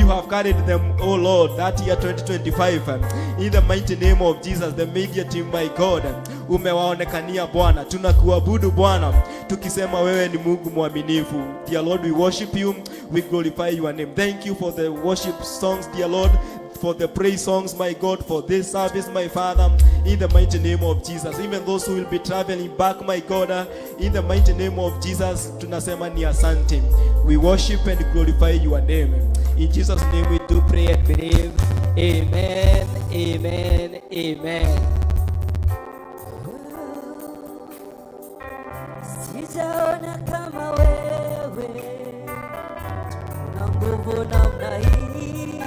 You have carried them, oh Lord, that year 2025. In the mighty name of Jesus, the media team, my God, umewaonekania, Bwana. Tunakuabudu, Bwana, tukisema wewe ni Mungu mwaminifu. Dear Lord, we worship you, we glorify your name. Thank you for the worship songs, dear Lord, for the praise songs, my God, for this service, my Father, in the mighty name of Jesus. Even those who will be traveling back, my God, in the mighty name of Jesus, tunasema ni asante. We worship and glorify your name. In Jesus' name we do pray and believe. Amen, amen, amen. Sijaona kama wewe una nguvu namna hii,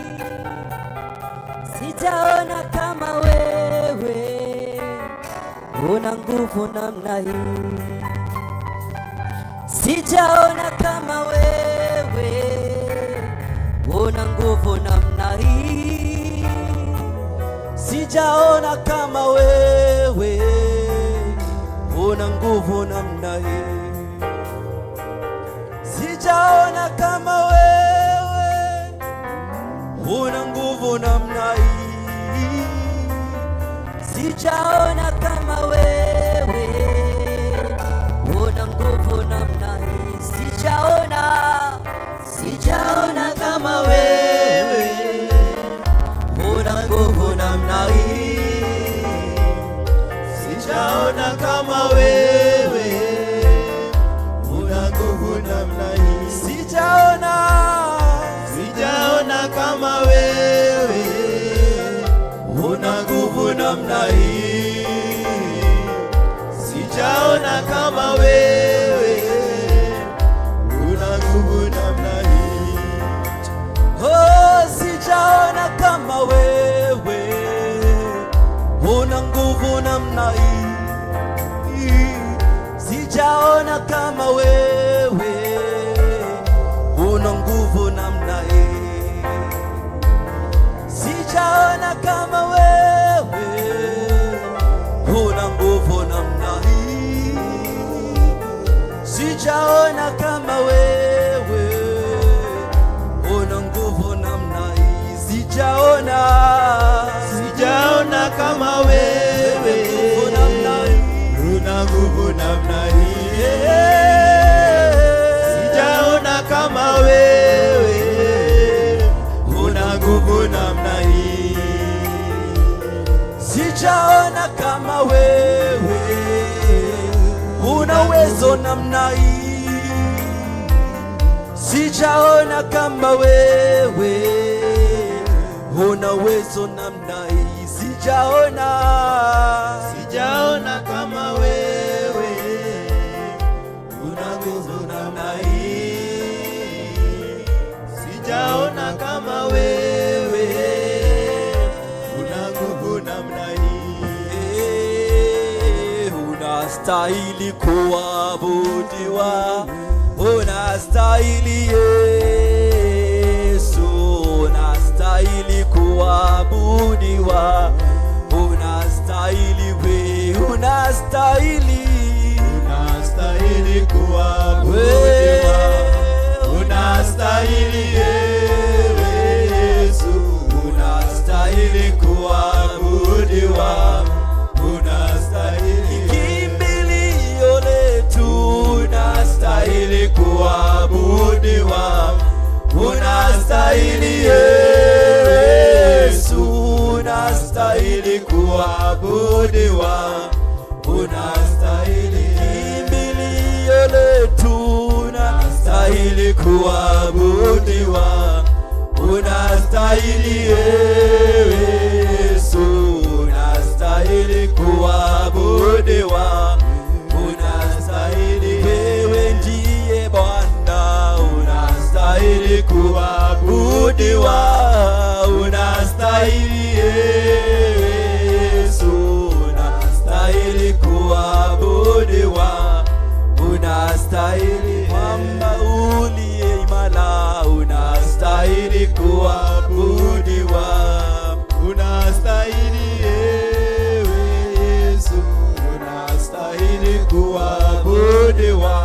sijaona kama wewe una nguvu namna hii, sijaona kama wewe una nguvu namna hii, Sijaona kama wewe una nguvu namna hii. Sijaona kama wewe una nguvu namna hii. Sijaona kama wewe una nguvu namna hii, sijaona, sijaona kama wewe una nguvu namna hii, Sijaona kama wewe una nguvu namna hii. Sijaona, Sijaona kama wewe una nguvu namna hii. Sijaona kama wewe una nguvu namna hii. Oh, sijaona kama wewe una nguvu namna hii. Sijaona kama wewe una nguvu namna hii. Sijaona kama wewe una nguvu namna hii. Sijaona kama wewe una nguvu namna hii. Sijaona, Sijaona kama wewe nguvu namna hii. Una nguvu namna hii. Sijaona kama wewe una nguvu namna hii. Sijaona kama wewe una uwezo namna hii. Sijaona kama wewe una uwezo namna hii. Sijaona, Sijaona kama wewe una nguvu namna hii. Sijaona kama wewe una nguvu namna hii. Eh, unastahili kuabudiwa, unastahili Yesu, unastahili kuabudiwa, unastahili we, unastahili. Unastahili kuabudiwa, unastahili ewe Yesu, unastahili kuabudiwa, unastahili. Kimbilio letu, Unastahili kuabudiwa, unastahili Yesu, unastahili kuabudiwa, unastahili. Kimbilio letu, Unastahili kuabudiwa, unastahili Yesu, unastahili kuabudiwa, unastahili. Wewe ndiye Bwana, Unastahili kuabudiwa, unastahili Yesu, unastahili kuabudiwa, unastahili. Mwamba uliye imara, Unastahili kuabudiwa, unastahili ewe Yesu, unastahili kuabudiwa,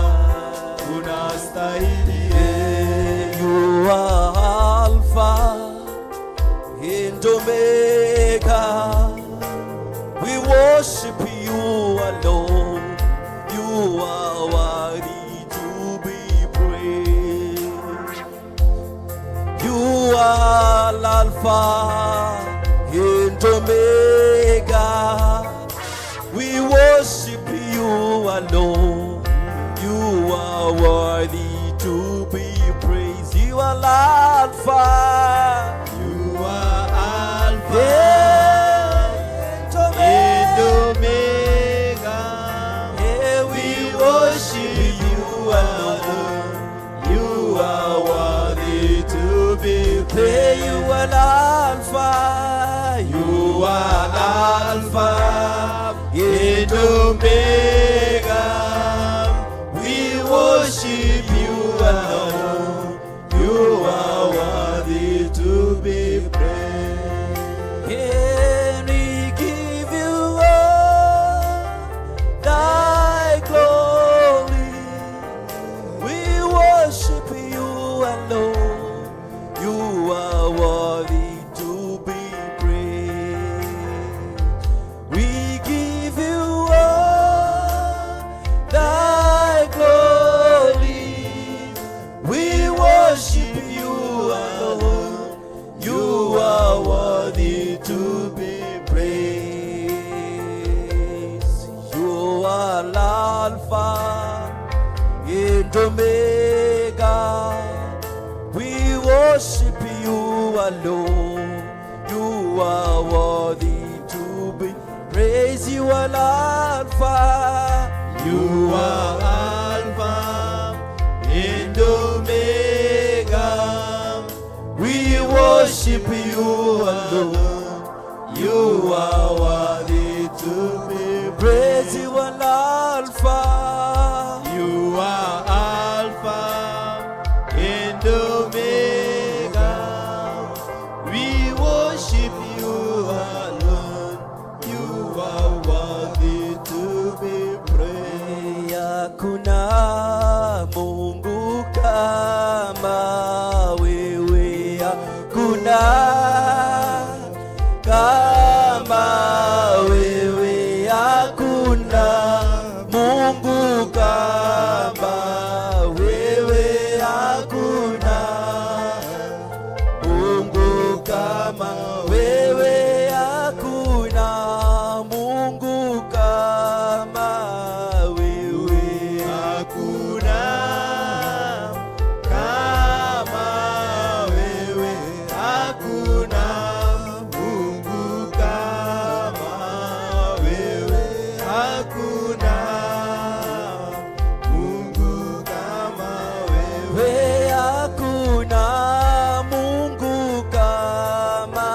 unastahili. You are Alpha. and Omega. We worship you alone. You are worthy to be praised. You are Alpha and Omega. We worship you alone. You are worthy to be praised. You are Alpha. You are Alpha Yeah, and and Omega. Omega. Yeah, we worship you alone. You are worthy to be Hey, you praised. are Alpha. You are Alpha and Omega. We worship you alone. You are worthy to be praised. And we give you all thy glory. We worship you alone. You are worthy to be praised. We give you all thy glory. We worship you alone. You are worthy to be praised. You are Alpha and Omega. We worship you alone. You are worthy to be praised. You are Alpha. You are Alpha and Omega. We worship you alone. You are worthy to be Praise praised. you are Alpha. You are Alpha and Omega. We worship you alone. You are worthy to be praised. Hakuna Mungu kama wewe, hakuna kama wewe, hakuna Mungu kama wewe, hakuna Mungu kama wewe, hakuna Mungu kama wewe. Hakuna kama wewe, hakuna Mungu kama wewe, hakuna Mungu kama wewe. We hakuna Mungu kama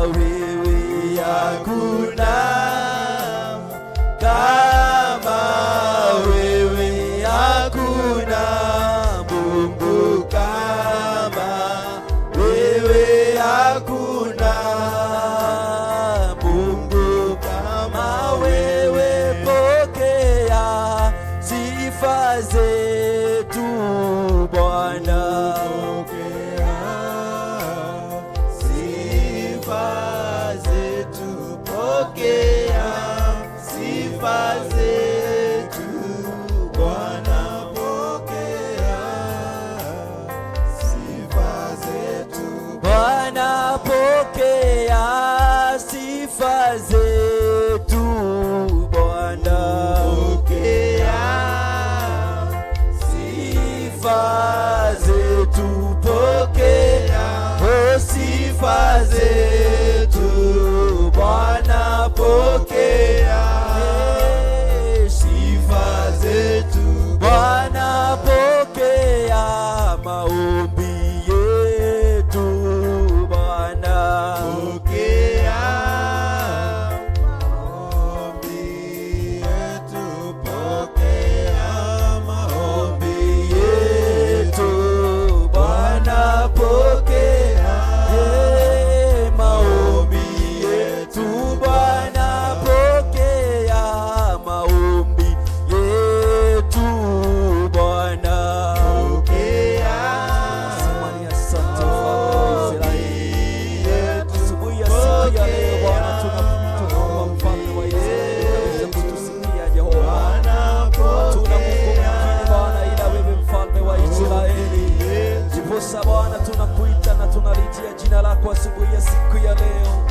wewe, hakuna kama wewe, hakuna Mungu kama wewe, hakuna Mungu kama wewe. Pokea sifa zetu Bwana. Pokea sifa zetu, pokea sifa zetu, Bwana, pokea sifa zetu. Bwana pokea sifa zetu Bwana. Pokea Sifa zetu pokea, oh sifa zetu Bwana pokea. Sifa zetu. Bwana pokea maombi yetu Bwana. Pokea Tunaliitia jina lako asubuhi ya siku ya leo,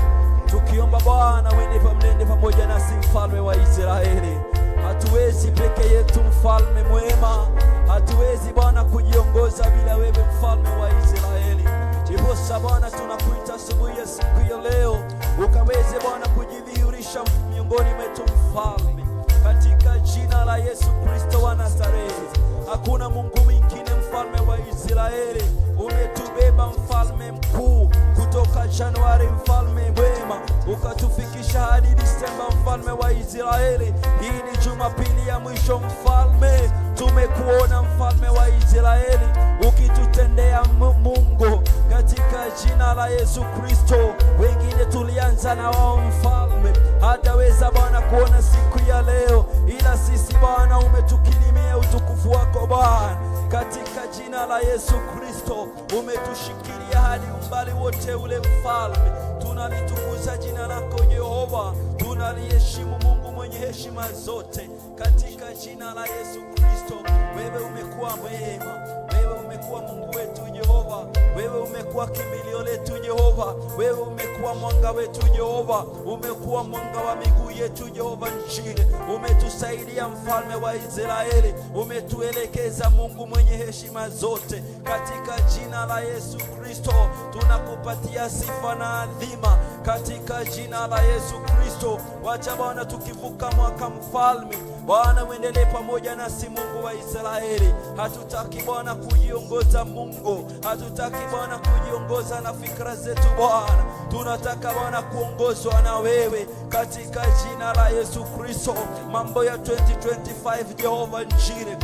tukiomba Bwana uende mnende pamoja nasi, mfalme wa Israeli. Hatuwezi peke yetu, mfalme mwema, hatuwezi Bwana kujiongoza bila wewe, mfalme wa Israeli. Ndiposa Bwana tunakuita asubuhi ya siku ya leo, ukaweze Bwana kujidhihirisha miongoni mwetu, mfalme, katika jina la Yesu Kristo wa Nazareti. Hakuna Mungu mwingine, mfalme wa Israeli. Umetubeba mfalme mkuu kutoka Januari, mfalme mwema, ukatufikisha hadi Disemba, mfalme wa Israeli. Hii ni Jumapili ya mwisho, mfalme. Tumekuona mfalme wa Israeli ukitutendea Mungu, katika jina la Yesu Kristo. Wengine tulianza na wao mfalme, hataweza Bwana kuona siku ya leo, ila sisi Bwana umetukirimia utukufu wako Bwana, katika jina la Yesu Kristo. Umetushikilia hadi umbali wote ule mfalme. Tunalitukuza jina lako Jehova, tunaliheshimu Mungu mwenye heshima zote, katika jina la Yesu Kristo. Wewe umekuwa mwema, wewe umekuwa Mungu wetu Jehova, wewe umekuwa kimbilio letu Jehova, wewe umekuwa mwanga wetu Jehova, umekuwa mwanga wa miguu yetu Jehova nchini. Umetusaidia mfalme wa Israeli, umetuelekeza Mungu mwenye heshima zote, katika jina la Yesu Kristo tunakupatia sifa na adhima katika jina la Yesu Kristo. Wacha Bwana tukivuka mwaka mfalme, Bwana uendelee pamoja nasi Mungu wa Israeli. Hatutaki Bwana kujiongoza Mungu, hatutaki Bwana kujiongoza na fikra zetu Bwana, tunataka Bwana kuongozwa na wewe katika jina la Yesu Kristo. Mambo ya 2025 Jehova nchini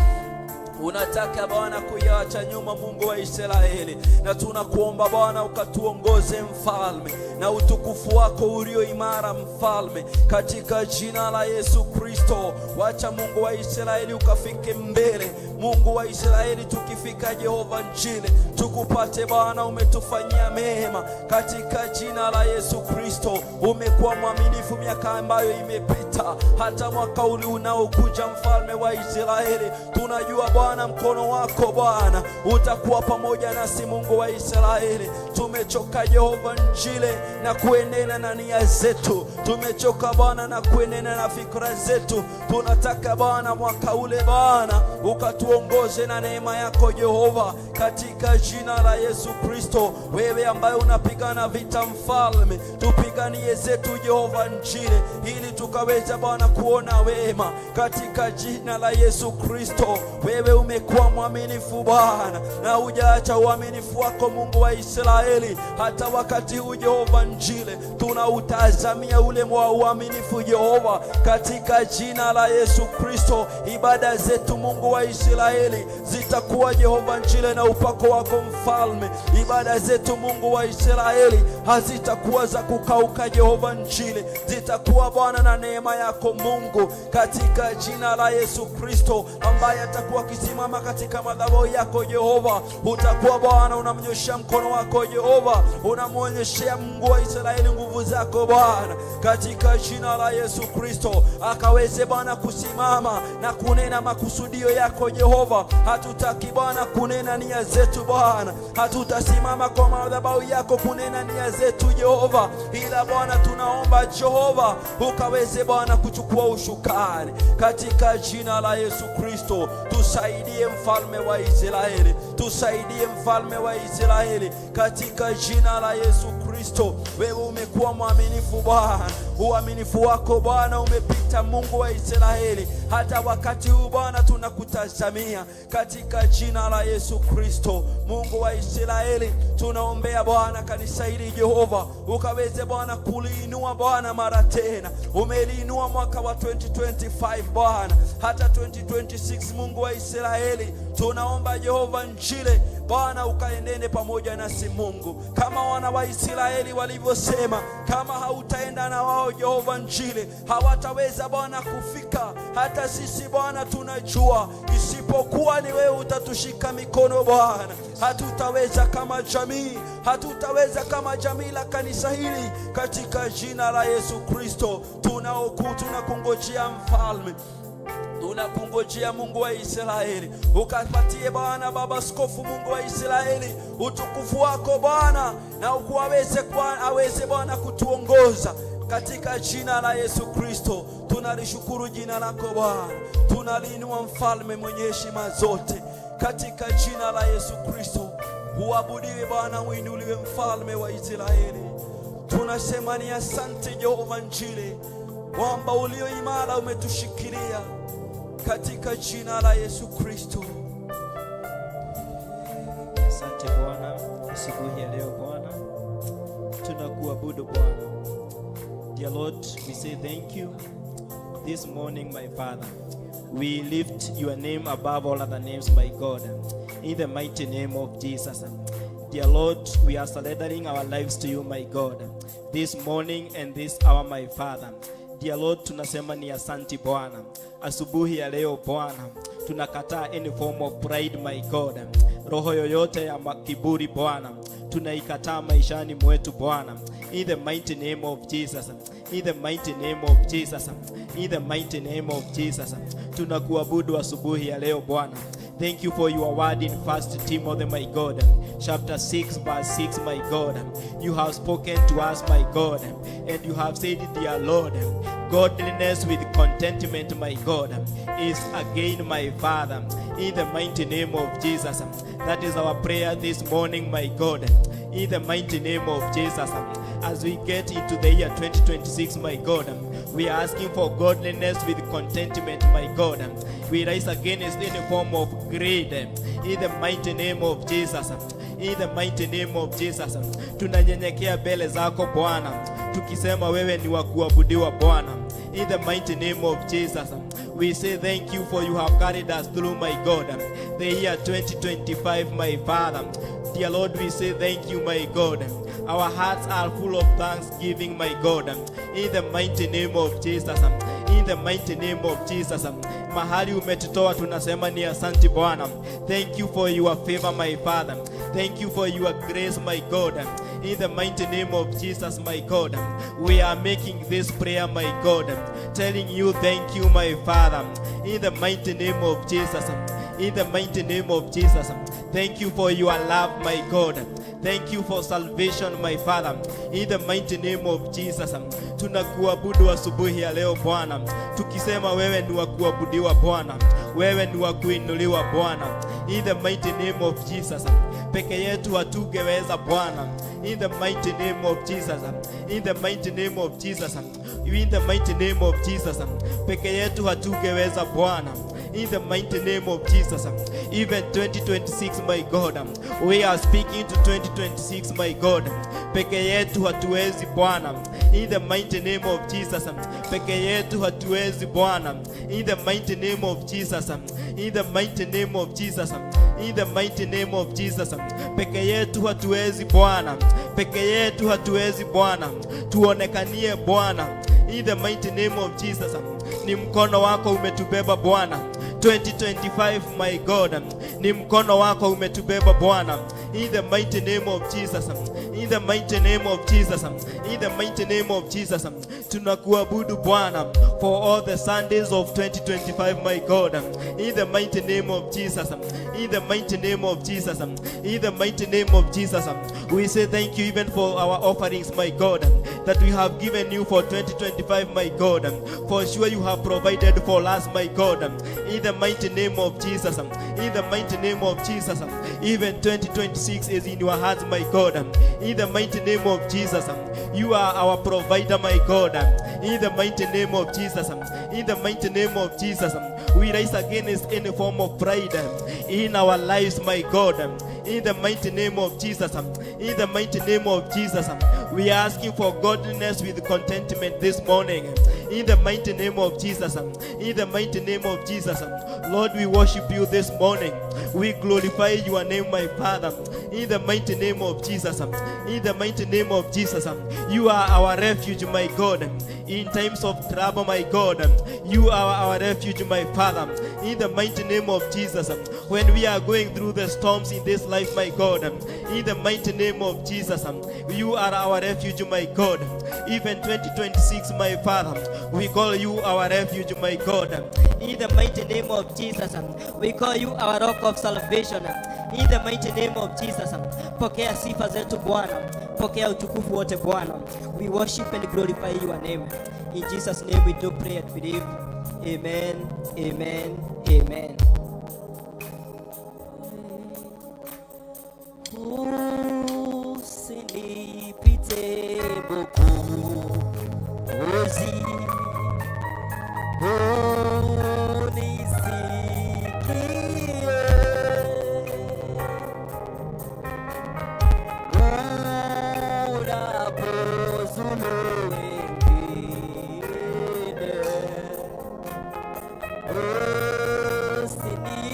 unataka Bwana kuiacha nyuma, Mungu wa Israeli, na tunakuomba Bwana ukatuongoze mfalme, na utukufu wako ulio imara mfalme, katika jina la Yesu Kristo. Wacha Mungu wa Israeli ukafike mbele, Mungu wa Israeli, tukifika Jehova nchini tukupate Bwana, umetufanyia mema katika jina la Yesu Kristo. Umekuwa mwaminifu miaka ambayo imepita, hata mwaka ule unaokuja, mfalme wa Israeli, tunajua Bwana mkono wako Bwana utakuwa pamoja nasi, Mungu wa Israeli. Tumechoka Jehova njile na kuenena na nia zetu, tumechoka Bwana na kuenena na fikra zetu. Tunataka Bwana mwaka ule Bwana ukatuongoze na neema yako Jehova, katika jina la Yesu Kristo. Wewe ambaye unapigana vita mfalme, tupiganie zetu Jehova njile, ili tukaweza Bwana kuona wema katika jina la Yesu Kristo. Wewe umekuwa mwaminifu Bwana, na hujaacha uaminifu wako Mungu wa Israeli, hata wakati huu Jehova njile tunautazamia ule mwa uaminifu Jehova, katika jina la Yesu Kristo. Ibada zetu Mungu wa Israeli zitakuwa Jehova njile na upako wako mfalme. Ibada zetu Mungu wa Israeli hazitakuwa za kukauka Jehova njile, zitakuwa Bwana na neema yako Mungu, katika jina la Yesu Kristo, ambaye atakuwa akisimama katika madhabahu yako Jehova. Utakuwa Bwana unamnyoshea mkono wako Jehova, unamwonyeshea Mungu wa Israeli nguvu zako Bwana, katika jina la Yesu Kristo, akaweze Bwana kusimama na kunena makusudio yako Jehova. Hatutaki Bwana kunena nia zetu Bwana, hatutasimama kwa madhabahu yako kunena nia zetu Jehova, ila Bwana tunaomba Jehova ukaweze Bwana kuchukua ushukani katika jina la Yesu Kristo. Tusaidie mfalme wa Israeli, tusaidie mfalme wa Israeli katika jina la Yesu Kristo. Wewe umekuwa mwaminifu Bwana, uaminifu wako Bwana umepita Mungu wa Israeli, hata wakati huu Bwana tunakutazamia katika jina la Yesu Kristo. Mungu wa Israeli, tunaombea Bwana kanisa hili Jehova, ukaweze Bwana kuliinua Bwana mara tena. Umeliinua mwaka wa 2025 Bwana, hata 2026 Mungu wa Israeli, tunaomba Jehova njile Bwana ukaendene pamoja nasi Mungu, kama wana wa Israeli walivyosema, kama hautaenda na wao Jehova njile, hawataweza Bwana kufika. Hata sisi Bwana tunajua, isipokuwa ni wewe utatushika mikono Bwana, hatutaweza kama jamii, hatutaweza kama jamii la kanisa hili. Katika jina la Yesu Kristo tunakungojea mfalme. Tunakungojea, Mungu wa Israeli, ukapatie Bwana Baba Askofu, Mungu wa Israeli, utukufu wako Bwana, na ukuwaweze aweze Bwana kutuongoza katika jina la Yesu Kristo. Tunalishukuru jina lako Bwana, tunaliinua mfalme mwenye heshima zote katika jina la Yesu Kristo. Uabudiwe Bwana, uinuliwe mfalme wa Israeli. Tunasema ni asante Jehova Njile, kwamba ulio imara umetushikilia katika jina la Yesu Kristo. Asante Bwana, asubuhi ya leo Bwana, tunakuabudu Bwana. Dear Lord, we say thank you this morning, my Father. We lift your name above all other names, my God, in the mighty name of Jesus. Dear Lord, we are surrendering our lives to you, my God, this morning and this hour, my Father. Dear Lord, tunasema ni asanti Bwana. Asubuhi ya leo Bwana, tunakataa any form of pride, my God. Roho yoyote ya kiburi Bwana, tunaikataa maishani mwetu Bwana. In the mighty name of Jesus. In the mighty name of Jesus. In the mighty name of Jesus. Tunakuabudu asubuhi ya leo Bwana. Thank you for your word in First Timothy, my God, chapter 6, verse 6, my God. You have spoken to us, my God, and you have said, dear Lord, godliness with contentment, my God, is again, my Father, in the mighty name of Jesus. That is our prayer this morning, my God, in the mighty name of Jesus. As we get into the year 2026, my God, we are asking for godliness with contentment, my God. We rise against any form of greed in the mighty name of Jesus. In the mighty name of Jesus. Tunanyenyekea mbele zako Bwana, tukisema wewe ni wa kuabudiwa Bwana. In the mighty name of Jesus. We say thank you for you have carried us through, my God, the year 2025, my Father. Dear Lord, we say thank you, my God. Our hearts are full of thanksgiving, my God. In the mighty name of Jesus. In the mighty name of Jesus. Mahali umetutoa tunasema ni asante Bwana. Thank you for your favor, my Father. Thank you for your grace, my God. In the mighty name of Jesus, my God. We are making this prayer, my God, telling you thank you, my Father. In the mighty name of Jesus. In the mighty name of Jesus. Thank you for your love, my God. Thank you for salvation, my Father. In the mighty name of Jesus. Tunakuabudu asubuhi ya leo Bwana, tukisema wewe ni wa kuabudiwa Bwana, wewe ni wa kuinuliwa Bwana. In the mighty name of Jesus. Peke yetu hatungeweza Bwana. In the mighty name of Jesus. In the mighty name of Jesus. In the mighty name of Jesus. Peke yetu hatungeweza Bwana. In the mighty name of Jesus. Even 2026, my God. We are speaking to 2026, my God. Peke yetu hatuwezi Bwana. In the mighty name of Jesus. Peke yetu hatuwezi Bwana. In the mighty name of Jesus. In the mighty name of Jesus. In the mighty name of Jesus. Peke yetu hatuwezi Bwana. Peke yetu hatuwezi Bwana. Tuonekanie Bwana. In the mighty name of Jesus. Ni mkono wako umetubeba Bwana. 2025, my God, ni mkono wako umetubeba Bwana. In the mighty name of Jesus. In the mighty name of Jesus. In the mighty name of Jesus. Tunakuabudu Bwana for all the Sundays of 2025, my God. In the mighty name of Jesus. In the mighty name of Jesus. In the mighty name of Jesus. We say thank you even for our offerings, my God, that we have given you for 2025, my God. For sure you have provided for us, my God. In the mighty name of Jesus. In the mighty name of Jesus. Even 2026 is in your hands, my God. In the mighty name of Jesus. You are our provider, my God. In the mighty name of Jesus. In the mighty name of Jesus. We rise against any form of pride in our lives, my God. In the mighty name of Jesus. In the mighty name of Jesus. We are asking for godliness with contentment this morning. In the mighty name of Jesus. In the mighty name of Jesus. Lord, we worship you this morning. We glorify your name, my Father. In the mighty name of Jesus. In the mighty name of Jesus. You are our refuge, my God. In times of trouble, my God. You are our refuge, my Father. In the mighty name of Jesus. In the mighty name of Jesus, when we are going through the storms in this life, my God, in the mighty name of Jesus, you are our refuge, my God. Even 2026, my Father, we call you our refuge, my God. In the mighty name of Jesus, we call you our rock of salvation. In the mighty name of Jesus, pokea sifa zetu Bwana, pokea utukufu wote Bwana. We worship and glorify your name. In Jesus' name we do pray and believe. Amen, amen, amen. Usinipite Mwokozi, unisikie unapozulu wengine, usinipite.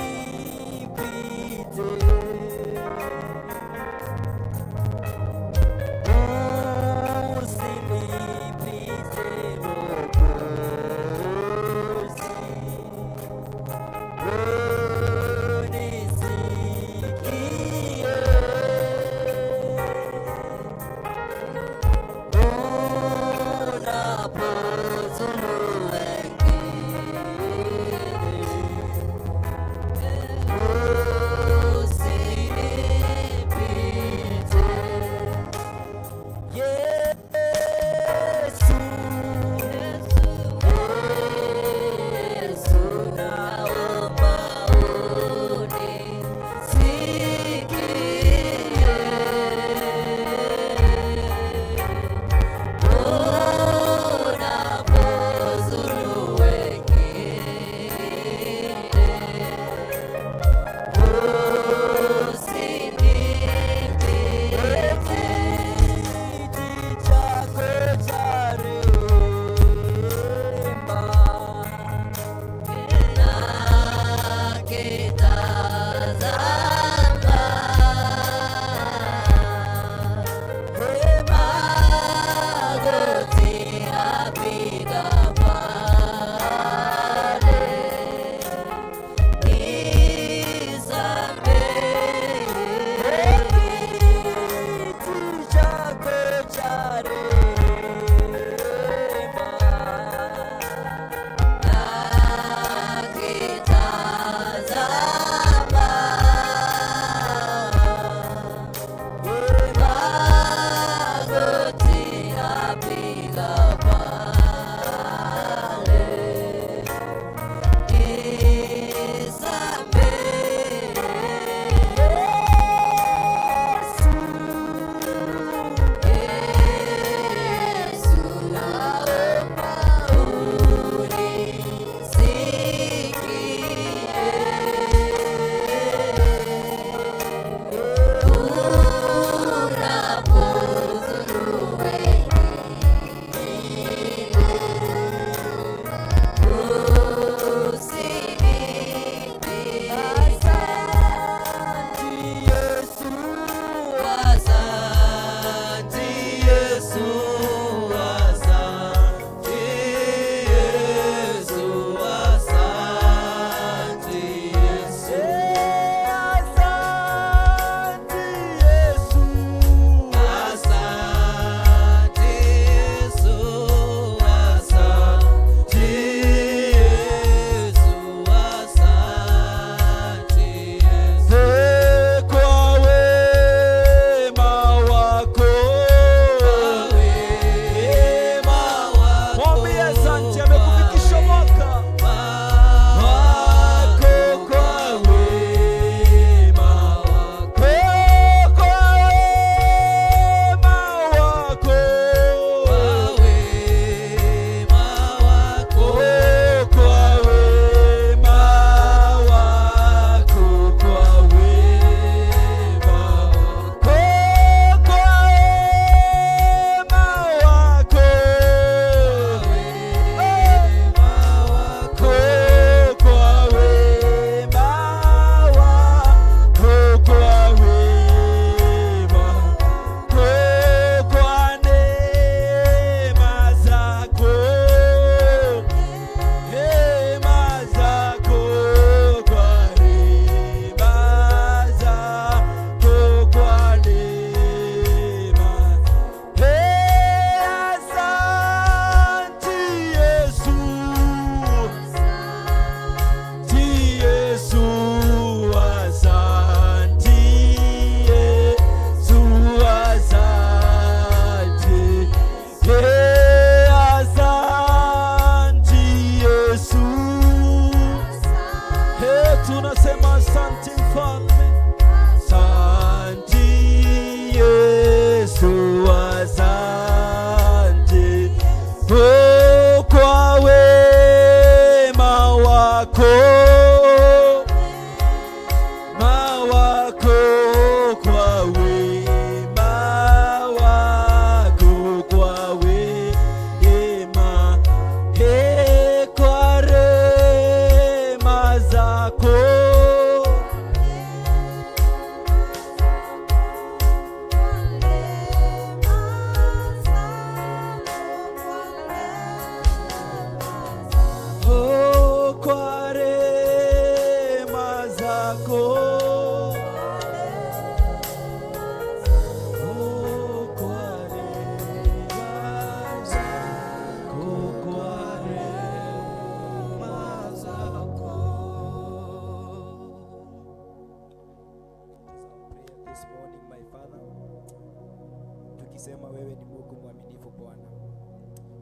tukisema wewe ni Mungu mwaminifu Bwana.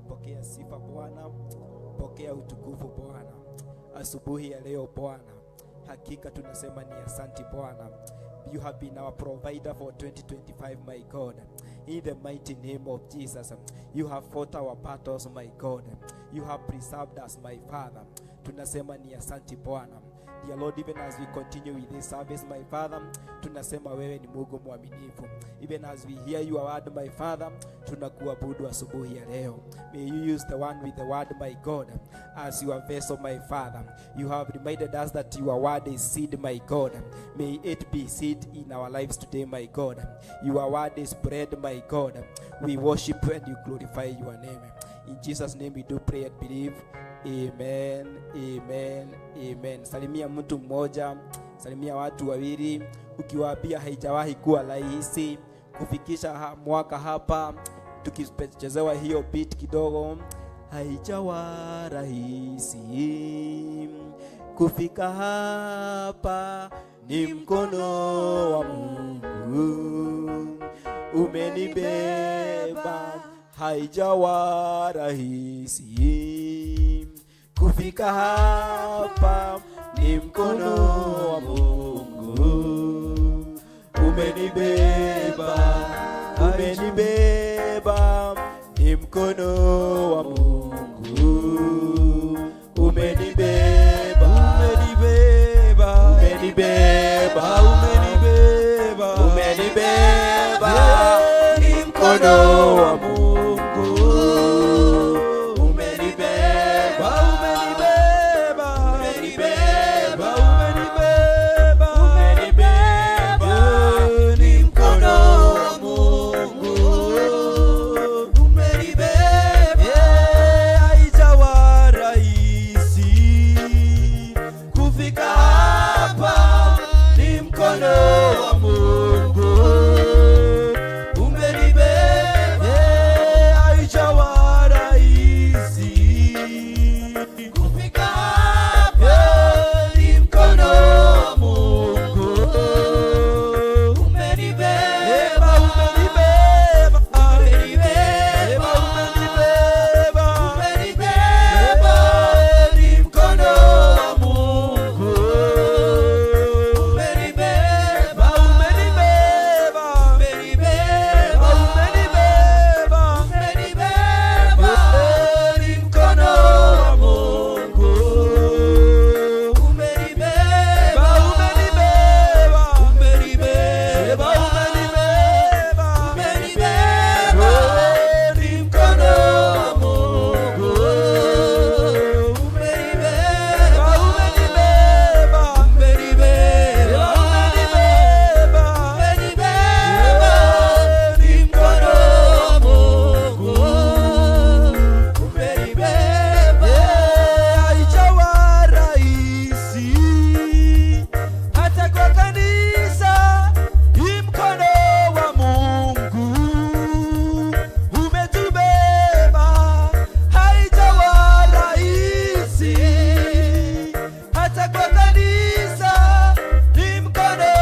Pokea sifa Bwana, pokea utukufu Bwana. Asubuhi ya leo Bwana, hakika tunasema ni asanti Bwana. You have been our provider for 2025, my God. In the mighty name of Jesus, you have fought our battles, my God. You have preserved us, my Father. Tunasema ni asanti Bwana. Dear Lord, even as we continue with this service, my Father, tunasema wewe ni Mungu mwaminifu. Even as we hear your word, my Father, tunakuabudu asubuhi ya leo. May you use the one with the word, my God, as your vessel, my Father. You have reminded us that your word is seed, my God. May it be seed in our lives today, my God. Your word is bread, my God. We worship and you glorify your name. In Jesus' name we do pray and believe. Amen, amen, amen. Salimia mtu mmoja, salimia watu wawili, ukiwaambia haijawahi kuwa rahisi kufikisha mwaka hapa, tukichezewa hiyo beat kidogo, haijawa rahisi kufika hapa, ni mkono wa Mungu umenibeba, haijawa rahisi kufika hapa, ni mkono wa Mungu umenibeba, umenibeba, ni mkono wa Mungu umenibeba, Umenibeba, umenibeba, umenibeba, umenibeba, ni mkono wa Mungu umenibeba, umenibeba, umenibeba, umenibeba, umenibeba, ni mkono wa Mungu umenibeba. Yeah, haijawa rahisi kufika hapa, ni mkono wa Mungu umenibeba. Yeah, haijawa rahisi Kufika hapa ni mkono wa Mungu umenibeba, umenibeba, umenibeba, umenibeba, umenibeba, ni mkono wa Mungu umenibeba, umenibeba, umenibeba, umenibeba, umenibeba, ni mkono wa Mungu umenibeba, umenibeba, umenibeba, umenibeba, umenibeba, ni mkono wa Mungu umenibeba, umenibeba, umenibeba, umenibeba, umenibeba, ni mkono wa Mungu umenibeba. Haijawa rahisi hata kwa kanisa, hii mkono wa Mungu umetubeba. Haijawa rahisi hata kwa kanisa, hii mkono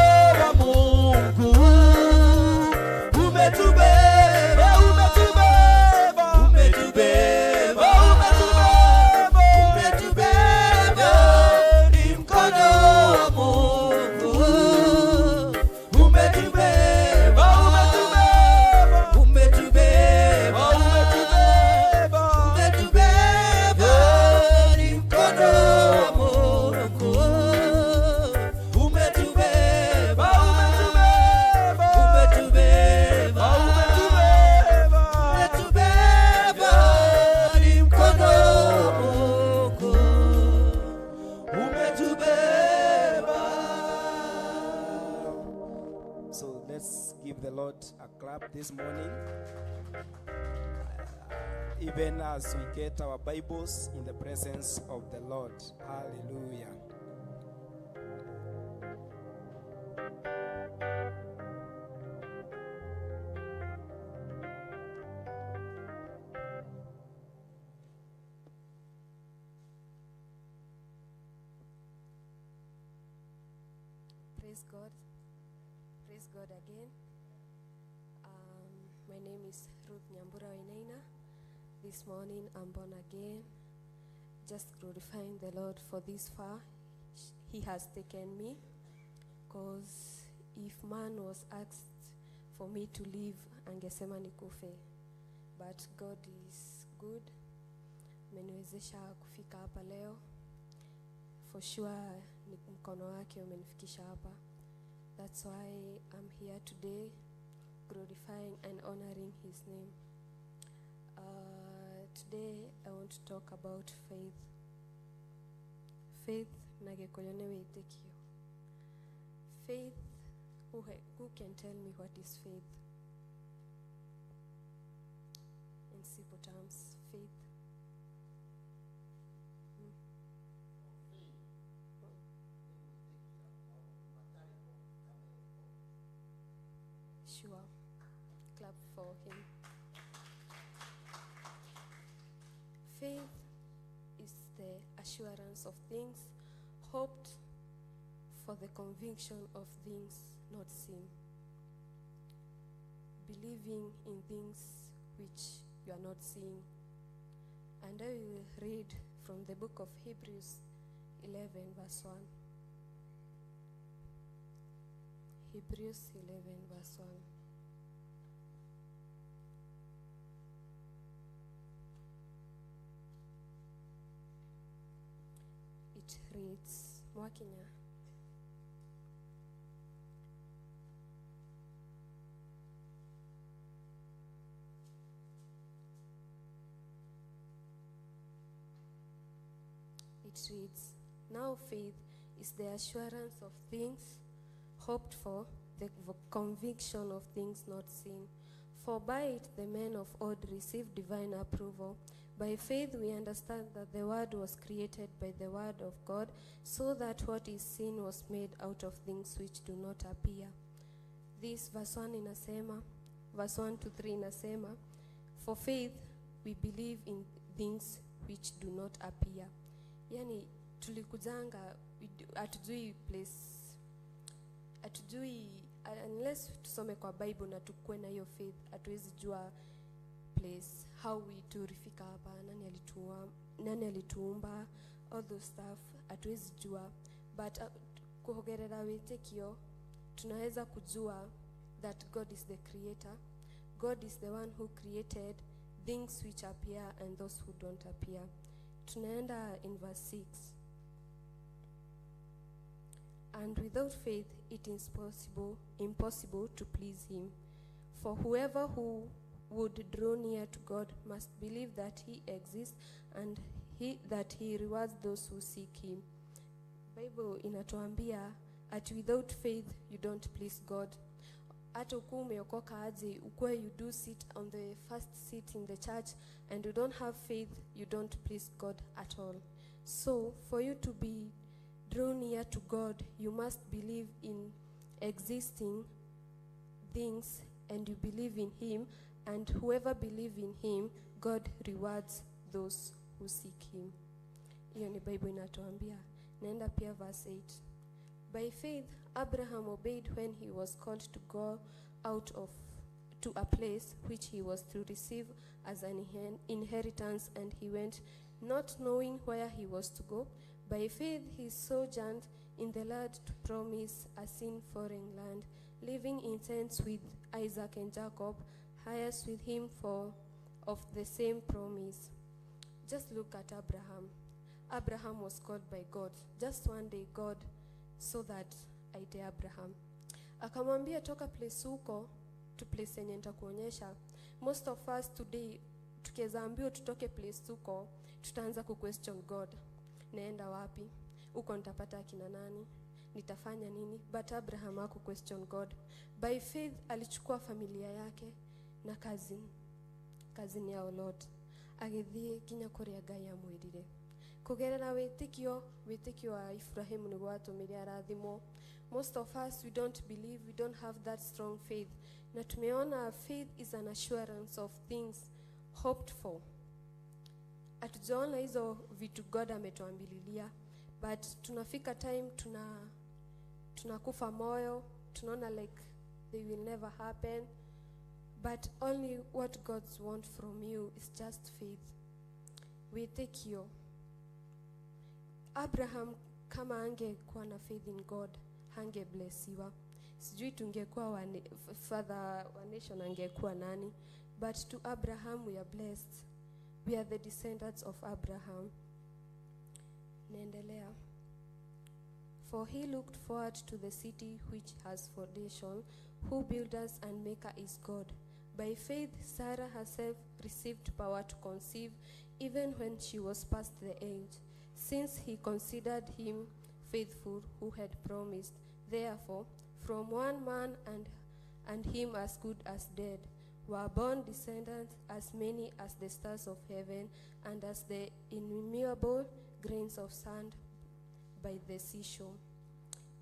wa Mungu umetubeba, umetubeba, Umetubeba, umetubeba, umetubeba, ni mkono wa Mungu umetubeba, umetubeba, umetubeba, umetubeba, umetubeba, ni mkono wa Mungu umetubeba, umetubeba, umetubeba, umetubeba, umetubeba, ni mkono wa Mungu umetubeba. So let's give the Lord a clap this morning. Even as we get our Bibles in the presence of the Lord. Hallelujah. Praise God. Praise God again. My name is is Ruth Nyambura Wainaina. This morning I'm born again, just glorifying the Lord for this far He has taken me. Because if man was asked for me to live, angesema nikufe. But God is good. Ameniwezesha kufika hapa leo. For sure ni mkono wake umenifikisha hapa. That's why I'm here today, glorifying and honoring His name. Today I want to talk about faith. Faith na Gĩkũyũ nĩ wĩtĩkio. Faith, who can tell me what is faith? In simple terms, faith. Sure. Clap for him. Faith is the assurance of things hoped for, the conviction of things not seen. Believing in things which you are not seeing. And I will read from the book of Hebrews 11 verse 1. Hebrews 11 verse 1. It reads, Mwakinya. It reads, now faith is the assurance of things hoped for, the conviction of things not seen. For by it the men of old received divine approval. By faith we understand that the world was created by the word of God, so that what is seen was made out of things which do not appear. This verse 1 inasema, verse 1 to 3 inasema, for faith we believe in things which do not appear. Yani tulikujanga hatujui place, hatujui, unless tusome kwa Bible na tukue na hiyo faith, hatuwezi jua place how we tulifika hapa, nani alituumba, all those stuff hatuwezi jua. But kuhogerera wĩtĩkio tunaweza kujua that God is the creator. God is the one who created things which appear and those who don't appear. Tunaenda in verse 6. And without faith it is impossible to please him. For whoever who would draw near to God must believe that he exists and that he rewards those who seek him. Bible inatuambia at without faith you don't please God. Hata ukuwe umeokoka aje, ukuwe you do sit on the first seat in the church and you don't have faith, you don't please God at all. So for you to be drawn near to God, you must believe in existing things and you believe in him, and whoever believes in him, God rewards those who seek him. Hiyo ni Bible inatuambia. Naenda pia verse 8. By faith, Abraham obeyed when he was called to go out of to a place which he was to receive as an inheritance, and he went, not knowing where he was to go. By faith he sojourned in the land to promise a sin foreign land, living in tents with Isaac and Jacob, heirs with him for of the same promise. Just look at Abraham. Abraham was called by God. Just one day God saw that aite Abraham. Akamwambia toka place huko to place yenye nitakuonyesha. Most of us today tukiweza ambiwa tutoke place huko, tutaanza ku question God. Naenda wapi? Huko nitapata akina nani? Nitafanya nini? But Abraham haku question God. By faith alichukua familia yake na cousin yao Lot. Agithie kinya kuria Ngai amwirire. Kugerera wĩtĩkio wa Ibrahimu nĩguo watũmire arathimwo. Most of us, we don't believe, we don't have that strong faith. Na tumeona faith is an assurance of things hoped for. Hatujaona hizo vitu God ametuambililia, but tunafika time tunakufa moyo, tunaona like they will never happen. But only what God's want from you is just faith. Wĩtĩkio. Abraham kama angekuwa na faith in God, hangeblessiwa. Sijui tungekuwa father wa nation angekuwa nani. But to Abraham we are blessed. We are the descendants of Abraham. Naendelea. For he looked forward to the city which has foundation, who builders and maker is God. By faith, Sarah herself received power to conceive, even when she was past the age, since he considered him faithful who had promised. Therefore, from one man and him as good as dead, were born descendants as many as the stars of heaven and as the innumerable grains of sand by the seashore.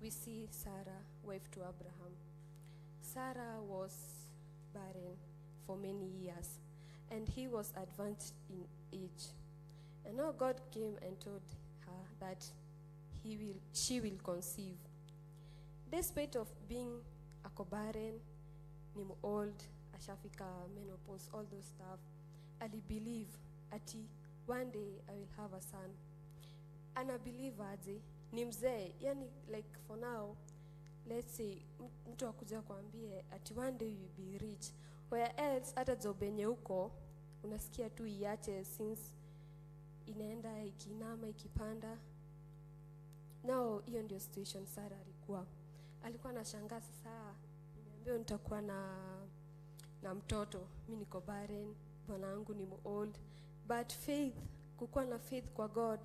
We see Sarah, wife to Abraham. Sarah was barren for many years, and he was advanced in age. And now God came and told her that she will conceive. Despite of being ako barren, ni old, ashafika menopause, all those stuff, ali believe ati one day I will have a son. Ana believe aje? Ni mzee, yani like for now, let's say mtu akuja kuambie ati one day you will be rich, where else hata job yenye uko unasikia tu iache since inaenda ikinama ikipanda. Now hiyo ndio situation Sarah alikuwa. Alikuwa anashangaa, sasa nimeambiwa nitakuwa na mtoto, mi niko barren, bwana wangu ni old. But faith, kukuwa na faith kwa God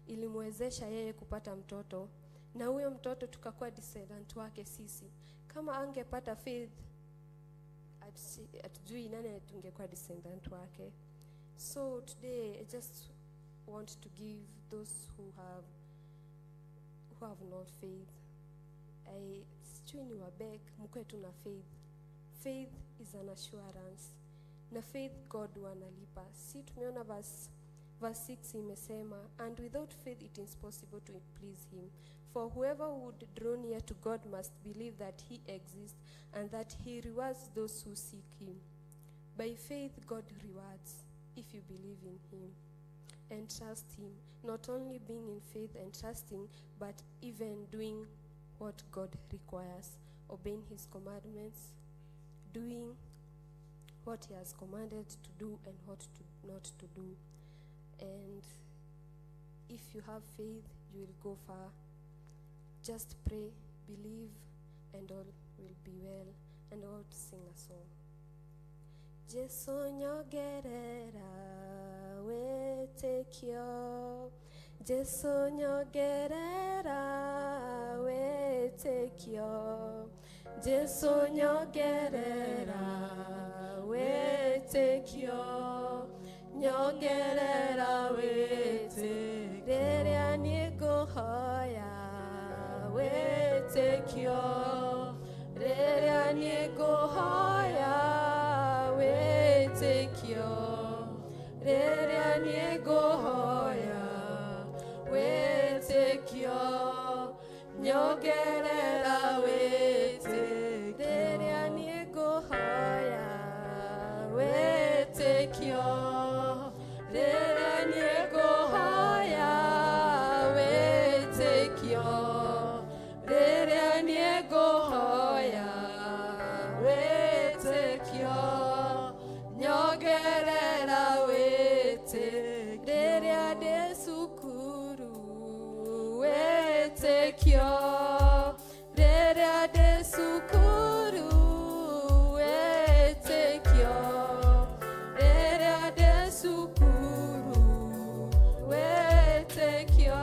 ilimwezesha yeye kupata mtoto, na huyo mtoto tukakuwa descendant wake sisi. Kama angepata faith, hatujui nani tungekuwa descendant wake. So today I just want to give those who have not faith, I sijui ni wabeg mkuwe tu na faith. Faith is an assurance, na faith God wanalipa. Si tumeona verse 6 imesema, "And without faith it is possible to please him, for whoever would draw near to God must believe that he exists and that he rewards those who seek him." By faith God rewards if you believe in him and trust him. Not only being in faith and trusting, but even doing what God requires, obeying his commandments, doing what he has commanded to do and what to not to do. And if you have faith, you will go far. Just pray, believe, and all will be well. And I want to sing a song. Jesu nyongerera wĩtĩkio, Jesu nyongerera wĩtĩkio, Jesu nyongerera wĩtĩkio, nyongerera wĩtĩkio, rĩrĩa niĩ ngũhoya wĩtĩkio, rĩrĩa niĩ ngũhoya wĩtĩkio, rĩrĩa niĩ ngũhoya wĩtĩkio, nyongerera wĩtĩkio, rĩrĩa niĩ ngũhoya wĩtĩkio, rĩrĩa niĩ ngũhoya wĩtĩkio, rĩrĩa niĩ ngũhoya wĩtĩkio, nyongerera wĩtĩkio, rĩrĩa ndĩ cukuru wĩtĩkio, rĩrĩa ndĩ cukuru wĩtĩkio, rĩrĩa ndĩ cukuru wĩtĩkio,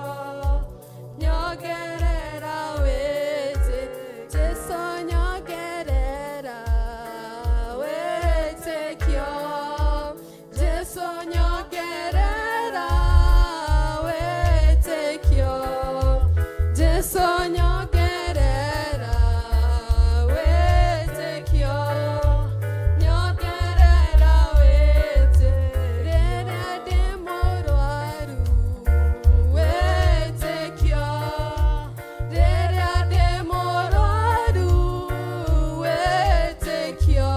nyongerera wĩtĩkio, Jesu nyongerera wĩtĩkio, Jesu nyongerera wĩtĩkio, Jesu nyongerera wĩtĩkio, nyongerera wĩtĩkio, rĩrĩa ndĩ mũrwaru wĩtĩkio, rĩrĩa ndĩ mũrwaru wĩtĩkio,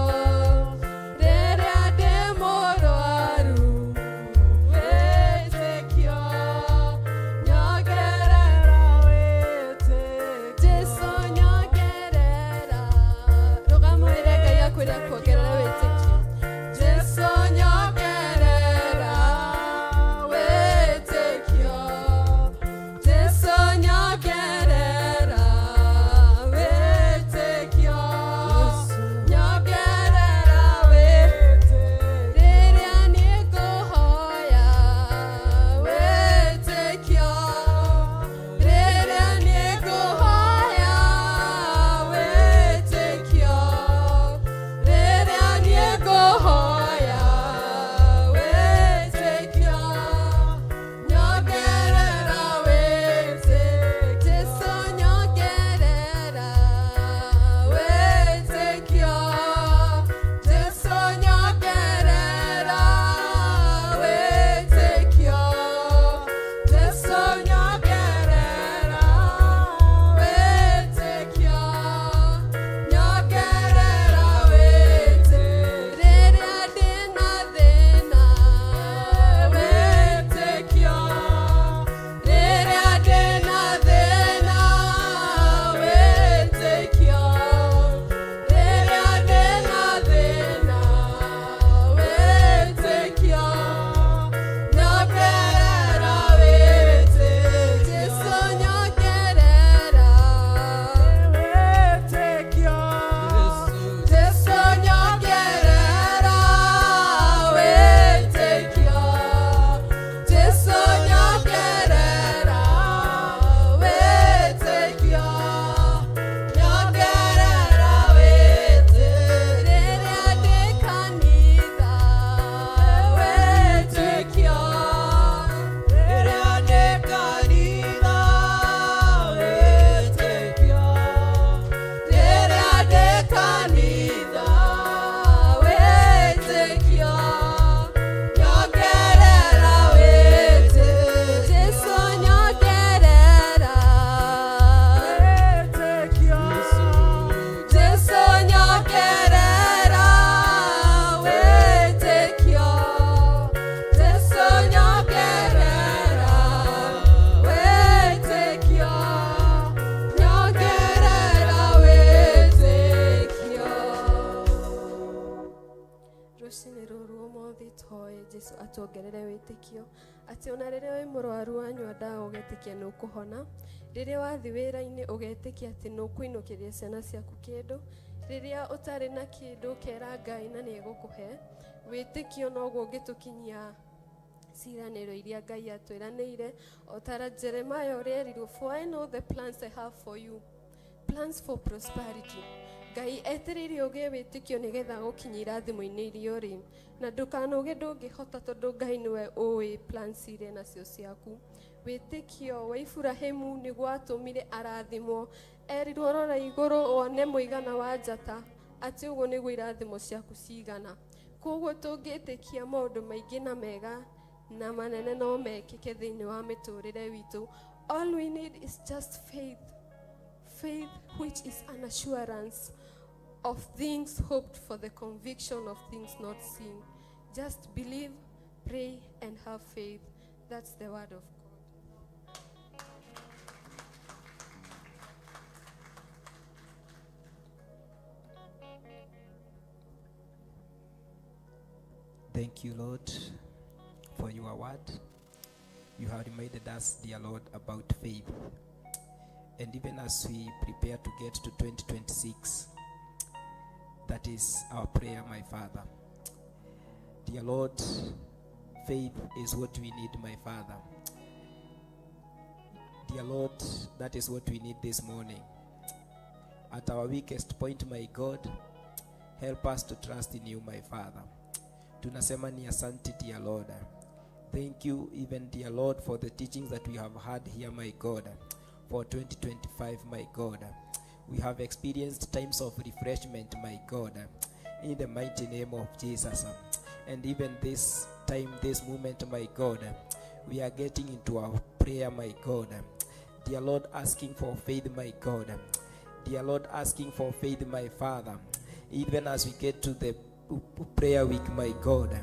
Rũcinĩ rũrũ ũmũthĩ tũhoe Jesu atuongerere wĩtĩkio atĩ ona rĩrĩa wĩ mũrwaru wanyua ndawa ũgetĩkia nĩ ũkũhona, rĩrĩa wathiĩ wĩra-inĩ ũgetĩkia atĩ nĩ ũkũinũkĩria ciana ciaku kĩndũ, rĩrĩa ũtarĩ na kĩndũ ũkera Ngai na nĩ egũkũhe. Wĩtĩkio noguo ũngĩtũkinyia ciĩranĩro iria Ngai atwĩranĩire, o ta Jeremiah ũrĩa erirwo, for I know the plans I have for you, plans for prosperity. Ngai etereire ũgĩe wĩtĩkio nĩgetha agũkinyie irathimo-inĩ iria ũrĩ, na ndũkanauge ndũngĩhota tondũ Ngai nĩwe ũĩ plans iria nacio ciaku. Wĩtĩkio wa Iburahĩmu nĩguo watũmire arathimwo, erirwo rora igũrũ wone mũigana wa njata, atĩ ũguo nĩguo irathimo ciaku cigana. Koguo tũngĩtĩkia maũndũ maingĩ na mega na manene no mekĩke thĩinĩ wa mĩtũrĩre witũ. All we need is just faith. Faith which is an assurance of things hoped for, the conviction of things not seen. Just believe, pray, and have faith. That's the word of God. Thank you, Lord, for your word. You have reminded us, dear Lord, about faith. And even as we prepare to get to 2026, that is our prayer, my Father. Dear Lord, faith is what we need, my Father. Dear Lord, that is what we need this morning. At our weakest point, my God, help us to trust in you, my Father. Tunasema ni asante, dear Lord. Thank you, even, dear Lord, for the teachings that we have had here, my God, for 2025, my God. We have experienced times of refreshment, my God, in the mighty name of Jesus. And even this time, this moment, my God, we are getting into our prayer, my God. Dear Lord, asking for faith, my God. Dear Lord, asking for faith, my Father. Even as we get to the prayer week, my God.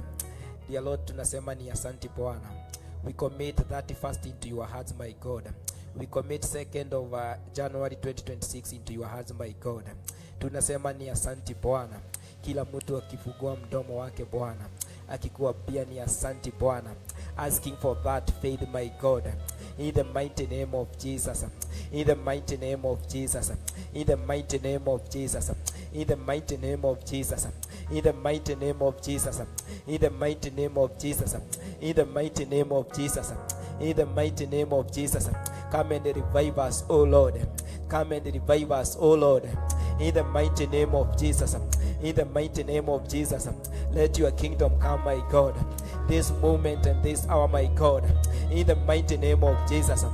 Dear Lord, tunasema ni asante Bwana. We commit 31st into your hands, my God. We commit 2nd of January 2026 into your hands, my God. Tunasema ni asante Bwana. Kila mtu akifungua mdomo wake Bwana, akikuambia ni asante Bwana, asking for that faith, my God, in the mighty name of Jesus, in the mighty name of Jesus, in the mighty name of Jesus, in the mighty name of Jesus, in the mighty name of Jesus, in the mighty name of Jesus, in the mighty name of Jesus, in the mighty name of Jesus. Come and revive us, O Lord. Come and revive us, O Lord. In the mighty name of Jesus. In the mighty name of Jesus. Let your kingdom come, my God. This moment and this hour, my God. In the mighty name of Jesus.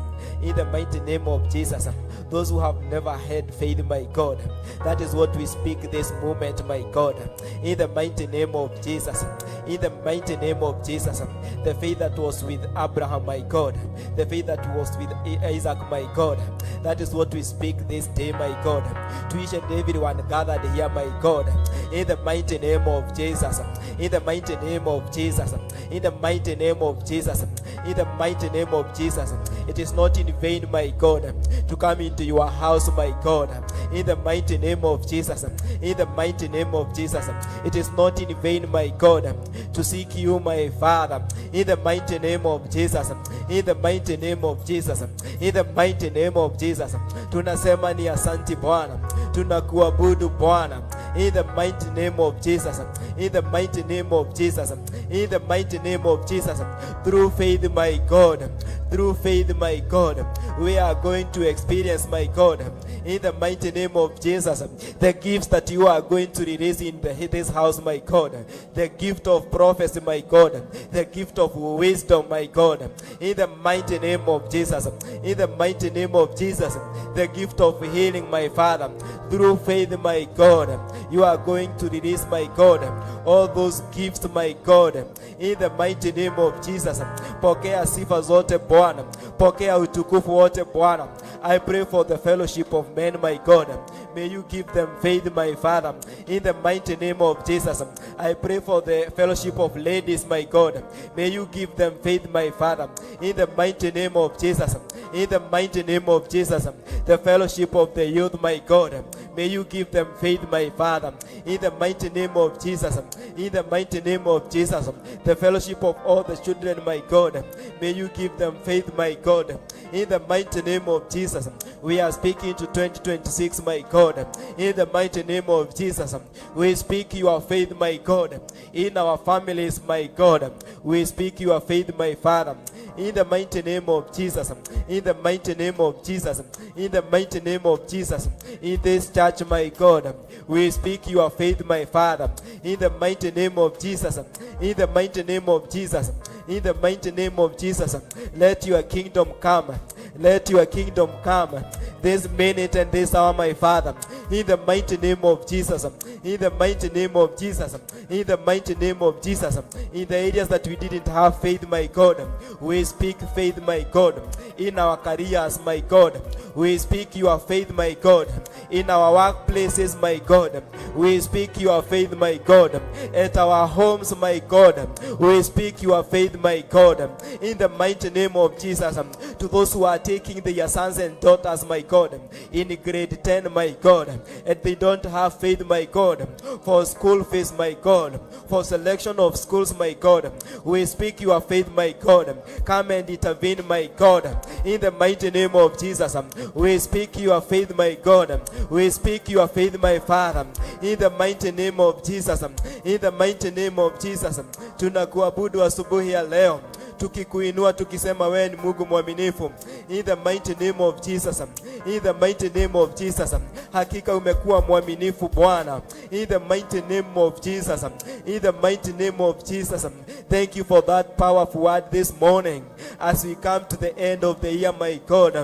In the mighty name of Jesus. Those who have never had faith, my God, that is what we speak this moment, my God. In the mighty name of Jesus. In the mighty name of Jesus. The faith that was with Abraham, my God. The faith that was with Isaac, my God. That is what we speak this day, my God. To each and everyone gathered here, my God. In the mighty name of Jesus. In the mighty name of Jesus. In the mighty name of Jesus. In the mighty name of Jesus. It is not in vain, my God, to come into your house, my God. In the mighty name of Jesus. In the mighty name of Jesus. It is not in vain, my God, to seek you, my Father. In the mighty name of Jesus. In the mighty name of Jesus. In the mighty name of Jesus. Tunasema ni asante Bwana. Tunakuabudu Bwana. In the mighty name of Jesus. In the mighty name of Jesus. In the mighty name of Jesus. Through faith, my God. Through faith, my God, we are going to experience, my God, in the mighty name of Jesus, the gifts that you are going to release in this house, my God. The gift of prophecy, my God. The gift of wisdom, my God. In the mighty name of Jesus. In the mighty name of Jesus. The gift of healing, my Father. Through faith, my God, you are going to release, my God, all those gifts, my God, in the mighty name of Jesus. Pokea sifa zote Bwana, pokea utukufu wote Bwana. I pray for the fellowship of men, my God. May you give them faith, my Father, in the mighty name of Jesus. I pray for the fellowship of ladies, my God. May you give them faith, my Father, in the mighty name of Jesus. In the mighty name of Jesus. The fellowship of the youth, my God. May you give them faith, my Father. In the mighty name of Jesus. In the mighty name of Jesus. The fellowship of all the children, my God. May you give them faith, my God. In the mighty name of Jesus. We are speaking to 2026, my God. In the mighty name of Jesus. We speak your faith, my God. In our families, my God. We speak your faith, my Father. In the mighty name of Jesus. In the mighty name of Jesus. In the mighty name of Jesus. In this church, my God. We speak your faith, my Father. In the mighty name of Jesus. In the mighty name of Jesus. In the mighty name of Jesus. Let your kingdom come. Let your kingdom come this minute and this hour, my Father. In the mighty name of Jesus. In the mighty name of Jesus. In the mighty name of Jesus. In the areas that we didn't have faith, my God, we speak faith, my God. In our careers, my God, we speak your faith, my God. In our workplaces, my God, we speak your faith, my God. At our homes, my God, we speak your faith, my God. In the mighty name of Jesus, to those who are taking their sons and daughters, my God, in grade 10, my God, and they don't have faith, my God, for school fees, my God, for selection of schools, my God, we speak your faith, my God. Come and intervene, my God, in the mighty name of Jesus. We speak your faith, my God. We speak your faith, my Father, in the mighty name of Jesus. In the mighty name of Jesus. Tunakuabudu asubuhi ya leo tukikuinua tukisema wewe ni Mungu mwaminifu. In the mighty name of Jesus. In the mighty name of Jesus. Hakika umekuwa mwaminifu, Bwana. In the mighty name of Jesus. In the mighty name of Jesus. Thank you for that powerful word this morning as we come to the end of the year, my God.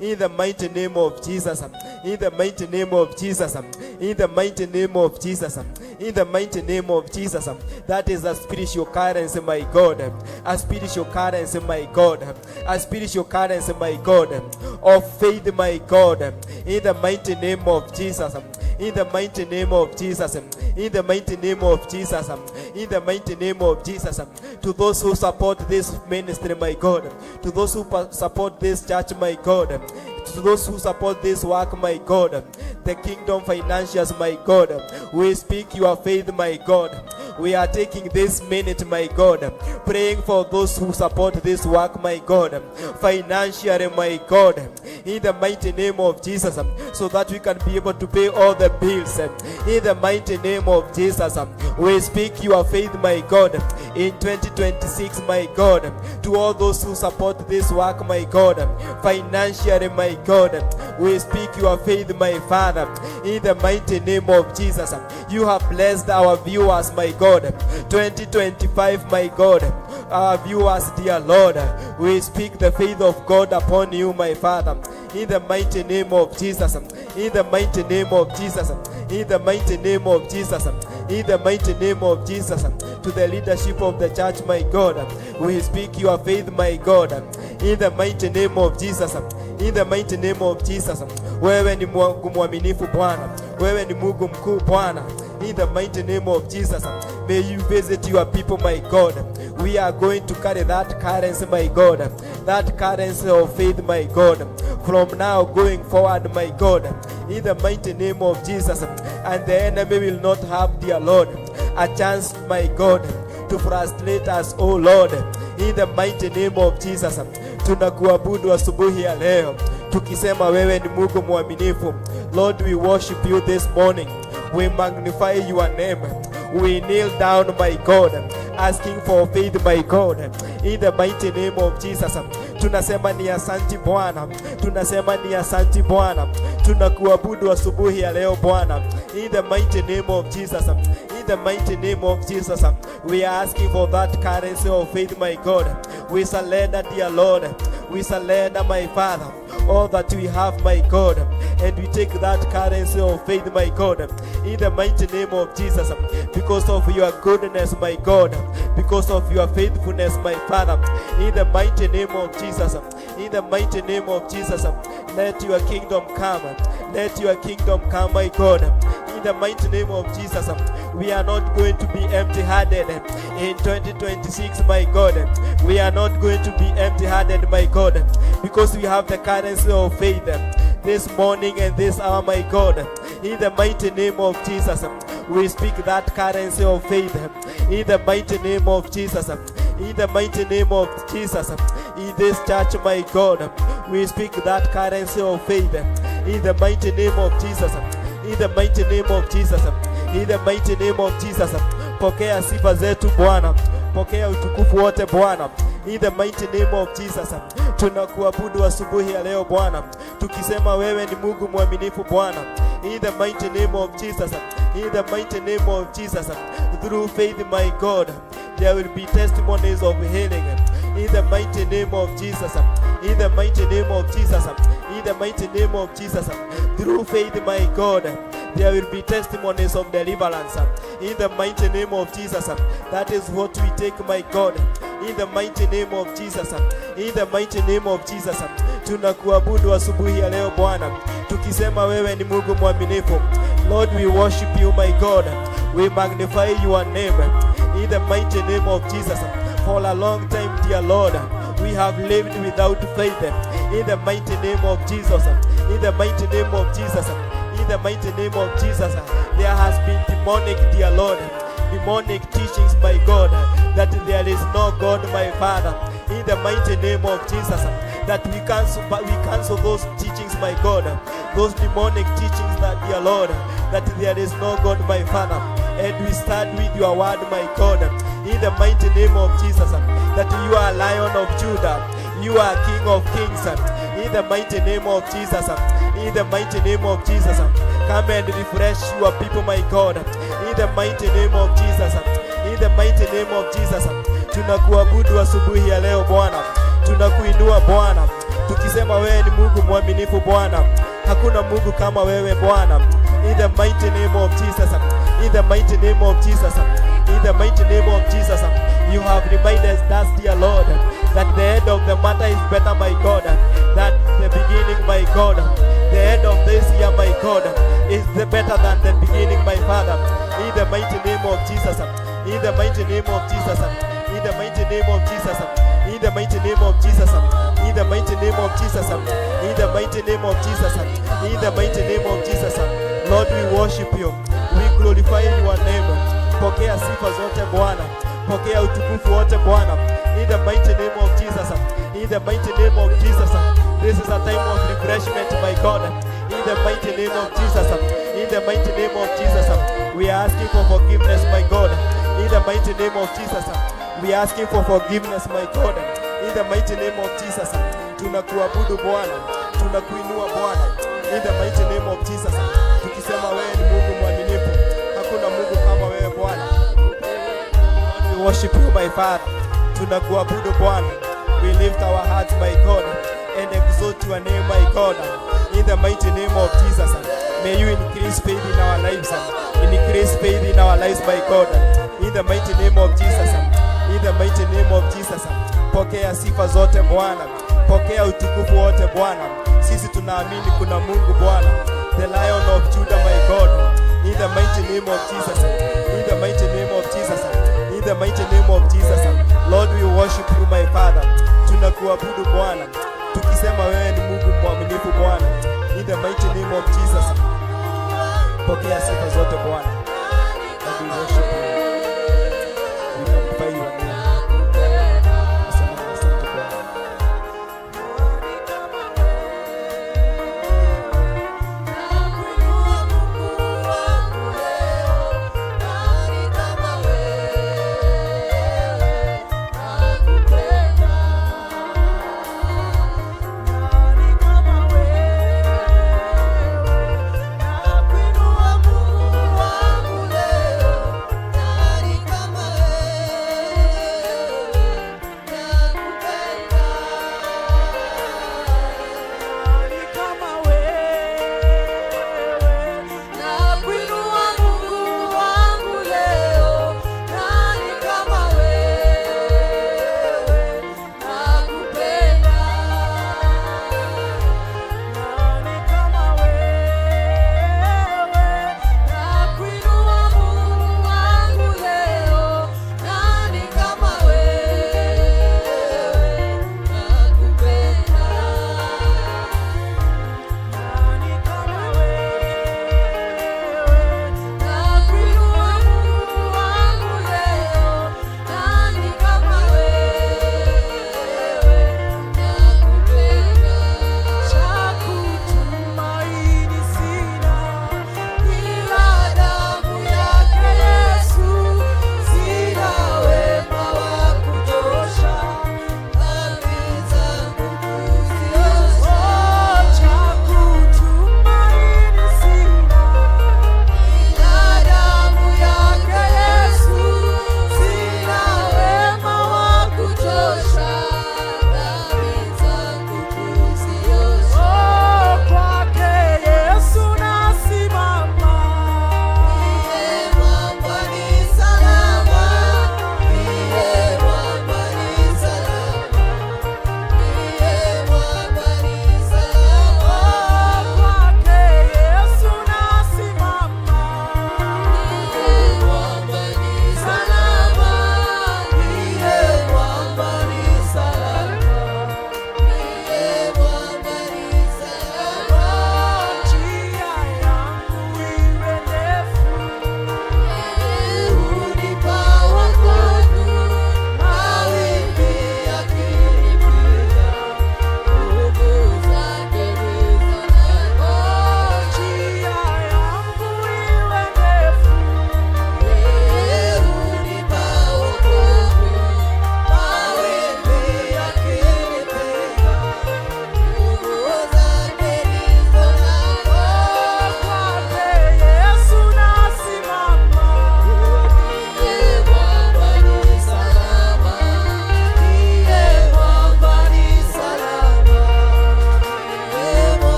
In the mighty name of Jesus. In the mighty name of Jesus. In the mighty name of Jesus. In the mighty name of Jesus. That is a spiritual currency, my God. A spiritual currency, my God. A spiritual currency, my God. Of faith, my God. In the mighty name of Jesus. In the mighty name of Jesus. In the mighty name of Jesus. In the mighty name of Jesus. To those who support this ministry, my God. To those who support this church, my God. To those who support this work, my God. The kingdom financiers, my God. We speak your faith, my God. We are taking this minute, my God, praying for those who support this work, my God, financially, my God, in the mighty name of Jesus, so that we can be able to pay all the bills. In the mighty name of Jesus, we speak your faith, my God, in 2026, my God, to all those who support this work, my God, financially, my God, we speak your faith, my Father, in the mighty name of Jesus. You have blessed our viewers, my God. 2025, my God, our viewers, dear Lord, we speak the faith of God upon you, my Father, in the mighty name of Jesus. In the mighty name of Jesus. In the mighty name of Jesus. In the mighty name of Jesus. To the leadership of the church, my God, we speak your faith, my God, in the mighty name of Jesus. In the mighty name of Jesus. Wewe ni Mungu mwaminifu, Bwana. Wewe ni Mungu mkuu, Bwana. In the mighty name of Jesus, may you visit your people, my God. We are going to carry that currency, my God, that currency of faith, my God, from now going forward, my God, in the mighty name of Jesus. And the enemy will not have, dear Lord, a chance, my God, to frustrate us, oh Lord, in the mighty name of Jesus. Tunakuabudu asubuhi ya leo tukisema wewe ni Mungu mwaminifu. Lord, we worship you this morning. We magnify your name. We kneel down, my God, asking for faith, my God, in the mighty name of Jesus. Tunasema ni asanti, Bwana, tunasema ni asanti, Bwana. Tunakuabudu asubuhi ya leo, Bwana, in the mighty name of Jesus. In the mighty name of Jesus, we are asking for that currency of faith, my God. We surrender, dear Lord. We surrender, my Father, all that we have, my God, and we take that currency of faith, my God, in the mighty name of Jesus, because of your goodness, my God, because of your faithfulness, my Father, in the mighty name of Jesus, in the mighty name of Jesus. Let your kingdom come, let your kingdom come, my God, in the mighty name of Jesus. We are not going to be empty handed in 2026, my God. We are not going to be empty handed, my God, because we have the currency of faith this morning and this hour, my God. In the mighty name of Jesus. In the mighty name of Jesus, we speak that currency of faith. In the mighty name of Jesus, in the mighty name of Jesus, in this church, my God, we speak that currency of faith. In the mighty name of Jesus, in the mighty name of Jesus, in the mighty name of Jesus. Pokea sifa zetu Bwana, pokea utukufu wote Bwana. In the mighty name of Jesus, tunakuabudu asubuhi ya leo Bwana, tukisema wewe ni Mungu mwaminifu Bwana. In the mighty name of Jesus, in the mighty name of Jesus, through faith, my God, there will be testimonies of healing. In the mighty name of Jesus, in the mighty name of Jesus, in the mighty name of Jesus, through faith, my God, there will be testimonies of deliverance. In the mighty name of Jesus, that is what we take, my God. In the mighty name of Jesus, in the mighty name of Jesus, tunakuabudu asubuhi ya leo Bwana, tukisema wewe ni Mungu mwaminifu. Lord, we worship you, my God. We magnify your name in the mighty name of Jesus. For a long time, dear Lord, we have lived without faith. In the mighty name of Jesus, in the mighty name of Jesus, in the mighty name of Jesus, there has been demonic, dear Lord, demonic teachings, my God, that there is no God, my Father. In the mighty name of Jesus, that we cancel those teachings, my God, those demonic teachings that, dear Lord, that there is no God, my Father. And we stand with your word, my God, in the mighty name of Jesus, that you are Lion of Judah, you are King of Kings, in the mighty name of Jesus, in the mighty name of Jesus. Come and refresh your people, my God, in the mighty name of Jesus, in the mighty name of Jesus. Tunakuabudu asubuhi ya leo Bwana, tunakuinua Bwana, tukisema wewe ni Mungu mwaminifu Bwana, hakuna Mungu kama wewe Bwana. In the mighty name of Jesus, in the mighty name of Jesus, in the mighty name of Jesus, you have reminded us, dear Lord, that the end of the matter is better, my God, that the beginning, my God, the end of this year, my God, is the better than the beginning, my Father. In the mighty name of Jesus, in the mighty name of Jesus, in the mighty name of Jesus, in the mighty name of Jesus, in the mighty name of Jesus, in the mighty name of Jesus, in the mighty name of Jesus. Lord, we worship you, we glorify your name. Pokea sifa zote Bwana, pokea utukufu wote Bwana, in the mighty name of Jesus, in the mighty name of Jesus. This is a time of refreshment, my God, in the mighty name of Jesus, in the mighty name of Jesus. We are asking for forgiveness, my God, in the mighty name of Jesus. We are asking for forgiveness, my God, in the mighty name of Jesus. Tunakuabudu Bwana, tunakuinua Bwana, in the mighty name of Jesus, tukisema wewe ni Mungu mwaminifu, hakuna Mungu kama wewe Bwana. Lord, we worship you, my Father. Tunakuabudu Bwana. We lift our hearts, my God, and exalt your name, my God, in the mighty name of Jesus. May you increase faith in our lives, increase faith in our lives, my God, in the mighty name of Jesus, in the mighty name of Jesus. Pokea sifa zote Bwana, pokea utukufu wote Bwana. Sisi tunaamini kuna Mungu Bwana, the Lion of Judah, my God, in the mighty name of Jesus, in the mighty name of Jesus, in the mighty name of Jesus. Lord, we worship you, my Father. Tunakuabudu Bwana, tukisema wewe ni Mungu mwaminifu Bwana, in the mighty name of Jesus. Pokea sifa zote Bwana, and we worship you. We magnify your name. Asante, asante Bwana. Nakuinua Mungu wangu leo, nani kama wewe? Nakupenda. Nani kama wewe? Nakuinua Mungu wangu.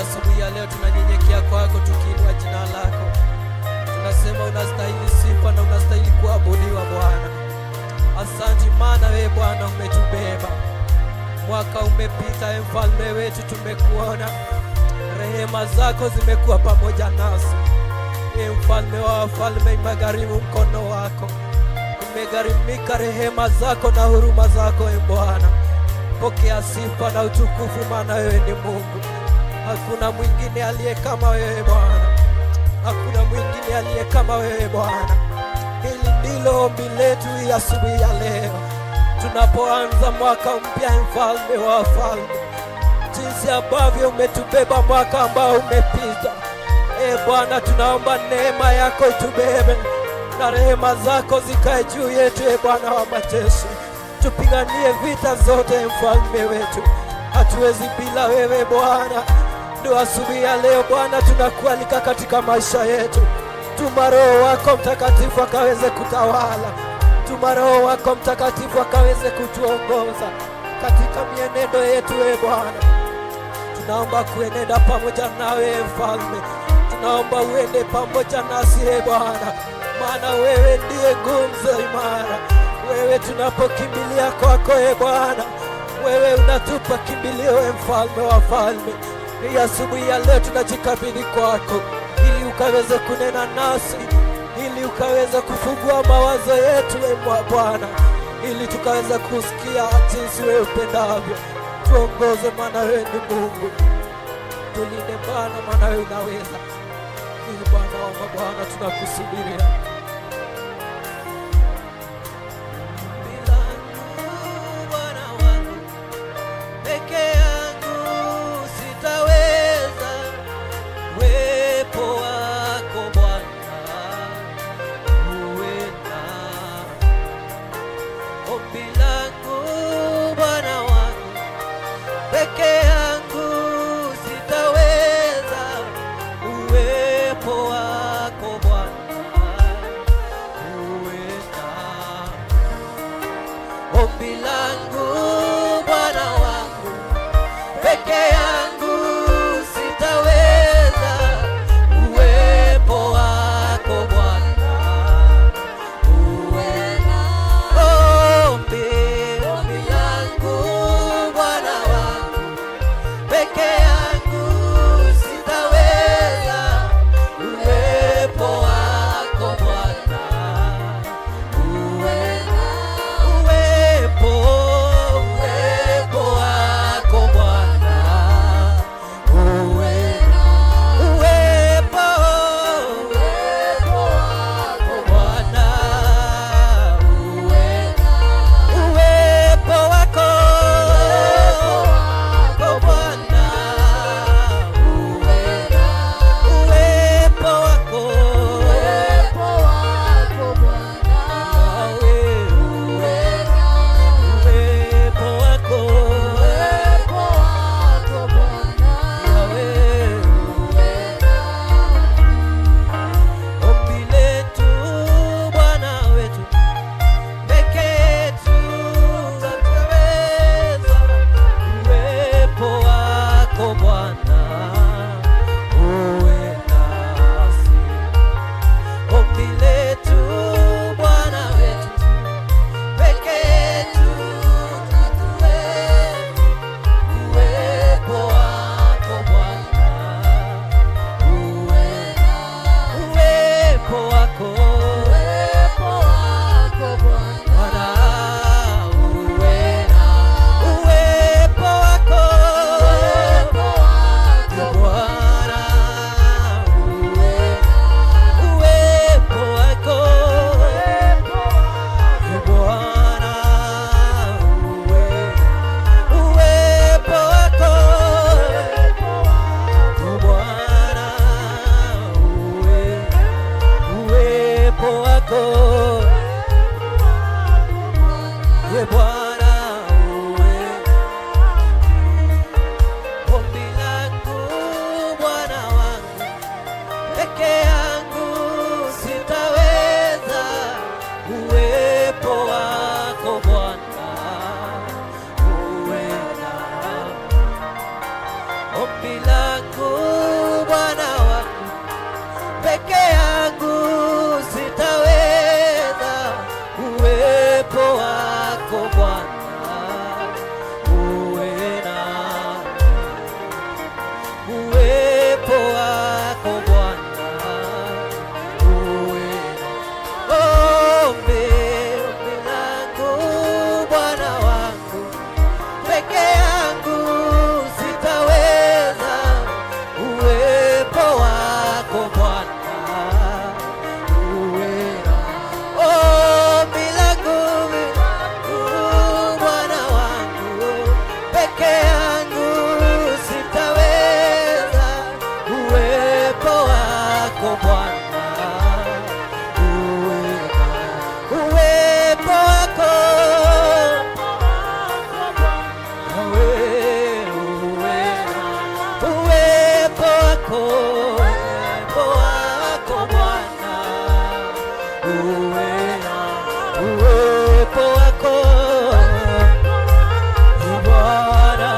Asubuhi ya leo tunanyenyekea kwako tukiinua jina lako. Tunasema unastahili sifa na unastahili kuabudiwa Bwana. Asante maana wewe Bwana umetubeba. Mwaka umepita, e mfalme wetu, tumekuona. Rehema zako zimekuwa pamoja nasi. E mfalme wa wafalme, imegharimu mkono wako, imegharimika rehema zako na huruma zako, e Bwana. Pokea sifa na utukufu, maana wewe ni Mungu. Hakuna mwingine aliye kama wewe Bwana, hakuna mwingine aliye kama wewe Bwana. Hili ndilo ombi letu hii asubuhi ya leo, tunapoanza mwaka mpya, mfalme wa wafalme, jinsi ambavyo umetubeba mwaka ambao umepita. E Bwana, tunaomba neema yako itubebe na rehema zako zikae juu yetu. E Bwana wa majeshi, tupiganie vita zote, mfalme wetu. Hatuwezi bila wewe Bwana. Ndio asubuhi ya leo Bwana, tunakualika katika maisha yetu. Tuma Roho wako Mtakatifu akaweze kutawala. Tuma Roho wako Mtakatifu akaweze kutuongoza katika mienendo yetu. E Bwana, tunaomba kuenenda pamoja nawe e Mfalme, tunaomba uende pamoja nasi e Bwana, maana wewe ndiye ngumzo imara. Wewe tunapokimbilia kwako e Bwana, wewe unatupa kimbilio e Mfalme wa falme. Hii asubuhi ya leo tunajikabidhi kwako ili ukaweze kunena nasi, ili ukaweze kufungua mawazo yetu e Bwana, ili tukaweze kusikia jinsi wewe upendavyo. Tuongoze, maana wewe ni Mungu. Tulinde Bwana, maana wewe unaweza. Ee Bwana wa mabwana, tunakusubiria. Bila Bwana wangu, peke yangu sitaweza. Uwepo wako Bwana uwe nami. Ombi langu Bwana wangu, peke yangu sitaweza. Uwepo wako Bwana uwe nami. Ombi langu Bwana wangu, peke yangu sitaweza. Uwepo wako Bwana uwe ombi, ombi langu Bwana wangu, peke yangu sitaweza. Uwepo wako Bwana uwe uwepo, uwepo wako Bwana uwe uwepo, uwepo wako Bwana uwe uwepo wako Bwana uwe uwepo wako uwe uwepo wako Yahweh. Ombi letu Bwana wetu, peke yetu hatutaweza. Uwepo wako Bwana uwe nasi. Ombi letu Bwana wetu, peke yetu hatuwezi. Uwepo wako Bwana uwe uwepo wako Bwana uwe uwepo wako. Ombi langu Bwana wangu, peke yangu sitaweza, uwepo wako Bwana uwe nami, uwepo wako Bwana uwe. Ombi, ombi langu Bwana wangu, peke yangu sitaweza, uwepo wako Bwana uwe. Ombi langu Bwana wangu, peke yangu sitaweza, uwepo wako Bwana uwe, uwepo wako uwe, uwe, uwepo wako, uwepo wako Bwana uwe, uwepo wako Bwana,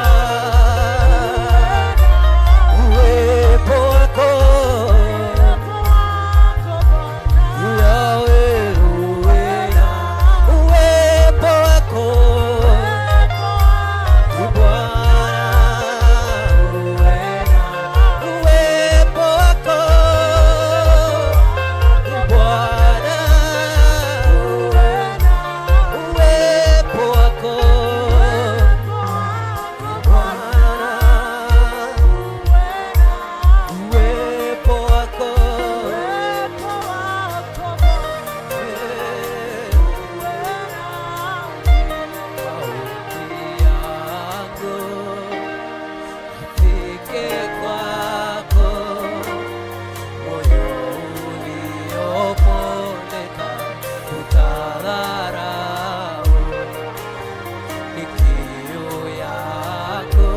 uwepo wako Yahweh, uwe, uwepo wako Bwana, uwe, uwepo wako Bwana, uwepo wako Bwana, uwepo wako. Maombi yangu ifike kwako, moyo uliopondeka utadharau, ni kiu yako,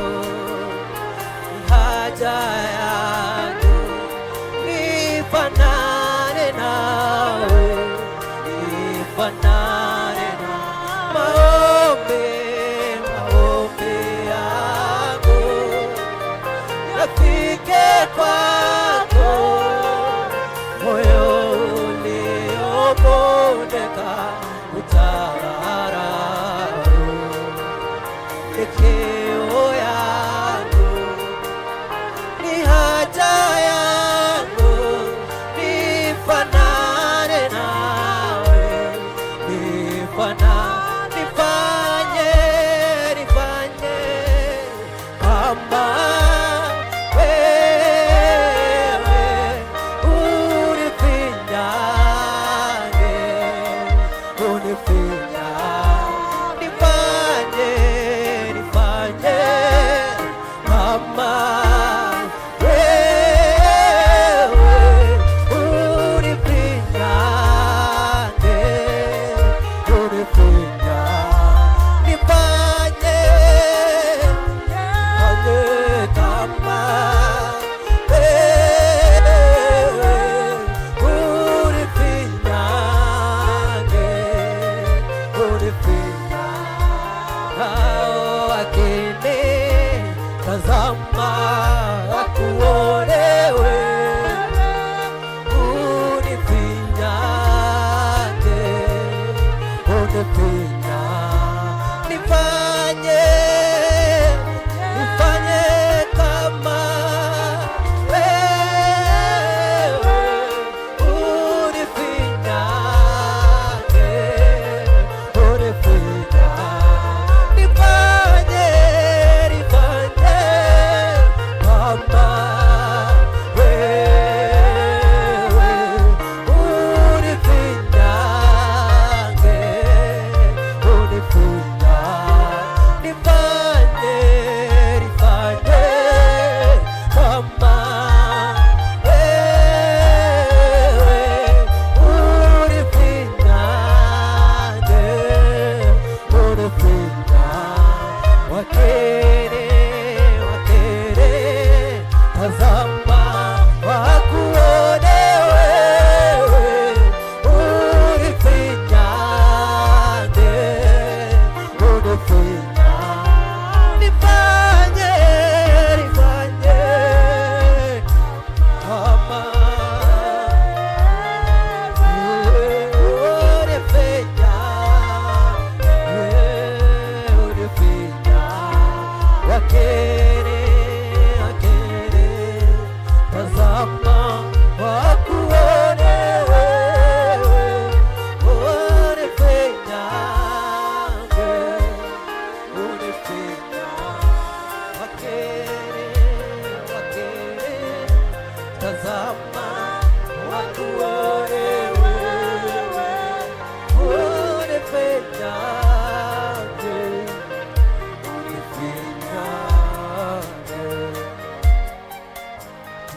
ni haja yangu, nifanane nawe, nifanane na maombi, maombi yangu yafike kwako, moyo uliopondeka utadharau, ni kiu yangu, ni haja yangu, nifanane nawe, nifanye, nifanye kama wewe.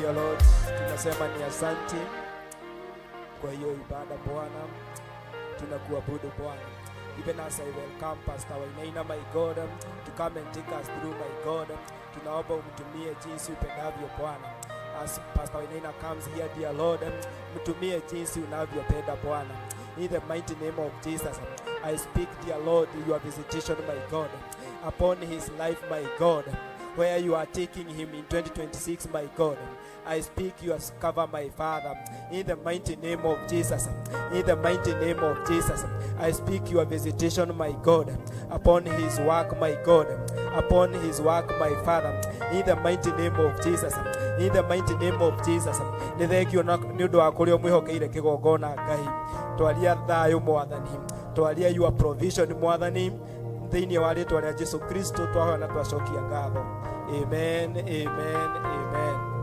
Dear Lord, tunasema ni asante kwa hiyo ibada Bwana, tunakuabudu Bwana. Even as I welcome Pastor Wainaina, my God, to come and take us through, my God, tunaomba umtumie jinsi upendavyo Bwana. As Pastor Wainaina comes here, dear Lord, mtumie jinsi unavyopenda Bwana. In the mighty name of Jesus, I speak, dear Lord, your visitation, my God, upon his life, my God, where you are taking him in 2026, my God. I speak your cover, my Father, in the mighty name of Jesus. In the mighty name of Jesus, I speak your visitation, my God, upon his work, my God, upon his work, my Father, in the mighty name of Jesus. In the mighty name of Jesus. Nĩ thengio nĩ ũndũ wa kũrĩa ũmwĩhokeire kĩgongona Ngai. Twaria thayũ Mwathani, twaria your provision Mwathani, thĩinĩ wa rĩtwa rĩa Jesu Kristo twahoya na twacokia ngatho. Amen, amen, amen.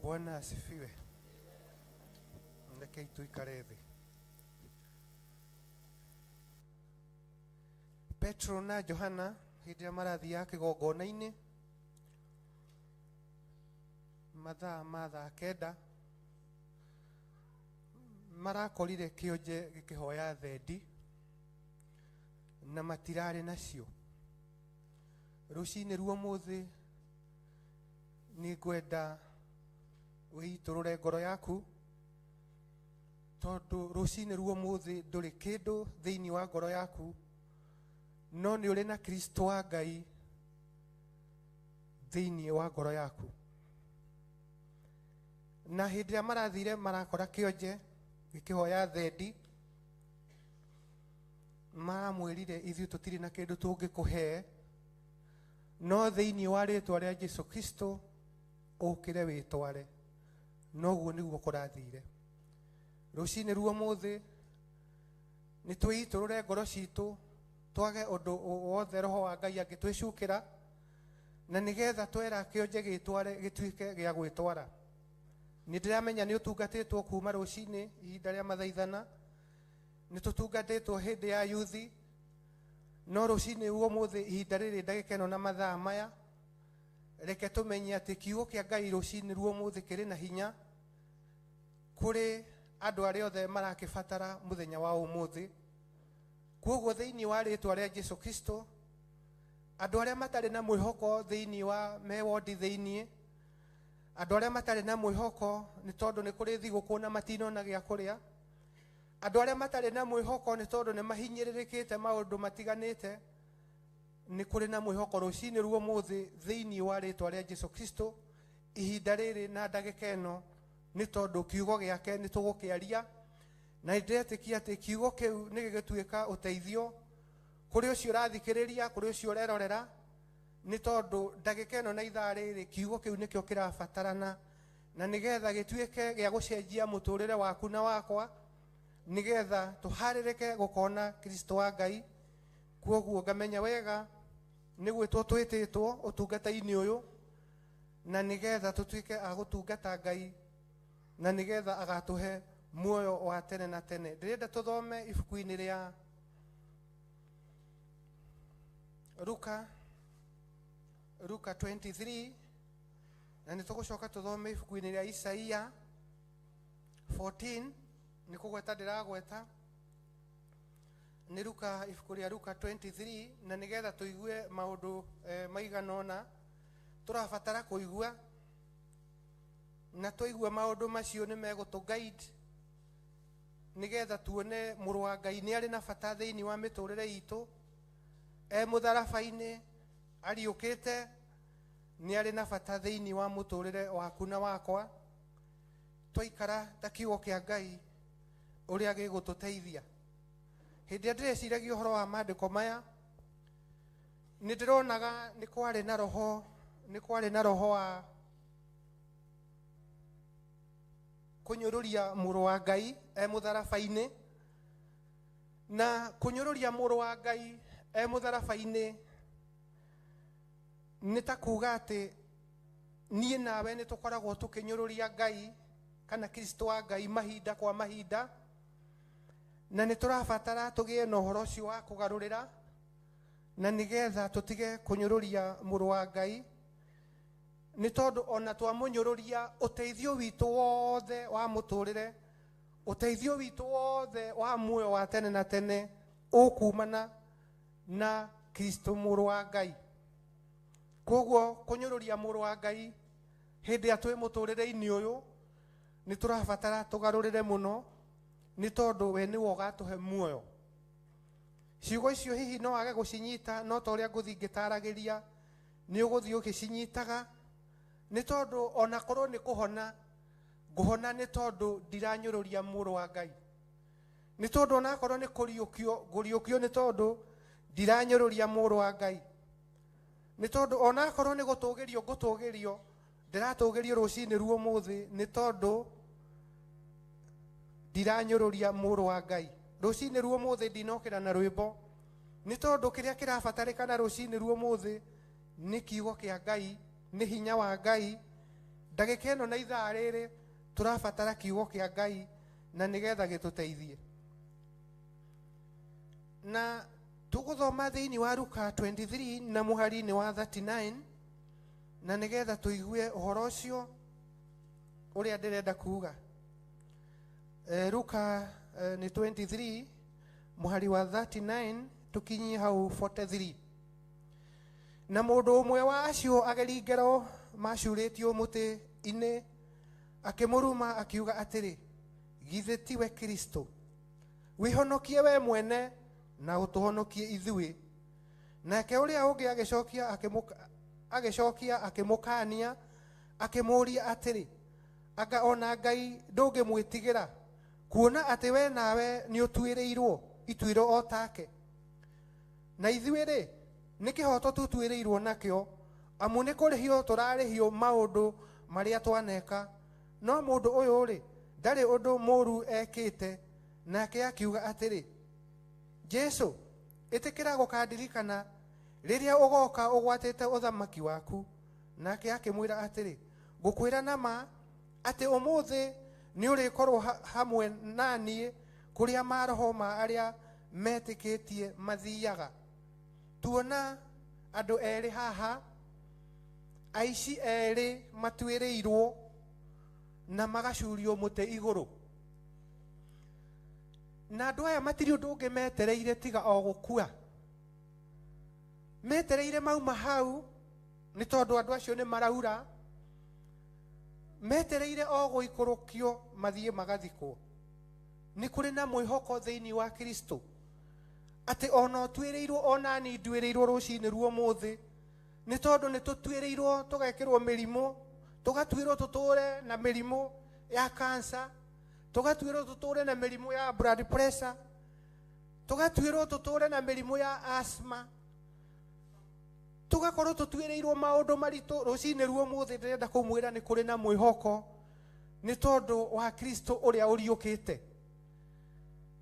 Bwana asifiwe. Rekei tuikare thĩ. Petro na Johana hĩndĩ ĩrĩa marathiaga kĩgongona-inĩ mathaa ma thaa kenda, marakorire kĩonje gĩkĩhoya thendi na matirarĩ nacio. Rũcinĩ rwa ũmũthĩ nĩ ngwenda wĩitũrũre ngoro yaku, tondũ rũcinĩ rwa ũmũthĩ ndũrĩ kĩndũ thĩinĩ wa ngoro yaku, no nĩ ũrĩ na Kristo wa Ngai thĩinĩ wa ngoro yaku. Na hĩndĩ ĩrĩa marathire marakora kĩonje gĩkĩhoya thendi, maramwĩrire ithuĩ tũtirĩ na kĩndũ tũngĩkũhe, no thĩinĩ wa rĩtwa rĩa Jesu Kristo ũkĩre wĩtware. Noguo nĩguo kũrathire. Rũcinĩ rwa ũmũthĩ nĩ twĩitũrũre ngoro citũ, twage ũndũ wothe roho wa Ngai angĩtwĩcukĩra, na nĩgetha twera kĩonje gĩtware gĩtuĩke gĩa gwĩtwara. Nĩ ndĩramenya nĩ ũtungatĩtwo kuma rũcinĩ ihinda rĩa mathaithana, nĩ tũtungatĩtwo hĩndĩ ya yuthi, no rũcinĩ rwa ũmũthĩ ihinda rĩrĩ ndagĩka ĩno na mathaa maya, reke tũmenye atĩ kiugo kĩa Ngai rũcinĩ rwa ũmũthĩ kĩrĩ na hinya kũrĩ andũ arĩa othe marakĩbatara mũthenya wa ũmũthĩ. Kwoguo thĩinĩ wa rĩtwa rĩa Jesu Kristo, andũ arĩa matarĩ na mwĩhoko thĩinĩ wa me wondi thĩinĩ, andũ arĩa matarĩ na mwĩhoko nĩ tondũ nĩ kũrĩ thigũkũ na matinona gĩa kũrĩa, andũ arĩa matarĩ na mwĩhoko nĩ tondũ nĩ mahinyĩrĩrĩkĩte maũndũ matiganĩte, nĩ kũrĩ na mwĩhoko rũcinĩ rwa ũmũthĩ thĩinĩ wa rĩtwa rĩa Jesu Kristo ihinda rĩrĩ na ndagĩka ĩno, nĩ tondũ kiugo gĩake nĩ tũgũkĩaria, na ndĩretĩkia atĩ kiugo kĩu nĩ gĩgũtuĩka ũteithio kũrĩ ũcio ũrathikĩrĩria, kũrĩ ũcio ũrerorera, nĩ tondũ ndagĩka ĩno na ithaa rĩrĩ kiugo kĩu nĩkĩo kĩrabatarana, na nĩgetha gĩtuĩke gĩa gũcenjia mũtũrĩre waku na wakwa, nĩgetha tũharĩrĩke gũkona Kristo wa Ngai. Kwoguo ngamenya wega nĩ gwĩtwo twĩtĩtwo ũtungata-inĩ ũyũ, na nĩgetha tũtuĩke a gũtungata Ngai, na nĩgetha agatũhe muoyo wa tene na tene. Ndĩrenda tũthome ibuku-inĩ rĩa Luka, Luka 23, na nĩ tũgũcoka tũthome ibuku-inĩ rĩa Isaia 14, nĩ kũgweta ndĩragweta, nĩ Luka, ibuku rĩa Luka 23, na nĩgetha tũigue maũndũ maigana ũna tũrabatara kũigua, na twaigua maũndũ macio nĩ megũtũ guide nĩgetha tuone mũrũ wa Ngai nĩ arĩ na bata thĩinĩ wa mĩtũrĩre itũ, e mũtharaba-inĩ ariũkĩte, nĩ arĩ na bata thĩinĩ wa mũtũrĩre waku na wakwa. Twaikara ta kiugo kĩa Ngai ũrĩa gĩgũtũteithia. Hĩndĩ ĩrĩa ndĩreciragia ũhoro wa maandĩko maya, nĩ ndĩronaga nĩ kwarĩ na roho, nĩ kwarĩ na roho wa kũnyũrũria mũrũ wa Ngai e mũtharaba-inĩ, na kũnyũrũria mũrũ wa Ngai e mũtharaba-inĩ nĩ ta kuga atĩ niĩ nawe nĩ tũkoragwo tũkĩnyũrũria Ngai kana Kristo wa Ngai mahinda kwa mahinda, na nĩ tũrabatara tũgĩe na ũhoro ũcio wa kũgarũrĩra, Na nĩgetha tũtige kũnyũrũria mũrũ wa Ngai, nĩ tondũ ona twamũnyũrũria ũteithio witũ wothe wa mũtũrĩre, ũteithio witũ wothe wa muoyo wa tene na tene ũkumana na Kristo mũrũ wa Ngai. Koguo kũnyũrũria mũrũ wa Ngai hĩndĩ ĩrĩa twĩ mũtũrĩre-inĩ ũyũ nĩ tũrabatara tũgarũrĩre mũno, nĩ tondũ we nĩwe ũgatũhe muoyo. Ciugo icio hihi no age gũcinyita, no ta ũrĩa ngũthiĩ ngĩtaragĩria nĩ ũgũthiĩ ũgĩcinyitaga, nĩ tondũ ona korwo nĩ kũhona ngũhona nĩ tondũ ndiranyũrũria mũrũ wa Ngai, nĩ tondũ ona korwo nĩ kũriũkio ngũriũkio nĩ tondũ ndiranyũrũria mũrũ wa Ngai, nĩ tondũ ona korwo nĩ gũtũgĩrio ngũtũgĩrio ndĩratũgĩrio rũcinĩ ruo mũthĩ nĩ tondũ ndiranyũrũria mũrũ wa Ngai. Rũcinĩ ruo mũthĩ ndinokĩra na rwĩmbo nĩ tondũ kĩrĩa kĩrabatarĩkana rũcinĩ ruo mũthĩ nĩ kiugo kĩa Ngai, nĩ hinya wa Ngai. Ndagĩka ĩno na ithaa rĩrĩ tũrabatara kiugo kĩa Ngai na nĩgetha gĩtũteithie. Na tũgũthoma thĩinĩ wa Luka 23 na mũhari-inĩ wa 39 na nĩgetha tũigue ũhoro ũcio ũrĩa ndĩrenda kuuga. Luka nĩ 23 mũhari wa 39 tũkinyie hau 43. Na mũndũ ũmwe wa acio ageri ngero macurĩtio mũtĩ-inĩ akĩmũruma akiuga atĩrĩ, githĩ tiwe Kristo? Wĩhonokie we mwene na ũtũhonokie ithuĩ. Nake ũrĩa ũngĩ agĩcokia akĩmũkania akĩmũũria atĩrĩ, anga ona Ngai ndũngĩmwĩtigĩra, kuona atĩ we nawe nĩũtuĩrĩirwo ituĩro o take? Na ithuĩ-rĩ, nĩ kĩhoto tũtuĩrĩirwo nakĩo, amu nĩ kũrĩhio tũrarĩhio maũndũ marĩa twaneka, no mũndũ ũyũ-rĩ, ndarĩ ũndũ mũũru ekĩte. Nake akiuga atĩrĩ, Jesũ, ĩtĩkĩra gũkandirikana rĩrĩa ũgoka ũgwatĩte ũthamaki waku. Nake akĩmwĩra atĩrĩ, ngũkwĩra na ma atĩ ũmũthĩ nĩũrĩkorwo hamwe na niĩ kũrĩa maroho ma arĩa metĩkĩtie mathiaga. Tuona andũ erĩ haha, aici erĩ matuĩrĩirwo na magacurio mũtĩ igũrũ. Na andũ aya matirĩ ũndũ ũngĩ metereire tiga o gũkua. Metereire mauma hau nĩ tondũ andũ acio nĩ maraura, metereire o gũikũrũkio mathiĩ magathikwo. Nĩ kũrĩ na mwĩhoko thĩinĩ wa Kristo atĩ ona ũtuĩrĩirwo, ona niĩ nduĩrĩirwo rũcinĩ ruo mũthĩ, nĩ tondũ nĩ tũtuĩrĩirwo tũgekĩrwo mĩrimũ, tũgatuĩrwo tũtũre na mĩrimũ ya cancer, tũgatuĩrwo tũtũre na mĩrimũ ya blood pressure, tũgatuĩrwo tũtũre na mĩrimũ ya asthma, tũgakorwo tũtuĩrĩirwo maũndũ maritũ. Rũcinĩ ruo mũthĩ ndĩrenda kũmwĩra nĩ kũrĩ na mwĩhoko nĩ tondũ wa Kristo ũrĩa ũriũkĩte.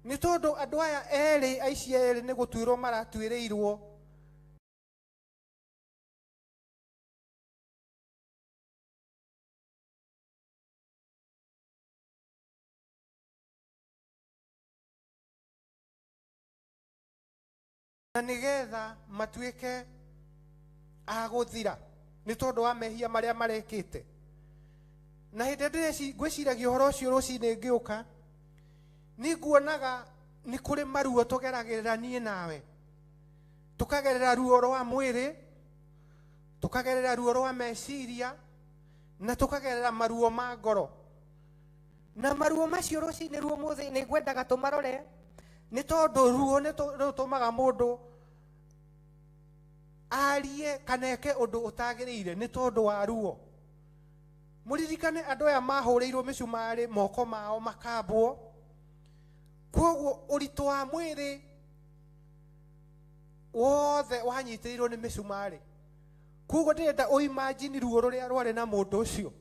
Nĩ tondũ andũ aya erĩ, aici erĩ, nĩ gũtuĩrwo maratuĩrĩirwo na nĩgetha matuĩke a gũthira nĩ tondũ wa mehia marĩa marekĩte. Na hĩndĩ ĩrĩa ngwĩciragia ũhoro ũcio rũcinĩ ngĩũka, nĩ nguonaga nĩ kũrĩ maruo tũgeragĩrĩra niĩ nawe. Tũkagerera ruo rwa mwĩrĩ, tũkagerera ruo rwa meciria, na tũkagerera maruo ma ngoro. Na maruo macio rũcinĩ ruo mũthĩ nĩ ngwendaga tũmarore, nĩ tondũ ruo nĩ rũtũmaga mũndũ arie kana eke ũndũ ũtagĩrĩire nĩ tondũ wa ruo. Mũririkane andũ aya mahũrĩirwo mĩcumarĩ moko mao makambwo, koguo ũritũ wa mwĩrĩ wothe wanyitĩrĩirwo nĩ mĩcumarĩ. Koguo ndĩrenda ũimagine ruo rũrĩa rwarĩ na mũndũ ũcio.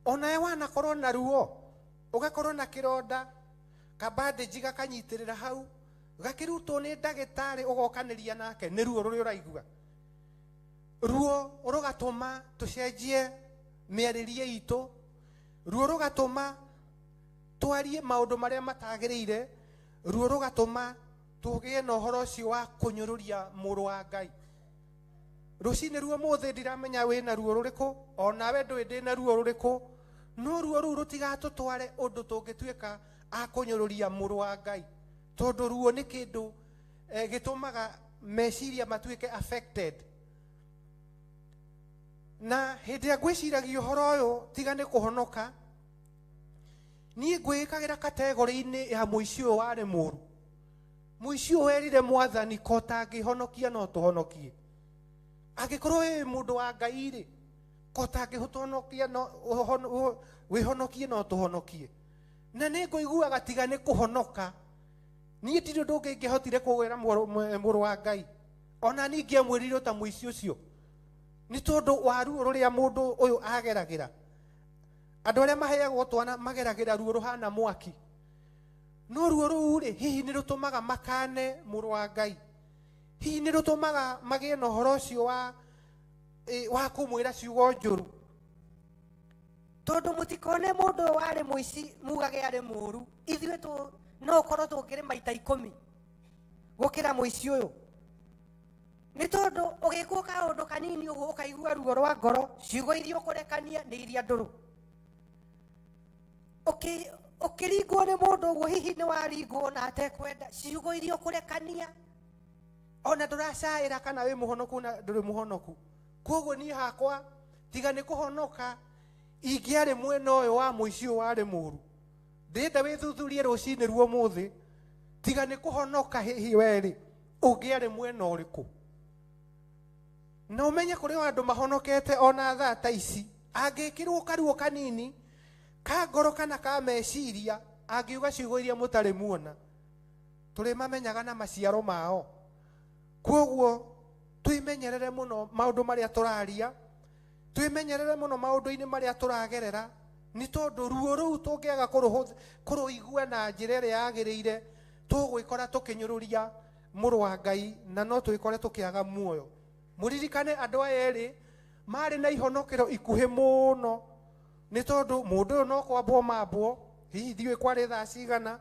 Onawe wanakorwo na ruo, ũgakorwo na kĩronda, kabandĩnji gakanyitĩrĩra hau, gakĩrutwo nĩ ndagĩtarĩ ũgokanĩria nake nĩ ruo rũrĩa ũraigua. Ruo rũgatũma tũcenjie mĩarĩrie itũ, ruo rũgatũma twarie maũndũ marĩa matagĩrĩire, ruo rũgatũma Tũgĩe na ũhoro ũcio wa kũnyũrũria mũrũ wa Ngai. Rũcinĩ ruo mũthĩ ndiramenya wĩna ruo rũrĩkũ, onawe ndũĩ ndĩna ruo rũrĩkũ, no ruo rũu rũtigatũtware ũndũ tũngĩtuĩka a kũnyũrũria mũrũ wa Ngai, tondũ ruo nĩ kĩndũ gĩtũmaga meciria matuĩke affected. Na hĩndĩ ĩrĩa ngwĩciragia ũhoro ũyũ tiga nĩ kũhonoka, niĩ ngwĩkagĩra kategori-inĩ ya mũici ũyũ warĩ mũũru. Mũici ũyũ werire mwathani ko tangĩhonokia no tũhonokie. Angĩkorwo wĩ mũndũ wa Ngai rĩ, ko tangĩhonokia no wĩhonokie no tũhonokie. Na nĩ ngũiguaga tiga nĩ kũhonoka, niĩ ndirĩ ũndũ ũngĩ ingĩhotire kũgwĩra mũrũ wa Ngai. Ona niĩ ingĩamwĩrire ta mũici ũcio, nĩ tondũ wa ruo rũrĩa mũndũ ũyũ ageragĩra. Andũ arĩa maheagwo twana mageragĩra ruo rũhana mwaki, no ruo rũu rĩ hihi nĩ rũtũmaga makane mũrũ wa Ngai, hihi nĩ rũtũmaga magĩe na ũhoro ũcio wa kũmwĩra ciugo njũru. Tondũ mũtikone mũndũ ũyũ warĩ mũici mugage arĩ mũũru, ithuĩ no ũkorwo tũngĩrĩ maita 10 gũkĩra mũici ũyũ. Nĩ tondũ ũgĩkwo kaũndũ kanini ũguo ũkaigua ruo rwa ngoro, ciugo iria ũkũrekania nĩ iria ndũrũ. Ũkĩringwo nĩ mũndũ ũguo, hihi nĩ waringwo na atekwenda, ciugo iria ũkũrekania ona ndũracaĩra kana wĩ mũhonoku na ndũrĩ mũhonoku. Koguo niĩ hakwa tiga nĩ kũhonoka ingĩarĩ mwena ũyũ wa mũici ũyũ warĩ mũũru. Ndĩrenda wĩthuthurie rũcinĩ ruo mũthĩ, tiga nĩ kũhonoka hihi werĩ ũngĩarĩ mwena ũrĩkũ. Na ũmenye kũrĩ o andũ mahonokete ona thaa ta ici, angĩkĩrwo karuo kanini ka ngoro kana ka meciria, angiuga ciugo iria mũtarĩ muona, tũrĩmamenyaga na maciaro mao. Koguo twĩmenyerere mũno maũndũ marĩa tũraria, twĩmenyerere mũno maũndũ-inĩ marĩa tũragerera, nĩ tondũ ruo rũu tũngĩaga kũrũigua na njĩra ĩrĩa yagĩrĩire, tũgwĩkora tũkĩnyũrũria mũrũ wa Ngai na no twĩkore tũkĩaga muoyo. Mũririkane andũ aya erĩ marĩ na ihonokero ikuhĩ mũno, nĩ tondũ mũndũ ũyũ no kwambwo mambwo, hihi ndiũĩ kwarĩ thaa cigana,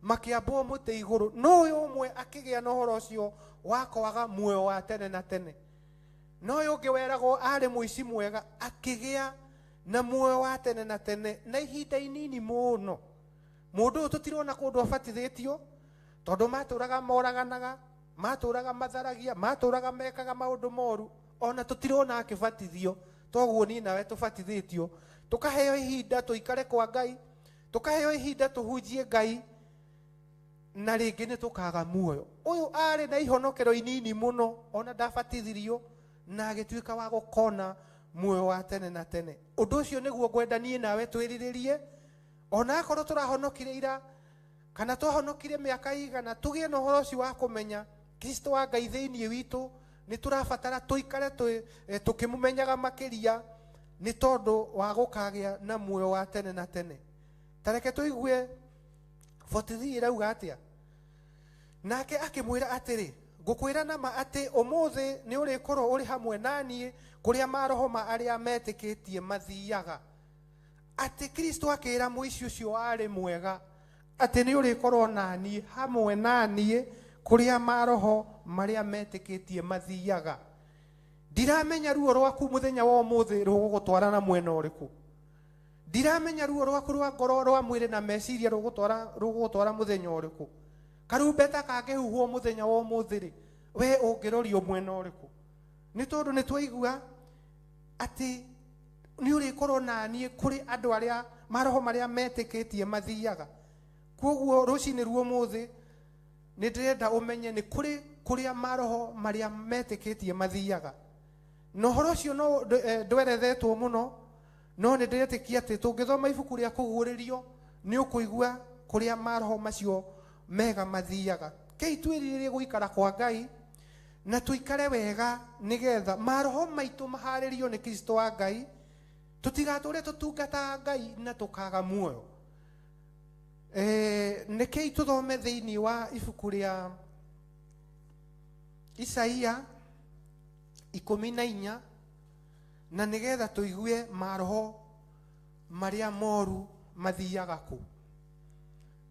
makĩambwo mũtĩ igũrũ, no ũyũ ũmwe akĩgĩa na ũhoro ũcio wa kwaga muoyo wa tene na tene, no ũyũ ũngĩ weragwo arĩ mũici mwega akĩgĩa na muoyo wa tene na tene na ihinda inini mũno. Mũndũ ũyũ tũtirona kũndũ abatithĩtio, tondũ matũraga moraganaga, matũraga matharagia, matũraga mekaga maũndũ moru, ona tũtirona akĩbatithio. Toguo niĩ nawe tũbatithĩtio, tũkaheo ihinda tũikare kwa Ngai, tũkaheo ihinda tũhunjie Ngai, na rĩngĩ nĩ tũkaga muoyo. Ũyũ arĩ na ihonokero inini mũno, ona ndabatithirio na agĩtuĩka wa gũkona muoyo wa tene na tene. Ũndũ ũcio nĩguo ngwenda niĩ nawe twĩrirĩrie, ona akorwo tũrahonokire ira kana twahonokire mĩaka igana, tũgĩe na ũhoro ũcio wa kũmenya Kristo wa Ngai thĩinĩ witũ. Nĩ tũrabatara tũikare tũkĩmũmenyaga makĩria, nĩ tondũ wa gũkagĩa na muoyo wa tene na tene. Ta reke tũigue 43 ĩrauga atĩa. Nake akĩmwĩra atĩrĩ, ngũkwĩra na ma atĩ ũmũthĩ nĩ ũrĩkorwo ũrĩ hamwe na niĩ kũrĩa maroho ma arĩa metĩkĩtie mathiaga. Atĩ Kristo akĩra mũici ũcio warĩ mwega atĩ nĩ ũrĩkorwo na niĩ hamwe na niĩ kũrĩa maroho marĩa metĩkĩtie mathiaga. Ndiramenya ruo rwaku mũthenya wa ũmũthĩ rũgũgũtwara na mwena ũrĩkũ. Ndiramenya ruo rwaku rwa ngoro rwa mwĩrĩ na meciria rũgũgũtwara mũthenya ũrĩkũ. Karumbeta kangĩhuhwo mũthenya wa ũmũthĩ rĩ, we ũngĩrorio mwena ũrĩkũ? Nĩ tondũ nĩ twaigua atĩ nĩ ũrĩkorwo na niĩ kũrĩ andũ arĩa maroho marĩa metĩkĩtie mathiaga. Koguo rũcinĩ ruo ũmũthĩ nĩ ndĩrenda ũmenye nĩ kũrĩ kũrĩa maroho marĩa metĩkĩtie mathiaga. Na ũhoro ũcio no ndwerethetwo mũno, no nĩ ndĩretĩkia atĩ tũngĩthoma ibuku rĩa kũguũrĩrio nĩ ũkũigua kũrĩa maroho macio mega mathiaga. Kei twĩrirĩrie gũikara kwa Ngai na tũikare wega nĩgetha maroho maitũ maharĩrio nĩ Kristo wa Ngai, tũtigatũre tũtungataga Ngai na tũkaga muoyo. Nĩkĩi tũthome thĩinĩ wa ibuku rĩa Isaia 14 na nĩgetha tũigue maroho marĩa moru mathiaga kũ,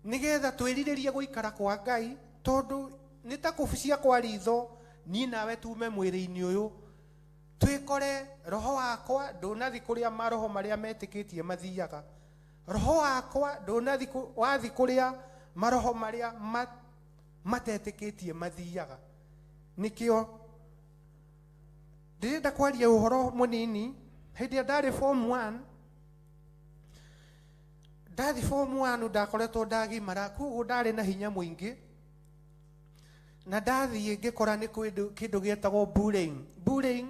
nĩgetha twĩrirĩrie gũikara kwa Ngai, tondũ Nĩ ta kũbucia kwa ritho niĩ nawe tume mwĩrĩ-inĩ ũyũ twĩkore roho wakwa ndũnathi kũrĩa maroho marĩa metĩkĩtie mathiaga, roho wakwa ndũnathi wathi kũrĩa maroho marĩa matetĩkĩtie mathiaga. Nĩkĩo ndĩrenda kwaria ũhoro mũnini. Hĩndĩ ĩrĩa ndarĩ form 1, ndathi form 1 ndakoretwo ndagimara, koguo ndarĩ na hinya mũingĩ, na ndathiĩ ngĩkora nĩ kĩndũ gĩetagwo bullying. Bullying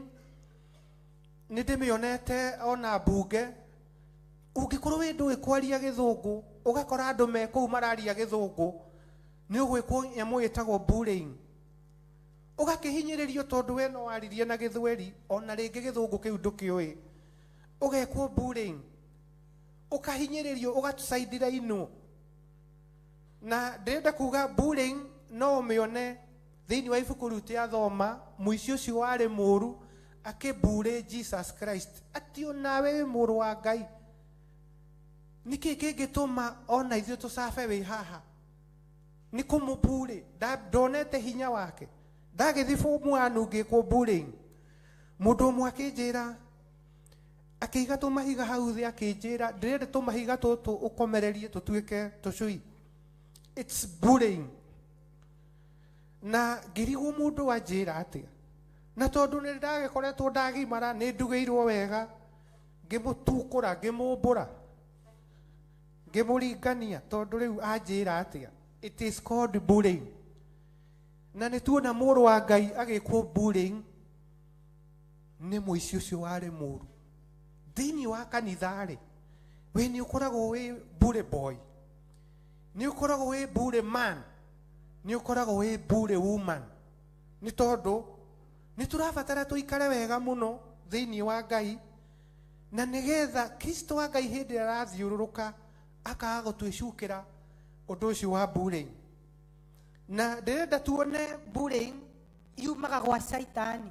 nĩ ndĩmĩonete ona mbunge. Ũngĩkorwo wĩ ndũĩ kwaria gĩthũngũ, ũgakora andũ me kũu mararia gĩthũngũ, nĩ ũgwĩkwo nyamũ ĩtagwo bullying, ũgakĩhinyĩrĩrio tondũ we no waririe na gĩthweri, ona rĩngĩ gĩthũngũ kĩu ndũkĩũĩ, ũgekwo bullying, ũkahinyĩrĩrio, ũgatucaindĩra inwo. Na ndĩrenda kuga bullying no ũmĩone thĩinĩ wa ibuku rĩu tĩathoma. Mũici ũcio warĩ mũũru akĩmbũrĩ Jesus Christ atĩ onawe wĩ mũrũ wa Ngai, nĩkĩ kĩngĩtũma ona ithuĩ tũcabe wĩ haha? Nĩ kũmũmbũrĩ. Ndonete hinya wake. Ndagĩthiĩ form 1 ngĩkwo bullying, mũndũ ũmwe akĩnjĩra, akĩiga tũmahiga hau thĩ, akĩnjĩra, "Ndĩrenda tũmahiga tũtũ ũkomererie tũtuĩke tũcui." It's bullying. Na ngĩrigwo mũndũ anjĩra atĩa, na tondũ nĩ ndagĩkoretwo ndagimara, nĩ ndugĩirwo wega, ngĩmũtukũra, ngĩmũmbũra, ngĩmũringania, tondũ rĩu anjĩra atĩa? It is called bullying. Na nĩ tuona mũrũ wa Ngai agĩkwo bullying nĩ mũici ũcio warĩ mũru. Thĩinĩ wa kanitha rĩ, we nĩ ũkoragwo wĩ bully boy, nĩ ũkoragwo wĩ bully man, nĩ ũkoragwo wĩ bully woman, nĩ tondũ nĩ tũrabatara tũikare wega mũno thĩinĩ wa Ngai, na nĩgetha Kristo wa Ngai hĩndĩ ĩrĩa arathiũrũrũka akaga gũtwĩcukĩra ũndũ ũcio wa bullying. Na ndĩrenda tuone bullying yumaga gwa Caitani.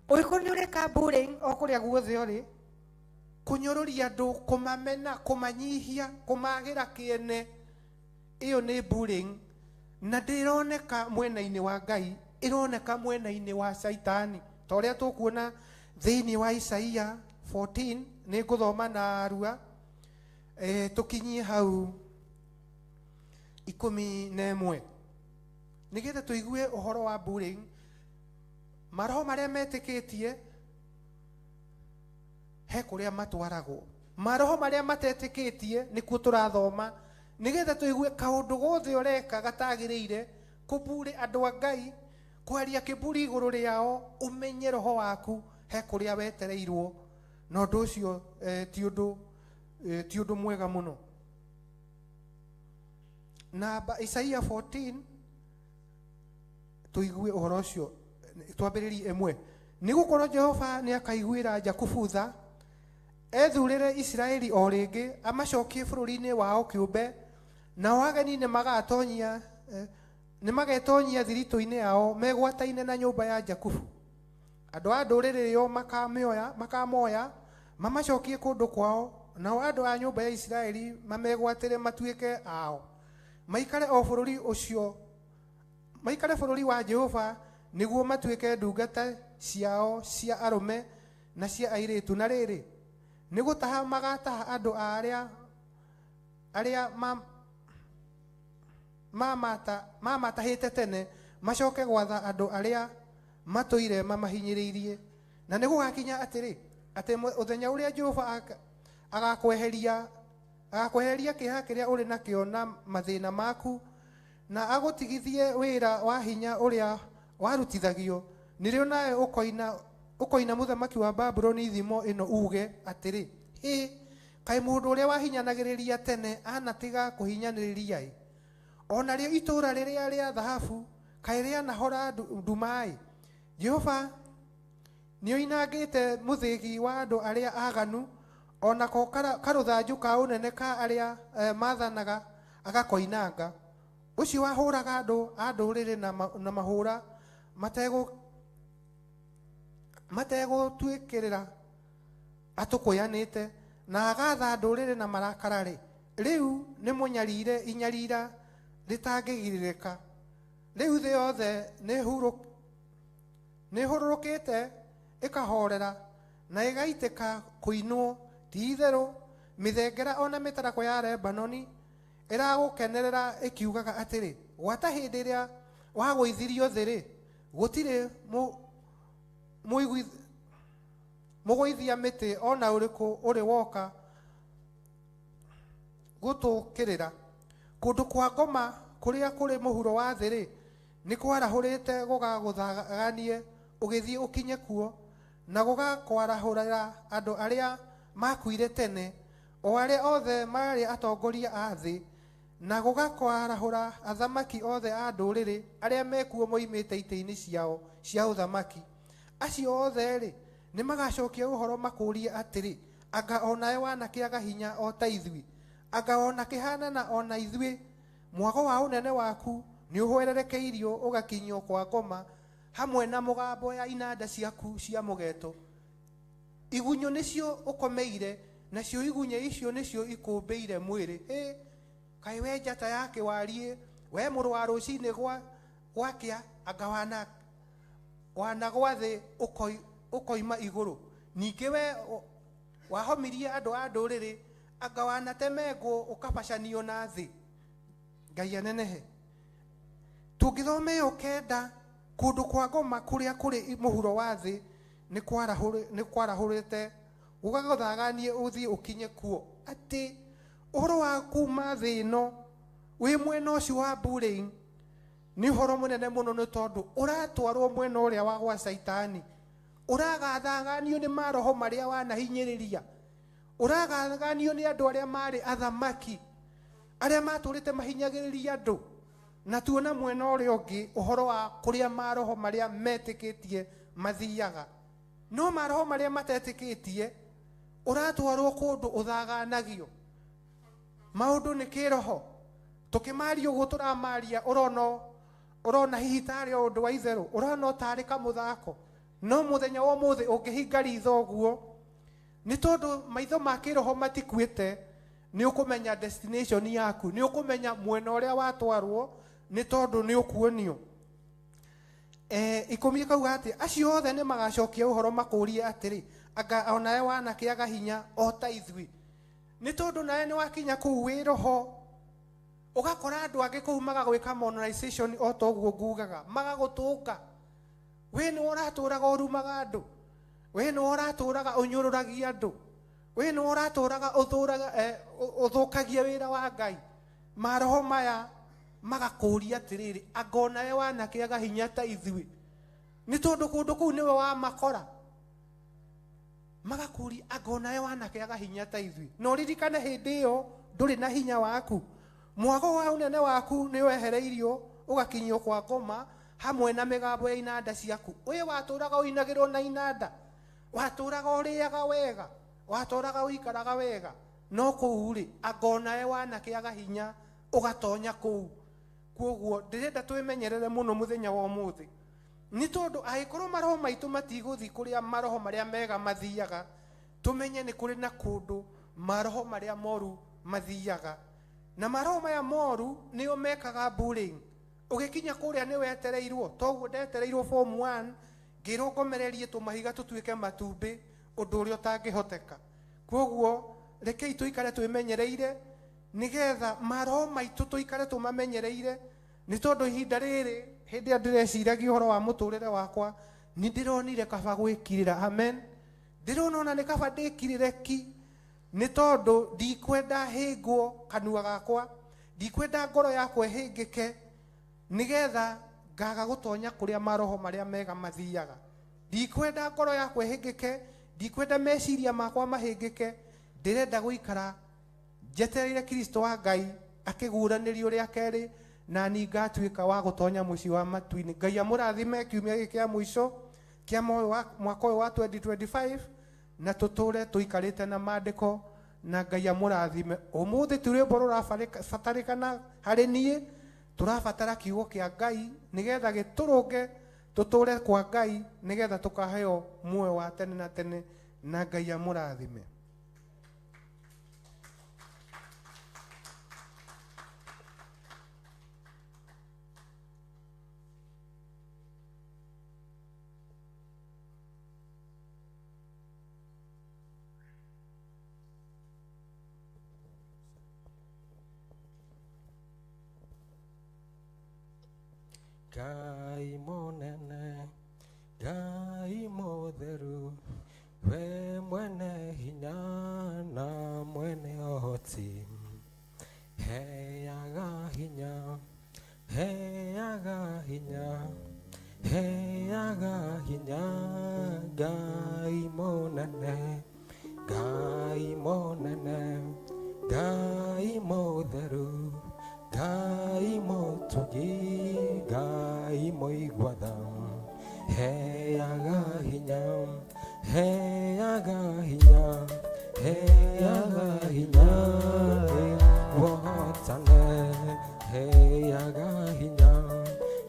Ũngĩkorwo nĩ ũreka bullying o kũrĩa guothe ũrĩ, kũnyũrũria andũ, kũmamena, kũmanyihia, kũmagĩra kĩene, ĩyo nĩ bullying, na ndĩroneka mwena-inĩ wa Ngai, ĩroneka mwena-inĩ wa Caitani, ta ũrĩa tũkuona thĩinĩ wa Isaia 14. Nĩ ngũthoma na arua tũkinyie hau 11 nĩgetha tũigue ũhoro wa bullying, maroho marĩa metĩkĩtie he kũrĩa matwaragwo, maroho marĩa matetĩkĩtie nĩkuo tũrathoma, nĩgetha tũigue kaũndũ gothe ũreka gatagĩrĩire, kũburi andũ a Ngai, kwaria kĩburi igũrũ rĩao, ũmenye roho waku he kũrĩa wetereirwo. Na ũndũ ũcio ti ũndũ mwega mũno. Na Isaia 14 tũigue ũhoro ũcio, twambĩrĩrie 1. Nĩ gũkorwo Jehova nĩ akaiguĩra Jakubu tha, ethurĩre Isiraeli o rĩngĩ, amacokie bũrũri-inĩ wao kĩũmbe, nao ageni nĩ magetonyia thiritũ-inĩ yao megwataine na nyũmba ya Jakubu. Andũ a ndũrĩrĩ yo makamoya mamacokie kũndũ kwao, nao andũ a nyũmba ya Isiraeli mamegwatĩre matuĩke ao, maikare o bũrũri ũcio, maikare bũrũri wa Jehova, nĩguo matuĩke ndungata ciao cia arũme na cia airĩtu. Na rĩrĩ, nĩ gũtaha magataha andũ arĩa mamatahĩte tene, macoke gwatha andũ arĩa matũire mamahinyĩrĩirie. Na nĩ gũgakinya atĩrĩ, atĩ ũthenya ũrĩa Jehova agakweheria kĩeha kĩrĩa ũrĩ nakĩo na mathĩna maku, na agũtigithie wĩra wa hinya ũrĩa warutithagio, nĩrĩo nawe ũkoina mũthamaki wa Babuloni thimo ĩno uge atĩrĩ, 'Hĩ, kaĩ mũndũ ũrĩa wahinyanagĩrĩria tene anatiga kũhinyanĩrĩria-ĩ! Ona rĩo itũũra rĩrĩa rĩa thahabu kaĩ rĩanahora nduma-ĩ! Jehova nĩoinangĩte mũthĩgi wa andũ arĩa aganu, onako karũthanju ka ũnene ka arĩa mathanaga agakoinanga. Ũcio wahũraga andũ a ndũrĩrĩ na mahũra mategũtuĩkĩrĩra atũkũyanĩte, na agatha ndũrĩrĩ na marakara-rĩ, rĩu nĩ mũnyarire inyarira rĩtangĩgirĩrĩka." Rĩu thĩ yothe nĩhurũrũkĩte ĩkahorera na ĩgaitĩka kũinwo. Ti-itherũ mĩthengera ona mĩtarakwa ya Lebanoni ĩragũkenerera ĩkiugaga atĩrĩ, gwata hĩndĩ ĩrĩa wagũithirio thĩ-rĩ, gũtirĩ mũgũithia mĩtĩ ona ũrĩkũ ũrĩ woka gũtũũkĩrĩra. Kũndũ kwa ngoma kũrĩa kũrĩ mũhuro wa thĩ-rĩ, nĩ kwarahũrĩte gũgagũthaganie ũgĩthiĩ ũkinye kuo, na gũgakwarahũrĩra andũ arĩa makuire tene, o arĩa othe maarĩ atongoria a thĩ, na gũgakwarahũra athamaki othe a ndũrĩrĩ arĩa mekuo moimĩte itĩ-inĩ ciao cia ũthamaki. Acio othe-rĩ, nĩ magacokia ũhoro makũũrie atĩrĩ, anga o nawe wanakĩaga hinya o ta ithuĩ? Anga o nakĩhanana o na ithuĩ? Mwago wa ũnene waku nĩ ũhwererekeirio ũgakinyio kwa ngoma, hamwe na mũgambo ya inanda ciaku cia mũgeto. Igunyũ nĩcio ũkomeire, nacio igunyũ icio nĩcio ikũmbĩire mwĩrĩ. Hĩ, kaĩ we njata ya kĩwariĩ, we mũrũ wa rũcinĩ gwakĩa, anga wanagwa thĩ ũkoima igũrũ. Ningĩ we wahomirie andũ a ndũrĩrĩ, anga wanatemengwo ũkabacanio na thĩ. Ngai anenehe. Tũngĩthoma ĩyo kenda, kũndũ kwa ngoma kũrĩa kũrĩ mũhuro wa thĩ nĩ kwarahũrĩte gũgagũthaganie ũthiĩ ũkinye kuo. Atĩ ũhoro wa kuma thĩ ĩno wĩ mwena ũcio wa bullying nĩ ũhoro mũnene mũno, nĩ tondũ ũratwarwo mwena ũrĩa wa gwa Caitani, ũragathaganio nĩ maroho marĩa wanahinyĩrĩria, ũragathaganio nĩ andũ arĩa marĩ athamaki arĩa matũrĩte mahinyagĩrĩria andũ. Na tuona mwena ũrĩa ũngĩ ũhoro wa kũrĩa maroho marĩa metĩkĩtie mathiaga, no maroho marĩa matetĩkĩtie ũratwarwo kũndũ ũthaganagio. Maũndũ nĩ kĩroho, tũkĩmaria ũguo tũramaria, ũrona hihi tarĩ o ũndũ wa itherũ, ũrona tarĩ kamũthako, no mũthenya wa ũmũthĩ ũngĩhinga ritho ũguo, nĩ tondũ maitho ma kĩroho matikuĩte, nĩ ũkũmenya destination yaku, nĩ ũkũmenya mwena ũrĩa watwarwo, nĩ tondũ nĩ ũkuonio. Ikũmi kauga atĩ acio othe nĩ magacokia ũhoro makũrie atĩrĩ, anga onawe wanakĩaga hinya o ta ithuĩ? Nĩ tondũ nawe nĩ wakinya kũu wĩ roho, ũgakora andũ angĩ kũu magagwĩka monetization o ta ũguo ngugaga, magagũtũnga. We nĩwe ũratũraga ũrumaga andũ, we nĩwe ũratũraga ũnyũrũragia andũ, we nĩwe ũratũraga ũthũkagia wĩra wa Ngai. Maroho maya magakũria atĩrĩrĩ, anga onawe wanakĩaga hinya ta ithuĩ? Nĩ tondũ kũndũ kũu nĩwe wamakora. Magakũria anga onawe wanakĩaga hinya ta ithuĩ? Na ũririkane hĩndĩ ĩyo ndũrĩ na hinya waku, mwago wa ũnene waku nĩ wehereirio ũgakinyio kwa ngoma hamwe na mĩgambo ya inanda ciaku. Ũyũ watũraga ũinagĩrwo na inanda, watũraga ũrĩaga wega, watũraga ũikaraga wega, no kũu rĩ, anga onawe wanakĩaga hinya ũgatonya kũu. Kwoguo ndĩrenda twĩmenyerere mũno mũthenya wa ũmũthĩ, nĩ tondũ angĩkorwo maroho maitũ matigũthiĩ kũrĩa maroho marĩa mega mathiaga, tũmenye nĩ kũrĩ na kũndũ maroho marĩa moru mathiaga. Na maroho maya moru nĩo mekaga bullying. Ũgĩkinya kũrĩa nĩ wetereirwo, toguo ndetereirwo form 1 ngĩrwo ngomererie tũmahiga tũtuĩke matumbĩ, ũndũ ũrĩa ũtangĩhoteka. Kwoguo rekei tũikare twĩmenyereire, nĩgetha maroho maitũ tũikare tũmamenyereire, nĩ tondũ ihinda rĩrĩ hĩndĩ ĩrĩa ndĩreciragia ũhoro wa mũtũrĩre wakwa, nĩ ndĩronire kaba gwĩkirĩra. Amen. Ndĩrona ona nĩ kaba ndĩkirĩre ki, nĩ tondũ ndikwenda hĩngwo kanua gakwa, ndikwenda ngoro yakwa ĩhĩngĩke, nĩgetha ngaga gũtonya kũrĩa maroho marĩa mega mathiaga. Ndikwenda ngoro yakwa ĩhĩngĩke, ndikwenda meciria makwa mahĩngĩke, ndĩrenda gũikara njetereire Kristo wa Ngai akĩguũranĩrio rĩa kerĩ, na niĩ ngatuĩka wa gũtonya mũciĩ wa matu-inĩ. Ngai amũrathime kiumia gĩkĩ kĩa mũico kĩa mwaka ũyũ wa 2025, na tũtũre tũikarĩte na maandĩko, na Ngai amũrathime. Ũmũthĩ ti rwĩmbo rũrabatarĩkana harĩ niĩ, tũrabatara kiugo kĩa Ngai nĩgetha gĩtũrũnge tũtũre kwa Ngai, nĩgetha tũkaheo muoyo wa tene na tene, na Ngai amũrathime. Ngai mũnene, Ngai mũtheru, we mwene hinya na mwene ũhoti. Heaga hinya, heaga hinya, heaga hinya, Ngai mũnene, Ngai mũnene, Ngai mũtheru, Ngai mũtugi, Ngai mũigua tha. Heaga hinya, heaga hinya, heaga hinya, wahotane. Heaga hinya,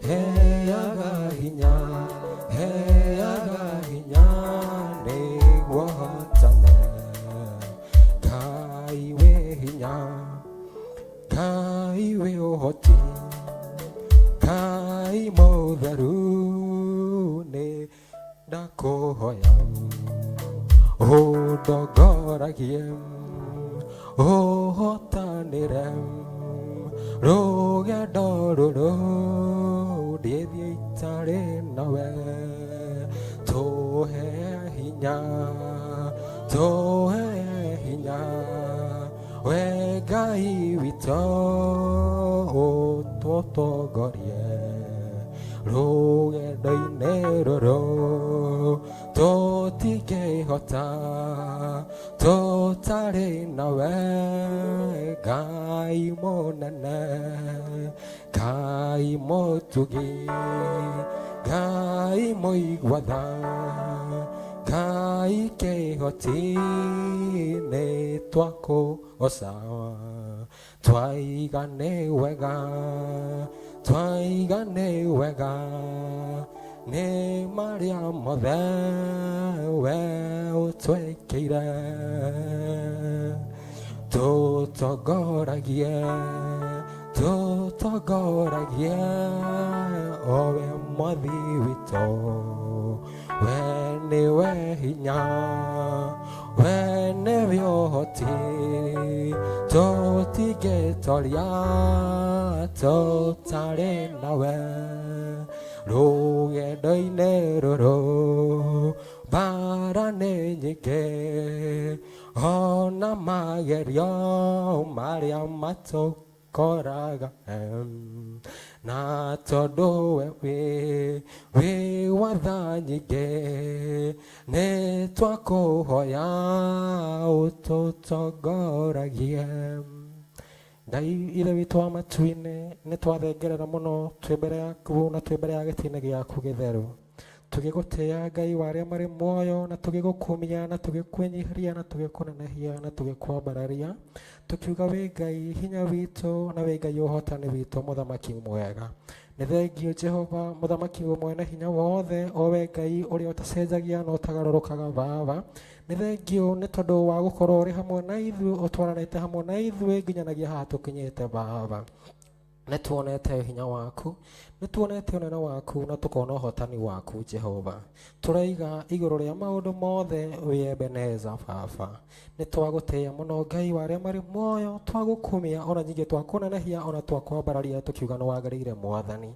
heaga hinya, heaga hinya, nĩguo hotane. Ngai wĩ hinya, Ngai wĩ ũhoti, Ngai mũtheru, nĩ ndakũhoya ũndongoragie, ũhotanĩre rũgendo rũrũ ndĩthiĩ itarĩ nawe. Tũhe hinya, tũhe hinya, we Ngai witũ, ũtũtongorie rũgendo-inĩ rũrũ, tũtingĩhota tũtarĩ nawe. Ngai mũnene, Ngai mũtugi, Ngai mũigua tha, Ngai kĩhoti, nĩ twakũgoca. Twaiga nĩ wega, twaiga nĩ wega, nĩ marĩa mothe we ũtwĩkĩire. Tũtongoragie, tũtongoragie, o we mwathi witũ, we nĩwe hinya, we nĩwe ũhoti, tũtingĩtoria tũtarĩ nawe. Rũgendo-inĩ rũrũ mbara nĩ nyingĩ, ona magerio marĩa matũkoraga, na tondũ we wĩ watha nyingĩ, nĩ twakũhoya ũtũtongoragie. Ngai Ithe witũ wa matu-inĩ, nĩ twathengerera mũno twĩ mbere yaku na twĩ mbere ya gĩtĩ-inĩ gĩaku gĩtheru, tũgĩgũtĩĩa Ngai wa arĩa marĩ muoyo, na tũgĩgũkumia, na tũgĩkwĩnyihĩria, na tũgĩkũnenehia, na tũgĩkwambararia, tũkiuga wĩ Ngai hinya witũ na wĩ Ngai ũhotani witũ, mũthamaki mwega. Nĩ thengio Jehova, mũthamaki mwene hinya wothe, o we Ngai ũrĩa ũtacenjagia na ũtagarũrũkaga. Baba, nĩ thengio nĩ tondũ wa gũkorwo ũrĩ hamwe na ithuĩ, ũtwaranĩte hamwe na ithuĩ nginyanagia haha tũkinyĩte. Baba, nĩ tuonete hinya waku, nĩ tuonete ũnene waku, na tũkona ũhotani waku. Jehova, tũraiga igũrũ rĩa maũndũ mothe wĩ Ebeneza. Baba, nĩ twagũtĩĩa mũno, Ngai wa arĩa marĩ muoyo, twagũkumia, ona nyingĩ twakũnenehia, ona twakwambararia, tũkiuga nĩ wagĩrĩire. Mwathani,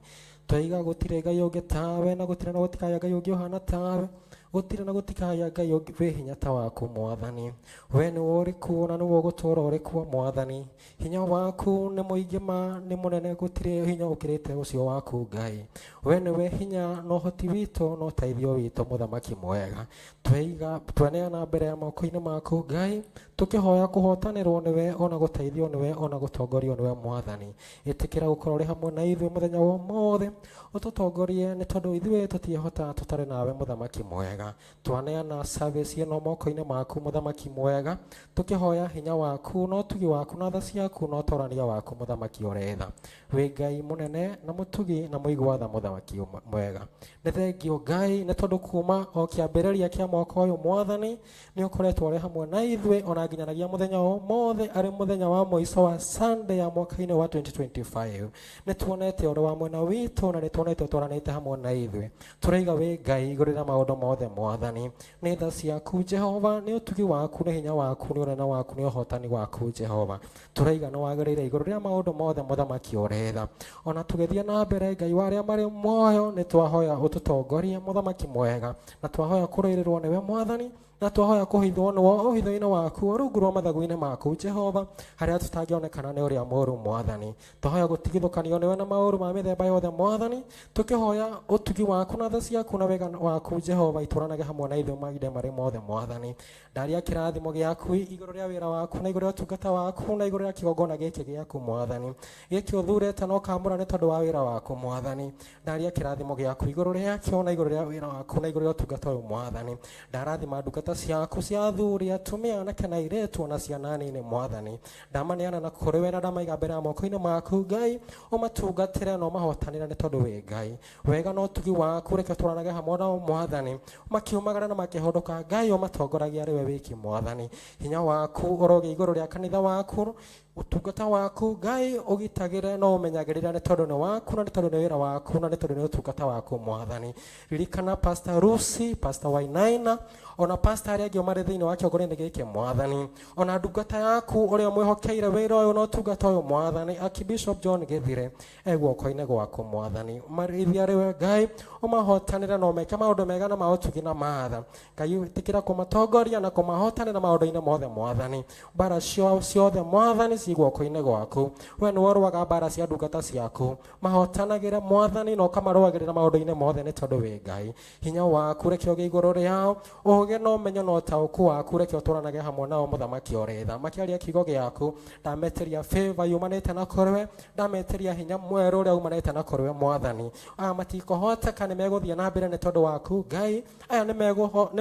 twaiga gũtirĩ Ngai ũngĩ tawe, na gũtirĩ na gũtikaya Ngai ũngĩ ũhana tawe, gũtirĩ na gũtikaya Ngai ũngĩ wĩ hinya ta waku. Mwathani, we nĩwe ũrĩ kuo na nĩwe ũgũtũũra ũrĩ kuo. Mwathani, hinya waku nĩ mũingĩ ma, nĩ mũnene, gũtirĩ hinya ũkĩrĩte ũcio waku. Ngai, we nĩwe hinya na ũhoti witũ na ũteithio witũ, mũthamaki mwega. Tweiga tweneana mbere ya moko-inĩ maku, Ngai, tũkĩhoya kũhotanĩrwo nĩwe, ona gũteithio nĩwe, ona gũtongorio nĩwe. Mwathani, ĩtĩkĩra gũkorwo ũrĩ hamwe na ithuĩ mũthenya wa ũmũthĩ, ũtũtongorie, nĩ tondũ ithuĩ tũtiĩhota tũtarĩ nawe. Mũthamaki mwega, twaneana service ĩno moko-inĩ maku, mũthamaki mwega, tũkĩhoya hinya waku na ũtugi waku na tha ciaku na ũtorania waku. Mũthamaki ũrĩ tha, wĩ Ngai mũnene na mũtugi na mũigua tha, mũthamaki mwega. Nĩ thengio Ngai, nĩ tondũ kuma o kĩambĩrĩria kĩa mwaka ũyũ, Mwathani, nĩ ũkoretwo ũrĩ hamwe na ithuĩ, ona nginyanagia mũthenya wa ũmũthĩ, arĩ mũthenya wa mũico wa Sunday ya mwaka-inĩ wa 2025. Nĩ tuonete ũrĩ wa mwena witũ na nĩ tuonete ũtwaranĩte hamwe na ithuĩ. Tũraiga wĩ Ngai igũrũ rĩa maũndũ mothe. Mwathani. Nĩ tha ciaku Jehova, nĩ ũtugi waku, nĩ hinya waku, nĩ ũnene waku, nĩ ũhotani waku Jehova. Tũraiga nĩ wagĩrĩire igũrũ rĩa maũndũ mothe mũthamaki ũretha. Ona tũgĩthiĩ na mbere Ngai wa arĩa marĩ muoyo, nĩ twahoya ũtũtongorie mũthamaki mwega, na twahoya kũrũĩrĩrwo nĩwe Mwathani, na twahoya kũhithwo nĩwe ũhitho-inĩ waku, rungu rwa mathagu-inĩ maku Jehova, harĩa tũtangĩonekana nĩ ũrĩa mũũru Mwathani. Twahoya gũtigithũkanio nĩwe na maũru ma mĩthemba yothe Mwathani, tũkĩhoya ũtugi waku na tha ciaku na wega waku Jehova itũranage hamwe na ithuĩ mahinda marĩ mothe Mwathani. Ndaria kĩrathimo gĩaku igũrũ rĩa wĩra waku na igũrũ rĩa ũtungata waku na igũrũ rĩa kĩgongona gĩkĩ gĩaku Mwathani, gĩkĩ ũthurĩte na ũkamũra nĩ tondũ wa wĩra waku Mwathani. Ndaria kĩrathimo gĩaku igũrũ rĩakĩo na igũrũ rĩa wĩra waku na igũrũ rĩa ũtungata ũyũ Mwathani. Ndarathima ndungata ciaku cia athuri, atumia, anake na airĩtu, ona ciana nini Mwathani. Ndamaneana na kũrĩ we na ndamaiga mbere ya moko-inĩ maku Ngai, ũmatungatĩre na ũmahotanĩre nĩ tondũ wĩ Ngai. Wega na ũtugi waku reke tũranage hamwe nao Mwathani, makiumagara na makĩhũndũka Ngai, ũmatongoragia arĩ we wiki Mwathani. Hinya waku ũrogĩa igũrũ rĩa kanitha waku, ũtungata waku Ngai ũgitagĩre na ũmenyagĩrĩre nĩ tondũ nĩ waku na nĩ tondũ nĩ wĩra waku na nĩ tondũ nĩ ũtungata waku Mwathani. Ririkana Pastor Lucy, Pastor Wainaina, ona pastor arĩa angĩ marĩ thĩinĩ wa kĩongorĩinĩ gĩkĩ Mwathani, ona ndungata yaku ũrĩa mwĩhokeire wĩra ũyũ na ũtungata ũyũ Mwathani, Archbishop John Gĩthire e guoko-inĩ gwaku Mwathani. Marĩithia arĩ we Ngai, ũmahotanĩre na ũmeke maũndũ mega na ma ũtugi na matha. Ngai ĩtĩkĩra kũmatongoria na kũmahotanĩra maũndũ-inĩ mothe Mwathani. Mbara ciao ciothe Mwathani ci guoko-inĩ gwaku, we nĩwe ũrũaga mbara cia ndungata ciaku. Mahotanagĩre Mwathani na ũkamarũagĩrĩra maũndũ-inĩ mothe nĩ tondũ wĩ Ngai. Hinya waku reke ũgĩe igũrũ rĩao, ũũgĩ na ũmenyo na ũtaũku waku reke ũtũranage hamwe nao mũthamaki ũrĩ tha. Makĩaria kiugo gĩaku, ndametĩria favor yumanĩte na kũrĩ we, ndametĩria hinya mwerũ ũrĩa umanĩte na kũrĩ we Mwathani. Aya matikũhoteka, nĩ megũthiĩ na mbere nĩ tondũ waku Ngai. Aya nĩ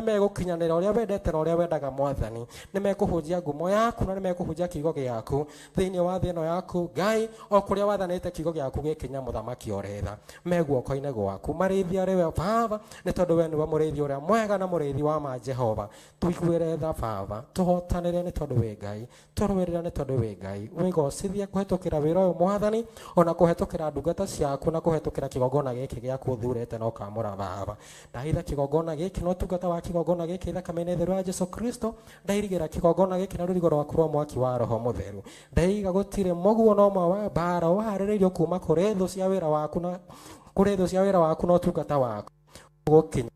megũkinyanĩra ũrĩa wendete na ũrĩa wendaga Mwathani. Nĩ mekũhunjia ngumo yaku na nĩ mekũhunjia kiugo gĩaku thĩinĩ wa thĩ ĩno yaku Ngai, o kũrĩa wathanĩte kiugo gĩaku gĩkinya mũthamaki ũrĩ tha. Me guoko-inĩ gwaku, marĩithia arĩ we Baba, nĩ tondũ we nĩwe mũrĩithi ũrĩa mwega na mũrĩithi wa ma Jehova. Tũiguĩre tha Baba, tũhotanĩre nĩ tondũ wĩ Ngai, tũrũĩrĩre nĩ tondũ wĩ Ngai. Wĩgocithie kũhetũkĩra wĩra ũyũ Mwathani, ona kũhetũkĩra ndungata ciaku na kũhetũkĩra kĩgongona gĩkĩ gĩaku ũthurĩte na ũkamũra Baba. Ndahitha kĩgongona gĩkĩ na ũtungata wa kĩgongona gĩkĩ thakame-inĩ theru ya Jesu Kristo. Ndairigĩra kĩgongona gĩkĩ na rũrigo rwaku rwa mwaki wa Roho Mũtheru. Ndaiga gũtirĩ mũguo na ũmwe wa mbara ũharĩrĩirio kuma kũrĩ thũ cia wĩra waku na kũrĩ thũ cia wĩra waku na ũtungata waku gũkinya.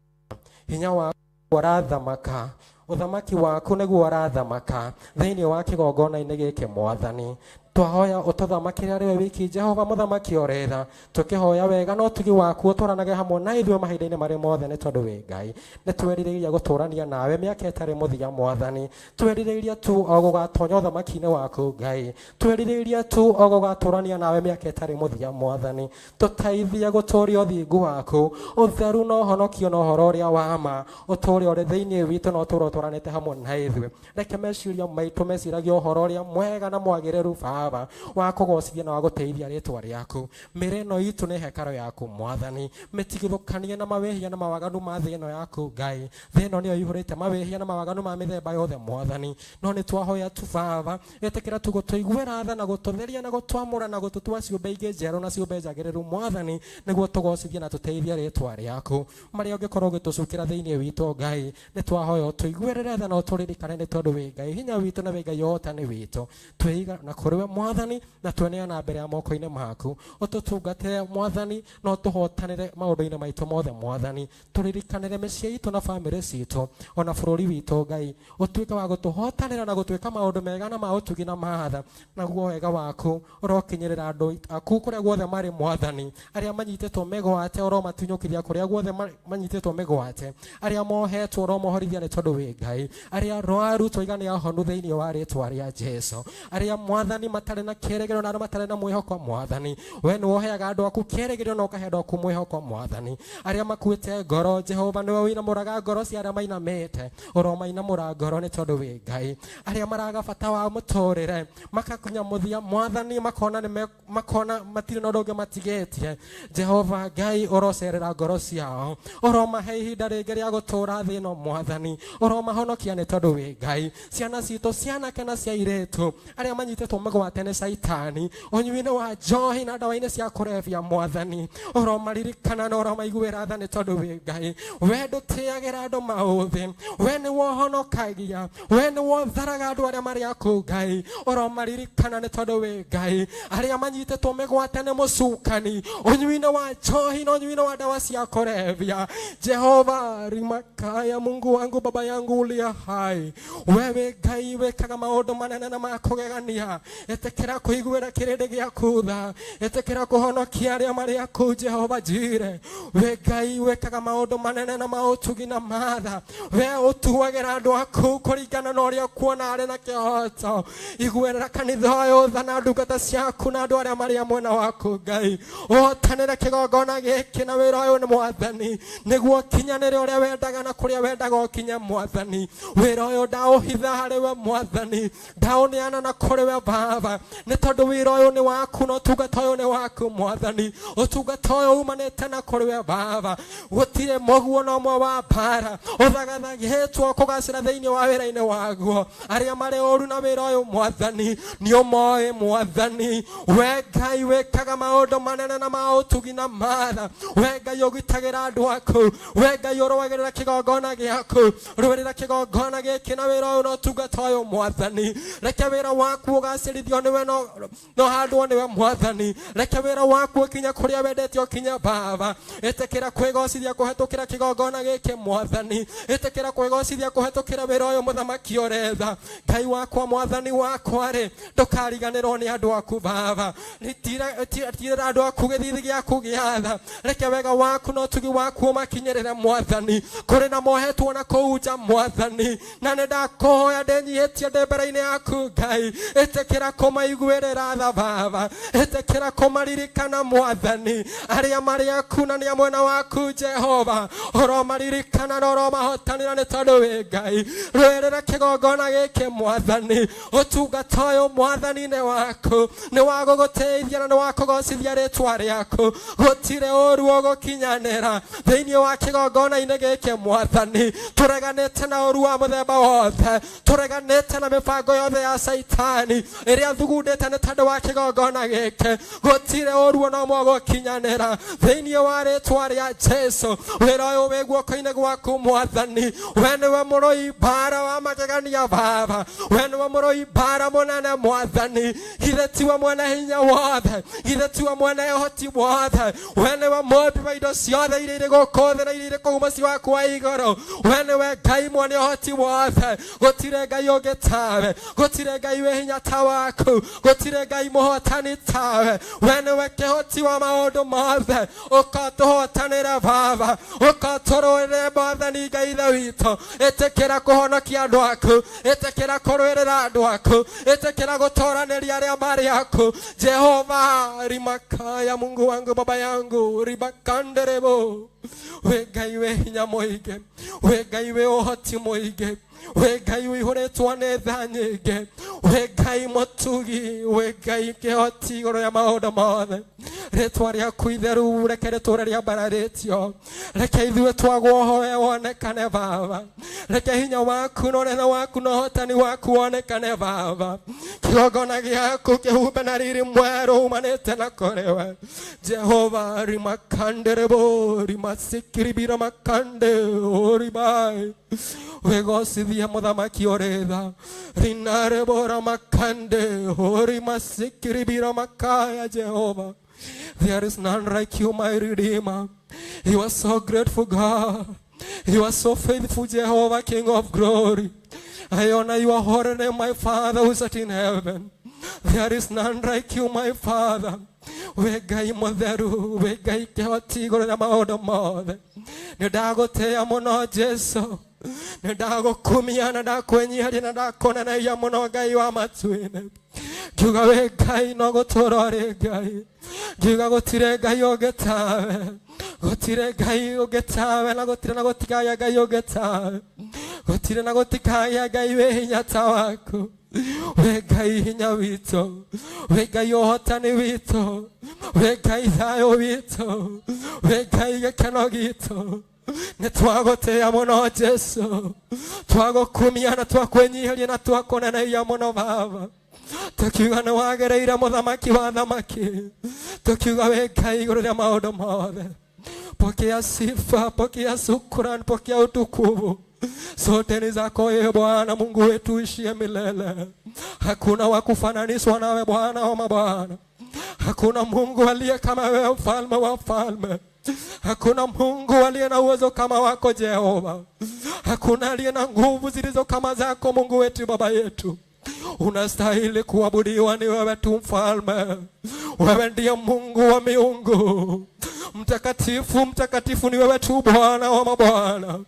Hinya waku ũrathamaka, ũthamaki waku nĩguo ũrathamaka thĩinĩ wa kĩgongona-inĩ gĩkĩ Mwathani. Twahoya ũtũthamakĩre arĩ we wiki Jehova mũthamaki ũrĩ tha, tũkĩhoya wega na ũtugi waku ũtũranage hamwe na ithuĩ mahinda-inĩ marĩ mothe nĩ tondũ wĩ Ngai. Nĩ twerirĩirie gũtũrania nawe mĩaka ĩtarĩ mũthia Mwathani. Twerirĩirie tu o gũgatonya ũthamaki-inĩ waku Ngai. Twerirĩirie tu o gũgatũrania nawe mĩaka ĩtarĩ mũthia Mwathani. Tũteithie gũtũũria ũthingu waku, ũtheru na ũhonokio na ũhoro ũrĩa wa ma, ũtũũre ũrĩ thĩinĩ witũ na ũtũũre ũtwaranĩte hamwe na ithuĩ. Reke meciria maitũ meciragie ũhoro ũrĩa mwega na mwagĩrĩru Baba, wa kũgocithia na wa gũtĩithia rĩtwa rĩaku. Mĩrĩ ĩno itũ nĩ hekarũ yaku Mwathani, mĩtigithũkanie na mawĩhia na mawaganu ma thĩ ĩno yaku Ngai. Thĩ ĩno nĩyo ĩihũrĩte mawĩhia na mawaganu ma mĩthemba yothe Mwathani, no nĩ twahoya tu Baba, ĩtĩkĩra tu gũtũiguĩra tha na gũtũtheria na gũtwamũra na gũtũtua ciũmbe ingĩ njerũ na ciũmbe njagĩrĩru Mwathani, nĩguo tũgocithie na tũteithie rĩtwa rĩaku. Marĩa ũngĩkorwo ũgĩtũcukĩra thĩinĩ witũ Ngai, nĩ twahoya ũtũiguĩrĩre tha na ũtũririkane nĩ tondũ wĩ Ngai hinya witũ na wĩ Ngai ũhotani witũ. Twĩiga na kũrĩ we Mwathani na tweneana mbere ya moko-inĩ maku, ũtũtungatĩre Mwathani na ũtũhotanĩre maũndũ-inĩ maitũ mothe Mwathani. Tũririkanĩre mĩciĩ itũ na bamĩrĩ citũ ona bũrũri witũ Ngai, ũtuĩke wa gũtũhotanĩra na gũtuĩka maũndũ mega na ma ũtugi na matha, naguo wega waku ũrokinyĩrĩra andũ aku kũrĩa guothe marĩ Mwathani. Arĩa manyitĩtwo mĩgwate ũromatunyũkithia kũrĩa guothe manyitĩtwo mĩgwate, arĩa mohetwo ũromohorithia nĩ tondũ wĩ Ngai, arĩa arwaru twaiga nĩ ahonu thĩinĩ wa rĩtwa rĩa Jesu, arĩa Mwathani matarĩ na kĩĩrĩgĩrĩro na arĩa matarĩ na mwĩhoko Mwathani, we nĩwe ũheaga andũ aku kĩĩrĩgĩrĩro na ũkahe andũ aku mwĩhoko Mwathani. Arĩa makuĩte ngoro Jehova nĩwe ũinamũraga ngoro cia arĩa mainamĩte, ũromainamũra ngoro nĩ tondũ wĩ Ngai. Arĩa maraga bata wa mũtũrĩre makakinya mũthia Mwathani, makona nĩ makona matirĩ na ũndũ ũngĩ matigĩtie, Jehova Ngai ũrocerera ngoro ciao, ũromahe ihinda rĩngĩ rĩa gũtũũra thĩ ĩno Mwathani, ũromahonokia nĩ tondũ wĩ Ngai. Ciana citũ cianake na cia airĩtu arĩa manyitĩtwo mĩgwate mĩgwate nĩ caitani ũnyui-inĩ wa njohi na ndawa-inĩ cia kũrebia mwathani ũromaririkana na ũromaiguĩra tha nĩ tondũ wĩ ngai we ndũtĩagĩra andũ maũthĩ we nĩ wohonokagia we nĩ wotharaga andũ arĩa marĩ aku ngai ũromaririkana nĩ tondũ wĩ ngai arĩa manyitĩtwo mĩgwate nĩ mũcukani ũnyui-inĩ wa njohi na ũnyui-inĩ wa ndawa cia kũrebia jehova rimakaya mungu wangu baba yangu uliye hai wewe ngai wĩkaga maũndũ manene na ma kũgegania ĩtĩkĩra kũiguĩra kĩrĩndĩ gĩaku tha ĩtĩkĩra kũhonokia arĩa marĩ aku jehova jire we ngai wĩkaga maũndũ manene na maũtugi na matha we ũtuagĩra andũ aku kũringana na ũrĩa ũkuona arĩ na kĩhoto iguĩrĩra kanitha ũyũ tha na ndungata ciaku na andũ arĩa marĩ a mwena waku ngai ũhotanĩre kĩgongona gĩkĩ na wĩra ũyũ nĩ mwathani nĩguo ũkinyanĩre ũrĩa wendaga na kũrĩa wendaga ũkinye mwathani wĩra ũyũ ndaũhitha harĩ we mwathani ndaũneana na kũrĩ we baba nĩ tondũ wĩra ũyũ nĩ waku na ũtungata ũyũ nĩ waku mwathani ũtungata ũyũ umanĩte na kũrĩ we baba gũtirĩ mũguo na ũmwe wa mbara ũthagathagĩtwo kũgacĩra thĩinĩ wa wĩra-inĩ waguo arĩa marĩ ũru na wĩra ũyũ mwathani nĩ ũmoĩ mwathani we ngai wĩkaga maũndũ manene na ma ũtugi na matha we ngai ũgitagĩra andũ aku we ngai ũrũagĩrĩra kĩgongona gĩaku rũĩrĩra kĩgongona gĩkĩ na wĩra ũyũ na ũtungata ũyũ mwathani reke wĩra waku ũgacĩrithio nĩwe no no handwo nĩwe mwathani reke wĩra waku ũkinye kũrĩa wendete ũkinye baba ĩtĩkĩra kwĩgocithia kũhetũkĩra kĩgongona gĩkĩ mwathani ĩtĩkĩra kwĩgocithia kũhetũkĩra wĩra ũyũ mũthamaki ũretha ngai wakwa mwathani wakwa rĩ ndũkariganĩrwo nĩ andũ aku baba tirĩra andũ aku gĩthithi gĩaku gĩa tha reke wega waku na ũtugi waku ũmakinyĩrĩre mwathani kũrĩ na mohetwo na kũu nja mwathani na nĩ ndakũhoya ndĩnyihĩtie ndĩ mbere-inĩ yaku ngai ĩtĩkĩra kũmaiguĩrĩra tha baba ĩtĩkĩra kũmaririkana mwathani arĩa marĩ aku na nĩ a mwena waku jehova ũromaririkana na ũromahotanĩra nĩ tondũ wĩ ngai rũĩrĩra kĩgongona gĩkĩ mwathani ũtungata ũyũ mwathani nĩ waku nĩ wa gũgũtĩithia na nĩ wa kũgocithia rĩtwa rĩaku gũtirĩ ũru ũgũkinyanĩra thĩinĩ wa kĩgongona-inĩ gĩkĩ mwathani tũreganĩte na ũru wa mũthemba wothe tũreganĩte na mĩbango yothe ya caitani ĩrĩa thugundĩte nĩ tondũ wa kĩgongona gĩkĩ gũtirĩ ũru ona ũmwe ũgũkinyanĩra thĩinĩ wa rĩtwa rĩa jesu wĩra ũyũ wĩ guoko-inĩ gwaku mwathani we nĩwe mũrũi mbara wa magegania baba we nĩwe mũrũi mbara mũnene mwathani githĩ tiwe mwene hinya wothe githĩ tiwe mwene ũhoti wothe we nĩwe mũmbi wa indo ciothe iria irĩ gũkũ thĩ na iria irĩ kũu mũciĩ waku wa igũrũ we nĩwe ngai mwene ũhoti wothe gũtirĩ ngai ũngĩ tawe gũtirĩ ngai wĩ hinya ta waku gũtirĩ ngai mũhotani tawe we nĩwe kĩhoti wa maũndũ mothe ũkatũhotanĩra baba ũkatũrũĩrĩre mwathani ngai ithe witũ ĩtĩkĩra kũhonokia andũ aku ĩtĩkĩra kũrũĩrĩra andũ aku ĩtĩkĩra gũtoranĩria arĩa marĩ aku jehova rimakaya mungu wangu baba yangu ribakanderebo we ngai wĩ hinya mũingĩ we ngai wĩ ũhoti mũingĩ we ngai ũihũrĩtwo nĩ tha nyingĩ we ngai mũtugi we ngai kĩhoti igũrũ rĩa maũndũ mothe rĩtwa rĩaku itheru reke rĩtũre rĩambararĩtio reke ithuĩ twagwo ho we wonekane baba reke hinya waku na ũnene waku na ũhotani waku wonekane baba kĩgongona gĩaku kĩhumbe na riri mwerũ umanĩte na kũrĩ we jehova rimakanderebo rimasikiribira makande oribai wĩgocithie mũthamaki ũrĩ tha rinarebora makande orimasikiribira makaya jehova There is none like you, my Redeemer. You are so grateful, God. You are so faithful, Jehovah, King of glory. I honor your holy name, my Father who is in heaven. There is none like you, my Father. We ngai mũtheru we ngai kĩhoti igũrũ rĩa maũndũ mothe nĩ ndagũtĩĩa mũno jesu nĩ ndagũkumia na ndakwĩnyiharia na ndakũneneia mũno ngai wa matu-inĩ ngiuga wĩ ngai no gũtũra ũrĩ ngai ngiuga gũtirĩ ngai ũngĩ tawe gũtirĩ ngai ũngĩ tawe na gũtirĩ na gũtikagĩa ngai ũngĩ tawe gũtirĩ na gũtikagĩa ngai wĩ hinya ta waku we ngai hinya witũ we ngai ũhotani witũ we ngai thayũ witũ we ngai gĩkeno gitũ nĩ twagũtĩĩa mũno jesu twagũkumia na twakwĩnyiihĩria na twakũneneia mũno baba Tukiuga nĩ wagĩrĩire mũthamaki wa thamaki. Tukiuga wĩ Ngai igũrũ rĩa maũndũ mothe. Pokea sifa, pokea shukrani, pokea utukufu. Zote ni zako ee Bwana Mungu wetu ishie milele. Hakuna wa kufananishwa nawe Bwana wa mabwana. Hakuna Mungu aliye kama wewe, mfalme wa falme. Hakuna Mungu aliye na uwezo kama wako Jehova. Hakuna aliye na nguvu zilizo kama zako Mungu wetu, Baba yetu. Unastahili kuabudiwa, ni wewe tu mfalme. Wewe ndiye Mungu wa miungu. Mtakatifu, mtakatifu ni wewe tu Bwana wa mabwana.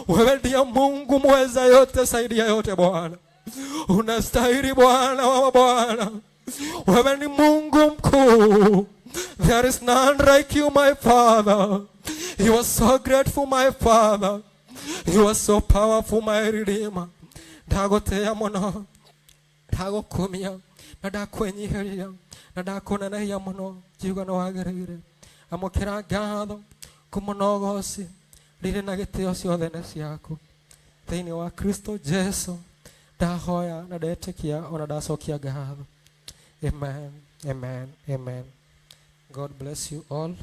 Wewe ndiye Mungu mweza yote, saidia yote Bwana. Unastahili Bwana wa mabwana. Wewe ni Mungu mkuu. There is none like you, my Father. You are so grateful, my Father. You are so powerful, my Redeemer. Ndagũtĩĩa mũno, ndagũkumia na ndakwenyiheria na ndakũnenehia mũno, ngiuga nĩ wagĩrĩire. Amũkĩra ngatho, ngumo na ũgoci, riri na gĩtĩo ciothe nĩ ciaku. Thĩinĩ wa Kristo Jesu ndahoya na ndetĩkia ona ndacokia ngatho. Amen, amen, amen. God bless you all.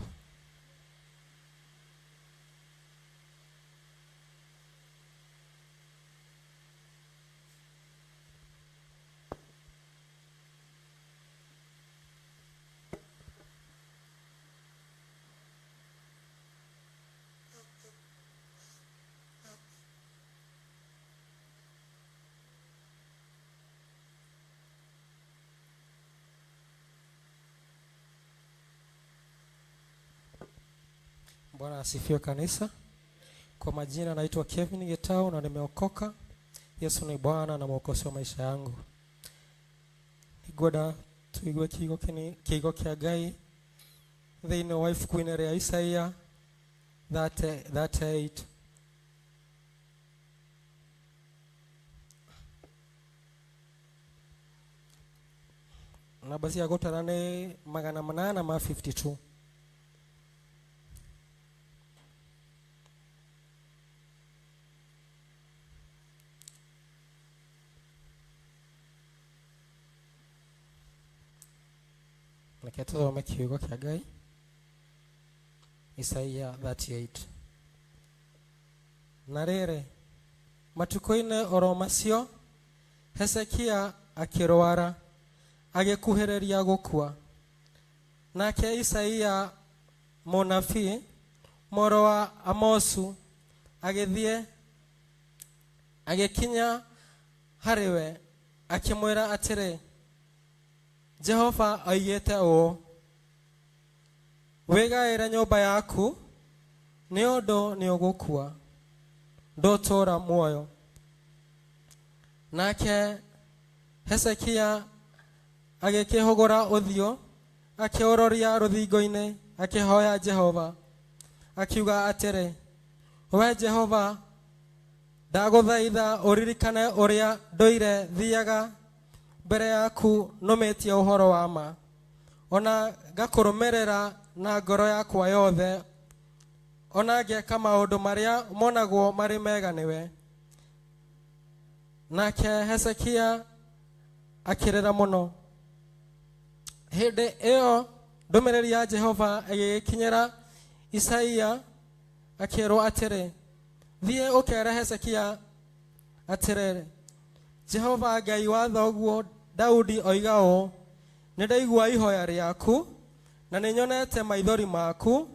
Bwana asifiwe kanisa. Kwa majina naitwa Kevin Gitau na nimeokoka. Yesu ni Bwana na Mwokozi wa maisha yangu. Nĩngwenda tuigue kiugo kĩni kiugo kĩa Ngai thĩinĩ wa ibuku-inĩ rĩa Isaia 38. Namba cia gũtara nĩ 852. Reke tũthome kiugo kĩa Ngai Isaia 38. Na rĩrĩ, matukũ-inĩ oro macio Hezekia akĩrwara agĩkuhĩrĩria gũkua. Nake Isaia mũnabii mũrũ wa Amosu agĩthiĩ agĩkinya harĩ we akĩmwĩra atĩrĩ, Jehova oigĩte ũũ, wĩgaĩre nyũmba yaku nĩ ũndũ nĩ ũgũkua, ndũtũũra muoyo. Nake Hezekia agĩkĩhũgũra ũthiũ akĩũroria rũthingo-inĩ akĩhoya Jehova akiuga atĩrĩ, we Jehova, ndagũthaitha ũririkane ũrĩa ndũire thiaga mbere yaku nũmĩtie ũhoro wa ma, ona ngakũrũmĩrĩra na ngoro yakwa yothe, ona ngeka maũndũ marĩa monagwo marĩ mega nĩwe. Nake Hezekia akĩrĩra mũno. Hĩndĩ ĩyo ndũmĩrĩri ya Jehova ĩgĩgĩkinyĩra Isaia akĩrwo atĩrĩ, thiĩ ũkere Hezekia atĩrĩrĩ, Jehova Ngai wa thoguo Daudi oiga ũũ, nĩ ndaigua ihoya rĩaku na nĩ nyonete maithori maku,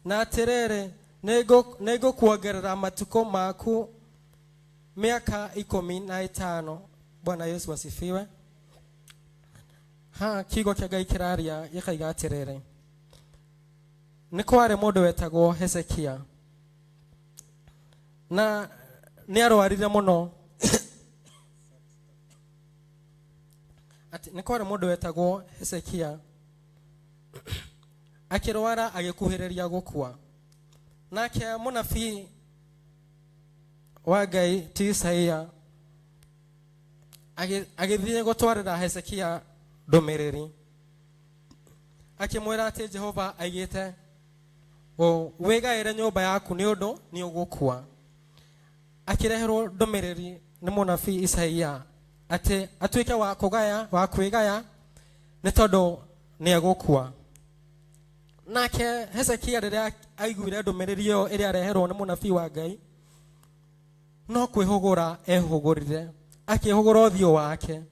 na atĩrĩrĩ, nĩ ngũkuongerera matukũ maku miaka 15. Bwana Yesu asifiwe. Ha, kiugo kĩa Ngai kĩraria gĩkaiga atĩrĩrĩ, nĩ kwarĩ mũndũ wetagwo Hezekia na nĩ arwarire mũno. Atĩ nĩ kwarĩ mũndũ wetagwo Hezekia akĩrwara agĩkuhĩrĩria gũkua. Nake mũnabii wa Ngai ti Isaia agĩthiĩ gũtwarĩra Hezekia ndũmĩrĩri akĩmwĩra atĩ Jehova aigĩte ũũ, wĩgaĩre nyũmba yaku nĩ ũndũ nĩ ũgũkua. Akĩreherwo ndũmĩrĩri nĩ mũnabii Isaia atĩ atuĩke wa kũgaya wa kwĩgaya nĩ tondũ nĩ egũkua. Nake Hezekia rĩrĩa aiguire ndũmĩrĩri ĩyo ĩrĩa areherwo nĩ mũnabii wa Ngai, no kwĩhũgũra ehũgũrire, akĩhũgũra ũthiũ wake,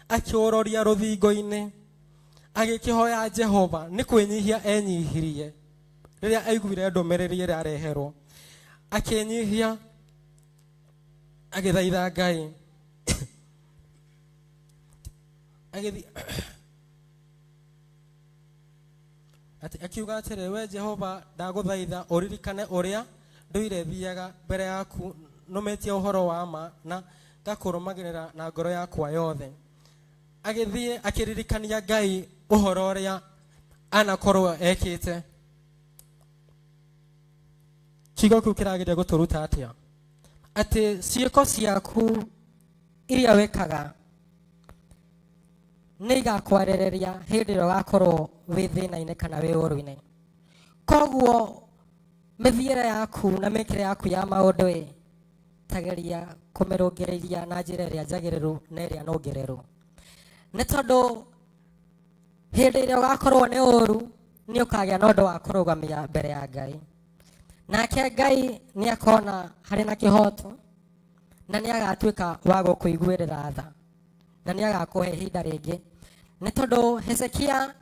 akĩũroria rũthingo-inĩ, agĩkĩhoya Jehova. Nĩ kwĩnyihia enyihirie rĩrĩa aiguire ndũmĩrĩri ĩrĩa areherwo, akĩnyihia agĩthaitha Ngai, agĩthi ati akiuga atĩrĩ, we Jehova, ndagũthaitha ũririkane ũrĩa ndũire thiaga mbere yaku nũmĩtie ũhoro wa ma na ngakũrũmagĩrĩra na ngoro yakwa yothe. Agĩthiĩ akĩririkania Ngai ũhoro ũrĩa anakorwo ekĩte. Kiugo kĩu kĩrageria gũtũruta atĩa? Atĩ ciĩko ciaku iria wĩkaga nĩ igakwarĩrĩria hĩndĩ ĩrĩa ũgakorwo wĩ thĩna-inĩ kana wĩ ũru-inĩ. Koguo mĩthiĩre yaku na mĩkĩre yaku ya maũndũ ĩ, tageria kũmĩrũngĩrĩria na njĩra ĩrĩa njagĩrĩru na ĩrĩa nũngĩrĩru, nĩ tondũ hĩndĩ ĩrĩa ũgakorwo nĩ ũru nĩ ũkagĩa na ũndũ wa kũrũgamia mbere ya Ngai, nake Ngai nĩ akona harĩ na kĩhoto na nĩ agatuĩka wa gũkũiguĩrĩra tha na nĩ agakũhe ihinda rĩngĩ, nĩ tondũ Hezekia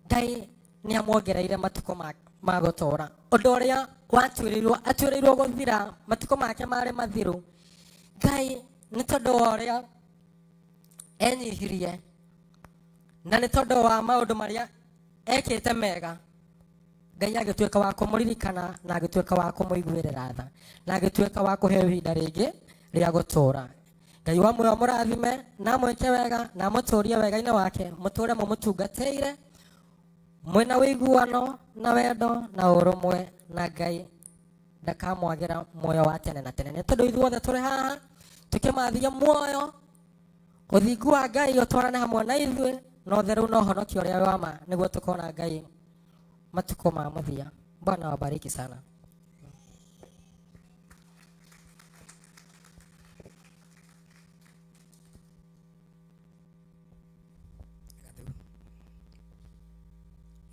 Ngai nĩ amuongereire matukũ ma gũtũũra. Ũndũ ũrĩa watuĩrĩirwo atuĩrĩirwo gũthira, matukũ make marĩ mathiru, Ngai nĩ tondũ wa ũrĩa enyihirie na nĩ tondũ wa maũndũ marĩa ekĩte mega, Ngai agĩtuĩka wa kũmũririkana na agĩtuĩka wa kũmũiguĩrĩra tha na agĩtuĩka wa kũheo ihinda rĩngĩ rĩa gũtũũra. Ngai wa muoyo mũrathime na amwĩke wega na amũtũrie wega-inĩ wake, mũtũre mũmũtungatĩire mwĩna ũiguano na wendo na ũrũmwe, na Ngai ndakamwagĩra muoyo wa tene na tene, nĩ tondũ ithuothe tũrĩ haha tũkĩmathia muoyo ũthingu wa Ngai ũtwarane hamwe na ithuĩ na ũtheru na ũhonokio ũrĩa wa ma, nĩguo tũkona Ngai matukũ ma mũthia. Bwana wabariki sana.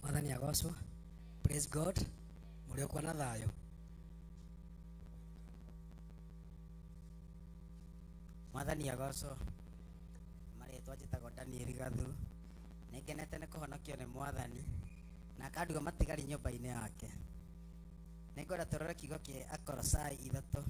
Mwathani agocwo. Praise God. Mũrĩ okwa na thayũ. Mwathani agocwo. Marĩtwa njĩtagwo Daniel Gathuru. Nĩngenete nĩ kũhonokio nĩ Mwathani na akanduga matigari nyũmba-inĩ yake. Nĩngwenda tũrore kiugo kĩa Akolosai 3.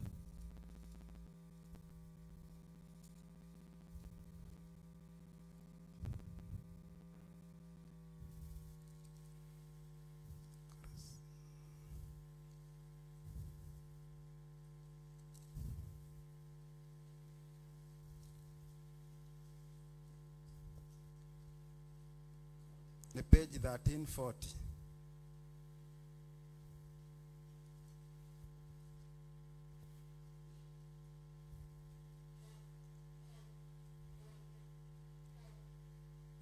Ni page 1340.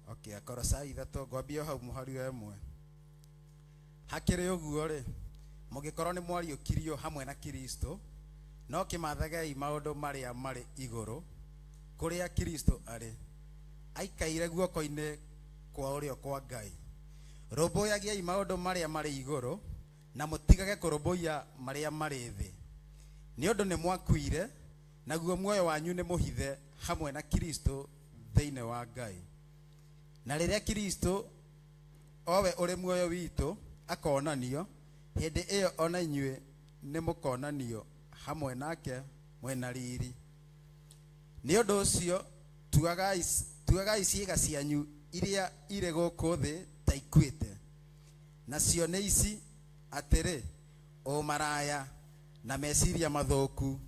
Okay, Akolosai 3, ngwambia hau mũhari wa 1. Hakĩrĩ ũguo rĩ, mũngĩkorwo nĩ mwariũkirio hamwe na Kristo, no kĩmathagei maũndũ marĩa marĩ igũrũ, kũrĩa Kristo arĩ, aikaire guoko-inĩ kwa ũrĩo kwa Ngai. Rũmbũyagiai maũndũ marĩa marĩ igũrũ, na mũtigage kũrũmbũiya marĩa marĩ thĩ. Nĩ ũndũ nĩ mwakuire, naguo muoyo wanyu nĩ mũhithe hamwe na Kristo thĩinĩ wa Ngai. Na rĩrĩa Kristo owe ũrĩ muoyo witũ akonanio, hĩndĩ ĩyo ona inyuĩ nĩ mũkonanio hamwe nake mwĩna riri. Nĩ ũndũ ũcio tuagai ciĩga cianyu iria irĩ gũkũ thĩ ta ikuĩte, nacio nĩ ici atĩrĩ, ũmaraya na meciria mathũku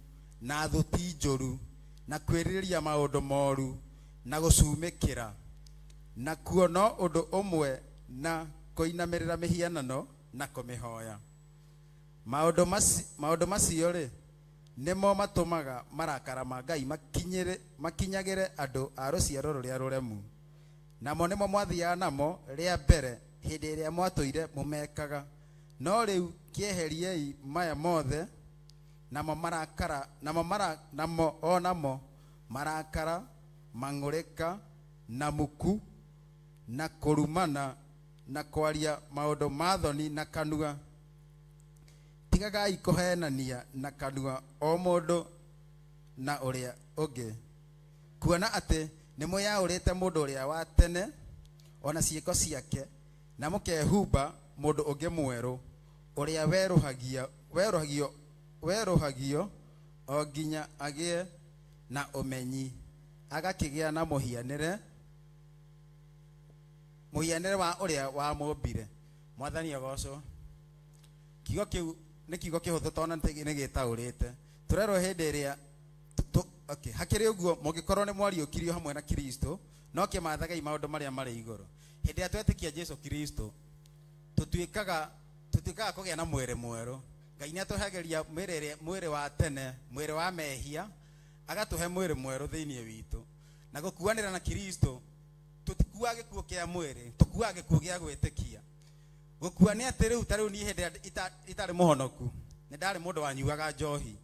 na thuti njũru na kwĩrirĩria maũndũ moru na gũcumĩkĩra, nakuo no ũndũ ũmwe na kũinamĩrĩra mĩhianano na kũmĩhoya. Maũndũ macio rĩ, nĩmo matũmaga marakara ma Ngai makinyagĩre andũ a rũciaro rũrĩa rũremu. Namo nĩmo mwathiaga namo rĩa mbere hĩndĩ ĩrĩa mwatũire mũmekaga. No rĩu kĩeheriei maya mothe, namo marakara, namo mara, namo o namo marakara, Mang'ũrĩka, na muku, na kũrumana, na kwaria maũndũ ma thoni na kanua. Tigagai kũheenania na kanua o mũndũ na ũrĩa ũngĩ, kuona atĩ nĩ mwĩyaũrĩte mũndũ ũrĩa wa tene ona ciĩko ciake, na mũkehumba mũndũ ũngĩ mwerũ, ũrĩa werũhagio werũhagio werũhagio o nginya agĩe na ũmenyi, agakĩgĩa na mũhianĩre mũhianĩre wa ũrĩa wamũmbire. Mwathani agocwo. Kiugo kĩu nĩ kiugo kĩhũthũ tondũ nĩ gĩtaũrĩte. Tũrerwo hĩndĩ ĩrĩa okay, hakĩrĩ ũguo mũngĩkorwo nĩ mwariũkirio hamwe na Kristo, no kĩmathagai maũndũ marĩa marĩ igũrũ. Hĩndĩ ĩrĩa twetĩkia Jesu Kristo, tũtuĩkaga tũtuĩkaga kũgĩa na mwĩrĩ mwerũ. Ngai nĩ atũhagĩria mwĩrĩ mwĩrĩ wa tene, mwĩrĩ wa mehia, agatũhe mwĩrĩ mwerũ thĩinĩ witũ. Na gũkuanĩra na Kristo, tũtikuaga gĩkuũ kĩa mwĩrĩ, tũkuaga gĩkuũ gĩa gwĩtĩkia. Gũkua nĩ atĩ rĩu ta rĩu niĩ hĩndĩ ĩrĩa itarĩ mũhonoku, nĩ ndarĩ mũndũ wanyuaga njohi.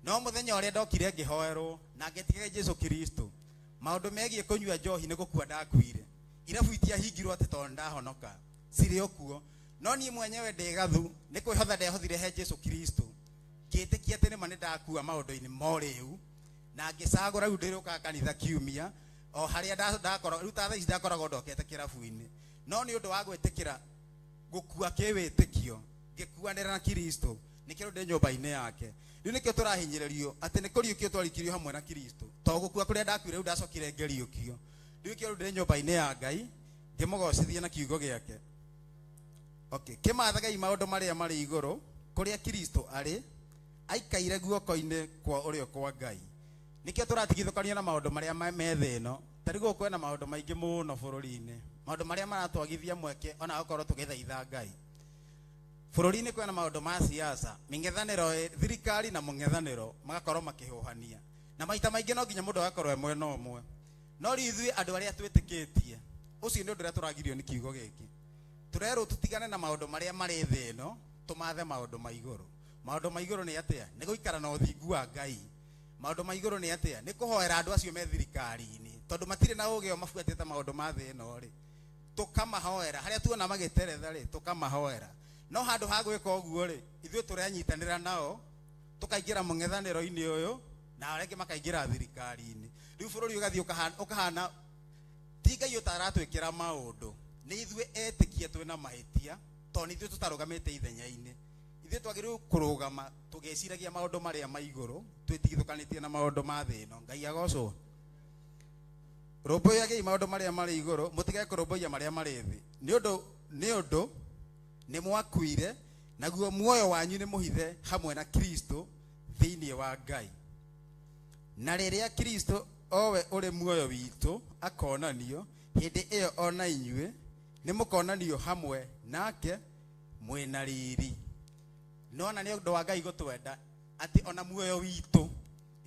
No mũthenya ũrĩa ndokire ngĩhoerwo na ngĩtigĩra Jesu Kristo, maũndũ megiĩ kũnyua njohi nĩ gũkua ndakuire. Irabu itiahingirwo atĩ tondũ ndahonoka, cirĩ o kuo. No niĩ mwenyewe ndĩ gathu, nĩ kwĩhotha ndehothire he Jesu Kristo, ngĩtĩkia atĩ nĩma nĩ ndakua maũndũ-inĩ ma ũrĩu, na ngĩcagũra rĩu ndĩrĩũkaga kanitha kiumia, o harĩa ndakorwo, rĩu ta thaa ici ndakoragwo ndokete kĩrabu-inĩ. No nĩ ũndũ wa gwĩtĩkĩra gũkua kĩwĩtĩkio, ngĩkuanĩra na Kristo, nĩkĩo rĩu ndĩ nyũmba-inĩ yake. Rĩu nĩkĩo tũrahinyĩrĩrio atĩ nĩ kũriũkio twariũkirio hamwe na Kristo. To gũkua kũrĩa ndakuire rĩu ndacokire ngĩriũkio. Rĩu nĩkĩo rĩu ndĩ nyũmba-inĩ ya Ngai, ngĩmũgocithia na kiugo gĩake. Okay, kĩmathagai maũndũ marĩa marĩ igũrũ, kũrĩa Kristo arĩ, aikaire guoko-inĩ kwa ũrĩo kwa Ngai. Nĩkĩo tũratigithũkanio na maũndũ marĩa me thĩ ĩno. Ta rĩu gũkũ kwĩna maũndũ maingĩ mũno bũrũri-inĩ, maũndũ marĩa maratwagithia mweke ona gũkorwo tũgĩthaitha Ngai. Bũrũri-inĩ kwĩna maũndũ ma siasa, mĩng'ethanĩro, thirikari na mũng'ethanĩro magakorwo makĩhũhania. Na maita maingĩ no nginya mũndũ agakorwo e mwena ũmwe. No rĩu ithuĩ andũ arĩa twĩtĩkĩtie, ũcio nĩ ũndũ ũrĩa tũragirio nĩ kiugo gĩkĩ. Tũrerwo tũtigane na maũndũ marĩa marĩ thĩ ĩno, tũmathe maũndũ ma igũrũ. Maũndũ ma igũrũ nĩ atĩa? Nĩ gũikara na ũthingu wa Ngai. Maũndũ ma igũrũ nĩ atĩa? Nĩ kũhoera andũ acio me thirikari-inĩ, tondũ matirĩ na ũgĩ o mabuatĩte maũndũ ma thĩ ĩno rĩ, tũkamahoera. Harĩa tuona magĩteretha rĩ, tũkamahoera. No handũ ha gwĩka ũguo rĩ, ithuĩ tũrenyitanĩra nao, tũkaingĩra mũng'ethanĩro-inĩ ũyũ, na arĩa angĩ makaingĩra thirikari-inĩ. Rĩu bũrũri ũgathiĩ ũkahana ti Ngai ũtaratwĩkĩra maũndũ, nĩ ithuĩ etĩkia twĩna mahĩtia, tondũ nĩ ithuĩ tũtarũgamĩte ithenya-inĩ. Ithuĩ twagĩrĩirwo kũrũgama tũgĩciragia maũndũ marĩa ma igũrũ, twĩtigithũkanĩtie na maũndũ ma thĩ ĩno. Ngai agocwo. Rũmbũyagiai maũndũ marĩa marĩ igũrũ, mũtige kũrũmbũiya marĩa marĩ thĩ. Nĩ ũndũ nĩ mwakuire, naguo muoyo wanyu nĩ mũhithe hamwe na Kristo thĩinĩ wa Ngai. Na rĩrĩa Kristo owe ũrĩ muoyo witũ akonanio, hĩndĩ ĩyo ona inyuĩ nĩ mũkonanio hamwe nake mwĩna riri. Nona nĩ ũndũ wa Ngai gũtwenda atĩ ona muoyo witũ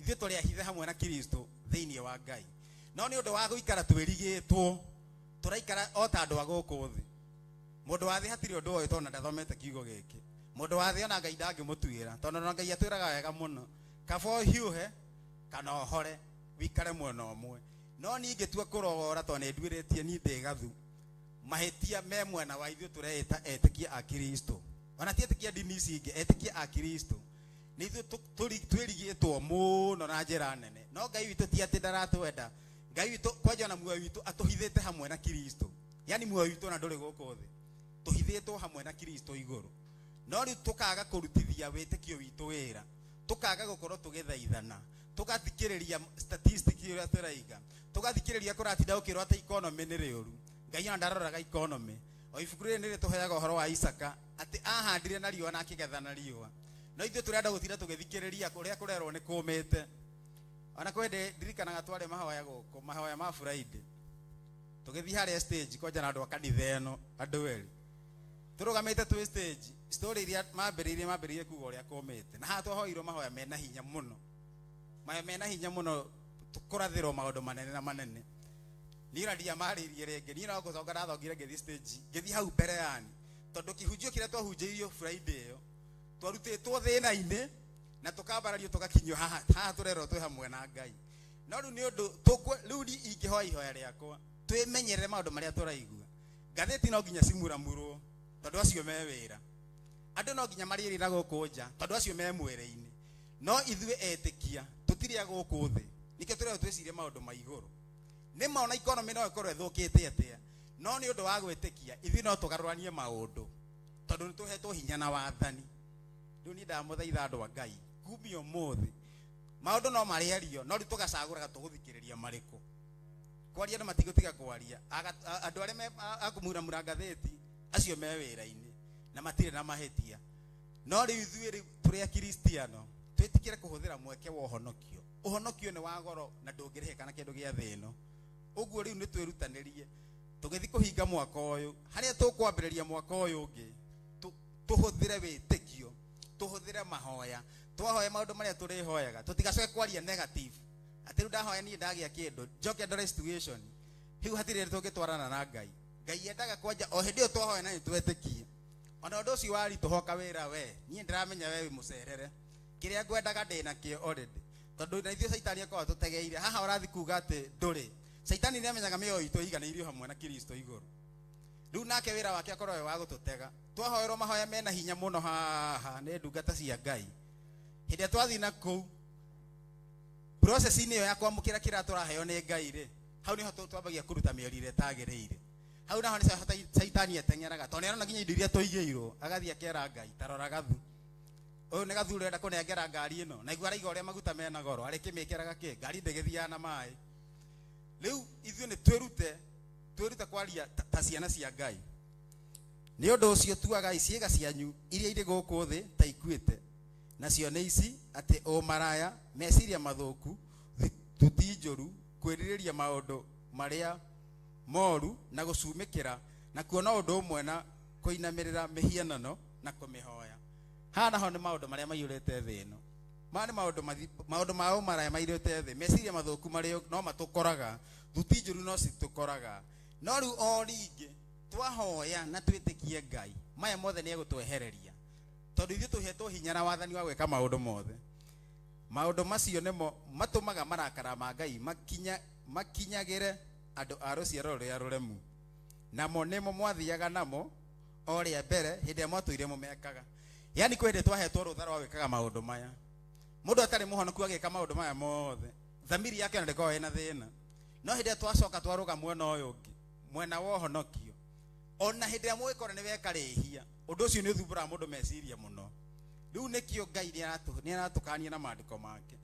ithuĩ tũrĩ ahithe hamwe na Kristo thĩinĩ wa Ngai. No nĩ ũndũ wa gũikara twĩrigĩtwo, tũraikara o ta andũ a gũkũ thĩ. Mũndũ wa thĩ hatirĩ ũndũ oĩ tondũ ndathomete kiugo gĩkĩ. Mũndũ wa thĩ ona Ngai ndangĩmũtuĩra, tondũ ona Ngai atwĩraga wega mũno, kaba ũhiũhe kana ũhore wikare mwena ũmwe. No niĩ ingĩtua kũrogora tondũ nĩ nduĩrĩtie niĩ ndĩ gathu, mahĩtia me mwena wa ithuĩ tũreĩta etĩkia a Kristo. Ona ti etĩkia ndini ici ingĩ, etĩkia a Kristo. Nĩ ithuĩ twĩrigĩtwo mũno na njĩra nene. No Ngai witũ ti atĩ ndaratwenda. Ngai witũ kwanja ona muoyo witũ atũhithĩte hamwe na Kristo. Yaani muoyo witũ ona ndũrĩ gũkũ thĩ. Tũhithĩtwo hamwe na Kristo igũrũ. No rĩu tũkaga kũrutithia wĩtĩkio witũ wĩra. Tũkaga gũkorwo tũgĩthaithana. Tũgathikĩrĩria statistics ũrĩa tũraiga. Tũgathikĩrĩria kũratinda gũkĩrwo atĩ economy nĩ rĩũru. Ngai ona ndaroraga economy. O ibuku rĩrĩ nĩ rĩtũheaga ũhoro wa Isaka atĩ ahandire na riũa na akĩgetha na riũa. No ithuĩ tũrenda gũtinda tũgĩthikĩrĩria kũrĩa kũrerwo nĩ kũmĩte. Ona kwĩ hĩndĩ ndirikanaga twarĩ mahoya gũkũ, mahoya ma Friday. Tũgĩthiĩ harĩa stage kwanja na andũ a kanitha ĩno, andũ erĩ. Tũrũgamĩte twĩ stage, story iria mambĩrĩirie kuga ũrĩa kũmĩte. Na haha twahoirwo mahoya mena hinya mũno. Mahoya mena hinya mũno, kũrathĩrwo maũndũ manene na manene. Niĩ ona ndiamarĩirie rĩngĩ, niĩ no gũcoka ndathongire ngĩthiĩ stage, ngĩthiĩ hau mbere yani. Tondũ kĩhunjio kĩrĩa twahunjĩirio Friday ĩyo, twarutĩtwo thĩna-inĩ na tũkambarario tũgakinyio haha, haha tũrerwo twĩ hamwe na Ngai. No rĩu nĩ ũndũ tũkwe rĩu ni ingĩhoya ihoya rĩakwa twĩmenyerere maũndũ marĩa tũraigua. Ngathĩti no nginya cimuramurwo tondũ acio me wĩra. Andũ no nginya marĩrĩ na gũkũ nja tondũ acio me mwĩrĩ-inĩ. No ithuĩ etĩkia tũtirĩ a gũkũ thĩ, nĩkĩo tũrerwo twĩcirie maũndũ ma igũrũ. Nĩ ma ona economy no ĩkorwo ĩthũkĩte atĩa, no nĩ ũndũ wa gwĩtĩkia ithuĩ no tũgarũranie maũndũ tondũ nĩ tũhetwo hinya na wathani. Rĩu niĩ ndamũthaitha andũ a Ngai kumia ũmũthĩ maũndũ no marĩario, no rĩu tũgacagũraga tũgũthikĩrĩria marĩkũ. Kwaria andũ matigũtiga kwaria. Andũ arĩa a kũmuramura ngathĩti acio me wĩra-inĩ na matirĩ na mahĩtia. No rĩu ithuĩ rĩu tũrĩ akristiano twĩtĩkĩre kũhũthĩra mweke wa ũhonokio. Ũhonokio nĩ wa goro na ndũngĩrĩhĩka na kĩndũ gĩa thĩ ĩno. Ũguo rĩu nĩ twĩrutanĩrie tũgĩthiĩ kũhinga mwaka ũyũ, harĩa tũkwambĩrĩria mwaka ũyũ ũngĩ, tũhũthĩre wĩtĩkio, tũhũthĩre mahoya, twahoya maũndũ marĩa tũrĩhoyaga, tũtigacoke kwaria negative atĩ rĩu ndahoya niĩ ndagĩa kĩndũ njoke ndore situation hiu hatirĩ hĩndĩ tũngĩtwarana na Ngai. Ngai endaga kwanja o hĩndĩ ĩyo twahoya na nĩtwetĩkie. Ona ũndũ ũcio waritũhoka wĩra we, niĩ ndĩramenya we wĩ mũcerere, kĩrĩa ngwendaga ndĩ nakĩo already, tondũ na ithuĩ Caitani akoragwo atũtegeire. Haha ũrathiĩ kuga atĩ ndũrĩ. Caitani nĩamenyaga mĩoyo itũ ĩiganĩirio hamwe na Kristo igũrũ. Rĩu nake wĩra wake akorwo wĩ wa gũtũtega. Twahoerwo mahoya mena hinya mũno haha nĩ ndungata cia Ngai. Hĩndĩ ĩrĩa twathiĩ na kũu process-inĩ ĩyo ya kwamũkĩra kĩrĩa tũraheo nĩ Ngai rĩ, hau nĩho twambagia kũruta mĩario ĩrĩa ĩtagĩrĩire. Hau naho nĩho Caitani ateng'eraga, tondũ nĩarona nginya indo iria tũigĩirwo, agathiĩ akera Ngai, ta rora gathu. Ũyũ nĩ gathu ũrenda kũnengera ngari ĩno, na igua araiga ũrĩa maguta mena goro, arĩkĩmĩkĩraga kĩ? Ngari ndĩgĩthiaga na maĩ. Rĩu ithuĩ nĩ twĩrute kwaria ta ciana cia Ngai. Nĩ ũndũ ũcio tuagai ciĩga cianyu iria irĩ gũkũ thĩ ta ikuĩte, nacio nĩ ici, atĩ ũmaraya, meciria mathũku, thuti njũru, kwĩrirĩria maũndũ marĩa moru na gũcumĩkĩra, na kuona ũndũ ũmwe na kũinamĩrĩra mĩhianano na kũmĩhoya. Haha naho nĩ maũndũ marĩa maiyũrĩte thĩ ĩno. Maya nĩ maũndũ ma ũmaraya maiyũrĩte thĩ. Meciria mathũku marĩa no matũkoraga, thuti njũru no citũkoraga. No rĩu o rĩngĩ twahoya na twĩtĩkie Ngai, maya mothe nĩ egũtwehereria, tondũ ithuĩ tũhetwo hinya na wathani wa gwĩka maũndũ mothe. Maũndũ macio nĩmo matũmaga marakara ma Ngai makinyagĩre andũ a rũciaro rũrĩa rũremu. Namo nĩmo mwathiaga namo o rĩa mbere hĩndĩ ĩrĩa mwatũire mũmekaga. Yaani kwĩ hĩndĩ twahetwo rũtha rwa gwĩkaga maũndũ maya. Mũndũ atarĩ mũhonoku agĩka maũndũ maya mothe, thamiri yake ona ndĩkoragwo ĩna thĩna. No hĩndĩ ĩrĩa twacoka twarũga mwena ũyũ ũngĩ, mwena wa ũhonokio, ona hĩndĩ ĩrĩa mũgĩkora nĩ weka rĩhia, ũndũ ũcio nĩ ũthumbũraga mũndũ meciria mũno. Rĩu nĩkĩo Ngai nĩ aratũkania na maandĩko make.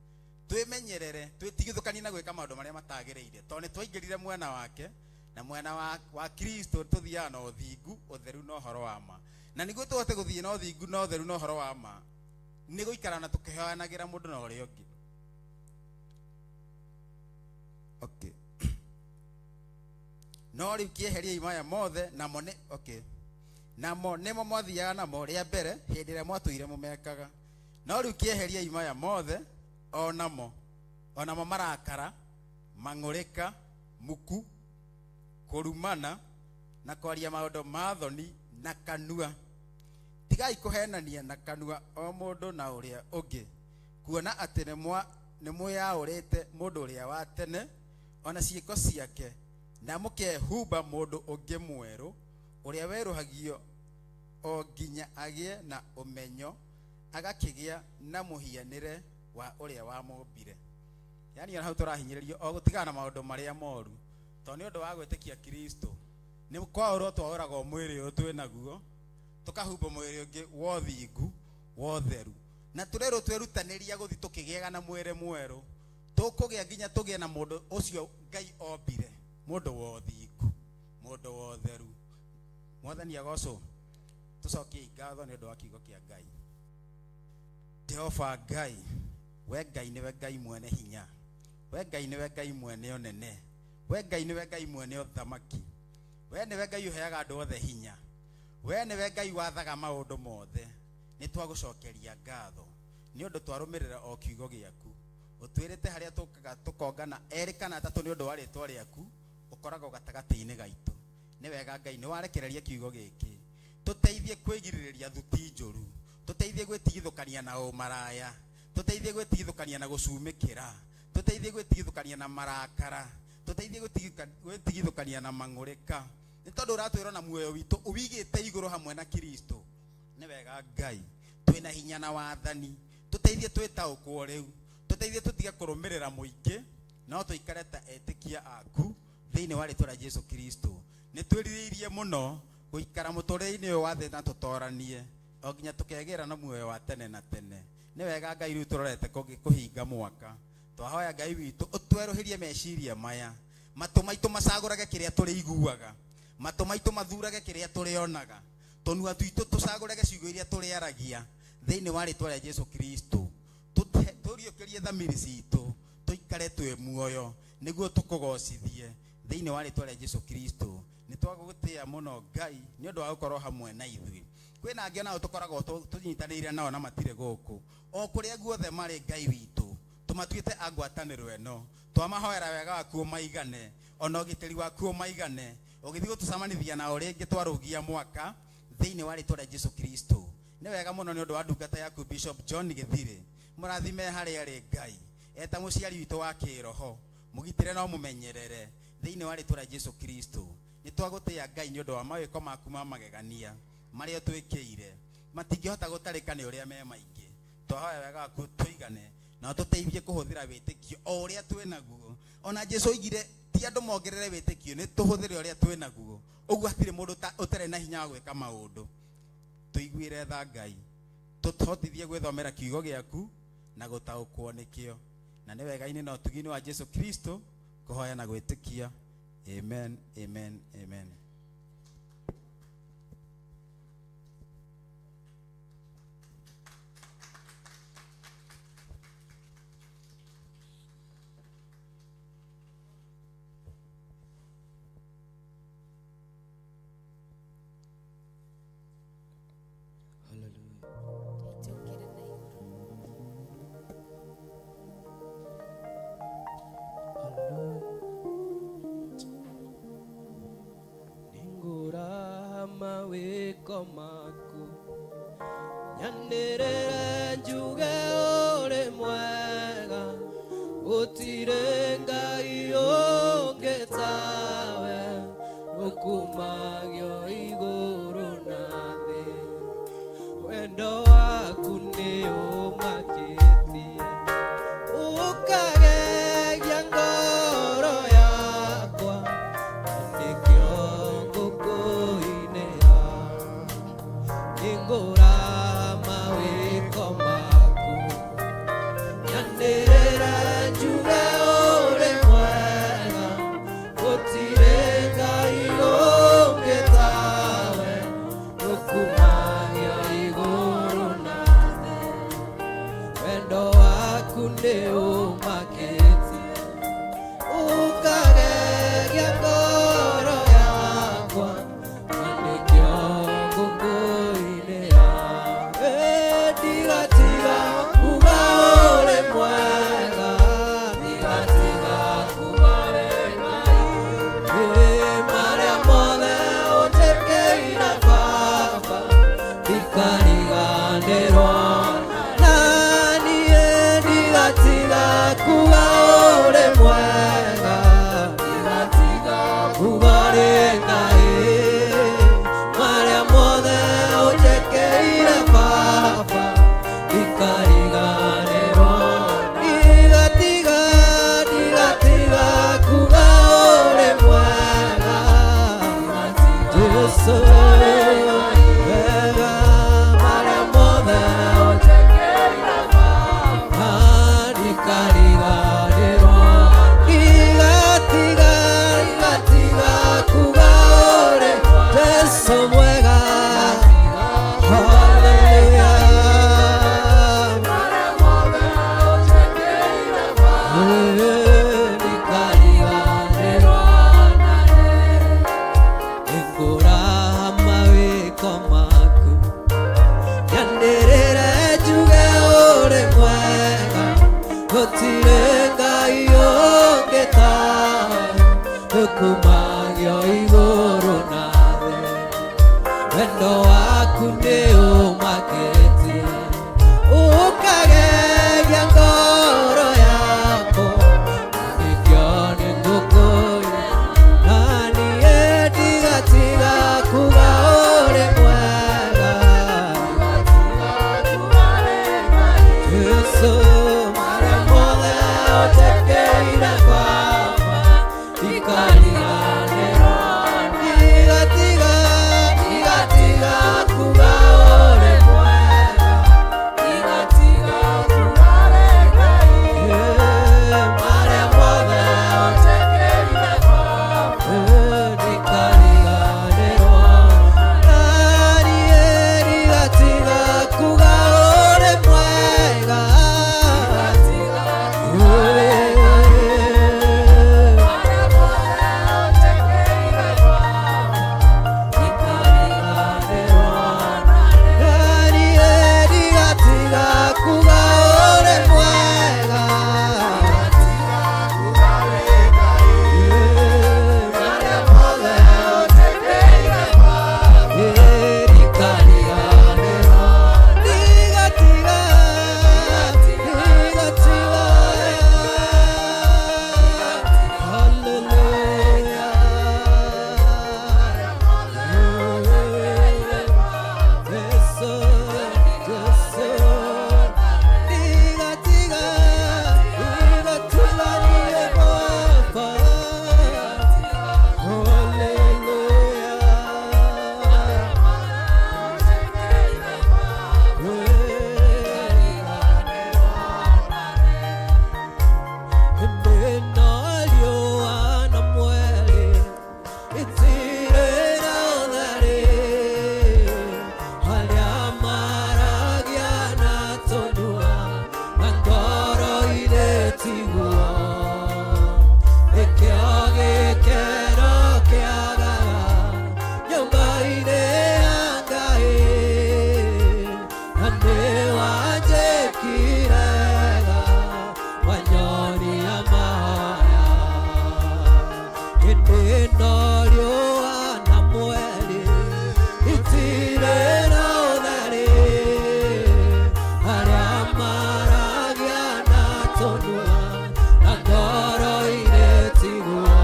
Twĩmenyerere, twĩtigithũkanie na gwĩka maũndũ marĩa matagĩrĩire, tondũ nĩ twaingĩrire mwena wake na mwena wa Kristo tũthiaga na ũthingu, ũtheru na ũhoro wa ma. Na nĩguo tũhote gũthiĩ na ũthingu na ũtheru na ũhoro wa ma, nĩ gũikara na tũkĩhoyanagĩra mũndũ na ũrĩa ũngĩ. Okay. No rĩu kĩeheriei maya mothe, namo nĩ, okay. Namo nĩmo mwathiaga namo rĩa mbere hĩndĩ ĩrĩa mwatũire mũmekaga. No rĩu kĩeheriei maya mothe, o namo marakara, mang'ũrĩka, muku, kũrumana na kwaria maũndũ ma thoni na kanua. Tigai kũhenania na kanua o mũndũ na ũrĩa ũngĩ, kuona atĩ nĩ mwĩyaũrĩte mũndũ ũrĩa wa tene ona ciĩko ciake, na mũkehumba mũndũ ũngĩ mwerũ ũrĩa werũhagio o nginya agĩe na ũmenyo, agakĩgĩa na mũhianĩre wa ũrĩa wamũmbire. Yaani ona hau tũrahinyĩrĩrio o gũtigana na maũndũ marĩa moru, tondũ nĩ ũndũ wa gwĩtĩkia Kristo nĩ kwaũrwo twaũragwo mwĩrĩ ũyũ twĩ naguo, tũkahumba mwĩrĩ ũngĩ wa ũthingu wa ũtheru, na tũrerwo twĩrutanĩria gũthiĩ tũkĩgĩaga na mwĩrĩ mwerũ, tũkũgĩa nginya tũgĩe na mũndũ ũcio Ngai ombire, mũndũ wa ũthingu, mũndũ wa ũtheru. Mwathani agocwo. Tũcokie ngatho nĩ ũndũ wa kiugo kĩa Ngai. Jehova Ngai, we Ngai nĩwe Ngai mwene hinya, we Ngai nĩwe Ngai mwene ũnene, we Ngai nĩwe Ngai mwene ũthamaki, we nĩwe Ngai ũheaga andũ othe hinya, we nĩwe Ngai wathaga maũndũ mothe. Nĩ twagũcokeria ngatho nĩ ũndũ twarũmĩrĩra o kiugo gĩaku. Ũtwĩrĩte harĩa tũkaga tũkongana erĩ kana atatũ nĩ ũndũ wa rĩtwa rĩaku, ũkoragwo gatagatĩ-inĩ gaitũ. Nĩ wega Ngai nĩ warekereria kiugo gĩkĩ, tũteithie kwĩgirĩrĩria thuti njũru, tũteithie gwĩtigithũkania na ũmaraya, tũteithie gwĩtigithũkania na gũcumĩkĩra, Tũteithie gwĩtigithũkania na marakara, tũteithie gwĩtigithũkania na mang'ũrĩka, nĩ tondũ ũratwĩra na muoyo witũ ũwigĩte igũrũ hamwe na Kristo. Nĩ wega Ngai, twĩna hinya na wathani, tũteithie twĩtaũkwo rĩu, tũteithie tũtige kũrũmĩrĩra mũingĩ, no tũikare ta etĩkia aku thĩinĩ wa rĩtwa rĩa Jesu Kristo. Nĩ twĩrirĩirie mũno gũikara mũtũrĩre-inĩ ũyũ wa thĩ na tũtoranie o nginya tũkegĩra na muoyo wa tene na tene. Nĩ wega Ngai, rĩu tũrorete kũhinga mwaka, twahoya Ngai witũ ũtwerũhĩrie meciria maya, matũ maitũ macagũrage kĩrĩa tũrĩiguaga, matũ maitũ mathurage kĩrĩa tũrĩonaga, tũnua twitũ tũcagũrage ciugo iria tũrĩaragia thĩinĩ wa rĩtwa rĩa Jesu Kristo. Tũriũkĩrie thamiri citũ, tũikare twĩ muoyo nĩguo tũkũgocithie thĩinĩ wa rĩtwa rĩa Jesu Kristo. Nĩ twagũgũtĩĩa mũno Ngai nĩ ũndũ wa gũkorwo hamwe na ithuĩ. Kwĩna angĩ onao tũkoragwo tũnyitanĩire nao na matirĩ gũkũ, o kũrĩa guothe marĩ Ngai witũ tũmatuĩte a ngwatanĩro ĩno, twamahoera wega waku ũmaigane, ona ũgitĩri waku ũmaigane, ũgĩthiĩ gũtũcemanithia nao rĩngĩ twarũgia mwaka thĩinĩ wa rĩtwa rĩa Jesu Kristo. Nĩ wega mũno nĩ ũndũ wa ndungata yaku Bishop John Gĩthirĩ, mũrathime harĩa arĩ Ngai, eta mũciari witũ wa kĩroho, mũgitĩre na ũmũmenyerere thĩinĩ wa rĩtwa rĩa Jesu Kristo. Nĩ twagũtĩĩa Ngai nĩ ũndũ wa mawĩko maku ma magegania marĩa ũtwĩkĩire, matingĩhota gũtarĩka nĩ ũrĩa me maingĩ. Twahoya wega waku tũigane na ũtũteithie kũhũthĩra wĩtĩkio o ũrĩa twĩ naguo. Ona Jesu oigire ti andũ mongerere wĩtĩkio, nĩ tũhũthĩre ũrĩa twĩ naguo. Ũguo hatirĩ mũndũ ũtarĩ na hinya wa gwĩka maũndũ. Tũiguĩre tha Ngai, tũhotithie gwĩthomera kiugo gĩaku na gũtaũkwo nĩkĩo, na nĩ wega-inĩ na ũtugi-inĩ wa Jesu Kristo kũhoya na gwĩtĩkia. Amen, amen, amen. Mawĩko maku nyanĩrĩre njuge ũrĩ mwega, gũtirĩ Ngai ũngĩ tawe, ũkumagio igũrũ na thĩ. Wendo waku nĩ ũmakĩtie, ũkagegia ngoro yakwa, nĩkĩo ngũkũinĩra. Nĩngũra mawĩko maku nyanĩrĩre njuge ũrĩ mwega, gũtirĩ Ngai ũngĩ tawe, ũkumagio igũrũ na thĩ. Wendo waku nĩ ũmakĩtie, ũkagegia ngoro yakwa, na nĩkĩo ngũkũinĩra. Ndigatiga kuga ũrĩ mwega, ndigatiga kuga wĩ Ngai. Marĩa mothe ũnjĩkĩire Baba, ndikariganĩrwo. Na niĩ ndigatiga kuga ũrĩ mwega, ndigatiga kuga ũrĩ Ngai. Marĩa mothe ũnjĩkĩire Baba, ndikariganĩrwo. Ndigatiga, ndigatiga kuga ũrĩ mwega, Jesu wega, marĩa mothe ũnjĩkĩire Baba, ndikariganĩrwo. Ndigatiga, ndigatiga kuga ũrĩ Jesu mwega. Hallelujah. Ndikariganĩrwo. Nĩngũra mawĩko maku nyanĩrĩre njuge ũrĩ mwega, gũtirĩ Ngai ũngĩ tawe, ũkumagio igũrũ na thĩ. Wendo waku nĩ ũmakĩtie, ũkagegia ngoro yakwa, Jesu marĩa mothe ũnjĩkĩire Baba ndikariganĩrwo ndigatiga ndigatiga kuga ũrĩ mwega ndigatiga kuga ũrĩ Ngai marĩa mothe ũnjĩkĩire Baba ndikariganĩrwo naniĩ ndigatiga kuga ũrĩ mwega ndigatiga kuga ũrĩ mwega marĩa mothe ũnjĩkĩire ndikariganĩrwo ndigatiga ndigatiga haleluya Jesu Jesu ndigatiga ndigatiga niĩ Baba haleluya Nyũmba-inĩ ya Ngai na nĩwanjĩkire wanyonia mahoya hĩndĩ ĩno riũa na mweri itirĩ na ũtheri arĩa maragia na tũnua na ngoro-inĩ tiguo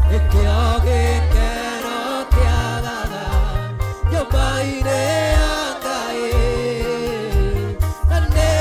nĩkĩo gĩkeno kĩagaga nyũmba-inĩ ya Ngai na nĩ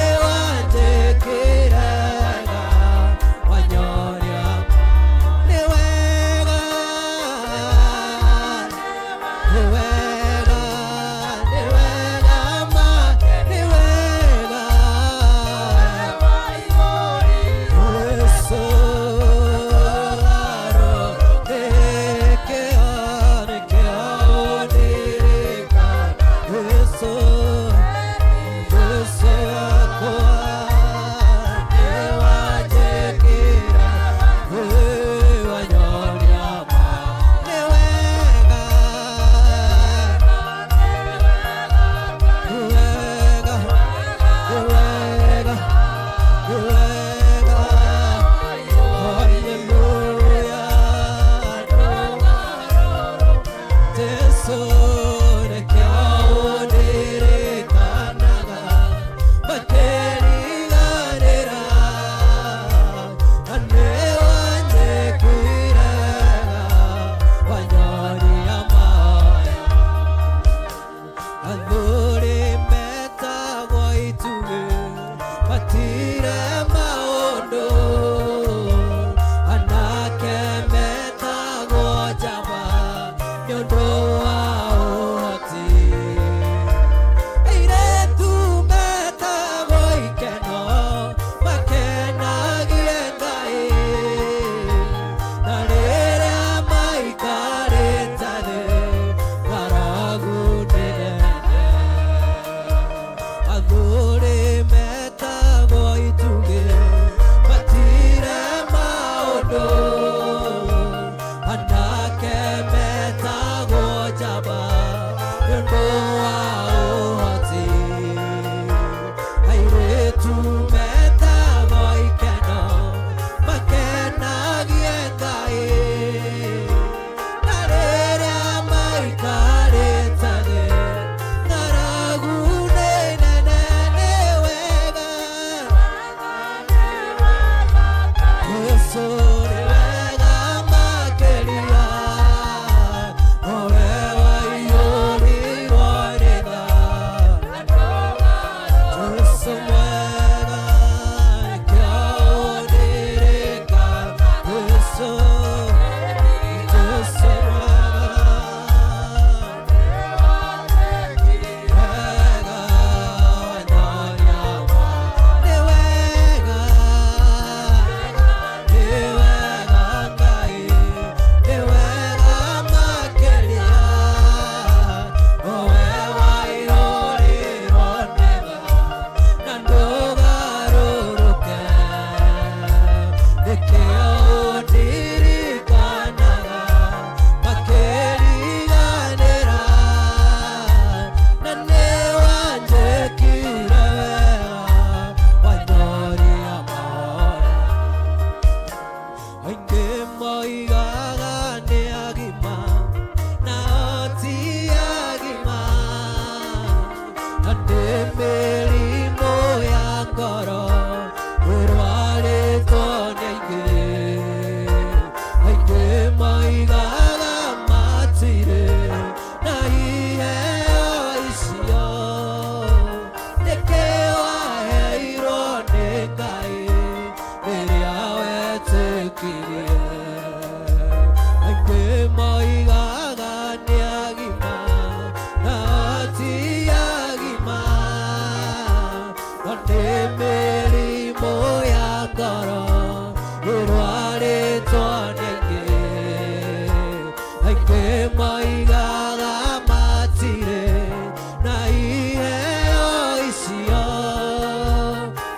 mĩrimũ ya ngoro ĩrwarĩtwo nĩ aingĩ aingĩ moigaga matirĩ na iheo icio nĩkĩ waheirwo nĩ Ngai rĩrĩa wetĩkirie aingĩ moigaga nĩ agima na ti agima no nĩ mĩrimũ ya ngoro ĩrwarĩtwo nĩ aingĩ aingĩ moigaga matirĩ na iheo icio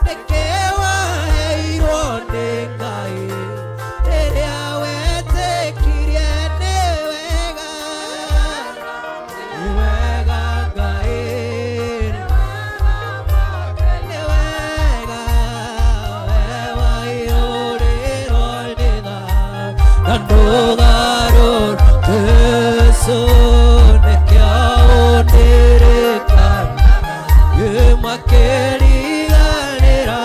nĩkĩ waheirwo nĩ Ngai rĩrĩa wetĩkirie nĩ wega nĩ wega Ngai nĩ wega we waiyũrĩrwo nĩ tha na ndũgarũrwo Jesũ nĩkĩo ũndirikanaga makĩriganĩra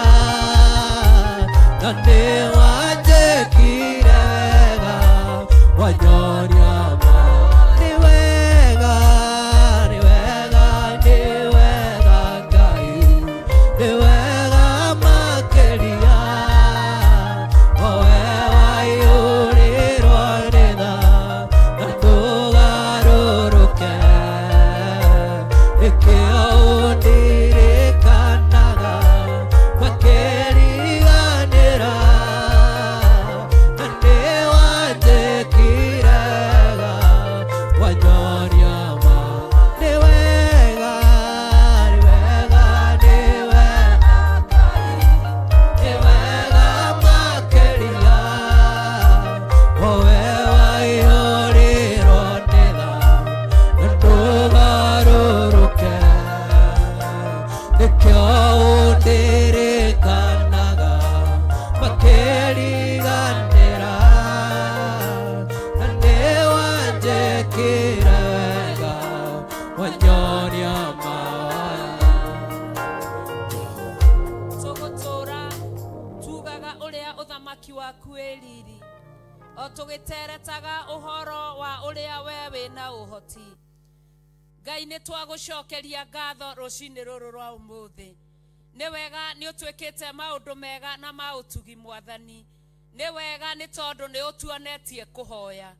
na nĩ wanjĩkire wega wanyonia ma nĩ wega nĩ wega nĩ wega Ngai nĩ wega makĩria o we waiyũrĩrwo nĩ tha na ndũgarũrũke nĩkĩo ũndirikanaga makĩriganĩra na nĩ wanjĩkire wega wanyonia ma nĩ wega nĩ wega nĩ wega nĩ wega makĩria o we waiyũrĩrwo nĩ tha na ndũgarũrũke nĩkĩo ũndirikanaga makĩriganĩra na nĩ wanjĩkire wega wanyonia mawaya Tũgũtũũra tugaga ũrĩa ũthamaki waku wĩ riri o tũgĩteretaga ũhoro wa ũrĩa we wĩna ũhoti Ngai nĩ twagũcokeria ngatho rũcinĩ rũrũ rwa ũmũthĩ nĩ wega nĩ ũtwĩkĩte maũndũ mega na ma ũtugi mwathani nĩ wega nĩ tondũ nĩ ũtuonetie kũhoya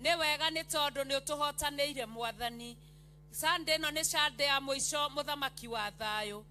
nĩ wega nĩ tondũ nĩ ũtũhotanĩire mwathani Sunday ĩno nĩ Sunday ya mũico mũthamaki wa thayũ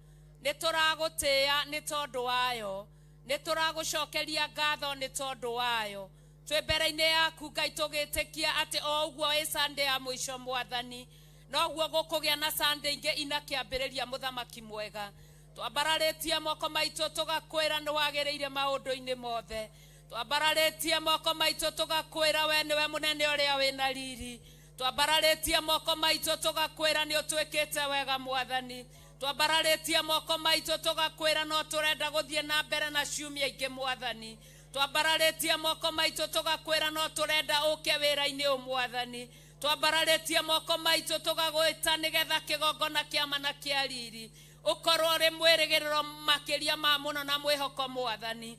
nĩ tũragũtĩĩa nĩ tondũ wayo nĩ tũragũcokeria ngatho nĩ tondũ wayo twĩ mbere-inĩ yaku Ngai tũgĩtĩkia atĩ o ũguo ĩ Sunday ya mũico mwathani noguo gũkũgĩa na Sunday ingĩ ina kĩambĩrĩria mũthamaki mwega twambararĩtie moko maitũ tũgakwĩra nĩ wagĩrĩire maũndũ-inĩ mothe twambararĩtie moko maitũ tũgakwĩra we nĩwe mũnene ũrĩa wĩna riri twambararĩtie moko maitũ tũgakwĩra nĩ ũtwĩkĩte wega mwathani twambararĩtie moko maitũ tũgakwĩra no tũrenda gũthiĩ na mbere na ciumia ingĩ mwathani twambararĩtie moko maitũ tũgakwĩra no tũrenda ũke wĩra-inĩ ũyũ mwathani twambararĩtie moko maitũ tũgagwĩta nĩgetha kĩgongona kĩama na kĩa riri ũkorwo ũrĩ mwĩrĩgĩrĩro makĩria ma mũno na mwĩhoko mwathani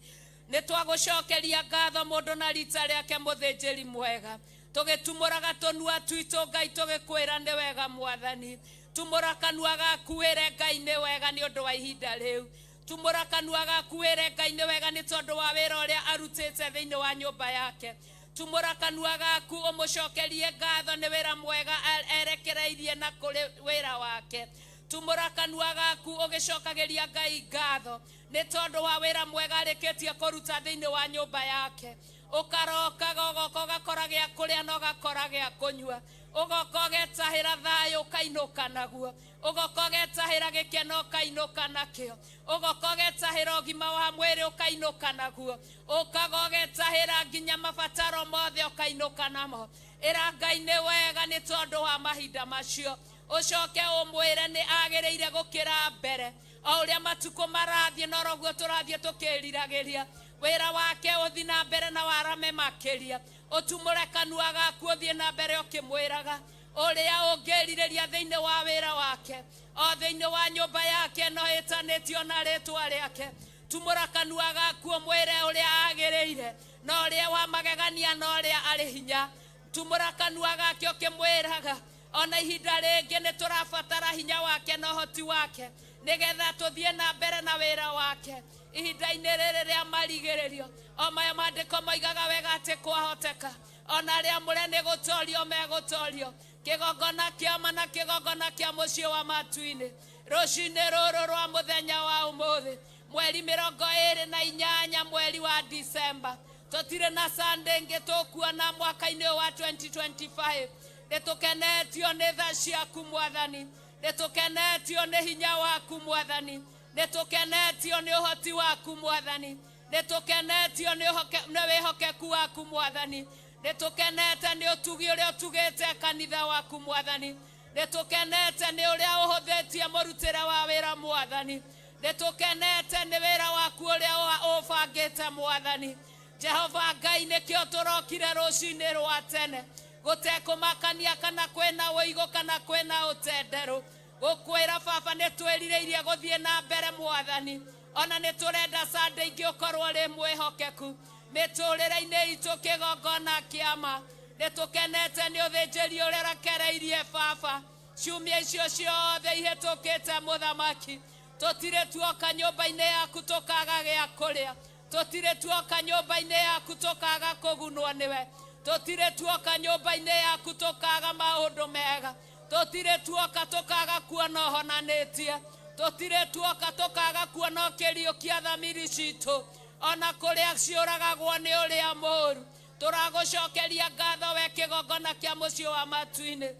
nĩ twagũcokeria ngatho mũndũ na rita rĩake mũthĩnjĩri mwega tũgĩtumũraga tũnua twitũ Ngai tũgĩkwĩra nĩ wega mwathani tumũra kanua gaku wĩre Ngai nĩ wega nĩ ũndũ wa ihinda rĩu tumũra kanua gaku wĩre Ngai nĩ wega nĩ tondũ wa wĩra ũrĩa arutĩte thĩinĩ wa nyũmba yake tumũra kanua gaku ũmũcokerie ngatho nĩ wĩra mwega erekereirie na kũrĩ wĩra wake tumũra kanua gaku ũgĩcokagĩria Ngai ngatho nĩ tondũ wa wĩra mwega arĩkĩtie kũruta thĩinĩ wa nyũmba yake ũkarokaga ũgoka ũgakora gĩa kũrĩa na ũgakora gĩa kũnyua ũgoka ũgetahĩra thayũ ũkainũka naguo ũgoka ũgetahĩra gĩkeno ũkainũka nakĩo ũgoka ũgetahĩra ũgima wa mwĩrĩ ũkainũka naguo ũkaga ũgetahĩra nginya mabataro mothe ũkainũka namo ĩra Ngai nĩ wega nĩ tondũ wa mahinda macio ũcoke ũmwĩre nĩ agĩrĩire gũkĩra mbere o ũrĩa matukũ marathiĩ noroguo tũrathiĩ tũkĩriragĩria wĩra wake ũthi na mbere na warame makĩria ũtumũre kanua gaku ũthiĩ na mbere ũkĩmwĩraga ũrĩa ũngĩrirĩria thĩinĩ wa wĩra wake O thĩinĩ wa nyũmba yake no ĩtanĩtio na rĩtwa rĩake. Tumũra kanua gaku ũmwĩre ũrĩa agĩrĩire na ũrĩa wa magegania na ũrĩa arĩ hinya. Tumũra kanua gake ũkĩmwĩraga ona ihinda rĩngĩ nĩ tũrabatara hinya wake na ũhoti wake nĩgetha tũthiĩ na mbere na wĩra wake ihinda-inĩ rĩrĩ rĩa marigĩrĩrio. O maya maandĩko moigaga wega atĩ kwahoteka ona arĩa amũre nĩ gũtorio megũtorio. Kĩgongona kĩa ma na kĩgongona kĩa mũciĩ wa matu-inĩ rũcinĩ rũrũ rwa mũthenya wa ũmũthĩ mweri 28 mweri wa Disemba, tũtirĩ na Sunday ĩngĩ tũkuona mwaka-inĩ ũyũ wa 2025. Nĩ tũkenetio nĩ tha ciaku Mwathani, nĩ tũkenetio nĩ hinya waku Mwathani, nĩ tũkenetio nĩ ũhoti waku Mwathani, nĩ tũkenetio nĩ wĩhokeku waku Mwathani, nĩ tũkenete nĩ ũtugi ũrĩa ũtugĩte kanitha waku Mwathani, nĩ tũkenete nĩ ũrĩa ũhũthĩtie mũrutĩre wa wĩra Mwathani, nĩ tũkenete nĩ wĩra waku ũrĩa ũbangĩte Mwathani. Jehova Ngai, nĩkĩo tũrokire rũcinĩ rwa tene gũtekũmakania kana kwĩna ũigũ kana kwĩna ũtenderũ, gũkwĩra baba nĩ twĩrirĩirie gũthiĩ na mbere Mwathani, ona nĩ tũrenda Sunday ingĩ ũkorwo ũrĩ mwĩhokeku mĩtũrĩre-inĩ itũ kĩgongona kĩa ma. Nĩ tũkenete nĩ ũthĩnjĩri ũrĩa ũrekereirie baba ciumia icio ciothe ihĩtũkĩte mũthamaki. Tũtirĩ tuoka nyũmba-inĩ yaku tũkaga gĩa kũrĩa, tũtirĩ tuoka nyũmba-inĩ yaku tũkaga kũgunwo nĩwe, tũtirĩ tuoka nyũmba-inĩ yaku tũkaga maũndũ mega, tũtirĩ tuoka tũkaga kuona ũhonanĩtie, tũtirĩ tuoka tũkaga kuona ũkĩriũkia thamiri citũ ona kũrĩa ciũragagwo nĩ ũrĩa mũũru. Tũragũcokeria ngatho we kĩgongona kĩa mũciĩ wa matu-inĩ,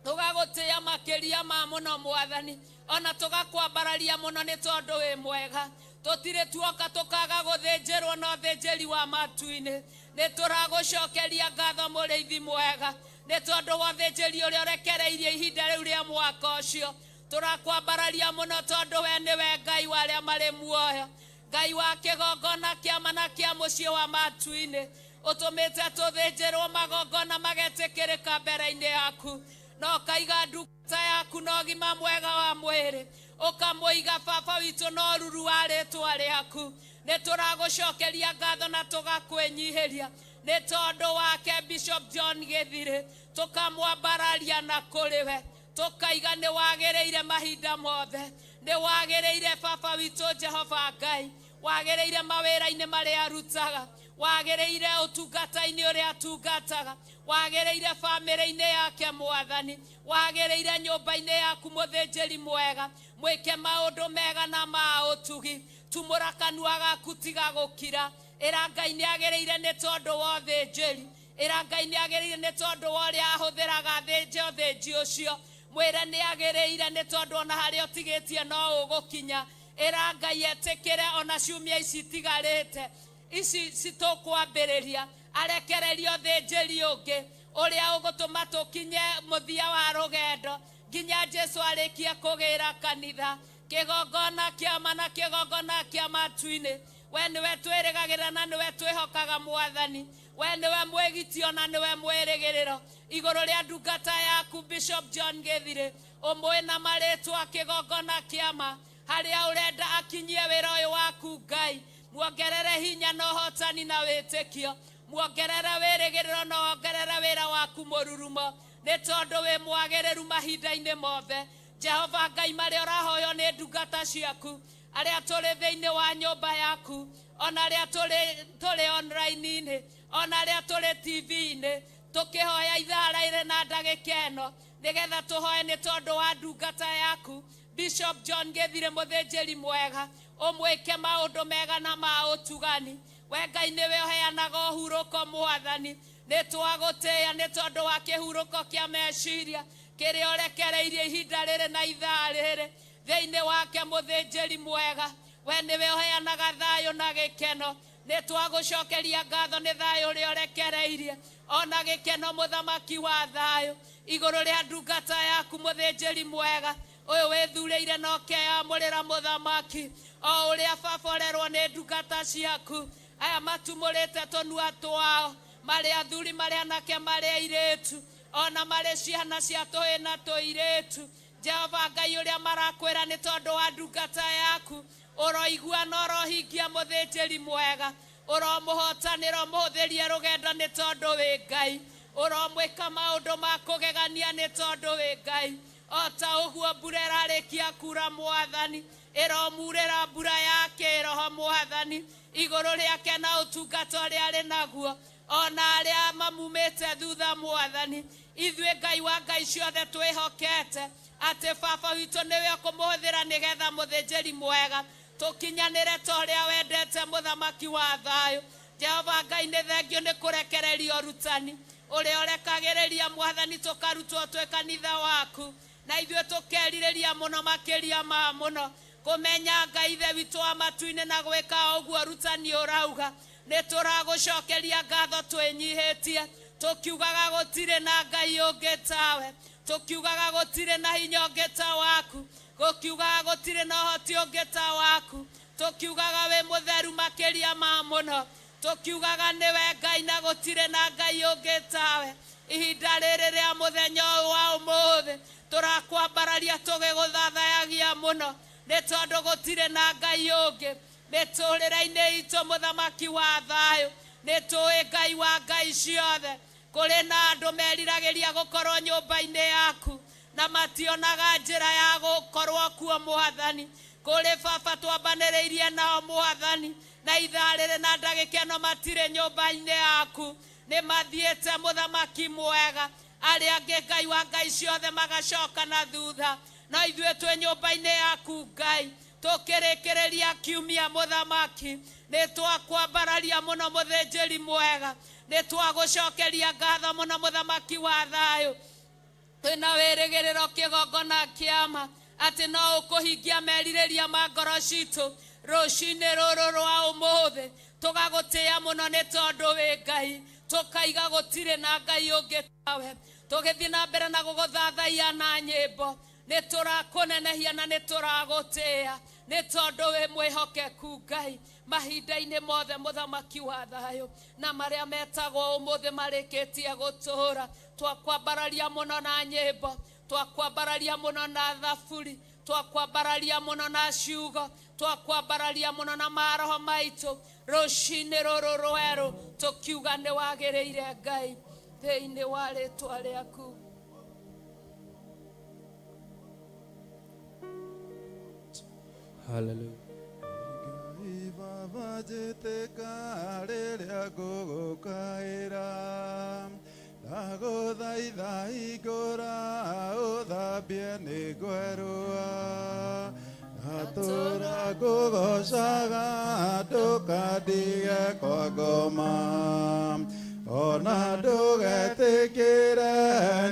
tũgagũtĩĩa makĩria ma mũno Mwathani, ona tũgakwambararia mũno nĩ tondũ wĩ mwega. Tũtirĩ tuoka tũkaga gũthĩnjĩrwo na ũthĩnjĩri wa matu-inĩ. Nĩ tũragũcokeria ngatho mũrĩithi mwega nĩ tondũ wa ũthĩnjĩri ũrĩa ũrekereirie ihinda rĩu rĩa mwaka ũcio. Tũrakwambararia mũno tondũ we nĩwe Ngai wa arĩa marĩ muoyo, Ngai wa kĩgongona kĩa ma na kĩa mũciĩ wa matu-inĩ, ũtũmĩte tũthĩnjĩrwo magongona magetĩkĩrĩka mbere-inĩ yaku, na ũkaiga ndungata yaku na ũgima mwega wa mwĩrĩ, ũkamũiga baba witũ na ũruru wa rĩtwa rĩaku. Nĩ tũragũcokeria ngatho na tũgakwĩnyihĩria nĩ tondũ wake Bishop John Gĩthirĩ, tũkamwambararia na kũrĩ we, tũkaiga nĩ wagĩrĩire mahinda mothe, nĩ wagĩrĩire baba witũ Jehova Ngai, wagĩrĩire mawĩra-inĩ marĩa arutaga, wagĩrĩire ũtungata-inĩ ũrĩa atungataga, wagĩrĩire bamĩrĩ-inĩ yake Mwathani, wagĩrĩire nyũmba-inĩ yaku mũthĩnjĩri mwega, mwĩke maũndũ mega na ma ũtugi. Tumũra kanua gaku tiga gũkira, ĩra Ngai nĩ agĩrĩire nĩ tondũ wa ũthĩnjĩri, ĩra Ngai nĩ agĩrĩire nĩ tondũ wa ũrĩa ahũthĩraga thĩnje ũthĩnji ũcio, mwĩre nĩ agĩrĩire nĩ tondũ ona harĩa ũtigĩtie no ũgũkinya. Ĩra Ngai etĩkĩre ona ciumia ici itigarĩte ici citũkwambĩrĩria, arekererie ũthĩnjĩri ũngĩ ũrĩa ũgũtũma tũkinye mũthia wa rũgendo nginya Jesu arĩkie kũgĩra kanitha. Kĩgongona kĩa ma na kĩgongona kĩa matu-inĩ, we nĩwe twĩrĩgagĩrĩra na nĩwe twĩhokaga Mwathani, we nĩwe mwĩgitio na nĩwe mwĩrĩgĩrĩro igũrũ rĩa ndungata yaku Bishop John Gĩthirĩ, ũmũĩ na marĩtwa kĩgongona kĩa ma harĩa ũrenda akinyie wĩra ũyũ waku Ngai, muongerere hinya na ũhotani na wĩtĩkio, muongerere wĩrĩgĩrĩro na wongerere wĩra waku mũrurumo, nĩ tondũ wĩ mwagĩrĩru mahinda-inĩ mothe. Jehova Ngai, marĩa ũrahoywo nĩ ndungata ciaku arĩa tũrĩ thĩinĩ wa nyũmba yaku, ona arĩa tũrĩ online-inĩ, ona arĩa tũrĩ TV-inĩ, tũkĩhoya ithaa rĩrĩ na ndagĩka ĩno nĩgetha tũhoe nĩ tondũ wa ndungata yaku Bishop John Gĩthirĩ mũthĩnjĩri mwega, ũmwĩke maũndũ mega na ma ũtugani. We Ngai nĩwe ũheanaga ũhurũko Mwathani, nĩ twagũtĩĩa nĩ tondũ wa kĩhurũko kĩa meciria kĩrĩa ũrekereirie ihinda rĩrĩ na ithaa rĩrĩ thĩinĩ wake mũthĩnjĩri mwega. We nĩwe ũheanaga thayũ na gĩkeno, nĩ twagũcokeria ngatho nĩ thayũ ũrĩa ũrekereirie ona gĩkeno mũthamaki wa thayũ igũrũ rĩa ndungata yaku mũthĩnjĩri mwega ũyũ wĩthurĩire na ũkeyamũrĩra mũthamaki, o ũrĩa baba ũrerwo nĩ ndungata ciaku aya matumũrĩte tũnua twao, marĩ athuri marĩ anake marĩ airĩtu, ona marĩ ciana cia tũhĩĩ na tũirĩtu. Jehova Ngai ũrĩa marakwĩra nĩ tondũ wa ndungata yaku ũroigua na ũrohingia mũthĩnjĩri mwega ũromũhotanĩra ũmũhũthĩrie rũgendo nĩ tondũ wĩ Ngai ũromwĩka maũndũ ma kũgegania nĩ tondũ wĩ Ngai o ta ũguo mbura ĩrarĩkia kura mwathani ĩromurĩra mbura ya kĩroho mwathani igũrũ rĩake na ũtungata ũrĩa arĩ naguo ona arĩa mamumĩte thutha mwathani ithuĩ Ngai wa Ngai ciothe twĩhokete atĩ baba witũ nĩwe ũkũmũhũthĩra nĩgetha mũthĩnjĩri mwega tũkinyanĩre ta ũrĩa wendete mũthamaki wa thayũ. Jehova Ngai nĩ thengio nĩ kũrekereria ũrutani ũrĩa ũrekagĩrĩria mwathani tũkarutwo twĩ kanitha waku na ithuĩ tũkerirĩria mũno makĩria ma mũno kũmenya Ngai ithe witũ wa matu-inĩ na gwĩka ũguo ũrutani ũrauga. Nĩ tũragũcokeria ngatho twĩnyihĩtie tũkiugaga gũtirĩ na Ngai ũngĩ tawe, tũkiugaga gũtirĩ na hinya ũngĩ ta waku, gũkiugaga gũtirĩ na ũhoti ũngĩ ta waku, tũkiugaga wĩ mũtheru makĩria ma mũno, tũkiugaga nĩwe Ngai na gũtirĩ na Ngai ũngĩ tawe. Ihinda rĩrĩ rĩa mũthenya ũyũ wa ũmũthĩ tũrakwambararia tũgĩgũthathayagia mũno nĩ tondũ gũtirĩ na Ngai ũngĩ mĩtũrĩre-inĩ itũ mũthamaki wa thayũ. Nĩ tũĩ Ngai wa Ngai ciothe kũrĩ na andũ meriragĩria gũkorwo nyũmba-inĩ yaku na mationaga njĩra ya gũkorwo kuo mwathani. Kũrĩ baba twambanĩrĩirie nao mwathani na ithaa rĩrĩ na ndagĩka ĩno matirĩ nyũmba-inĩ yaku, nĩ mathiĩte mũthamaki mwega. Arĩa angĩ Ngai wa Ngai ciothe magacoka na thutha, no ithuĩ twĩ nyũmba-inĩ yaku Ngai tũkĩrĩkĩrĩria kiumia mũthamaki nĩ twakwambararia mũno mũthĩnjĩri mwega, nĩ twagũcokeria ngatho mũno mũthamaki wa thayũ. Twĩna wĩrĩgĩrĩro kĩgongona kĩama atĩ no ũkũhingia merirĩria ma ngoro citũ rũcinĩ rũrũ rwa ũmũthĩ. Tũgagũtĩĩa mũno nĩ tondũ wĩ Ngai, tũkaiga gũtirĩ na Ngai ũngĩ tawe. Tũgĩthiĩ na mbere na gũgũthathaiya na nyĩmbo nĩ tũrakũnenehia na nĩ tũragũtĩĩa nĩ tondũ wĩ mwĩhokeku Ngai mahinda-inĩ mothe mũthamaki wa thayũ. Na marĩa metagwo ũmũthĩ marĩkĩtie gũtũũra, twakwambararia mũno na nyĩmbo, twakwambararia mũno na thaburi, twakwambararia mũno na ciugo, twakwambararia mũno na maroho maitũ rũcinĩ rũrũ rwerũ tũkiuga nĩ wagĩrĩire Ngai thĩinĩ wa rĩtwa rĩaku. Hallelujah. Ngai Baba njĩtĩka rĩrĩa ngũgũkaĩra, ndagũthaitha hingũra ũthambie nĩ ngwerũa, ndatũra ngũgoocaga ndũkandige kwa ngoma, ona ndũgetĩkĩre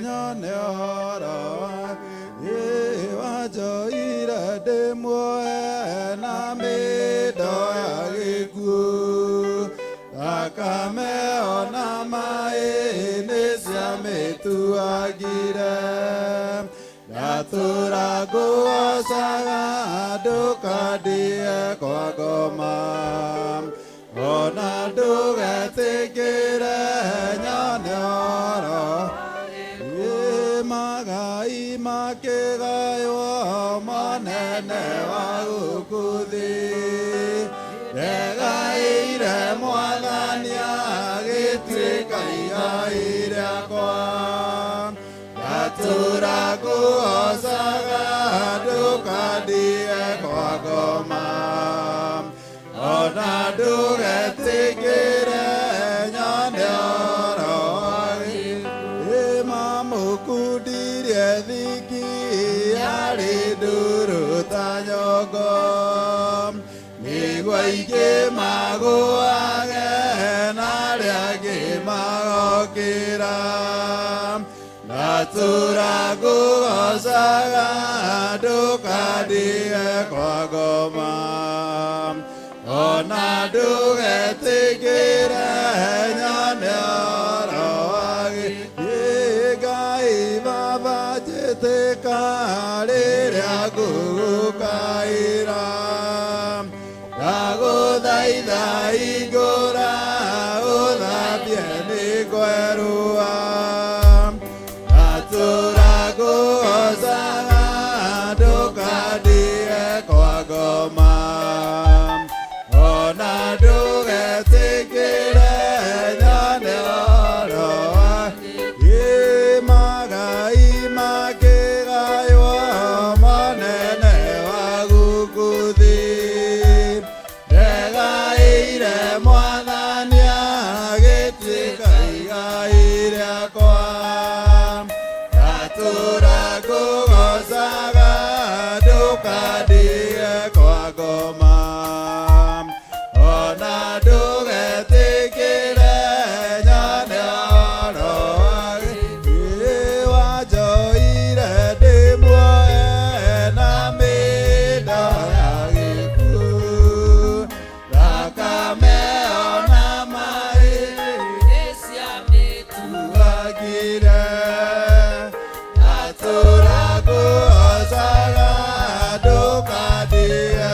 nyone ũhoro wanjoire ndĩ muohe na mĩndo ya gĩkuũ, thakame ona maĩ nĩ ciamĩtuagire, ndatũra ngũgoocaga ndũkandige kwa ngoma, ona ndũgetĩkĩre nyone ũhoro magai makĩgaywo manene wa gũkũ thĩ, ndegaĩire mwathani agĩtuĩka igai rĩakwa, ndatũra ngũgoocaga ndũkandige kwa ngoma, ona ndũgetĩkĩre nyone ũhoro mamũkundirie thiki yarĩ ndũrũ ta nyongo, nĩguo aingĩ magũage na arĩa angĩ magokĩra, ndatũra ngũgoocaga ndũkandige kwa ngoma, ona ndũgetĩkĩre nyone ũhoro Ngai Baba njĩtĩka rĩrĩa ngũgũkaĩra, ndagũthaitha hingũra ũthambie nĩ ngwerũa, ndatũra ngũgoocaga ngoma ona ndũgetĩkĩre nyone ũhoro wanjoire ndĩ muoe na mĩndo ya gĩkuũ thakame ona maĩ nĩciamĩtuagire ndatũra ngũhocaga ndũkandige.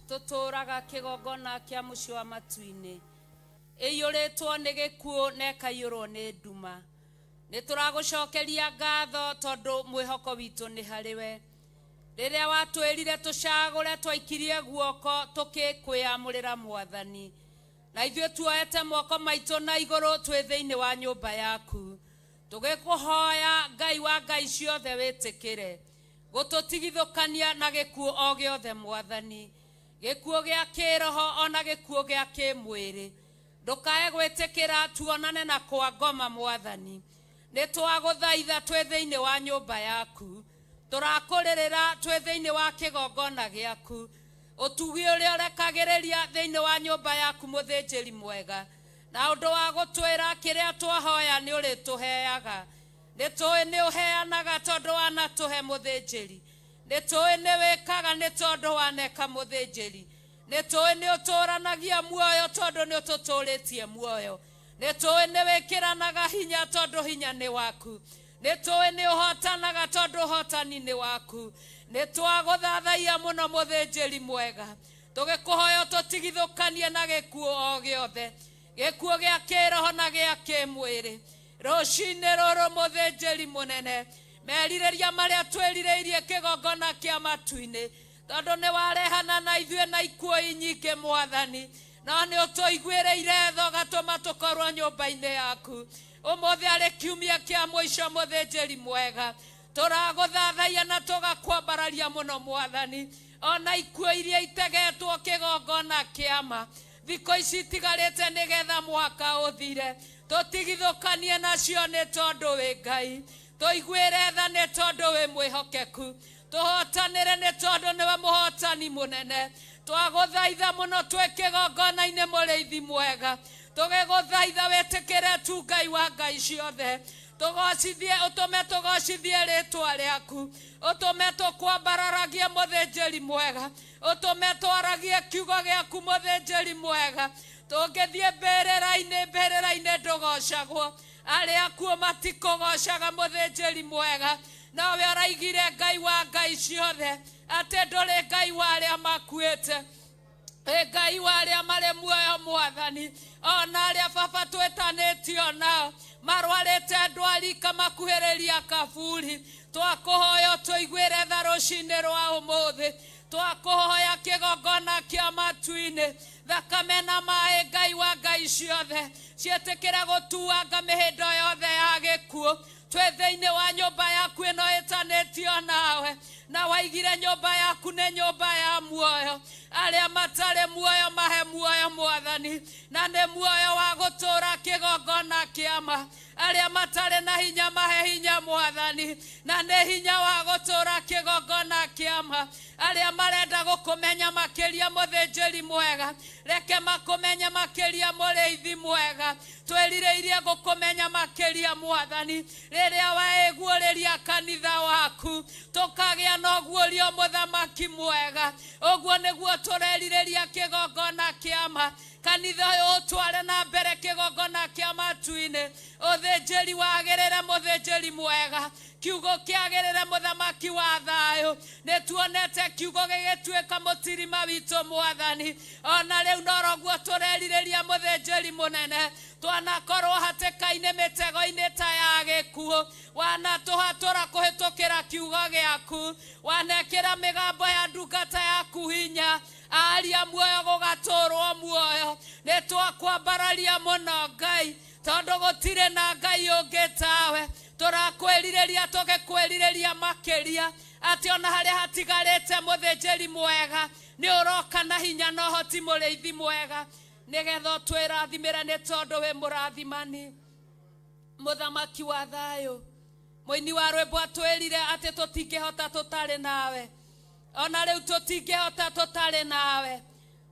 Tũtũraga kĩgongona kĩa mũciĩ wa matu-inĩ ĩiyũrĩtwo nĩ gĩkuũ na ĩkaiyũrwo nĩ nduma. Nĩ tũragũcokeria ngatho tondũ mwĩhoko witũ nĩ harĩwe. Rĩrĩa watwĩrire tũcagũre, twaikirie guoko tũkĩkwĩamũrĩra Mwathani, na ithuĩ tuoete moko maitũ na igũrũ twĩ thĩinĩ wa nyũmba yaku tũgĩkũhoya. Ngai wa ngai ciothe, wĩtĩkĩre gũtũtigithũkania na gĩkuũ o gĩothe Mwathani, gĩkuũ gĩa kĩroho ona gĩkuũ gĩa kĩmwĩrĩ. Ndũkae gwĩtĩkĩra tuonane na kwa ngoma Mwathani. Nĩ twagũthaitha twĩ thĩinĩ wa nyũmba yaku, tũrakũrĩrĩra twĩ thĩinĩ wa kĩgongona gĩaku. Ũtugi ũrĩa ũrekagĩrĩria thĩinĩ wa nyũmba yaku, mũthĩnjĩri mwega, na ũndũ wa gũtwĩra kĩrĩa twahoya nĩ ũrĩtũheaga. Nĩ tũĩ nĩ ũheanaga tondũ wanatũhe mũthĩnjĩri. Nĩ tũĩ nĩ wĩkaga nĩ tondũ waneka mũthĩnjĩri. Nĩ tũĩ nĩ ũtũranagia muoyo tondũ nĩ ũtũtũrĩtie muoyo. Nĩ tũĩ nĩ wĩkĩranaga hinya tondũ hinya nĩ waku. Nĩ tũĩ nĩ ũhotanaga tondũ ũhotani nĩ waku. Nĩ twagũthathaia mũno, mũthĩnjĩri mwega, tũgĩkũhoya tũtigithũkanie na gĩkuũ o gĩothe, gĩkuũ gĩa kĩroho na gĩa kĩmwĩrĩ. Rũcinĩ rũrũ, mũthĩnjĩri mũnene, merirĩria marĩa twĩrirĩirie kĩgongona kĩa matu-inĩ, tondũ nĩ warehana na ithuĩ na ikuũ nyingĩ Mwathani, no nĩ ũtũiguĩrĩire tha ũgatũma tũkorwo nyũmba-inĩ yaku ũmũthĩ arĩ kiumia kĩa mũico. Mũthĩnjĩri mwega, tũragũthathaia na tũgakwambararia mũno Mwathani. Ona ikuũ iria itegetwo kĩgongona kĩama thikũ ici itigarĩte nĩgetha mwaka ũthire, tũtigithũkanie nacio nĩ tondũ wĩ Ngai. Tũiguĩre tha nĩ tondũ wĩ mwĩhokeku. Tũhotanĩre nĩ tondũ nĩwe mũhotani mũnene. Twagũthaitha mũno twĩ kĩgongona-inĩ, mũrĩithi mwega, tũgĩgũthaitha wĩtĩkĩre tu, Ngai wa ngai ciothe, tũgocithie, ũtũme tũgocithie rĩtwa rĩaku, ũtũme tũkwambararagie, mũthĩnjĩri mwega, ũtũme twaragie kiugo gĩaku, mũthĩnjĩri mwega. Tũngĩthiĩ mbĩrĩra-inĩ, mbĩrĩra-inĩ ndũgocagwo, arĩa akuũ matikũgocaga, mũthĩnjĩri mwega. Nowe ũraigire, Ngai wa ngai ciothe, atĩ ndũrĩ Ngai wa arĩa makuĩte, ĩ Ngai wa arĩa marĩ muoyo. Mwathani, ona arĩa baba twĩtanĩtio nao marwarĩte ndwari kamakuhĩrĩria kaburi, twakũhoya tũiguĩre tha rũcinĩ rwa ũmũthĩ. Twakũhoya kĩgongona kĩa matu-inĩ, thakame na maĩ, Ngai wa ngai ciothe, ciĩtĩkĩre gũtuanga mĩhĩndo yothe ya gĩkuũ twĩ thĩinĩ wa nyũmba yaku ĩno ĩtanĩtio nawe. Na waigire nyũmba yaku nĩ nyũmba ya muoyo. Arĩa matarĩ muoyo mahe muoyo, Mwathani, na nĩ muoyo wa gũtũũra kĩgongona kĩama. Arĩa matarĩ na hinya mahe hinya, Mwathani, na nĩ hinya wa gũtũũra kĩgongona kĩama. Arĩa marenda gũkũmenya makĩria, mũthĩnjĩri mwega, reke makũmenye makĩria. Mũrĩithi mwega, twĩrirĩirie gũkũmenya makĩria, Mwathani. Rĩrĩa weĩguũrĩria kanitha waku, tũkagĩa na ũguũrio, mũthamaki mwega. Ũguo nĩguo tũrerirĩria kĩgongona kĩama. Kanitha ũyũ ũtware na mbere kĩgongona kĩa matu-inĩ. Ũthĩnjĩri wagĩrĩre, mũthĩnjĩri mwega, kiugo kĩagĩrĩre, mũthamaki wa thayũ. Nĩ tuonete kiugo gĩgĩtuĩka mũtirima witũ, Mwathani. Ona rĩu noroguo tũrerirĩria, mũthĩnjĩri mũnene. Twanakorwo hatĩka-inĩ, mĩtego-inĩ ta ya gĩkuũ, wanatũhatũra kũhĩtũkĩra kiugo gĩaku. Wanekĩra mĩgambo ya ndungata yaku hinya, aria muoyo gũgatũrwo muoyo. Nĩ twakwambararia mũno, Ngai, tondũ gũtirĩ na Ngai ũngĩ tawe. Tũrakwĩrirĩria, tũgĩkwĩrirĩria makĩria, atĩ ona harĩa hatigarĩte, mũthĩnjĩri mwega, nĩ ũroka na hinya na ũhoti, mũrĩithi mwega, nĩgetha ũtwĩrathimĩre nĩ tondũ wĩ mũrathimani, mũthamaki wa thayũ. Mũini wa rwĩmbo atwĩrire atĩ tũtingĩhota tũtarĩ nawe. Ona rĩu tũtingĩhota tũtarĩ nawe,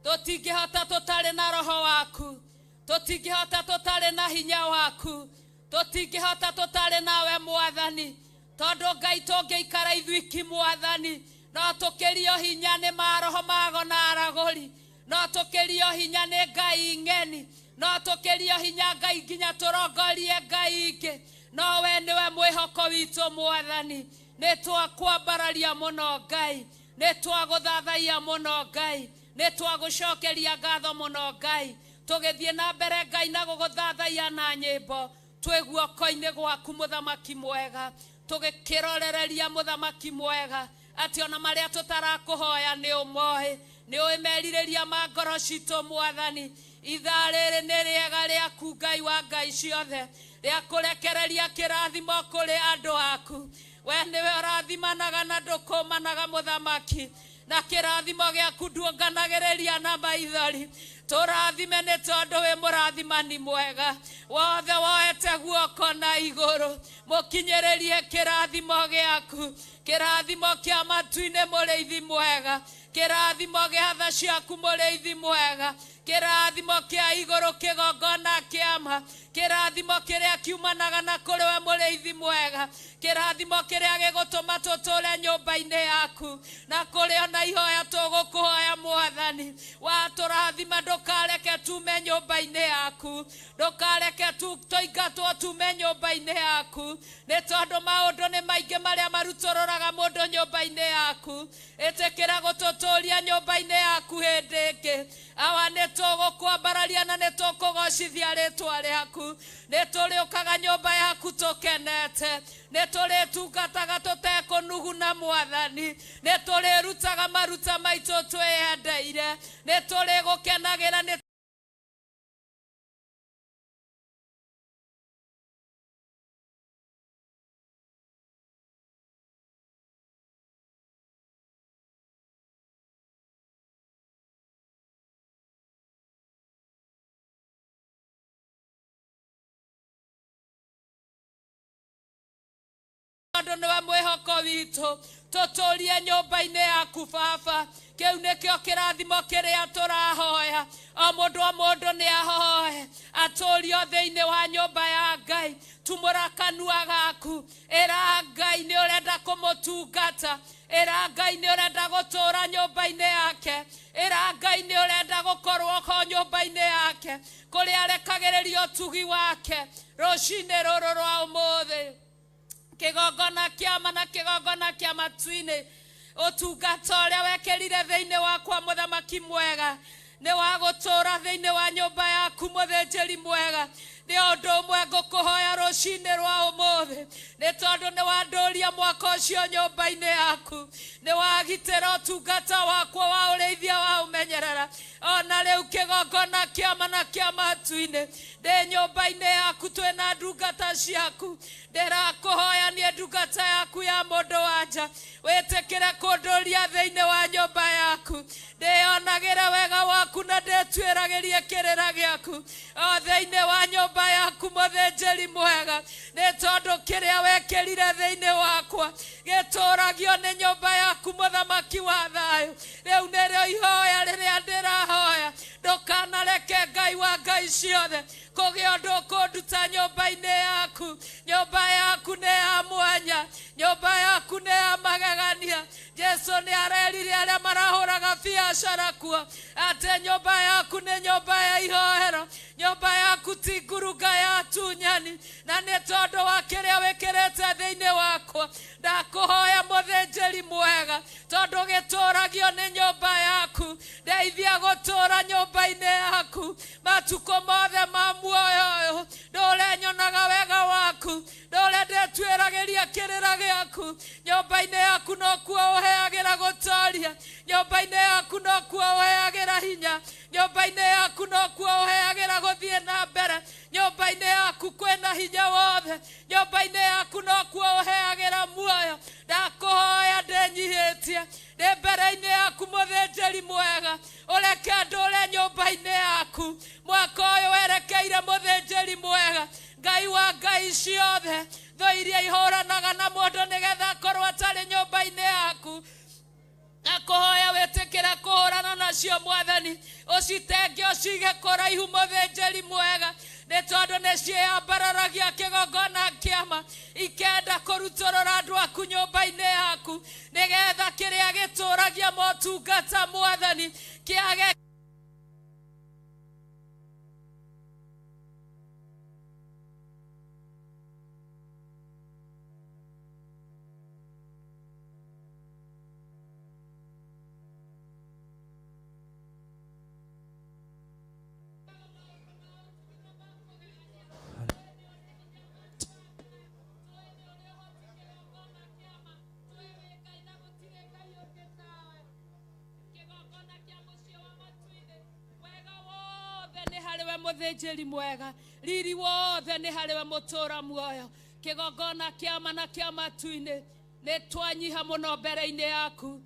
tũtingĩhota tũtarĩ na roho waku, tũtingĩhota tũtarĩ na hinya waku, tũtingĩhota tũtarĩ nawe, Mwathani. Tondũ Ngai, tũngĩikara ithuiki, Mwathani, no tũkĩrio hinya nĩ maroho mago na aragũri, no tũkĩrio hinya nĩ ngai ng'eni, no tũkĩrio hinya, Ngai, nginya tũrongorie ngai ingĩ. No we nĩwe mwĩhoko witũ, Mwathani. Nĩ twakwambararia mũno, Ngai. Nĩ twagũthathaia mũno, Ngai. Nĩ twagũcokeria ngatho mũno Ngai, tũgĩthiĩ na mbere Ngai na gũgũthathaiya na nyĩmbo, twĩ guoko-inĩ gwaku mũthamaki mwega, tũgĩkĩrorereria mũthamaki mwega atĩ ona marĩa tũtarakũhoya nĩ ũmoĩ, nĩ ũĩ merirĩria ma ngoro citũ mwathani. Ithaa rĩrĩ nĩ rĩega rĩaku Ngai wa Ngai ciothe, rĩa kũrekereria kĩrathimo kũrĩ andũ aku. We nĩwe ũrathimanaga na ndũkũmanaga mũthamaki, na kĩrathimo gĩaku nduonganagĩrĩria na maithori. Tũrathime nĩ tondũ wĩ mũrathimani mwega, wothe woete guoko na igũrũ, mũkinyĩrĩrie kĩrathimo gĩaku, kĩrathimo kĩa matu-inĩ mũrĩithi mwega, kĩrathimo gĩa tha ciaku mũrĩithi mwega, kĩrathimo kĩa igũrũ kĩgongona kĩama, kĩrathimo kĩrĩa kiumanaga na kũrĩ we mũrĩithi mwega, kĩrathimo kĩrĩa gĩgũtũma tũtũre nyũmba-inĩ yaku, na kũrĩ ona ihoya tũgũkũhoya mwathani. Watũrathima ndũkareke tume nyũmba-inĩ yaku, ndũkareke tũingatwo tume nyũmba-inĩ yaku, nĩ tondũ maũndũ nĩ maingĩ marĩa marutũrũraga mũndũ nyũmba-inĩ yaku. Ĩtĩkĩra gũtũtũria nyũmba-inĩ yaku hĩndĩ ĩngĩ. Awa nĩ tũgũkwambararia na nĩ tũkũgocithia rĩtwa rĩaku, nĩ tũrĩũkaga nyũmba yaku tũkenete, nĩ tũrĩtungataga tũtekũnuguna mwathani, nĩ tũrĩrutaga maruta maitũ twĩyendeire, nĩ tũrĩgũkenagĩra nĩ tondũ nĩwe mwĩhoko witũ. Tũtũrie nyũmba-inĩ yaku baba, kĩu nĩkĩo kĩrathimo kĩrĩa tũrahoya. O mũndũ nĩ ahoe atũrio thĩinĩ wa nyũmba ya Ngai. Tumũra kanua gaku, ĩra Ngai nĩ ũrenda kũmũtungata, ĩra Ngai nĩ ũrenda gũtũra nyũmba-inĩ yake, ĩra Ngai nĩ ũrenda gũkorwo ho nyũmba-inĩ yake, kũrĩa arekagĩrĩria ũtugi wake rũcinĩ rũrũ rwa ũmũthĩ. Kĩgongona kĩama na kĩgongona kĩa matu-inĩ, ũtungata ũrĩa wekĩrire thĩinĩ wakwa mũthamaki mwega nĩ wa gũtũra thĩinĩ wa nyũmba yaku mũthĩnjĩri mwega. Nĩ ũndũ ũmwe ngũkũhoya rũcinĩ rwa ũmũthĩ, nĩ tondũ nĩ wandũria mwaka ũcio nyũmba-inĩ yaku, nĩ wagitĩra ũtungata wakwa wa ũrĩithia wa ũmenyerera. Ona rĩu kĩgongona kĩama na kĩa matu-inĩ, ndĩ nyũmba-inĩ yaku twĩna ndungata ciaku, ndĩrakũhoya niĩ ndungata yaku ya mũndũ wanja, wĩtĩkĩre kũndũria thĩinĩ wa nyũmba yaku, ndĩyonagĩre wega waku na ndĩtuĩragĩrie kĩrĩra gĩaku o thĩinĩ wa nyũmba yaku mũthĩnjĩri mwega, nĩ tondũ kĩrĩa wekĩrire thĩinĩ wakwa gĩtũragio nĩ nyũmba yaku mũthamaki wa thayũ. Rĩu nĩrĩo ihoya rĩrĩa ndĩrahoya, ndũkanareke Ngai wa Ngai ciothe kũgĩa ũndũ ũkũnduta nyũmba-inĩ yaku. Nyũmba yaku nĩ ya mwanya, nyũmba yaku nĩ ya magegania. Jesu nĩ arerire arĩa marahũraga biacara kuo atĩ nyũmba yaku nĩ nyũmba ya ihoero, nyũmba yaku ti ngurunga ya atunyani. Na nĩ tondũ wa kĩrĩa wĩkĩrĩte thĩinĩ wakwa, ndakũhoya mũthĩnjĩri mwega, tondũ gĩtũragio nĩ nyũmba yaku, ndeithia gũtũra nyũmba-inĩ yaku matukũ mothe ma muoyo ũyũ. Ndũre nyonaga wega waku, ndũre ndĩtuĩragĩria kĩrĩra gĩaku. Nyũmba-inĩ yaku nokuo ũheagĩra gũtoria, nyũmba-inĩ yaku nokuo ũheagĩra hinya, nyũmba-inĩ yaku nokuo ũheagĩra gũthiĩ na mbere, nyũmba-inĩ yaku kwĩna hinya wothe, nyũmba-inĩ yaku nokuo ũheagĩra muoyo. Ndakũhoya ndĩnyihĩtie ndĩ mbere-inĩ yaku mũthĩnjĩri mwega, ũreke ndũre nyũmba-inĩ yaku mwaka ũyũ werekeire mũthĩnjĩri mwega. Ngai wa Ngai ciothe, thũ iria ihũranaga na mũndũ nĩgetha akorwo atarĩ nyũmba-inĩ yaku, ndakũhoya wĩtĩkĩre kũhũrana nacio mwathani, ũcitenge ũcige kũraihu mũthĩnjĩri mwega, nĩ tondũ nĩ ciĩyambararagia kĩgongona kĩama, ikenda kũrutũrũra andũ aku nyũmba-inĩ yaku, nĩgetha kĩrĩa gĩtũragia motungata mwathani kĩage Mũthĩnjĩri mwega, riri wothe nĩ harĩwe mũtũra muoyo. Kĩgongona kĩama na kĩa matu-inĩ, nĩ twanyiha mũno mbere-inĩ yaku.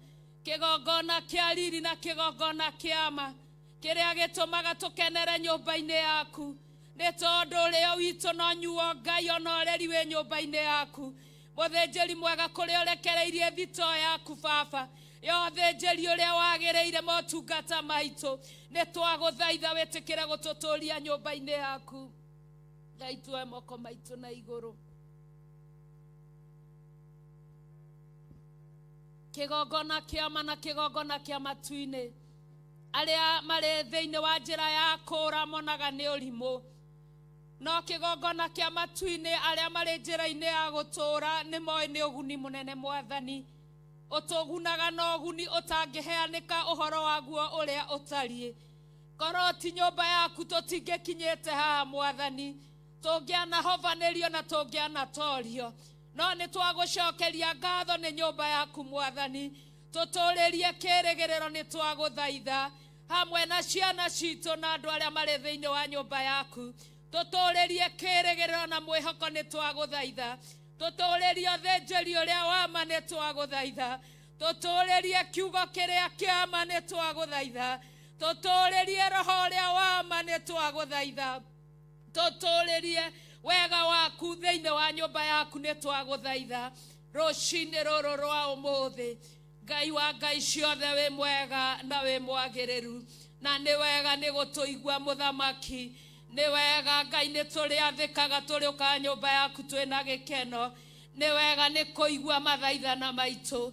Kĩgongona kĩa riri na kĩgongona kĩama kĩrĩa gĩtũmaga tũkenere nyũmba-inĩ yaku, nĩ tondũ ũrĩo witũ no nyuo Ngai ona ũreri wĩ nyũmba-inĩ yaku. Mũthĩnjĩri mwega, kũrĩa ũrekereirie thito yaku baba ya ũthĩnjĩri ũrĩa wagĩrĩire motungata maitũ, nĩ twagũthaitha wĩtĩkĩre gũtũtũria nyũmba-inĩ yaku. Ngai, tuoe moko maitũ na igũrũ. Kĩgongona kĩama na kĩgongona kĩa matu-inĩ, arĩa marĩ thĩinĩ wa njĩra ya kũũra monaga nĩ ũrimũ, no kĩgongona kĩa matu-inĩ, arĩa marĩ njĩra-inĩ ya gũtũũra nĩ moĩ nĩ ũguni mũnene. Mwathani, ũtũgunaga na ũguni ũtangĩheanĩka ũhoro waguo ũrĩa ũtariĩ. Korwo ti nyũmba yaku tũtingĩkinyĩte haha Mwathani, tũngĩanahovanĩrio na tũngĩanatorio, no nĩ twagũcokeria ngatho nĩ nyũmba yaku Mwathani. Tũtũrĩrie kĩrĩgĩrĩro, nĩ twagũthaitha hamwe na ciana citũ na andũ arĩa marĩ thĩinĩ wa nyũmba yaku. Tũtũrĩrie kĩrĩgĩrĩro na mwĩhoko, nĩ twagũthaitha. Tũtũrĩrie ũthĩnjĩri ũrĩa wa ma, nĩ twagũthaitha. Tũtũrĩrie kiugo kĩrĩa kĩama, nĩ twagũthaitha. Tũtũrĩrie roho ũrĩa wa ma, nĩ twagũthaitha. Tũtũrĩrie wega waku thĩinĩ wa nyũmba yaku, nĩ twagũthaitha rũcinĩ rũrũ rwa ũmũthĩ. Ngai wa ngai ciothe, wĩ mwega na wĩ mwagĩrĩru, na nĩ wega nĩ gũtũigua. Mũthamaki, nĩ wega Ngai, nĩ tũrĩathĩkaga, tũrĩũkaga nyũmba yaku twĩna gĩkeno. Nĩ wega nĩ kũigua mathaithana maitũ,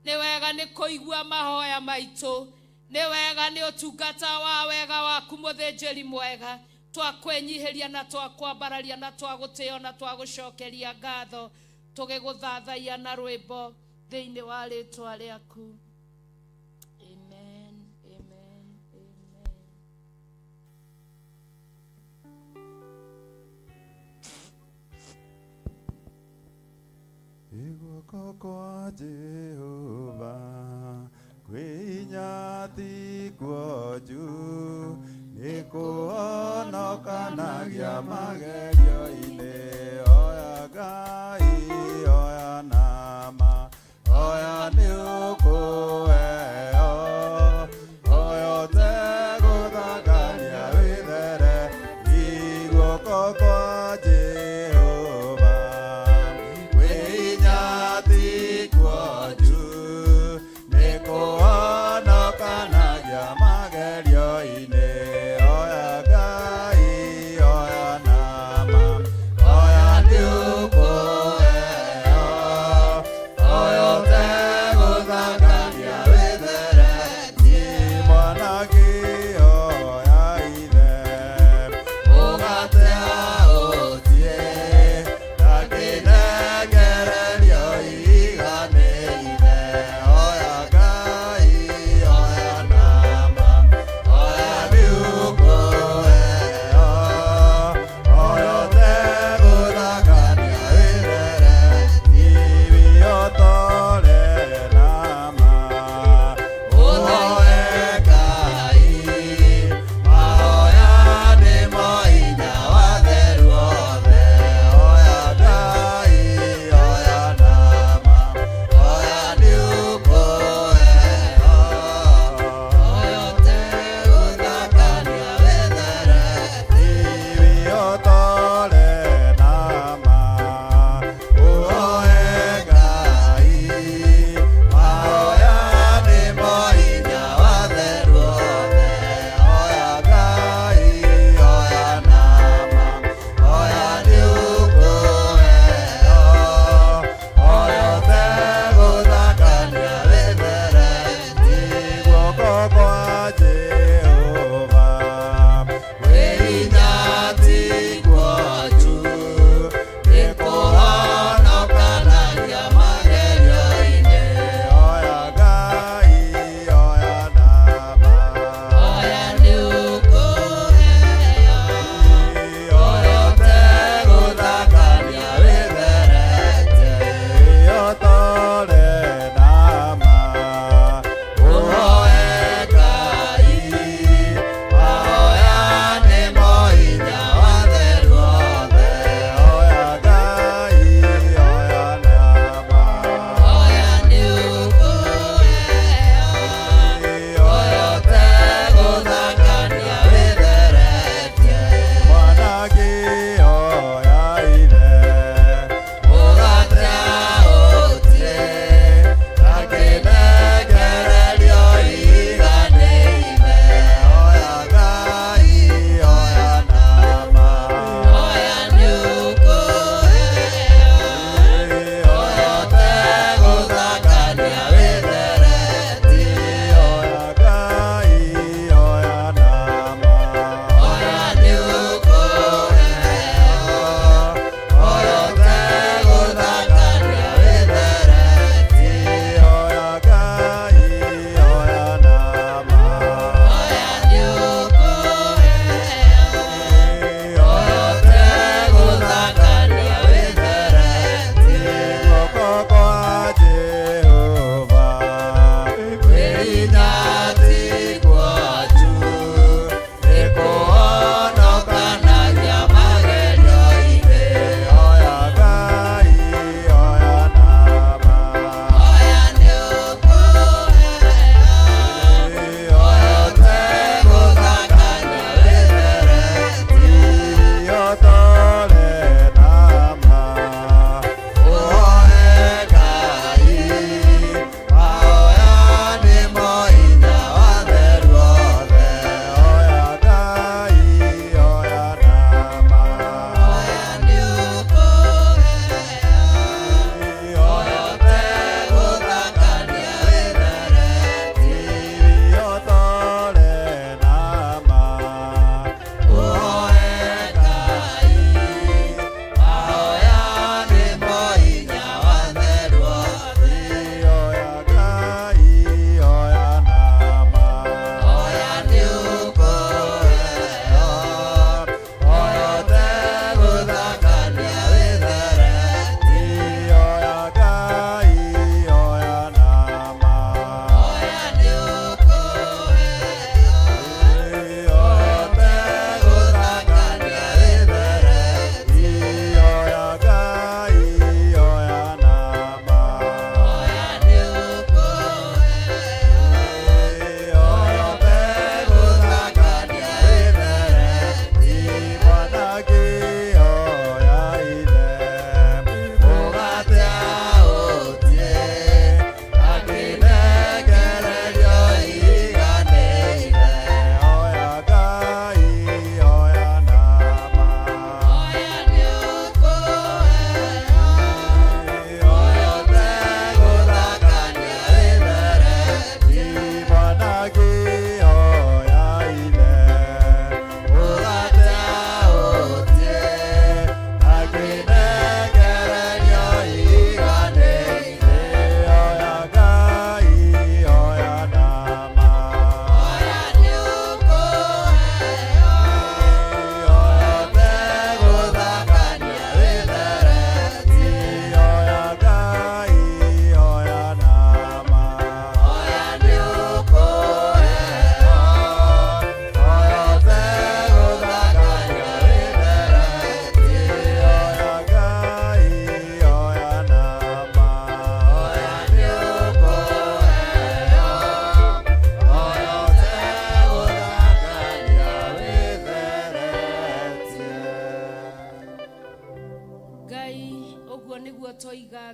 nĩ wega nĩ kũigua mahoya maitũ, nĩ wega nĩ ũtungata wa wega waku. Mũthĩnjĩri mwega, twakwĩnyihĩria na twakwambararia na twagũtĩo na twagũcokeria ngatho, tũgĩgũthathaia na rwĩmbo thĩinĩ wa rĩtwa rĩaku. Amen, amen, amen. Guoko kwa Jehova kwĩ hinya ti kuonju, nĩ kũhonokanagia magerio-inĩ. Oya Ngai, oya nama, oya nĩ ũkũheo, oya ũtegũthangania wĩthere. Guoko kwa Jehova kwĩ hinya ti kuonju, nĩ kũhonokanagia magerio-inĩ. Oya Ngai, oya nama.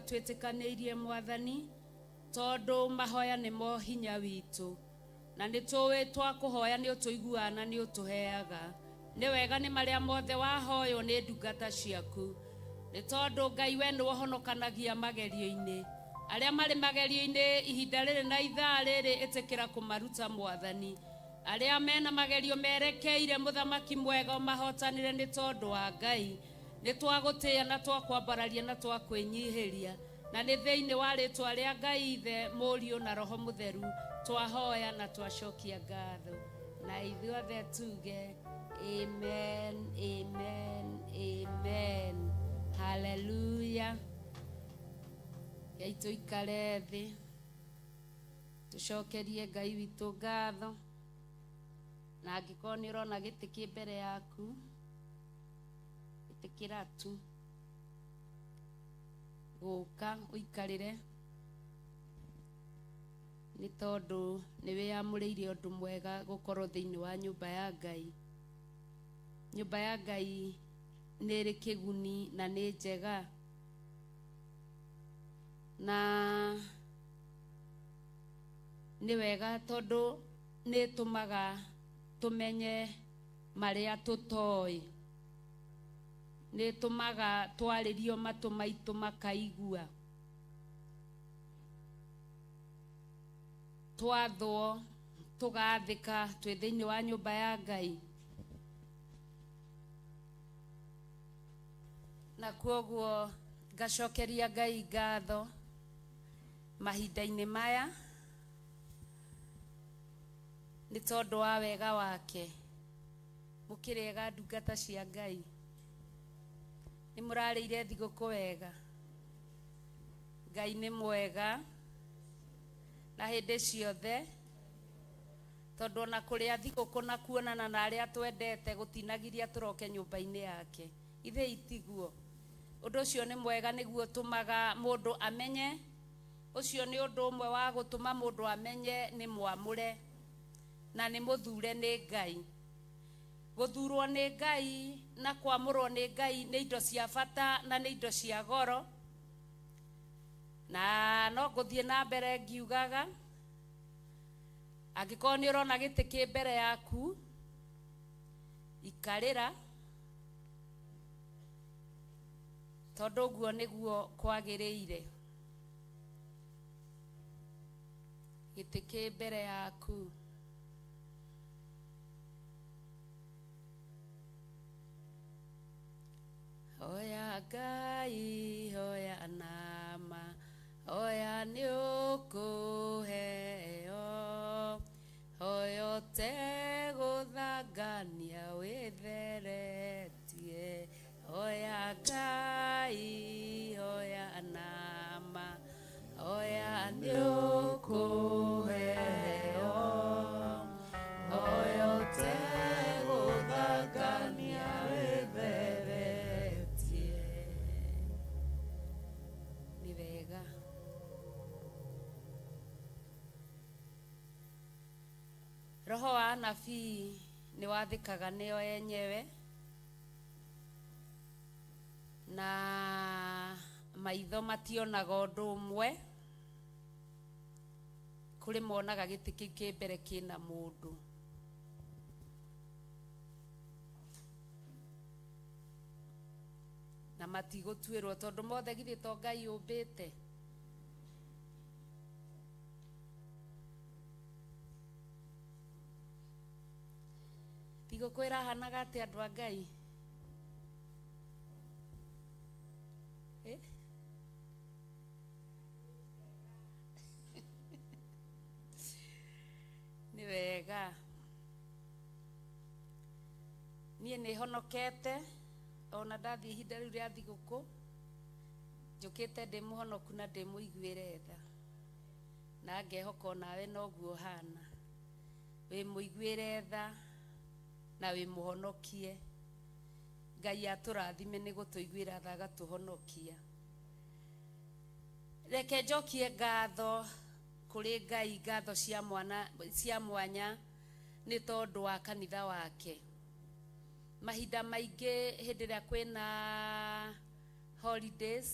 Twĩtĩkanĩirie Mwathani, tondũ mahoya nĩmo hinya witũ, na nĩ tũĩ twakũhoya nĩ ũtũiguaga na nĩ ũtũheaga. Nĩ wega nĩ marĩa mothe wahoywo nĩ ndungata ciaku, nĩ tondũ Ngai we nĩ ũhonokanagia magerio-inĩ. Arĩa marĩ magerio-inĩ ihinda rĩrĩ na ithaa rĩrĩ, ĩtĩkĩra kũmaruta Mwathani. Arĩa mena magerio merekeire, mũthamaki mwega, ũmahotanĩre, nĩ tondũ wa Ngai nĩ twagũtĩĩa na twakwambararia na twakwĩnyihĩria, na nĩ thĩinĩ wa rĩtwa rĩa Ngai Ithe, Mũriũ na Roho Mũtheru twahoya na twacokia ngatho, na ithuothe tuge amen, amen, amen. Haleluya. Ngai, tũikare thĩ, tũcokerie Ngai witũ ngatho, na angĩkorwo nĩ ũrona gĩtĩ kĩ mbere yaku, ĩtĩkĩra tu gũka ũikarĩre, nĩ tondũ nĩ wĩyamũrĩire ũndũ mwega gũkorwo thĩinĩ wa nyũmba ya Ngai. Nyũmba ya Ngai nĩ ĩrĩ kĩguni na nĩ njega, na nĩ wega tondũ nĩ ĩtũmaga tũmenye marĩa tũtoĩ, nĩ ĩtũmaga twarĩrio matũ maitũ makaigua, twathwo tũgathĩka twĩ thĩinĩ wa nyũmba ya Ngai. Na kwoguo ngacokeria Ngai ngatho mahinda-inĩ maya nĩ tondũ wa wega wake. Mũkĩrĩega ndungata cia Ngai? Nĩ mũrarĩire thigũkũ wega? Ngai nĩ mwega na hĩndĩ ciothe, tondũ ona kũrĩa thigũkũ na kuonana na arĩa twendete gũtinagiria tũroke nyũmba-inĩ yake. Ithe itiguo? Ũndũ ũcio nĩ mwega, nĩguo ũtũmaga mũndũ amenye. Ũcio nĩ ũndũ ũmwe wa gũtũma mũndũ amenye nĩ mwamũre na nĩ mũthure nĩ Ngai. Gũthurwo nĩ Ngai na kwamũrwo nĩ Ngai nĩ indo cia bata na nĩ indo cia goro. Na no ngũthiĩ na mbere ngiugaga, angĩkorwo nĩ ũrona gĩtĩ kĩ mbere yaku, ikarĩra, tondũ ũguo nĩguo kwagĩrĩire. Gĩtĩ kĩ mbere yaku. Hoya Ngai, hoya nama, hoya nĩ ũkũheo, hoya ũtegũthangania wĩtheretie. Hoya Ngai, hoya nama, hoya nĩ ũkũheo, hoya ũtegũthangania wĩtheretie. Nĩ wega. Roho wa anabii nĩ wathĩkaga nĩo enyewe, na maitho mationaga ũndũ ũmwe. Kũrĩ monaga gĩtĩ kĩu kĩ mbere kĩna mũndũ. Na matigũtuĩrwo, tondũ mothe githĩ to Ngai ũmbĩte. Thigũkũ ĩrahanaga atĩa, andũ a Ngai? Eh? Nĩ wega. Niĩ nĩ honokete, ona ndathiĩ ihinda rĩu rĩa thigũkũ njũkĩte ndĩ mũhonoku na ndĩ mũiguĩre tha, na ngehoka onawe noguo ũhana, wĩ mũiguĩre tha na wĩ mũhonokie. Ngai atũrathime nĩ gũtũiguĩra tha agatũhonokia. Reke njokie ngatho kũrĩ Ngai, ngatho cia mwana cia mwanya, nĩ tondũ wa kanitha wake. Mahinda maingĩ hĩndĩ ĩrĩa kwĩna holidays,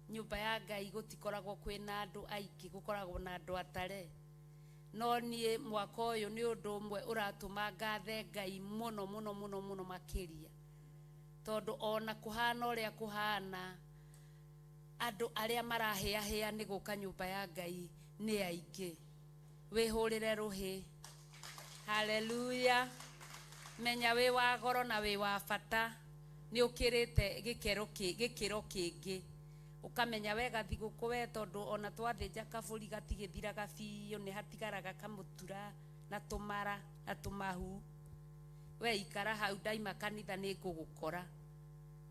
Nyũmba ya Ngai gũtikoragwo kwĩna andũ aingĩ, gũkoragwo na andũ atare. No niĩ mwaka ũyũ nĩ ũndũ ũmwe ũratũma ngathe Ngai mũno mũno mũno mũno makĩria, tondũ ona kũhana ũrĩa kũhana, andũ arĩa marahĩahĩa nĩ gũka nyũmba ya Ngai nĩ aingĩ. Wĩhũrĩre rũhĩ. Haleluya. Menya wĩ wa goro na wĩ wa bata, nĩ ũkĩrĩte gĩkĩro kĩngĩ. Ũkamenya wega thigũkũ we, tondũ ona twathĩnja kabũri gatigĩthiraga biũ, nĩ hatigaraga kamũtura na tũmara na tũmahu. We ikara hau, ndaima kanitha nĩ ngũgũkora.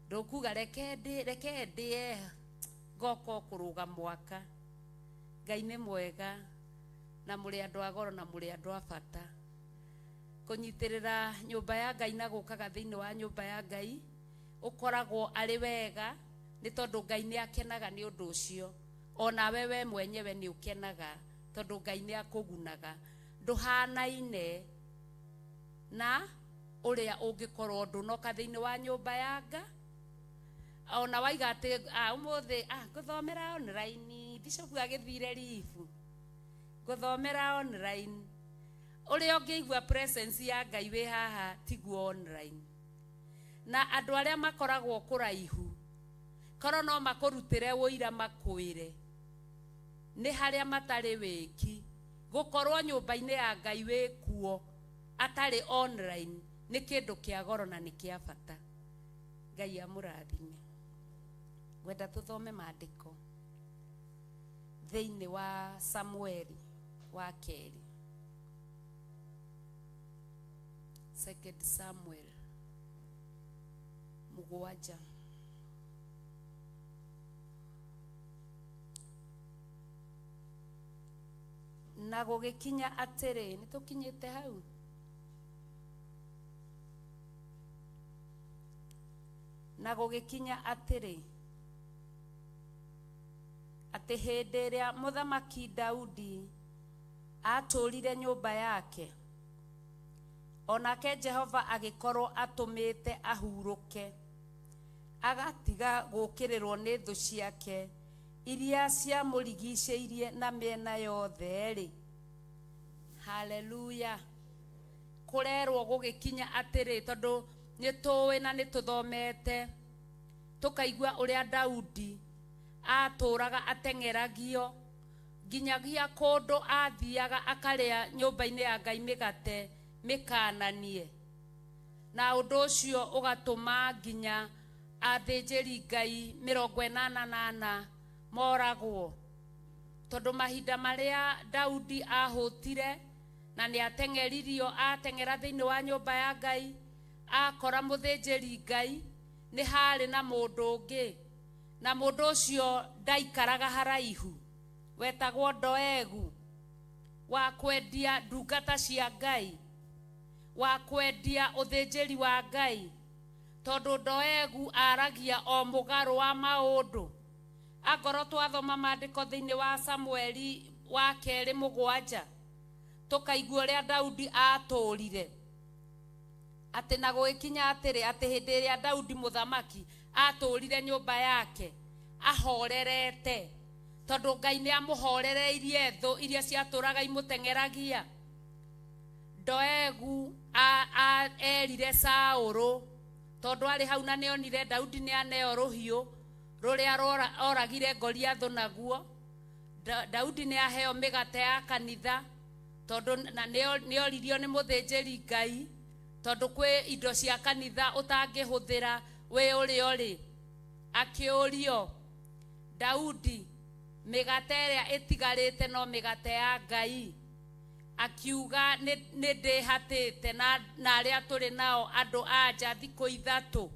Ndũkuga reke ndĩe ngoka o kũrũga mwaka. Ngai nĩ mwega, na mũrĩ andũ a goro na mũrĩ andũ a bata. Kũnyitĩrĩra nyũmba ya Ngai na gũkaga thĩinĩ wa nyũmba ya Ngai ũkoragwo arĩ wega, nĩ tondũ Ngai nĩ akenaga nĩ ũndũ ũcio. Onawe we mwenyewe nĩ ũkenaga tondũ Ngai nĩ akũgunaga. Ndũhanaine na ũrĩa ũngĩkorwo ndũnoka thĩinĩ wa nyũmba ya Ngai. Ona waiga atĩ, ũmũthĩ, ngũthomera online, bishop agĩthire ribu, ngũthomera online. Ũrĩa ũngĩigua presence ya Ngai wĩ haha tiguo online. Na andũ arĩa makoragwo kũraihu, korwo no makũrutĩre ũira makwĩre nĩ harĩa matarĩ wĩki. Gũkorwo nyũmba-inĩ ya Ngai wĩkuo atarĩ online nĩ kĩndũ kĩa goro na nĩ kĩa bata. Ngai amũrathime. Ngwenda tũthome maandĩko thĩinĩ wa Samueli wa kerĩ, Second Samuel 7. Na gũgĩkinya atĩrĩ, nĩ tũkinyĩte hau. Na gũgĩkinya atĩrĩ, atĩ hĩndĩ ĩrĩa mũthamaki Daudi atũũrire nyũmba yake, onake Jehova agĩkorwo atũmĩte ahurũke, agatiga gũũkĩrĩrwo nĩ thũ ciake iria ciamũrigicĩirie na mĩena yothe-rĩ. Haleluya. Kũrerwo gũgĩkinya atĩrĩ, tondũ nĩ tũĩ na nĩ tũthomete tũkaigua ũrĩa Daudi atũraga ateng'eragio nginyagia kũndũ athiaga akarĩa nyũmba-inĩ ya Ngai mĩgate mĩkananie, na ũndũ ũcio ũgatũma nginya athĩnjĩri Ngai 84 moragwo, tondũ mahinda marĩa Daudi ahũtire na nĩ ateng'eririo, ateng'era thĩinĩ wa nyũmba ya Ngai akora mũthĩnjĩri Ngai nĩ harĩ na mũndũ ũngĩ, na mũndũ ũcio ndaikaraga haraihu, wetagwo Doegu, wa kwendia ndungata cia Ngai, wa kwendia ũthĩnjĩri wa Ngai, tondũ Doegu aragia o mũgarũ wa maũndũ. Angorwo twathoma maandĩko thĩinĩ wa Samueli wa kerĩ 7, tũkaigua ũrĩa Daudi atũũrire, atĩ na gũgĩkinya atĩrĩ, atĩ hĩndĩ ĩrĩa Daudi mũthamaki atũũrire nyũmba yake ahorerete, tondũ Ngai nĩ amũhorereirie thũ iria ciatũraga imũteng'eragia. Doegu erire Saũlũ, tondũ arĩ hau na nĩonire Daudi nĩ aneo rũhiũ rũrĩa oragire Goliathũ naguo. Daudi nĩ aheo mĩgate ya kanitha, tondũ nĩoririo nĩ mũthĩnjĩri Ngai, tondũ kwĩ indo cia kanitha ũtangĩhũthĩra wĩ ũrĩa ũrĩ. Akĩũrio, Daudi, mĩgate ĩrĩa ĩtigarĩte no mĩgate ya Ngai. Akiuga, nĩ ndĩhatĩte na arĩa tũrĩ nao andũ a nja thikũ 3.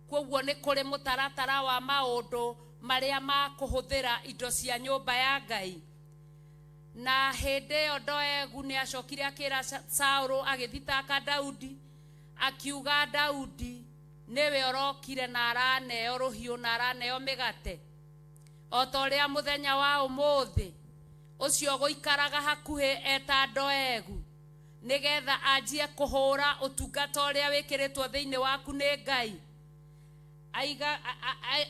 Kwoguo nĩ kũrĩ mũtaratara wa maũndũ marĩa ma kũhũthĩra indo cia nyũmba ya Ngai. Na hĩndĩ ĩyo Doegu nĩ acokire akĩra Saũlũ, agĩthitanga Daudi, akiuga Daudi nĩwe ũrokire na araneo rũhiũ na araneo mĩgate, o ta ũrĩa mũthenya wa ũmũthĩ ũcio gũikaraga hakuhĩ eta Doegu, nĩgetha anjie kũhũra ũtungata ũrĩa wĩkĩrĩtwo thĩinĩ waku nĩ Ngai. Aiga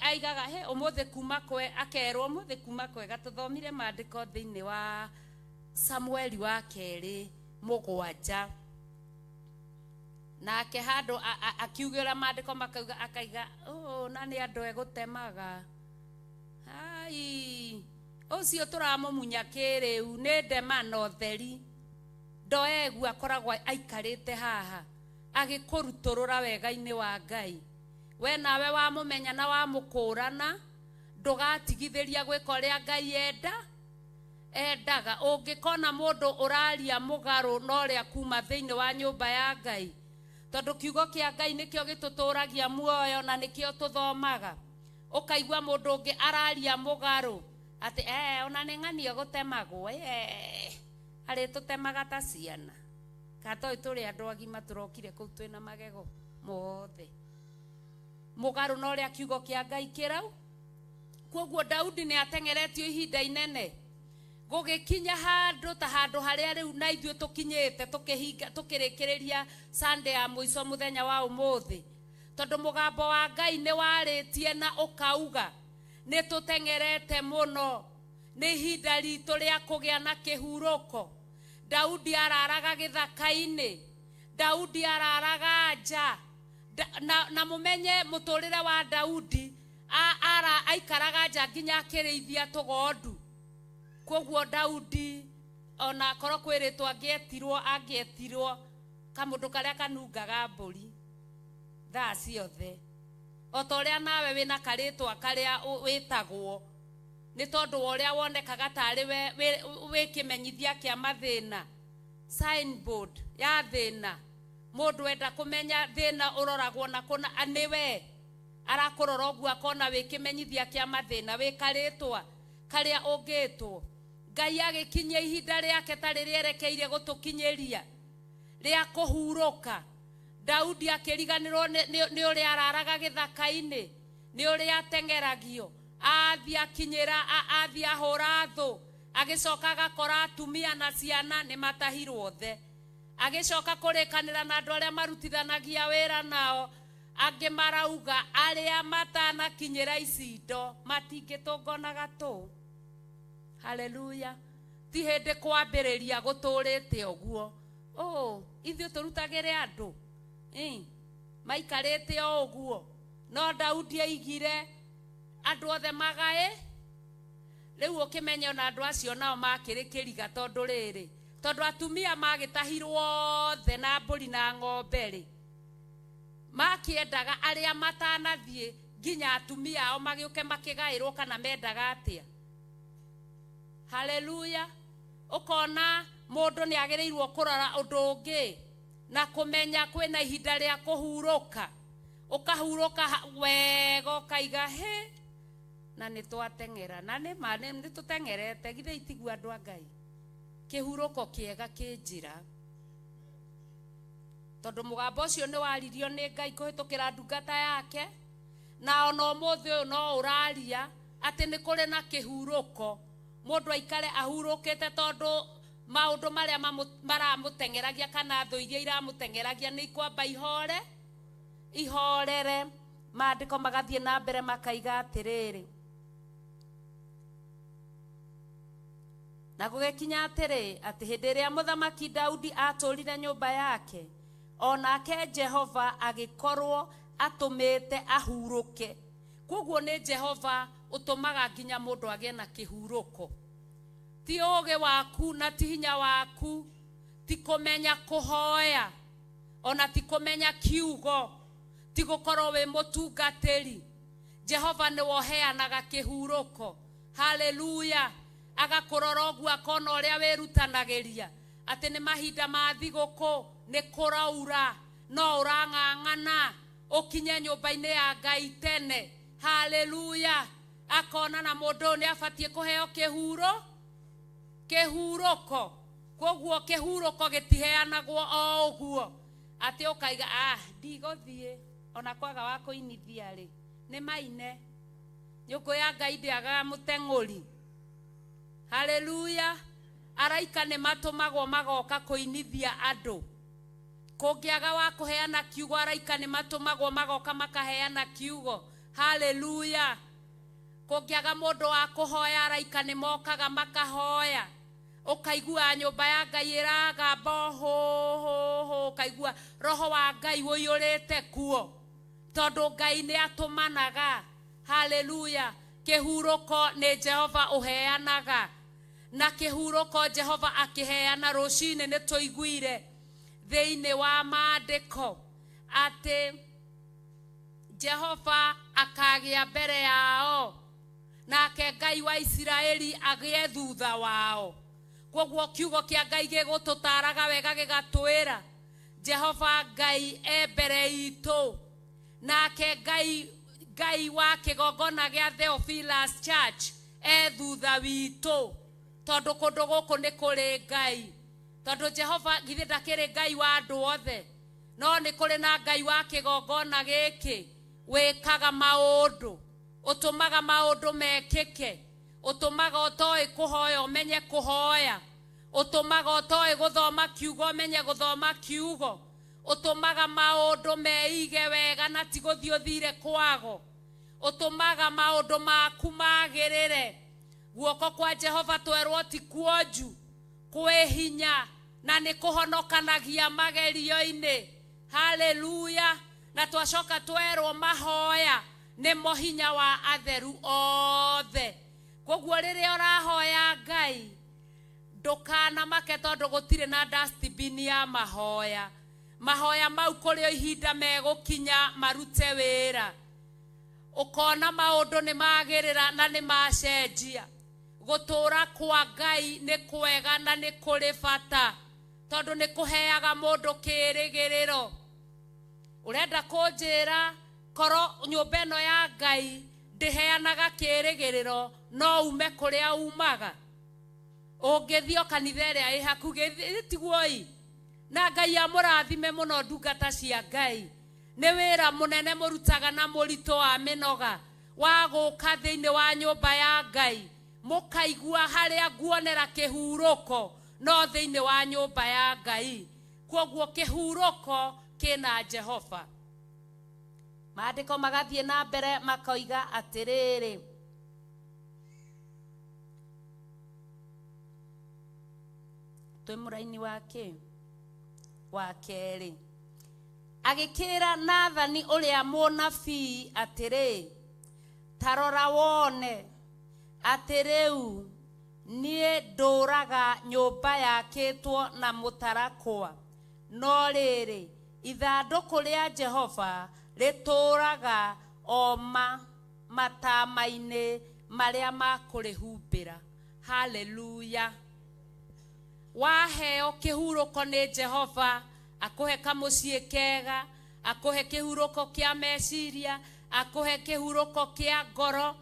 aigaga he umuthi kuma kwe akerwo umuthi kuma kwega. Tuthomire maandiko thiini wa Samueli wa keri 7, nake handu akiugĩra maandĩko makauga akaiga oh, na nĩ andũ egũtemaga ai ũcio tũramũmunya kĩrĩu nĩ ndema na ũtheri. Ndoegu akoragwo aikarĩte haha agĩkũrutũrũra wega-inĩ wa Ngai. We nawe wamũmenya na wamũkũrana, ndũgatigithĩria gwĩka ũrĩa Ngai endaga. Ũngĩkona mũndũ ũraria mũgarũ na ũrĩa kuma thĩinĩ wa nyũmba ya Ngai, tondũ kiugo kĩa Ngai nĩkĩo gĩtũtũragia muoyo na nĩkĩo tũthomaga, ũkaigua mũndũ ũngĩ araria mũgarũ atĩ ona nĩ ng'ania gũtemagwo, arĩtũtemaga ta ciana ka toĩ tũrĩ andũ agima tũrokire kũu twĩna magego mothe mũgarũ na ũrĩa kiugo kĩa Ngai kĩrau. Kwoguo Daudi nĩ ateng'eretio ihinda inene gũgĩkinya handũ ta handũ harĩa rĩu na ithuĩ tũkinyĩte tũkĩhinga tũkĩrĩkĩrĩria Sunday ya mũico mũthenya wa ũmũthĩ, tondũ mũgambo wa Ngai nĩ warĩtie na ũkauga nĩ tũteng'erete mũno, nĩ ihinda ritũ rĩa kũgĩa na kĩhurũko. Daudi araraga gĩthaka-inĩ, Daudi araraga nja, na mũmenye mũtũrĩre wa Daudi aikaraga nja nginya akĩrĩithia tũgondu. Kwoguo Daudi ona akorwo kwĩrĩtwo angĩetirwo kamũndũ karĩa kanungaga mbũri thaa ciothe, o ta ũrĩa nawe wĩna karĩtwa karĩa wĩtagwo nĩ tondũ wa ũrĩa wonekaga tarĩ we wĩ kĩmenyithia kĩa mathĩna, signboard ya thĩna. Mũndũ enda kũmenya thĩna ũroragwo na kũna, nĩwe arakũrora ũguo akona wĩ kĩmenyithia kĩa mathĩna, wĩ karĩtwa karĩa ũngĩtwo. Ngai agĩkinyia ihinda rĩake ta rĩrĩa erekeire gũtũkinyĩria rĩa kũhurũka. Daudi akĩriganĩrwo nĩ ũrĩa araraga gĩthaka-inĩ, nĩ ũrĩa ateng'eragio, athiĩ akinyĩra, athiĩ ahũra thũ, agĩcoka agakora atumia na ciana nĩ matahirwo othe. Agĩcoka kũrĩkanĩra na andũ arĩa marutithanagia wĩra nao, angĩ marauga arĩa matanakinyĩra icindo matingĩtũngwo na gatũ. Haleluya. Ti hĩndĩ kwambĩrĩria gũtũrĩte ũguo. Ithuĩ tũrutagĩre andũ maikarĩte o ũguo. No Daudi aigire andũ othe magae. Rĩu ũkĩmenye ona andũ acio nao makĩrĩ kĩriga, tondũ rĩrĩ, tondũ atumia magĩtahirwo othe na mbũri na ng'ombe rĩ, makĩendaga arĩa matanathiĩ nginya atumia ao magĩũke makĩgaĩrwo kana mendaga atĩa. Haleluya. Ũkona mũndũ nĩ agĩrĩirwo kũrora ũndũ ũngĩ na kũmenya kwĩna ihinda rĩa kũhurũka. Ũkahurũka wega ũkaiga he na nĩ twateng'era, na nĩ ma nĩ tũteng'erete, githĩ itiguo andũ a Ngai. Kĩhurũko kĩega kĩ njĩra, tondũ mũgambo ũcio nĩ waririo nĩ Ngai kũhĩtũkĩra ndungata yake, na ona ũmũthĩ ũyũ no ũraria atĩ nĩ kũrĩ na kĩhurũko. Mũndũ aikare ahurũkĩte tondũ maũndũ marĩa maramũteng'eragia kana thũ iria iramũteng'eragia nĩ ikwamba ihorere. Maandĩko magathiĩ na mbere makaiga atĩrĩrĩ, na gũgĩkinya atĩrĩ atĩ hĩndĩ ĩrĩa mũthamaki Daudi atũrire nyũmba yake, onake Jehova agĩkorwo atũmĩte ahurũke. Koguo nĩ Jehova ũtũmaga nginya mũndũ agĩe na kĩhurũko. Ti ũũgĩ waku na ti hinya waku, ti kũmenya kũhoya, ona ti kũmenya kiugo, ti gũkorwo wĩ mũtungatĩri. Jehova nĩwe ũheanaga kĩhurũko. Haleluya. Agakũrora ũguo akona ũrĩa wĩrutanagĩria atĩ nĩ mahinda ma thigũkũ, nĩ kũraura, no ũrang'ang'ana ũkinye nyũmba-inĩ ya Ngai tene. Haleluya. Akona na mũndũ ũyũ nĩ abatiĩ kũheo kĩhurũko. Koguo kĩhurũko gĩtiheanagwo o ũguo atĩ ũkaiga ndigũthiĩ ona kwaga wa kũinithia rĩ, nĩ maine. Nyũngũ ya Ngai ndĩagaga mũteng'ũri. Haleluya. Araika nĩ matũmagwo magoka kũinithia andũ. Kũngĩaga wa kũheana kiugo, araika nĩ matũmagwo magoka makaheana kiugo. Haleluya. Kũngĩaga mũndũ wa kũhoya, araika nĩ mokaga makahoya. Ũkaigua nyũmba ya Ngai ĩragamba hũ hũ hũ, ũkaigua roho wa Ngai ũiyũrĩte kuo, tondũ Ngai nĩ atũmanaga. Haleluya. Kĩhurũko nĩ Jehova ũheanaga, na kĩhurũko Jehova akĩheana. Rũcinĩ nĩ tũiguire thĩinĩ wa maandĩko atĩ Jehova akagĩa mbere yao, nake Ngai wa Isiraeli agĩe thutha wao. Koguo kiugo kĩa Ngai gĩgũtũtaraga wega, gĩgatwĩra Jehova Ngai e mbere itũ, nake Ngai wa kĩgongona gĩa Theophilus Church e thutha witũ, tondũ kũndũ gũkũ nĩ kũrĩ Ngai. Tondũ Jehova githĩ ndakĩrĩ Ngai wa andũ othe, no nĩ kũrĩ na Ngai wa kĩgongona gĩkĩ wĩkaga maũndũ, ũtũmaga maũndũ mekĩke, ũtũmaga ũtoĩ kũhoya ũmenye kũhoya, ũtũmaga ũtoĩ gũthoma kiugo ũmenye gũthoma kiugo, ũtũmaga maũndũ meige wega na ti gũthiĩ ũthire kwago, ũtũmaga maũndũ maku magĩrĩre. Guoko kwa Jehova twerwo ti kuonju, kwĩ hinya na nĩ kũhonokanagia magerio-inĩ. Haleluya. Na twacoka twerwo mahoya nĩmo hinya wa atheru othe. Koguo rĩrĩa ũrahoya Ngai, ndũkanamake tondũ gũtirĩ na dustbin ya mahoya. Mahoya mau kũrĩ o ihinda megũkinya marute wĩra, ũkona maũndũ nĩ magĩrĩra na nĩ macenjia. Gũtũũra kwa Ngai nĩ kwega na nĩ kũrĩ bata, tondũ nĩ kũheaga mũndũ kĩĩrĩgĩrĩro. Ũrenda kũnjĩra korwo nyũmba ĩno ya Ngai ndĩheanaga kĩĩrĩgĩrĩro, no ume kũrĩa umaga? Ũngĩthiĩ o kanitha ĩrĩa ĩ hakuhĩ, tiguo-i? Na Ngai amũrathime mũno ndungata cia Ngai. Nĩ wĩra mũnene mũrutaga na mũritũ wa mĩnoga wa gũka thĩinĩ wa nyũmba ya Ngai, mũkaigua harĩa nguonera kĩhurũko no thĩinĩ wa nyũmba ya Ngai. Koguo kĩhurũko kĩna Jehova. Maandĩko magathiĩ na mbere makoiga atĩrĩrĩ, twĩ mũraini wa kĩ wa kerĩ, agĩkĩra Nathani ũrĩa mũnabii atĩrĩ, ta rora wone atĩ rĩu niĩ ndũraga nyũmba yakĩtwo na mũtarakwa, no rĩrĩ, ithandũkũ rĩa Jehova rĩtũũraga o matama-inĩ marĩa makũrĩhumbĩra. Haleluya. Waheo kĩhurũko nĩ Jehova, akũhe kamũciĩ kega, akũhe kĩhurũko kĩa meciria, akũhe kĩhurũko kĩa ngoro.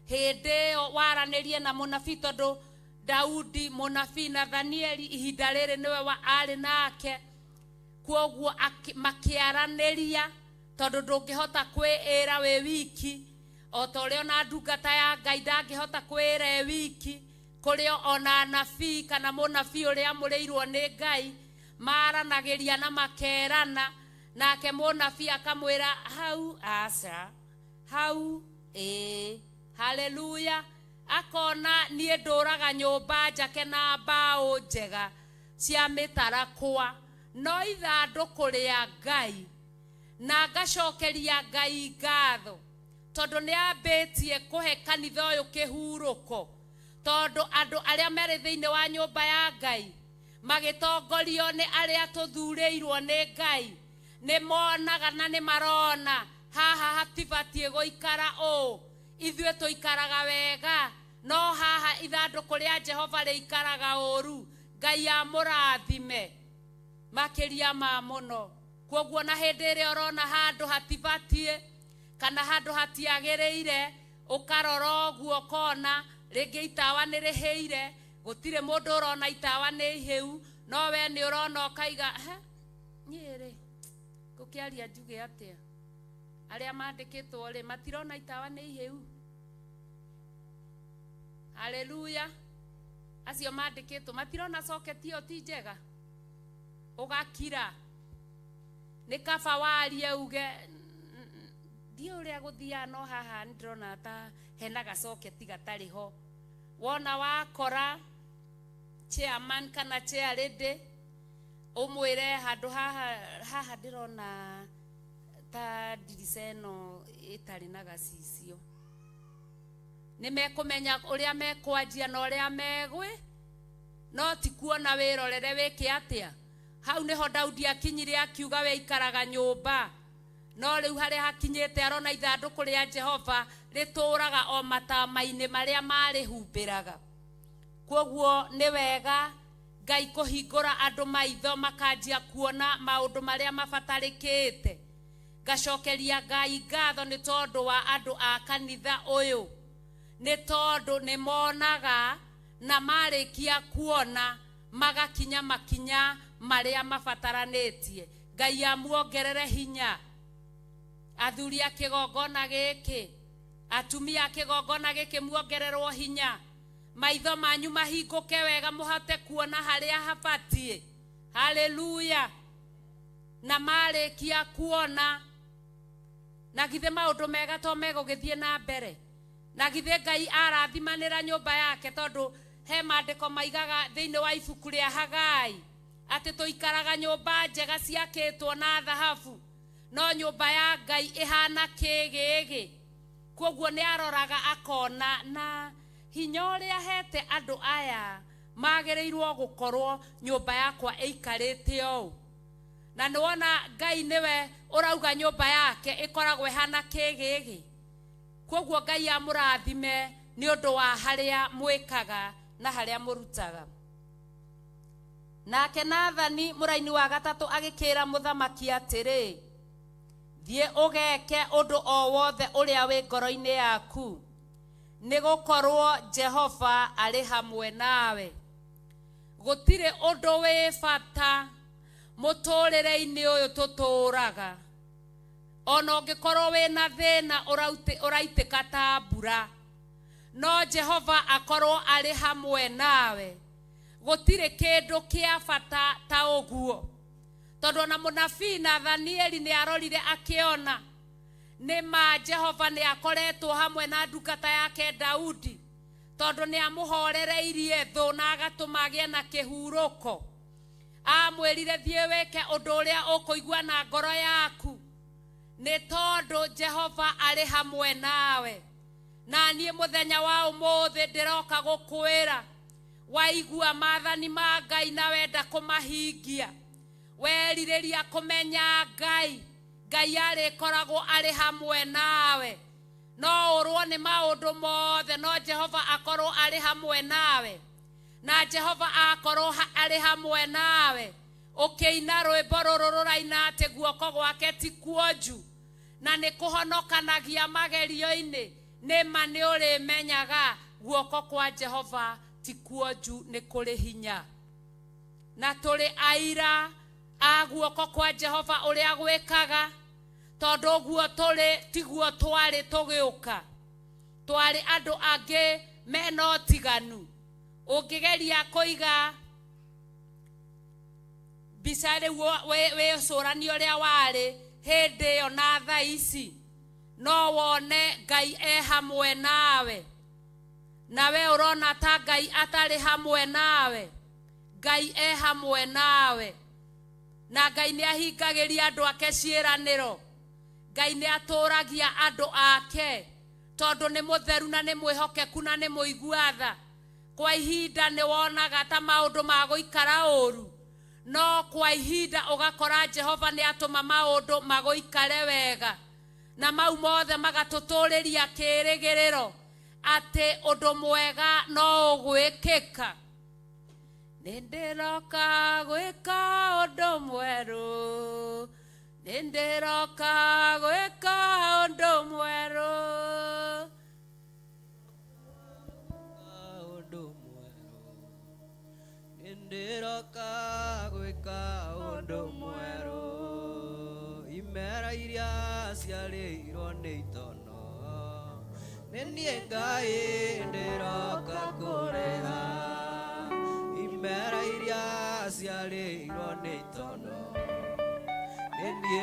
Hĩndĩ ĩyo waranĩrie na mũnabii, tondũ Daudi mũnabii Nathanieli ihinda rĩrĩ nĩwe wa arĩ nake, koguo makĩaranĩria, tondũ ndũngĩhota kwĩĩra wĩ wiki, o ta ũrĩa ona ndungata ya Ngai ndangĩhota kwĩĩra ĩ wiki. Kũrĩ ona anabii kana mũnabii ũrĩa amũrĩirwo nĩ Ngai maranagĩria na makerana, nake mũnabii akamwĩra hau aca, hau ĩĩ. Haleluya. Akona niĩ ndũraga nyũmba njake na mbaũ njega cia mĩtarakwa, no ithandũkũ rĩa Ngai, na ngacokeria Ngai ngatho tondũ nĩ ambĩtie kũhe kanitha ũyũ kĩhurũko, tondũ andũ arĩa marĩ thĩinĩ wa nyũmba ya Ngai magĩtongorio nĩ arĩa tũthurĩirwo nĩ Ngai nĩ monaga na nĩ marona haha hatibatiĩ gũikara ũũ, ithuĩ tũikaraga wega, no haha ithandũkũ rĩa Jehova rĩikaraga ũru. Ngai amũrathime makĩria ma mũno. Koguo na hĩndĩ ĩrĩa ũrona handũ hatibatiĩ kana handũ hatiagĩrĩire, ũkarora ũguo ũkona rĩngĩ itawa nĩ rĩhĩire, gũtirĩ mũndũ ũrona itawa nĩ ihĩu, no we nĩ ũrona ũkaiga, he niĩ rĩ ngũkĩaria njuge atĩa? Arĩa mandĩkĩtwo rĩ matirona itawa nĩ ihĩu. Haleluya. Acio mandĩkĩtwo matirona coketi ĩyo ti njega, ũgakira. Nĩ kaba warie uge ndiũ ũrĩa gũthiaga no haha nĩndĩrona ta hena gacoketi gatarĩ ho. Wona wakora chairman kana chair lady ũmwĩre handũ haha haha ndĩrona ta ndirica ĩno ĩtarĩ na gacicio. Nĩ mekũmenya ũrĩa mekwanjia na ũrĩa megwĩ, no ti kuona wĩrorere wĩke atĩa. Hau nĩho Daudi akinyire akiuga we ikaraga nyũmba, no rĩu harĩa hakinyĩte arona ithandũkũ rĩa Jehova rĩtũraga o matama-inĩ marĩa marĩhumbĩraga. Kwoguo nĩ wega Ngai kũhingũra andũ maitho makanjia kuona maũndũ marĩa mabatarĩkĩte. Ngacokeria Ngai ngatho nĩ tondũ wa andũ a kanitha ũyũ, nĩ tondũ nĩ monaga na marĩkia kuona magakinya makinya marĩa mabataranĩtie. Ngai amuongerere hinya. Athuri a kĩgongona gĩkĩ, atumia a kĩgongona gĩkĩ, muongererwo hinya. Maitho manyu mahingũke wega mũhote kuona harĩa habatiĩ. Haleluya. Na marĩkia kuona, na githĩ maũndũ mega to megũgĩthiĩ na mbere? Na githĩ Ngai arathimanĩra nyũmba yake? Tondũ he maandĩko maigaga thĩinĩ wa ibuku rĩa Hagai atĩ tũikaraga nyũmba njega ciakĩtwo na thahabu, no nyũmba ya Ngai ĩhana kĩgĩgĩ. Kwoguo nĩ aroraga akona na hinya ũrĩa hete andũ aya magĩrĩirwo gũkorwo nyũmba yakwa ĩikarĩte ũũ. Na nĩwona Ngai nĩwe ũrauga nyũmba yake ĩkoragwo ĩhana kĩgĩgĩ. Kwoguo Ngai amũrathime nĩ ũndũ wa harĩa mwĩkaga na harĩa mũrutaga. Nake Nathani mũraini wa gatatũ agĩkĩra mũthamaki atĩrĩ, thiĩ ũgeke ũndũ o wothe ũrĩa wĩ ngoro-inĩ yaku, nĩ gũkorwo Jehova arĩ hamwe nawe. Gũtirĩ ũndũ wĩ bata mũtũrĩre-inĩ ũyũ tũtũraga, ona ũngĩkorwo wĩna thĩna ũraitĩka ta mbura, no Jehova akorwo arĩ hamwe nawe. Gũtirĩ kĩndũ kĩa bata ta ũguo. Tondũ ona mũnabii Nathanieli nĩ arorire akĩona nĩ ma Jehova nĩ akoretwo hamwe na ndungata yake Daudi, tondũ nĩ amũhorereirie thũ na agatũma agĩe na kĩhurũko. Amwĩrire thiĩ wĩke ũndũ ũrĩa ũkũigua na ngoro yaku, nĩ tondũ Jehova arĩ hamwe nawe. Na niĩ mũthenya wa ũmũthĩ ndĩroka gũkwĩra, waigua maathani ma Ngai na wenda kũmahingia, werirĩria kũmenya Ngai, Ngai arĩkoragwo arĩ hamwe nawe. No ũrwo nĩ maũndũ mothe, no Jehova akorwo arĩ hamwe nawe. Na Jehova akorwo arĩ hamwe nawe, ũkĩina rwĩmbo rũrũ rũraina atĩ guoko gwake ti kuonju na nĩ kũhonokanagia magerio-inĩ, nĩ ma nĩ ũrĩmenyaga guoko kwa Jehova ti kuonju, nĩ kũrĩ hinya. Na tũrĩ aira a guoko kwa Jehova ũrĩa gwĩkaga, tondũ ũguo tũrĩ tiguo twarĩ tũgĩũka. Twarĩ andũ angĩ mena ũtiganu. Ũngĩgeria kũiga mbica rĩu wĩcũranie ũrĩa warĩ hĩndĩ ĩyo na thaa ici, no wone Ngai e hamwe nawe. Na we ũrona ta Ngai atarĩ hamwe nawe, Ngai e hamwe nawe. Na Ngai nĩ ahingagĩria andũ ake ciĩranĩro. Ngai nĩ atũragia andũ ake, tondũ nĩ mũtheru na nĩ mwĩhokeku na nĩ mũigua tha. Kwa ihinda nĩ wonaga ta maũndũ magũikara ũru, no kwa ihinda ũgakora Jehova nĩ atũma maũndũ magũikare wega, na mau mothe magatũtũrĩria kĩĩrĩgĩrĩro atĩ ũndũ mwega no ũgwĩkĩka. Nĩ ndĩroka gwĩka ũndũ mwerũ, nĩ ndĩroka gwĩka ũndũ mwerũ. Ũndũ mwerũ, nĩ ndĩroka gwĩka ũndũ mwerũ. Imera iria ciarĩirwo nĩ itono, nĩ niĩ Ngai ndĩroka kũrĩha. Imera iria ciarĩirwo nĩ itono, nĩ niĩ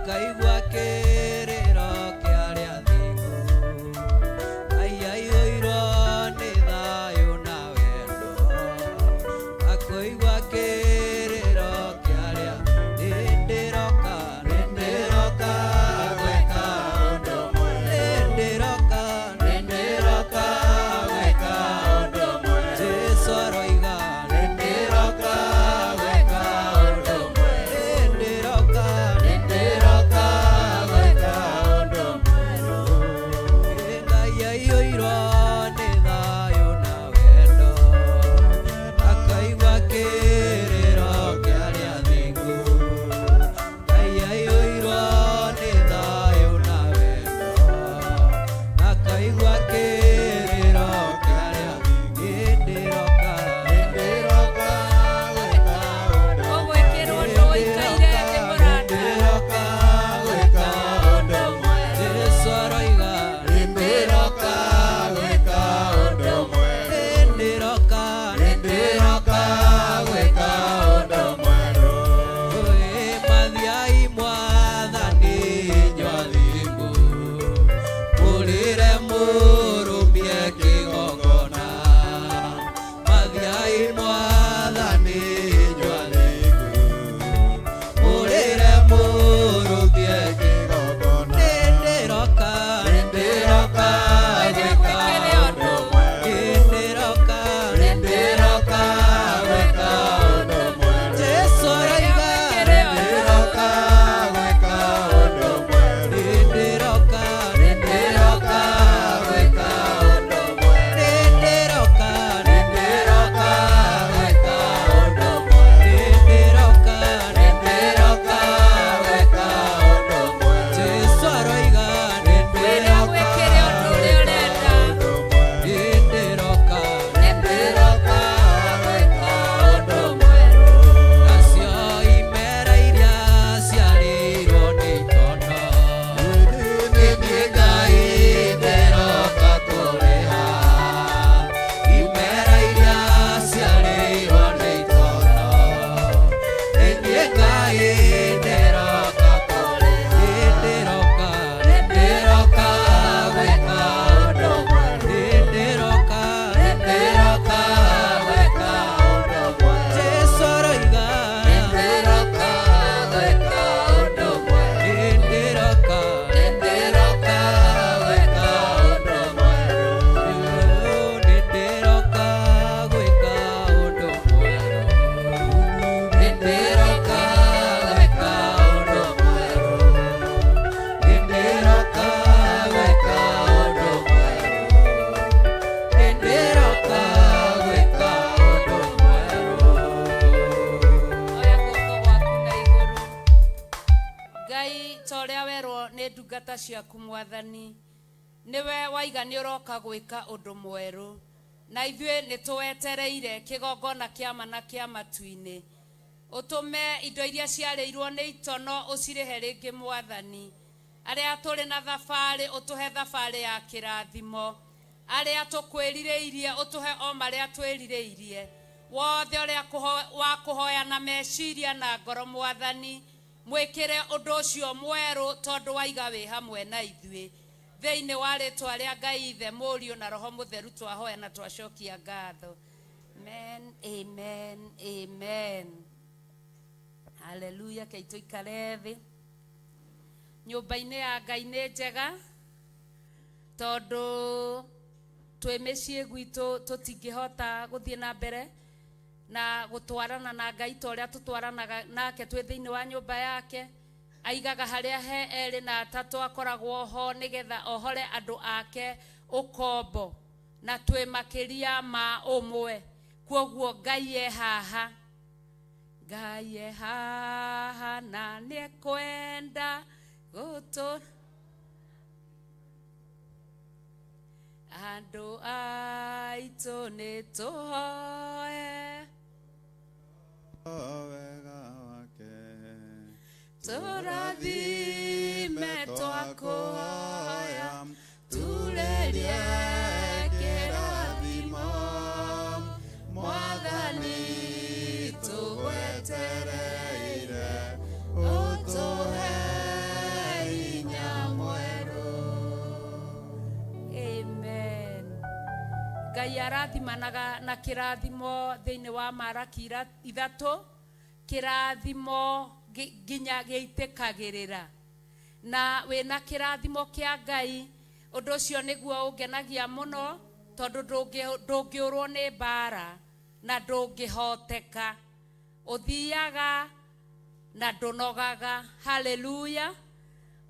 Akaigua kĩrĩro kĩa arĩa athingu. Ngai aiyũirwo nĩ thayũ na wendo. Akũigua kĩrĩro kĩa arĩa nĩndĩroka, nĩndĩroka gwĩka ũndũ mwerũ. Nĩndĩroka, nĩndĩroka gwĩka ũndũ mwerũ. Jesũ aroiga nĩndĩroka gwĩka ũndũ mwerũ. Nĩndĩroka, nĩndĩroka gwĩka ũndũ mwerũ. Ngai aiyũirwo nĩ thayũ na wendo. Akaigua kĩrĩro kĩa arĩa athingu. Ngai aiyũirwo nĩ thayũ na wendo. Akaigua kĩrĩro kĩa arĩa nĩndĩroka, nĩndĩroka gwĩka ũndũ Ũgwĩkĩrwo ũndũ ũikaire thĩ mũrata. Nĩndĩroka gwĩka ũndũ mwerũ. Jesũ aroiga nĩndĩroka gwĩka ũndũ mwerũ. Nĩndĩroka, nĩndĩroka gwĩka ũndũ mwerũ. Ĩ mathiai mwathani inyuĩ athingu, mũrĩre mũrũmie kĩgongona. Mathiai mwathani inyuĩ athingu, mũrĩre mũrũmie kĩgongona. Nĩndĩroka, nĩndĩroka gwĩka ũndũ mwerũ. Nĩndĩroka, nĩndĩroka gwĩka ũndũ mwerũ. Jesũ aroiga nĩndĩroka gwĩka ũndũ mwerũ. Nĩndĩroka, nĩndĩroka gwĩka ũndũ mwerũ. Nĩndĩroka, nĩndĩroka gwĩka ũndũ mwerũ. Nĩndĩroka, nĩndĩroka gwĩka ũndũ mwerũ. Jesũ aroiga nĩndĩroka Wĩkĩre ũndũ ũrĩa ũrenda. nĩndĩroka, nĩndĩroka gwĩka ũndũ mwerũ. Nacio imera iria ciarĩirwo nĩ itono, nĩ Ngai ndĩroka kũrĩha. Imera iria ciarĩirwo nĩ itono, nĩ Ngai ndĩroka kũrĩha. Nĩndĩroka, nĩndĩroka gwĩka ũndũ mwerũ. Nĩndĩroka, nĩndĩroka gwĩka ũndũ mwerũ. Jesũ aroiga nĩndĩroka gwĩka ũndũ mwerũ. Nĩndĩroka, nĩndĩroka gwĩka ũndũ mwerũ. Nĩndĩroka gwĩka ũndũ mwerũ. Nĩndĩroka gwĩka ũndũ mwerũ. Nĩndĩroka gwĩka ũndũ mwerũ. Nĩndĩroka gwĩka ũndũ mwerũ. Oya guoko gwaku na igũrũ. Ngai ta ũrĩa werwo nĩ ndungata ciaku mwathani, nĩwe waiga nĩ ũroka gwĩka ũndũ mwerũ, na ithuĩ nĩ tũwetereire kĩgongona kĩa ma na kĩa matu-inĩ. Ũtũme indo iria ciarĩirwo nĩ itono ũcirĩhe rĩngĩ mwathani. Arĩa tũrĩ na thabarĩ ũtũhe thabarĩ ya kĩrathimo. Arĩa tũkwĩrirĩirie ũtũhe o marĩa twĩrirĩirie. Wothe ũrĩa wa kũhoya na meciria na ngoro mwathani, mwĩkĩre ũndũ ũcio mwerũ tondũ waiga wĩ hamwe na ithuĩ. Thĩinĩ wa rĩtwa rĩa Ngai Ithe, Mũriũ na Roho Mũtheru twahoya na twacokia ngatho. Amen, amen, amen. Haleluya. Kei tũikare thĩ. Nyũmba-inĩ ya Ngai nĩ njega tondũ twĩ mĩciĩ gwitũ tũtingĩhota gũthiĩ na mbere na gũtwarana na Ngai ta ũrĩa tũtwaranaga nake twĩ thĩinĩ wa nyũmba yake. Aigaga harĩa he erĩ na atatũ akoragwo ho nĩgetha ohore andũ ake ũkombo, na twĩ makĩria ma ũmwe. Kwoguo Ngai e haha, Ngai e haha na nĩekwenda gũtũ andũ aitũ nĩ tũhoe wega wake tũrathime twakũhoya turĩrie kĩrathimo mwathani tũgwetereire ũtũhe Ngai arathimanaga na kĩrathimo thĩinĩ wa Maraki 3, kĩrathimo nginya gĩitĩkagĩrĩra. Na wĩna kĩrathimo kĩa Ngai, ũndũ ũcio nĩguo ũngenagia mũno, tondũ ndũngĩũrwo nĩ mbara na ndũngĩhoteka. Ũthiaga na ndũnogaga. Haleluya.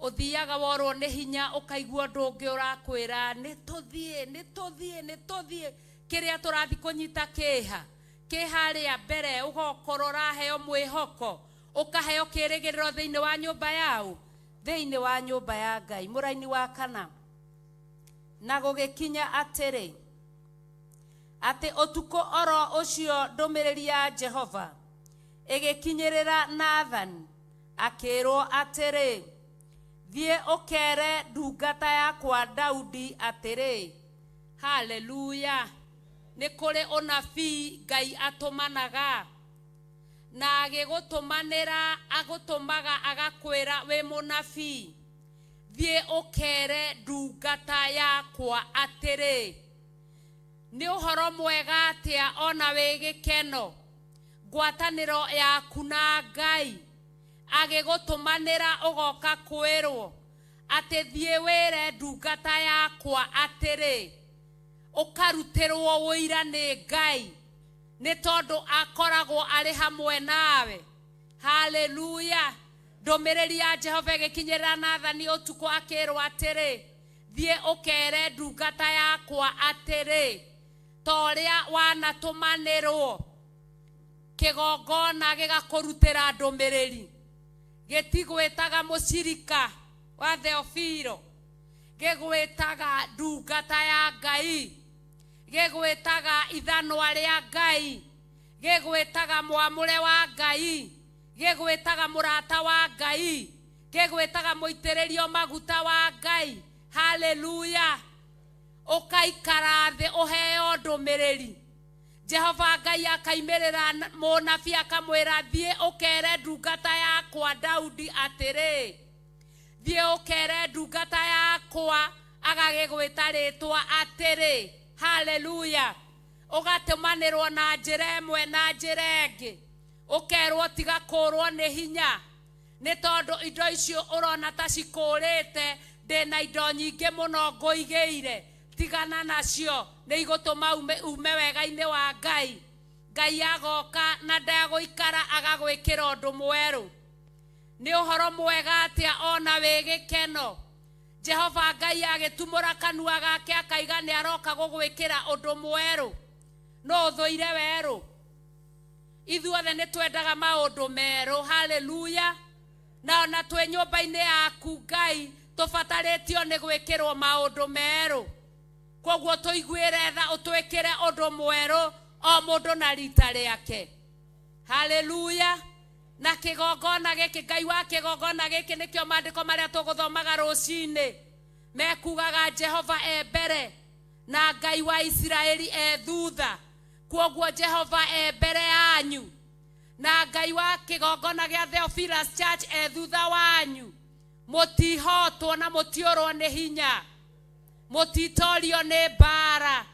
Ũthiaga worwo nĩ hinya ũkaigua ũndũ ũngĩ ũrakwĩra nĩ tũthiĩ, nĩ tũthiĩ, nĩ tũthiĩ. Kĩrĩa tũrathiĩ kũnyita kĩha kĩharĩa mbere, ũgokorwo ũraheo mwĩhoko, ũkaheo kĩrĩgĩrĩro thĩinĩ wa nyũmba yao, thĩinĩ wa nyũmba ya Ngai. Mũraini wa 4, na gũgĩkinya atĩrĩ, atĩ ũtukũ oro ũcio ndũmĩrĩri ya Jehova ĩgĩkinyĩrĩra Nathani, akĩrwo atĩrĩ, thiĩ ũkere ndungata yakwa Daudi atĩrĩ. Haleluya. Nĩ kũrĩ ũnabii Ngai atũmanaga, na agĩgũtũmanĩra agũtũmaga agakwĩra wĩ mũnabii, thiĩ ũkere ndungata yakwa atĩrĩ. Nĩ ũhoro mwega atĩa ona wĩ gĩkeno, ngwatanĩro yaku na Ngai agĩgũtũmanĩra ũgoka kwĩrwo atĩ thiĩ wĩre ndungata yakwa atĩrĩ, ũkarutĩrwo ũira nĩ Ngai nĩ tondũ akoragwo arĩ hamwe nawe. Haleluya. Ndũmĩrĩri ya Jehova ĩgĩkinyĩrĩra Nathani ũtukũ akĩrwo atĩrĩ, thiĩ ũkere ndungata yakwa atĩrĩ, ta ũrĩa wanatũmanĩrwo kĩgongona gĩgakũrutĩra ndũmĩrĩri, gĩtigwĩtaga mũcirika wa Theofilo, gĩgwĩtaga ndungata ya Ngai, gĩgwĩtaga ithanwa rĩa Ngai, gĩgwĩtaga mwamũre wa Ngai, gĩgwĩtaga mũrata wa Ngai, gĩgwĩtaga mũitĩrĩrio maguta wa Ngai. Haleluya. Ũkaikara thĩ ũheo ndũmĩrĩri. Jehova Ngai akaimĩrĩra mũnabii akamwĩra, thiĩ ũkere ndungata yakwa Daudi atĩrĩ, thiĩ ũkere ndungata yakwa, agagĩgwĩta rĩtwa atĩrĩ. Haleluya. Ũgatũmanĩrwo na njĩra ĩmwe na njĩra ĩngĩ, ũkerwo tiga kũrwo nĩ hinya, nĩ tondũ indo icio ũrona ta cikũrĩte, ndĩna indo nyingĩ mũno ngũigĩire, tigana nacio, nĩ igũtũma ume wega-inĩ wa Ngai. Ngai agoka na ndagũikara agagwĩkĩra ũndũ mwerũ. Nĩ ũhoro mwega atĩa ona wĩ gĩkeno. Jehova Ngai agĩtumũra kanua gake akaiga nĩ aroka gũgwĩkĩra ũndũ mwerũ. No ũthũire werũ. Ithuothe nĩ twendaga maũndũ merũ. Haleluya. Na ona twĩ nyũmba-inĩ yaku Ngai tũbatarĩtio nĩ gwĩkĩrwo maũndũ merũ. Koguo tũiguĩre tha, ũtwĩkĩre ũndũ mwerũ o mũndũ na rita rĩake. Haleluya. Na kĩgongona gĩkĩ, Ngai wa kĩgongona gĩkĩ, nĩkĩo maandĩko marĩa tũgũthomaga rũcinĩ mekugaga Jehova e mbere na Ngai wa Isiraeli e thutha. Koguo Jehova e mbere yanyu na Ngai wa kĩgongona gĩa Theophilus Church e thutha wanyu. Mũtihotwo na mũtiũrwo nĩ hinya, mũtitorio nĩ mbara,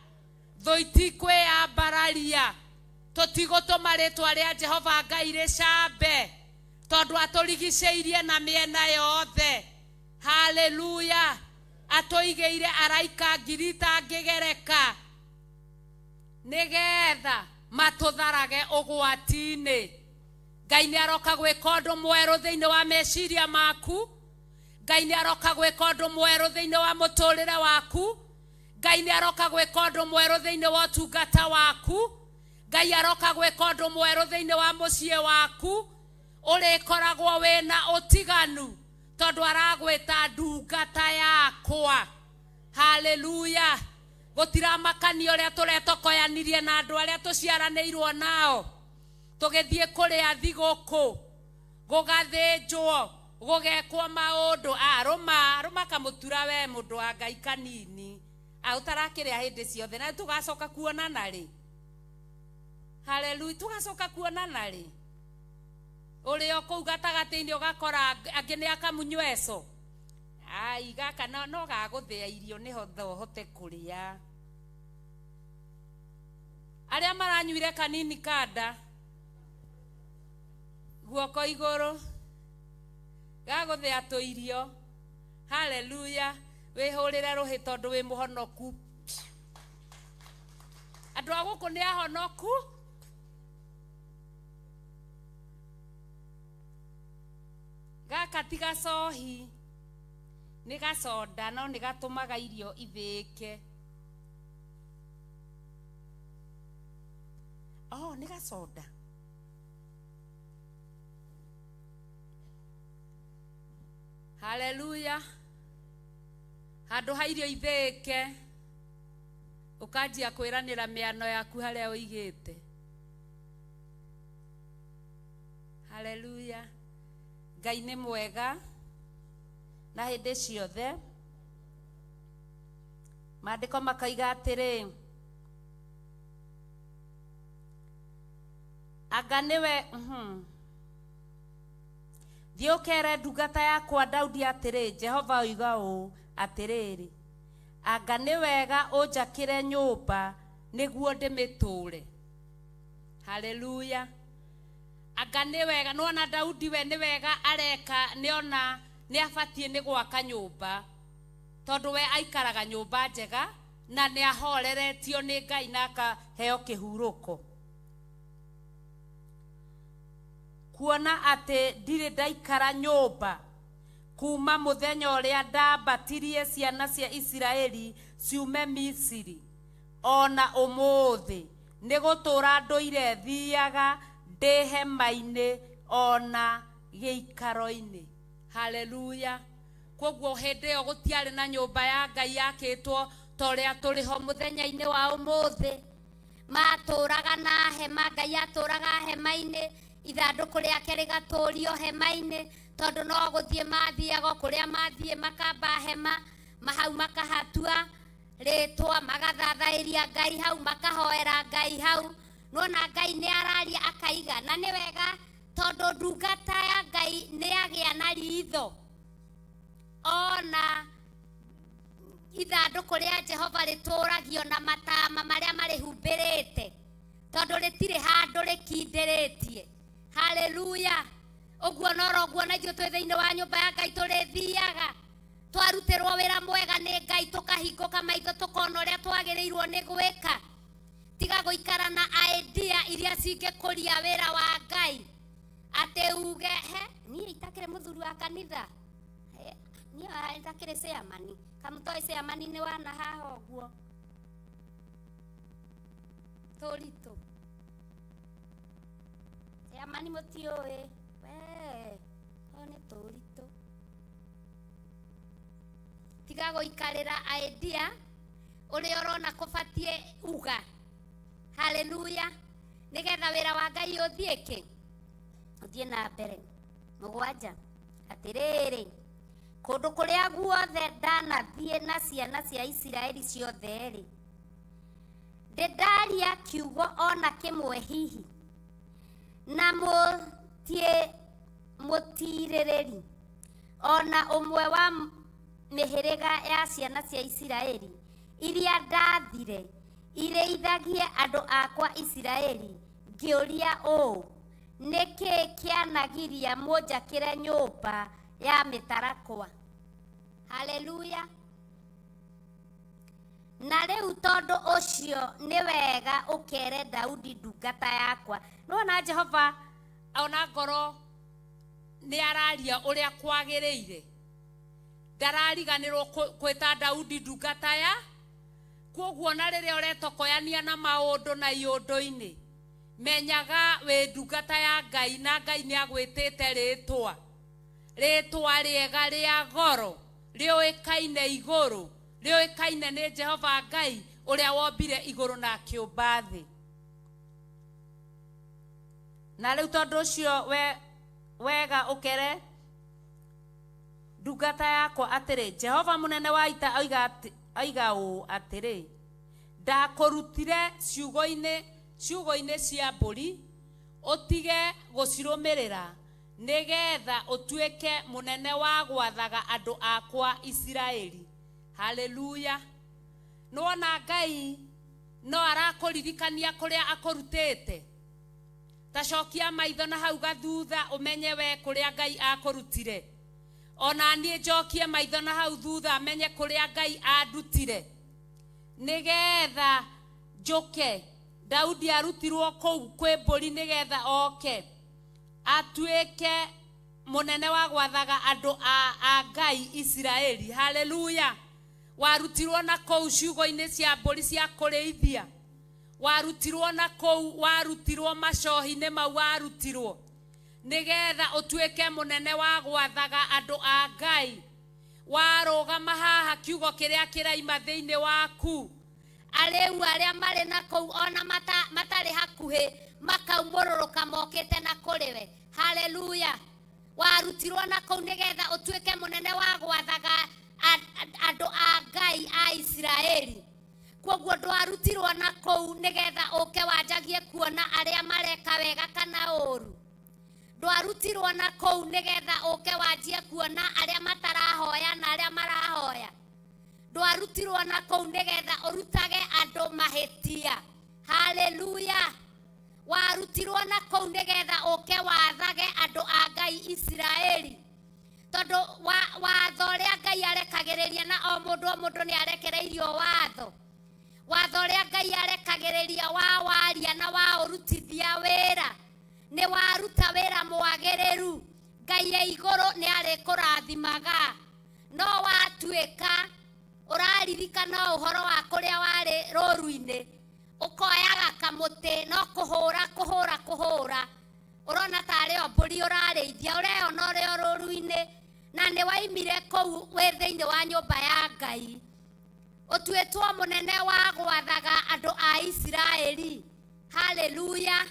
thũ itikwĩyambararia, tũtigũtũma rĩtwa rĩa Jehova Ngai rĩcambe, tondũ atũrigicĩirie na mĩena yothe. Haleluya. Atũigĩire araika ngiri itangĩgereka nĩgetha matũtharage ũgwati-inĩ. Ngai nĩ aroka gwĩka ũndũ mwerũ thĩinĩ wa meciria maku. Ngai nĩ aroka gwĩka ũndũ mwerũ thĩinĩ wa mũtũrĩre waku. Ngai nĩ aroka gwĩka ũndũ mwerũ thĩinĩ wa ũtungata waku. Ngai aroka gwĩka ũndũ mwerũ thĩinĩ wa mũciĩ waku. Ũrĩkoragwo wĩna ũtiganu tondũ aragwĩta ndungata yakwa. Haleluya. Gũtiramakania ũrĩa tũretokoyanirie na andũ arĩa tũciaranĩirwo nao, tũgĩthiĩ kũrĩa thigũkũ, gũgathĩnjwo, gũgekwo maũndũ. Arũma arũma kamũtura we mũndũ wa Ngai kanini, ũtarakĩrĩa hĩndĩ ciothe, na tũgacoka kuonana rĩ. Haleluya. Tũgacoka kuonana rĩ. Ũrĩ o kũu gatagatĩ-inĩ ũgakora angĩ nĩ akamunyweco. Ai, gaka no gagũthĩa irio nĩho hote kũrĩa. Arĩa maranyuire kanini kanda guoko igũrũ gagũthĩa tũirio. Haleluya. Wĩhũrĩre rũhĩ tondũ wĩ mũhonoku. Andũ a gũkũ nĩ ahonoku. Gaka ti gacohi, nĩ gacoda no nĩ gatũmaga irio ithĩĩke. Oh, nĩ gacoda. Haleluya. Handũ ha irio ithĩĩke ũkanjia kwĩranĩra mĩano yaku harĩa ũigĩte. Haleluya. Ngai nĩ mwega na hĩndĩ ciothe. Maandĩko makoiga atĩrĩ, anga nĩwe thiĩ ũkere ndungata yakwa Daudi atĩrĩ, Jehova oiga ũũ atĩrĩrĩ, anga nĩ wega ũnjakĩre nyũmba nĩguo ndĩmĩtũũre. Haleluya. Anga nĩ wega, nĩwona Daudi we nĩ wega areka, nĩona nĩ abatiĩ nĩ gwaka nyũmba tondũ we aikaraga nyũmba njega na nĩ ahoreretio nĩ Ngai na akaheo kĩhurũko. Kuona atĩ ndirĩ ndaikara nyũmba kuma mũthenya ũrĩa ndambatirie ciana cia Isiraeli ciume Misiri ona ũmũthĩ nĩ gũtũũra ndũire thiaga ndĩ hema-inĩ ona gĩikaro-inĩ. Haleluya. Koguo hĩndĩ ĩyo gũtiarĩ na nyũmba ya Ngai yakĩtwo ta ũrĩa tũrĩ ho mũthenya-inĩ wa ũmũthĩ. Matũraga na hema, Ngai atũraga hema-inĩ, ithandũkũ rĩake rĩgatũrio hema-inĩ, tondũ no gũthiĩ mathiaga kũrĩa mathiĩ makamba hema, mahau makahatua rĩtwa, magathathaĩria Ngai hau, makahoera Ngai hau. Nĩwona Ngai nĩ araria akaiga, na nĩ wega tondũ ndungata ya Ngai nĩ yagĩa na ritho ona ithandũkũ rĩa Jehova rĩtũragio na matama marĩa marĩhumbĩrĩte, tondũ rĩtirĩ handũ rĩkindĩrĩtie. Haleluya. Ũguo noro ũguo na ithuĩ twĩ thĩinĩ wa nyũmba ya Ngai tũrĩthiaga twarutĩrwo wĩra mwega nĩ Ngai, tũkahingũka maitho tũkona ũrĩa twagĩrĩirwo nĩ gwĩka. Tiga gũikara na idea iria cingĩkũria wĩra wa Ngai, atĩ uge he niĩ itakĩrĩ mũthuri wa kanitha, niĩ itakĩrĩ chairman, kamũtoĩ chairman nĩ wana haha ũguo tũritũ chairman mũtiũĩ we ũyũ nĩ tũritũ. Tiga gũikarĩra idea ũrĩa ũrona kũbatiĩ uga. Haleluya. Nĩgetha wĩra wa Ngai ũthiĩ kĩ ũthiĩ na mbere. Mũgwanja, atĩrĩrĩ, kũndũ kũrĩa guothe ndanathiĩ na ciana cia Isiraeli ciothe rĩ, ndĩndaria kiugo ona kĩmwe hihi na mũtirĩrĩri ona ũmwe wa mĩhĩrĩga ya ciana cia Isiraeli iria ndathire irĩithagie andũ akwa Isiraeli, ngĩũria ũũ, nĩkĩ kĩanagiria mũnjakĩre nyũmba ya mĩtarakwa? Haleluya. Na rĩu tondũ ũcio nĩ wega ũkere Daudi ndungata yakwa. Nĩwona Jehova ona ngoro nĩ araria ũrĩa kwagĩrĩire, ndarariganĩrwo kwĩta Daudi ndungata ya. Koguo na rĩrĩa ũretokoyania na maũndũ na iũndũ-inĩ, menyaga wĩ ndungata ya Ngai na Ngai nĩ agwĩtĩte rĩtwa, rĩtwa rĩega rĩa goro rĩũĩkaine igũrũ, rĩũĩkaine nĩ Jehova Ngai ũrĩa wombire igũrũ na akĩũmba thĩ. Na rĩu tondũ ũcio wega ũkere ndungata yakwa atĩrĩ, Jehova mũnene wa ita oiga ũũ atĩrĩ, ndakũrutire ciugũ-inĩ cia mbũri ũtige gũcirũmĩrĩra, nĩgetha ũtuĩke mũnene wa gwathaga andũ akwa Isiraeli. Haleluya. Nĩwona Ngai No arakũririkania kũrĩa akũrutĩte. Tacokia maitho na hau gathutha ũmenye we kũrĩa Ngai akũrutire. Ona niĩ njokie maitho na hau thutha menye kũrĩa Ngai andutire. Nĩgetha njũke. Daudi arutirwo kũu kwĩ mbũri nĩgetha oke atuĩke mũnene wa gwathaga andũ a Ngai Isiraeli. Haleluya. Warutirwo na kũu ciugo-inĩ cia mbũri cia kũrĩithia. Warutirwo na kũu, warutirwo macohi-inĩ mau warutirwo nĩgetha ũtuĩke mũnene wa gwathaga andũ a Ngai. Warũgama haha kiugo kĩrĩa kĩraima thĩinĩ waku. Arĩu arĩa marĩ na kũu ona matarĩ hakuhĩ makaumũrũrũka mokĩte na kũrĩ we. Haleluya. Warutirwo na kũu nĩgetha ũtuĩke mũnene wa gwathaga andũ a Ngai a Isiraeli. Kwoguo ndwarutirwo na kũu nĩgetha ũke wanjagie kuona arĩa mareka wega kana ũru. Ndwarutirwo na kũu nĩgetha ũke wanjie kuona arĩa matarahoya na arĩa marahoya. Ndwarutirwo na kũu nĩgetha ũrutage andũ mahĩtia. Haleluya. Warutirwo na kũu nĩgetha ũke wathage andũ a Ngai Isiraeli. Tondũ watho ũrĩa Ngai arekagĩrĩria na o mũndũ o mũndũ nĩ arekereirio watho. Watho ũrĩa Ngai arekagĩrĩria wa waria na wa ũrutithia wĩra. Nĩ waruta wĩra mwagĩrĩru. Ngai e igũrũ nĩ arĩkũrathimaga. No watuĩka ũraririkana ũhoro wa kũrĩa warĩ rũru-inĩ, ũkoyaga kamũtĩ no kũhũra kũhũra kũhũra. Ũrona tarĩ o mbũri ũrarĩithia, ũreyona ũrĩ o rũru-inĩ, na nĩ waimire kũu wĩ thĩinĩ wa nyũmba ya Ngai. Ũtuĩtwo mũnene wa gwathaga andũ a Isiraeli. Haleluya.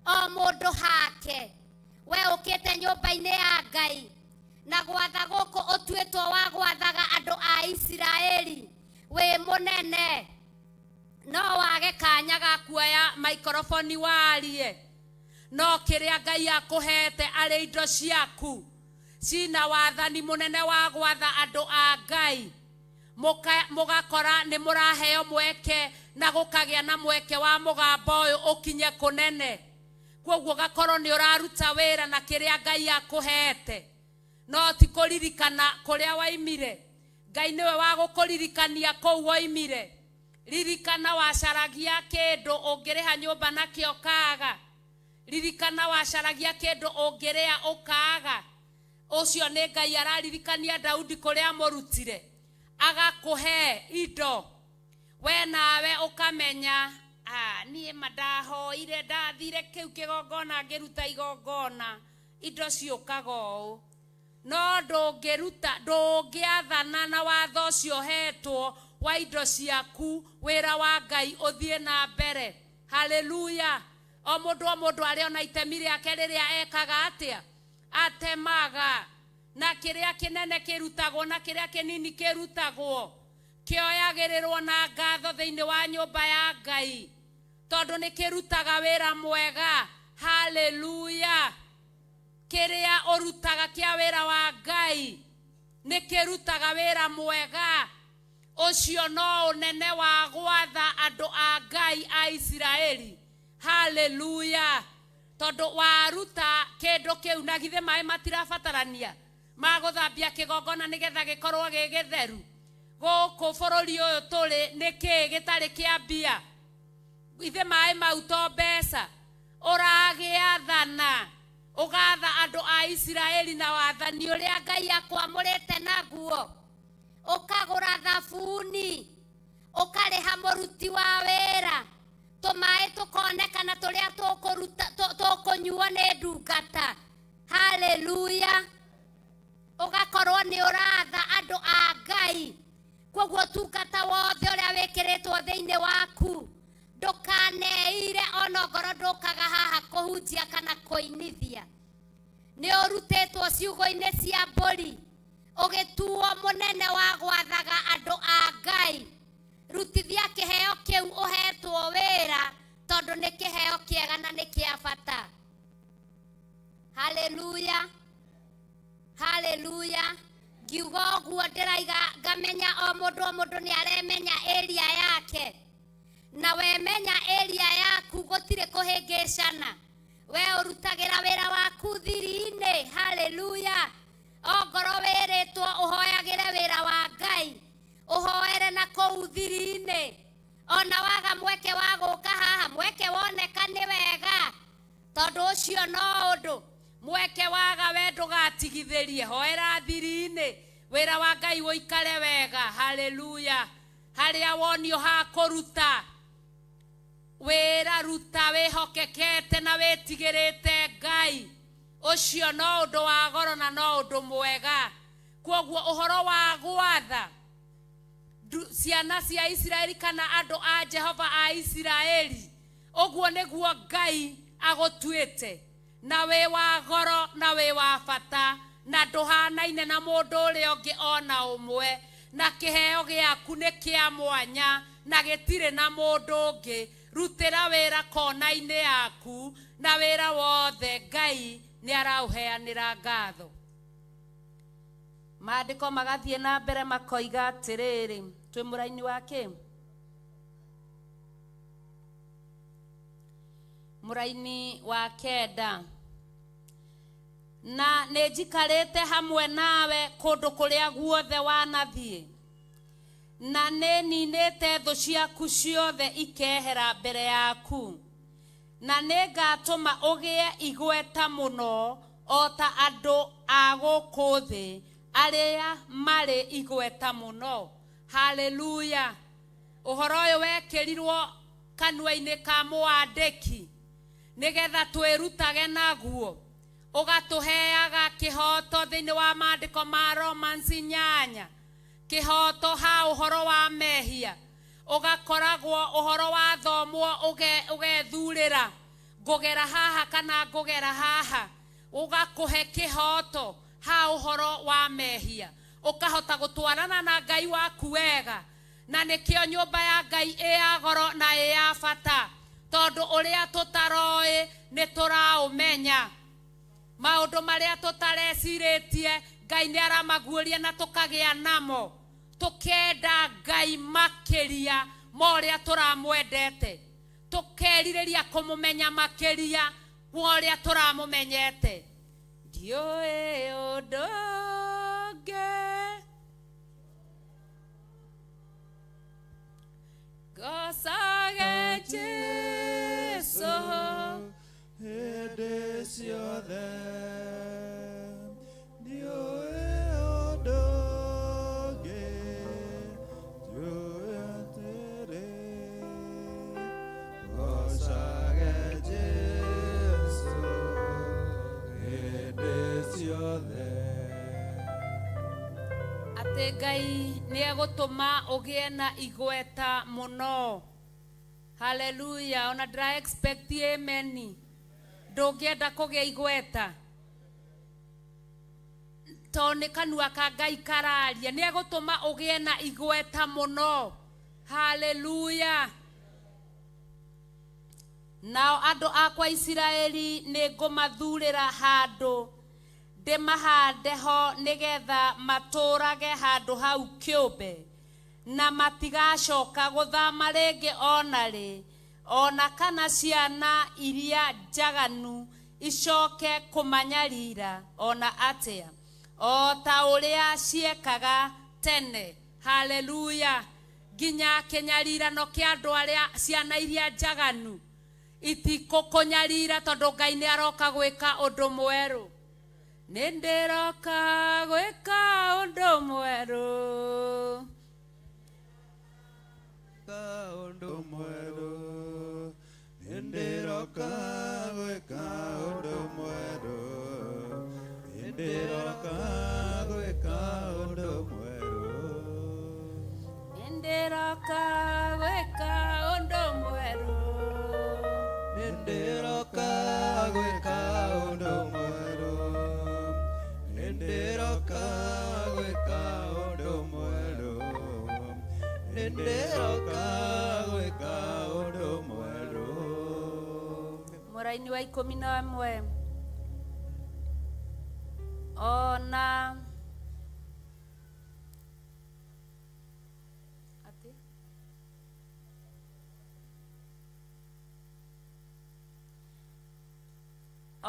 O mũndũ hake. We ũkĩte nyũmba-inĩ ya Ngai na gwatha gũkũ ũtuĩtwo wa gwathaga andũ a Isiraeli. Wĩ mũnene. No wage kanya ga kuoya maikoroboni warie. No kĩrĩa Ngai akũhete arĩ indo ciaku cina wathani mũnene wa gwatha andũ a Ngai. Mũgakora nĩ mũraheo mweke na gũkagĩa na mweke wa mũgambo ũyũ ũkinye kũnene. Kwoguo gakorwo nĩ ũraruta wĩra na kĩrĩa Ngai akũhete. No ti kũririkana kũrĩa waimire. Ngai nĩwe wa gũkũririkania kũu waimire. Ririkana wacaragia kĩndũ ũngĩrĩha nyũmba nakĩo ũkaaga. Ririkana wacaragia kĩndũ ũngĩrĩa ũkaaga. Ũcio nĩ Ngai araririkania Daudi kũrĩa amũrutire. Agakũhe indo. We nawe ũkamenya, niĩ ma ndahoire, ndathire kĩu kĩgongona ngĩruta igongona, indo ciũkaga ũũ. No ndũngĩruta, ndũngĩathana na watho ũcio ũhetwo wa indo ciaku, wĩra wa Ngai ũthiĩ na mbere. Haleluya. O mũndũ o mũndũ arĩ ona itemi rĩake rĩrĩa ekaga atĩa? Atemaga. Na kĩrĩa kĩnene kĩrutagwo na kĩrĩa kĩnini kĩrutagwo kĩoyagĩrĩrwo na ngatho thĩinĩ wa nyũmba ya Ngai, tondũ nĩ kĩrutaga wĩra mwega. Haleluya. Kĩrĩa ũrutaga kĩa wĩra wa Ngai nĩ kĩrutaga wĩra mwega. Ũcio no ũnene wa gwatha andũ a Ngai a Isiraeli. Haleluya. Tondũ waruta kĩndũ kĩu na githĩ maĩ matirabatarania ma gũthambia kĩgongona nĩgetha gĩkorwo gĩ gĩtheru. Gũkũ bũrũri ũyũ tũrĩ nĩ kĩĩ gĩtarĩ kĩa mbia? Ithe maĩ mau to mbeca. Ũragĩathana ũgatha andũ a Isiraeli na wathani ũrĩa Ngai akwamũrĩte naguo. Ũkagũra thabuni, ũkarĩha mũruti wa wĩra, tũmaĩ tũkonekana tũrĩa tũkũnyuo nĩ ndungata. Haleluya. Ũgakorwo nĩ ũratha andũ a Ngai. Kwoguo ũtungata wothe ũrĩa wĩkĩrĩtwo thĩinĩ waku ndũkaneire ona ngoro ndũkaga haha kũhunjia kana kũinithia. Nĩ ũrutĩtwo ciugo-inĩ cia mbũri, ũgĩtuo mũnene wa gwathaga andũ a Ngai. Rutithia kĩheo kĩu ũhetwo wĩra, tondũ nĩ kĩheo kĩega na nĩ kĩa bata. Haleluya. Haleluya. Ngiuga ũguo ndĩraiga ngamenya o mũndũ o mũndũ nĩ aremenya area yake. Na we menya area yaku gũtirĩ kũhĩngĩcana, we ũrutagĩra wĩra waku thiri-inĩ. Haleluya. Ongorwo wĩrĩtwo ũhoyagĩre wĩra wa Ngai, ũhoere na kũu thiri-inĩ. Ona waga mweke wa gũka haha, mweke woneka nĩ wega, tondũ ũcio no ũndũ mweke waga we ndũgatigithĩrie, hoera thiri-inĩ, wĩra wa Ngai ũikare wega. Haleluya. Harĩa wonio ha kũruta wĩra, ruta wĩhokekete na wĩtigĩrĩte Ngai. Ũcio no ũndũ wa goro na no ũndũ mwega. Kwoguo ũhoro wa gwatha ciana cia Isiraeli kana andũ a Jehova a Isiraeli, ũguo nĩguo Ngai agũtuĩte, na wĩ wa goro na wĩ wa bata, na ndũhanaine na mũndũ ũrĩa ũngĩ ona ũmwe, na kĩheo gĩaku nĩ kĩa mwanya na gĩtirĩ na mũndũ ũngĩ. Rutĩra wĩra kona-inĩ yaku, na wĩra wothe Ngai nĩ araũheanĩra ngatho. Maandĩko magathiĩ na mbere makoiga atĩrĩrĩ, twĩ mũraini wa kĩ? Mũraini wa 9. Na nĩ njikarĩte hamwe nawe kũndũ kũrĩa guothe wanathiĩ, na nĩ ninĩte thũ ciaku ciothe ikehera mbere yaku, na nĩ ngatũma ũgĩe igweta mũno o ta andũ a gũkũ thĩ arĩa marĩ igweta mũno. Haleluya. Ũhoro ũyũ wekĩrirwo kanua-inĩ ka mwandĩki nĩgetha twĩrutage naguo, ũgatũheaga kĩhoto thĩinĩ wa maandĩko ma Romans 8, kĩhoto ha ũhoro wa mehia. Ũgakoragwo ũhoro wathomwo ũgethurĩra ngũgera haha kana ngũgera haha, ũgakũhe kĩhoto ha ũhoro wa mehia, ũkahota gũtwarana na Ngai waku wega. Na nĩkĩo nyũmba ya Ngai ĩ ya goro na ĩ ya bata, tondũ ũrĩa tũtaroĩ nĩ tũraũmenya. Maũndũ marĩa tũtarecirĩtie Ngai nĩ aramaguũria na tũkagĩa namo, tũkenda Ngai makĩria ma ũrĩa tũramwendete, tũkerirĩria kũmũmenya makĩria ma ũrĩa tũramũmenyete. Ndiũĩ ũndũ ũngĩ ngocage Jesũ hĩndĩ ciothe, ndiũĩ ũndũ ũngĩ, njũĩ atĩrĩ, ngocage Jesũ hĩndĩ ciothe. Atĩ Ngai nĩ egũtũma ũgĩe na igweta mũno. Haleluya. Ona ndĩra expect amen. Ndũngĩenda kũgĩa igweta tondũ nĩ kanua ka Ngai kararia, nĩ egũtũma ũgĩe na igweta mũno. Haleluya. Nao andũ akwa Isiraeli nĩ ngũmathurĩra handũ ndĩmahande ho, nĩgetha matũũrage handũ hau kĩũmbe, na matigacoka gũthama rĩngĩ ona rĩ, ona kana ciana iria njaganu icoke kũmanyarira ona atĩa, o ta ũrĩa ciekaga tene. Haleluya. Nginya kĩnyarirano kĩa andũ arĩa ciana iria njaganu itikũkũnyarira, tondũ Ngai nĩ aroka gwĩka ũndũ mwerũ. Nĩ ndĩroka gwĩka ũndũ mwerũ, ũndũ mwerũ, nĩ ndĩroka gwĩka ũndũ mwerũ, nĩ ndĩroka gwĩka ũndũ mwerũ, nĩ ndĩroka gwĩka ũndũ mwerũ, nĩ ndĩroka gwĩka ũndũ mwerũ, nĩ ndĩroka gwĩka ũndũ mwerũ, nĩ ndĩroka gwĩka ũndũ mwerũ. Mũraini wa 11. Ona atĩ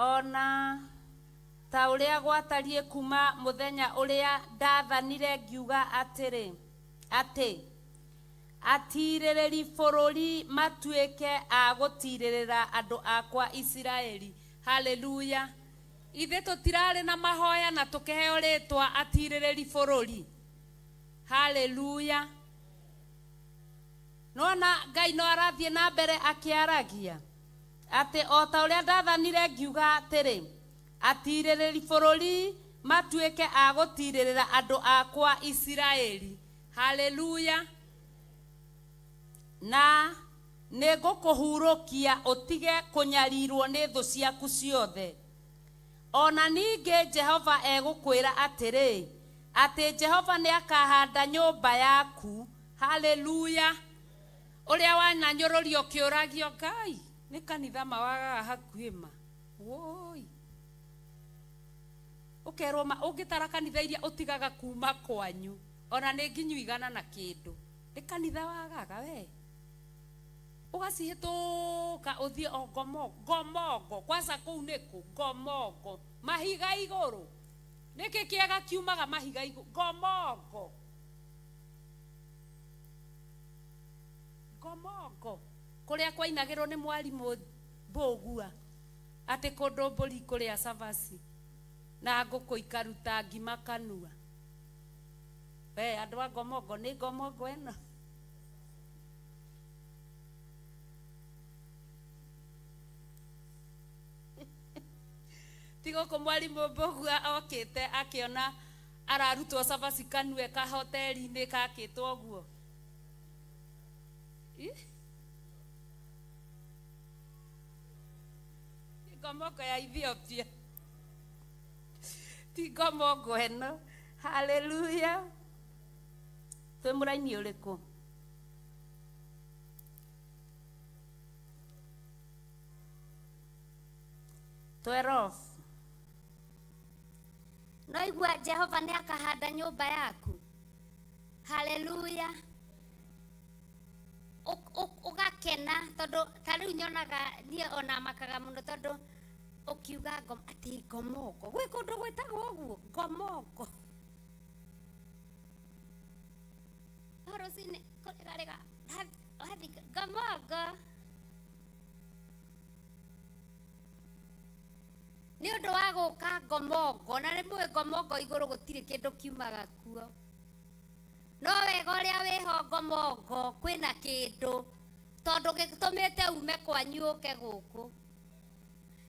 Ona ta ũrĩa gwatariĩ kuma mũthenya ũrĩa ndathanire ngiuga atĩrĩ atĩ atirĩrĩri bũrũri matuĩke a gũtirĩrĩra andũ akwa Isiraeli. Haleluya. Ithe tũtirarĩ na mahoya na tũkĩheo rĩtwa atirĩrĩri bũrũri. Haleluya. Nona Ngai no arathiĩ na mbere akĩaragia atĩ o ta ũrĩa ndathanire ngiuga atĩrĩ atirĩrĩri bũrũri matuĩke a gũtirĩrĩra andũ akwa Isiraeli. Haleluya. Na nĩ ngũkũhurũkia ũtige kũnyarirwo nĩ thũ ciaku ciothe. Ona ningĩ Jehova egũkwĩra atĩrĩ atĩ Jehova nĩ akahanda nyũmba yaku. Haleluya. Ũrĩa wananyũrũrio ũkĩũragio Ngai nĩ kanitha mawagaga hakuhĩ ma woi ũkerwo ma ũngĩtara kanitha iria ũtigaga kuma kwanyu ona nĩ nginyu igana na kĩndũ nĩ kanitha wagaga we ũgacihĩtũka ũthiĩ o ngomongo kwanza kũu nĩkũ ngomongo mahiga igũrũ nĩkĩ kĩega kiumaga mahiga igũrũ ngomongo ngomongo kũrĩa kwainagĩrwo nĩ mwarimũ Mbũgua atĩ kũndũ mbũri kũrĩa cabaci na ngũkũ ikaruta ngima kanua. We andũ a ngomongo nĩ ngomongo ĩno. Ti gũkũ mwarimũ Mbũgua okĩte akĩona ararutwo cabaci kanua kahoteri-inĩ kakĩtwo ũguo. Ngomongo ya Ethiopia ti ngomongo ĩno. Haleluya. Twĩ mũraini ũrĩkũ? 12. No igua Jehova nĩ akahanda nyũmba yaku. Haleluya. Ũgakena tondũ ta rĩu nyonaga niĩ ona makaga mũno tondũ ũkiuga atĩ ngomongo gwĩ kũndũ gwĩtagwo ũguo ngomongo. No rũcinĩ kũrĩgarĩga wathi ngomongo nĩ ũndũ wa gũka ngomongo na rĩmwe ngomongo igũrũ gũtirĩ kĩndũ kiumaga kuo. No wega ũrĩa wĩho ngomongo kwĩna kĩndũ tondũ gĩtũmĩte ume kwanyu ũke gũkũ.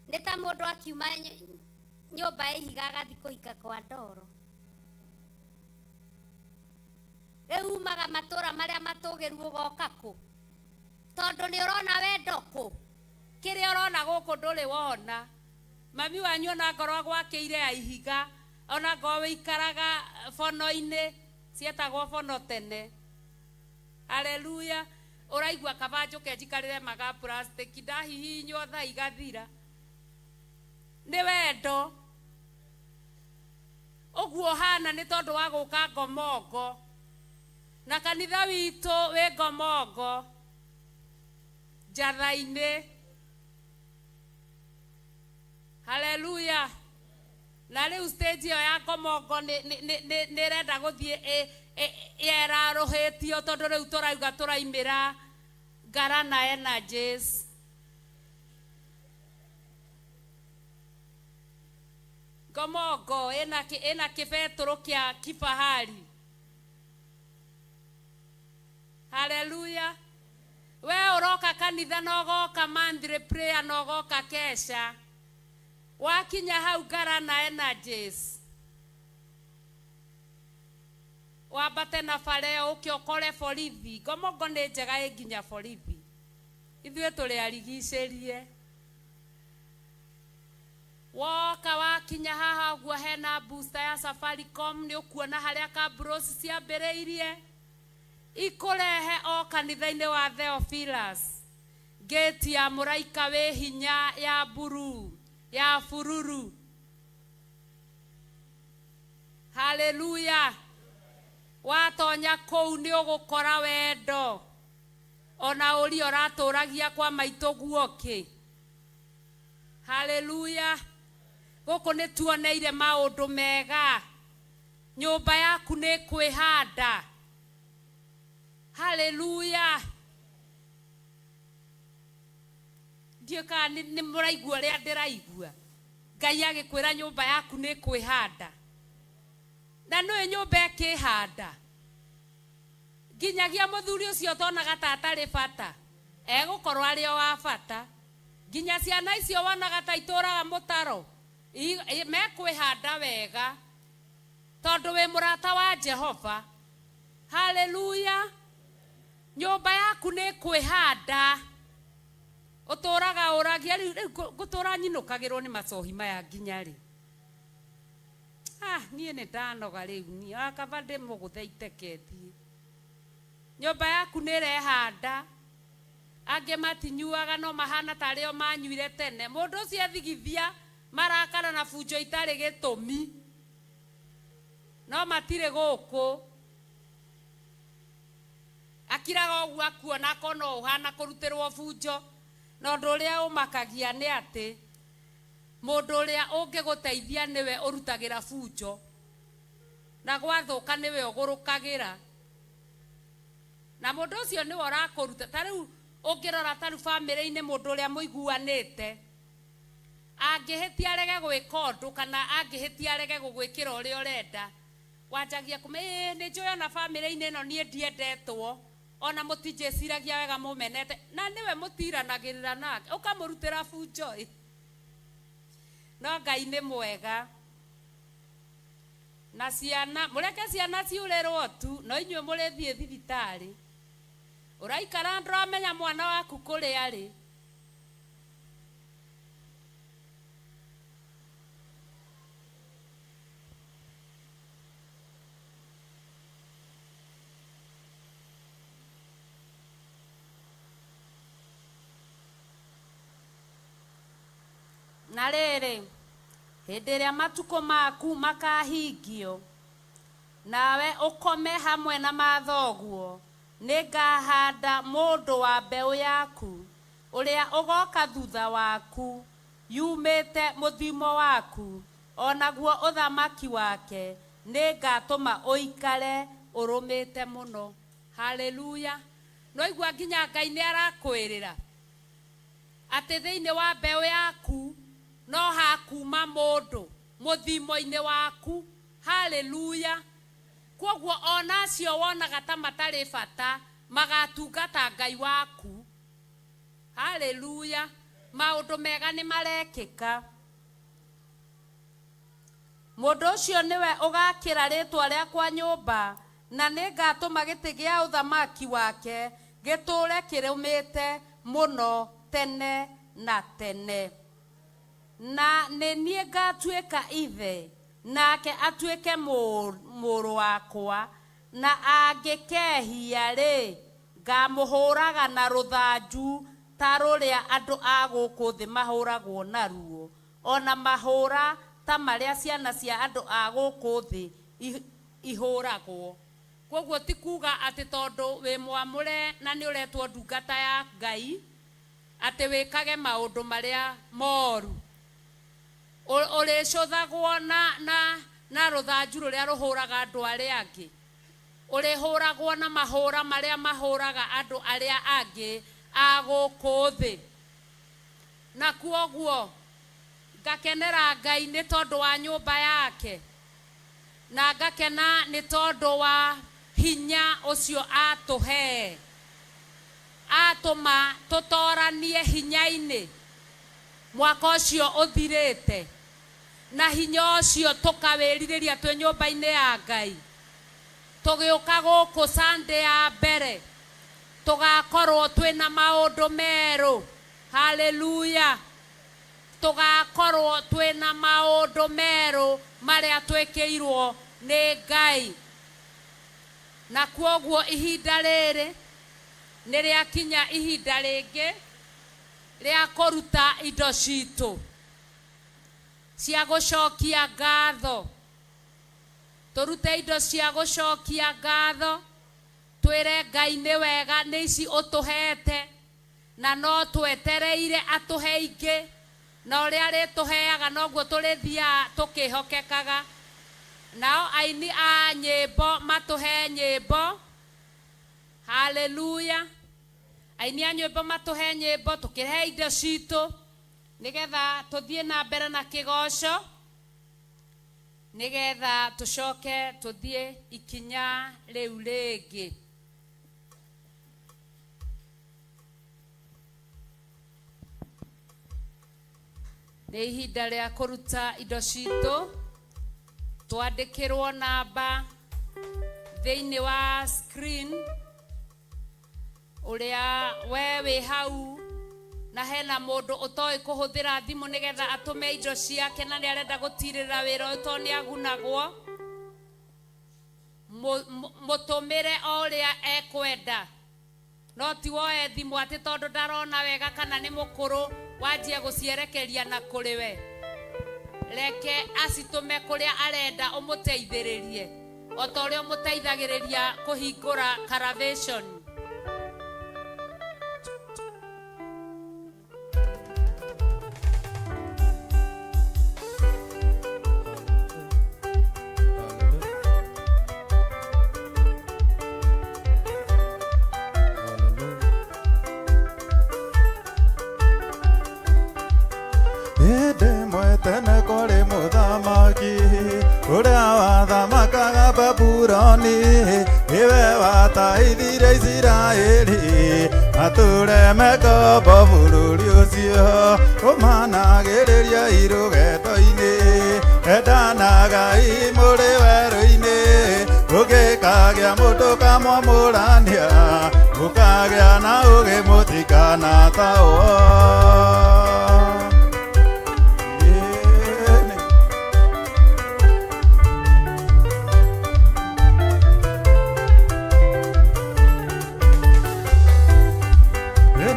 Nĩ ta mũndũ akiuma nyũmba ya ihiga agathiĩ kũhika kwa ndoro. Rĩu umaga matũra marĩa matũgĩru ũgoka kũ? Tondũ nĩ ũrona wendo kũ? Kĩrĩa ũrona gũkũ ndũrĩ wona. Mami wanyu ona ngorwo agwakĩire ya ihiga, ona ngorwo wĩikaraga bono-inĩ, cietagwo bono tene. Haleluya. Ũraigua kaba njũke njikarĩre maga plastic ndahihinywo thaa igathira. Nĩ wendo. Ũguo ũhana nĩ tondũ wa gũka ngomongo. Na kanitha witũ wĩ ngomongo njatha-inĩ. Haleluya. Na rĩu stage ĩyo ya ngomongo nĩ ĩrenda gũthiĩ yerarũhĩtio tondũ rĩu tũrauga tũraimĩra Ngarana Energies. Ngomongo ĩna kĩbetũrũ kĩa kifahari. Haleluya. We ũroka kanitha na ũgoka monthly prayer na ũgoka kesha. Wakinya hau Ngarana Energies. Wambate na bara ĩyo ũke ũkore borithi. Ngomongo nĩ njega ĩ nginya borithi. Ithuĩ tũrĩ arigicĩrie. Woka wakinya haha ũguo hena booster ya Safaricom nĩ ũkuona harĩa kabros ciambĩrĩirie. Ikũrehe o kanitha-inĩ wa Theophilus. Gate ya mũraika wĩ hinya ya buruu ya bururu. Haleluya. Watonya kũu nĩ ũgũkora wendo. Ona ũria ũratũragia kwa maitũ guokĩ. Haleluya. Gũkũ nĩ tuoneire maũndũ mega. Nyũmba yaku nĩ kwĩhanda. Haleluya. Ndiũĩ kana nĩ mũraigua ũrĩa ndĩraigua. Ngai agĩkwĩra nyũmba yaku nĩ kwĩhanda. Na nĩũĩ nyũmba ĩkĩhanda nginyagia mũthuri ũcio ũtonaga ta atarĩ bata egũkorwo arĩ o wa bata. Nginya ciana icio wonaga ta itũraga mũtaro mekwĩhanda wega tondũ wĩ mũrata wa Jehova. Haleluya. Nyũmba yaku nĩ kwĩhanda. Ũtũraga ũragia rĩu ngũtũra nyinũkagĩrwo nĩ macohi maya nginya rĩ. Ah, niĩ nĩ ndanoga rĩu niĩ akaba ndĩmũgũthe iteke thiĩ. Nyũmba yaku nĩ ĩrehanda. Angĩ matinyuaga no mahana tarĩ o manyuire tene. Mũndũ ũcio ethigithia marakara na bunjo itarĩ gĩtũmi. No matirĩ gũkũ. Akiraga ũguo akuona akona ũhana kũrutĩrwo bunjo. Na ũndũ ũrĩa ũmakagia nĩ atĩ mũndũ ũrĩa ũngĩgũteithia nĩwe ũrutagĩra bunjo. Na gwathũka nĩwe ũgũrũkagĩra. Na mũndũ ũcio nĩwe ũrakũruta. Ta rĩu ũngĩrora ta rĩu bamĩrĩ-inĩ mũndũ ũrĩa mũiguanĩte angĩhĩtia arege gwĩka ũndũ kana angĩhĩtia arege gũgwĩkĩra ũrĩa ũrenda, wanjagia kũme ĩĩ nĩ njũĩ ona bamĩrĩ-inĩ ĩno niĩ ndiendetwo, ona mũtinjĩciragia wega mũmenete, na nĩwe mũtiranagĩrĩra nake ũkamũrutĩra bunjo ĩ. No Ngai nĩ mwega. Na ciana mũreke ciana ciurĩrwo tu, no inyuĩ mũrĩthiĩ thibitarĩ. Ũraikara ndũramenya mwana waku kũrĩa arĩ. Na rĩrĩ, hĩndĩ ĩrĩa matukũ maku makahingio, nawe ũkome hamwe na mathoguo, nĩngahanda mũndũ wa mbeũ yaku, ũrĩa ũgoka thutha waku, yumĩte mũthimo waku, o naguo ũthamaki wake nĩngatũma ũikare ũrũmĩte mũno. Haleluya. Nĩwaigua nginya Ngai nĩ arakwĩrĩra atĩ thĩinĩ wa mbeũ yaku no hakuma mũndũ mũthimo-inĩ waku. Haleluya. Kwoguo ona acio wonaga ta matarĩ bata magatungata Ngai waku. Haleluya. Maũndũ mega nĩ marekĩka. Mũndũ ũcio nĩwe ũgakĩra rĩtwa rĩakwa nyũmba, na nĩngatũma gĩtĩ gĩa ũthamaki wake gĩtũũre kĩrũmĩte mũno tene na tene. Na nĩ niĩ ngatuĩka ithe, nake atuĩke mũrũ wakwa, na angĩkehia rĩ, ngamũhũraga na rũthanju ta rũrĩa andũ a gũkũ thĩ mahũragwo naruo, ona mahũra ta marĩa ciana cia andũ a gũkũ thĩ ihũragwo. Kwoguo ti kuga atĩ tondũ wĩ mwamũre na nĩ ũretwo ndungata ya Ngai atĩ wĩkage maũndũ marĩa moru. Ũrĩcũthagwo na rũthanju rũrĩa rũhũraga andũ arĩa angĩ. Ũrĩhũragwo na mahũra marĩa mahũraga andũ arĩa angĩ a gũkũ thĩ. Na kwoguo ngakenera Ngai nĩ tondũ wa nyũmba yake, na ngakena nĩ tondũ wa hinya ũcio atũhe, atũma tũtoranie hinya-inĩ mwaka ũcio ũthirĩte, na hinya ũcio tũkawĩrirĩria twĩ nyũmba-inĩ ya Ngai. Tũgĩũka gũkũ Sunday ya mbere tũgakorwo twĩna maũndũ merũ. Haleluya. Tũgakorwo twĩna maũndũ merũ marĩa twĩkĩirwo nĩ Ngai. Na kwoguo ihinda rĩrĩ nĩ rĩakinya ihinda rĩngĩ rĩa kũruta indo citũ cia gũcokia ngatho. Tũrute indo cia gũcokia ngatho, twĩre Ngai nĩ wega nĩ ici ũtũhete, na no twetereire atũhe ingĩ. Na ũrĩa arĩtũheaga noguo tũrĩthiaga tũkĩhokekaga. Nao aini a nyĩmbo matũhe nyĩmbo. Haleluya. Aini a nyĩmbo matũhe nyĩmbo, tũkĩrehe indo citũ nĩgetha tũthiĩ na mbere na kĩgoco, nĩgetha tũcoke tũthiĩ ikinya rĩu rĩngĩ. Nĩ ihinda rĩa kũruta indo citũ, twandĩkĩrwo namba thĩinĩ wa screen ũrĩa we wĩ hau, na hena mũndũ ũtoĩ kũhũthĩra thimũ nĩgetha atũme indo ciake na nĩ arenda gũtirĩrĩra wĩra ũyũ tondũ nĩ agunagwo. Mũtũmĩre o ũrĩa ekwenda, no ti woe thimũ atĩ tondũ ndarona wega kana nĩ mũkũrũ wanjia gũcierekeria na kũrĩ we. Reke acitũme kũrĩa arenda, ũmũteithĩrĩrie o ta ũrĩa ũmũteithagĩrĩria kũhingũra caravation. Hĩndĩ ĩmwe tene kwarĩ mũthamaki ũrĩa wathamakaga Babuloni, nĩwe wataithire Isiraeli matũre mekombo bũrũri ũcio. Ũmanagĩrĩria irũgendo-inĩ, endanagai mũrĩ werũ-inĩ, ũngĩkagĩa mũndũ kamwamũrania, mũkagĩa na ũgĩ mũtikanataũo.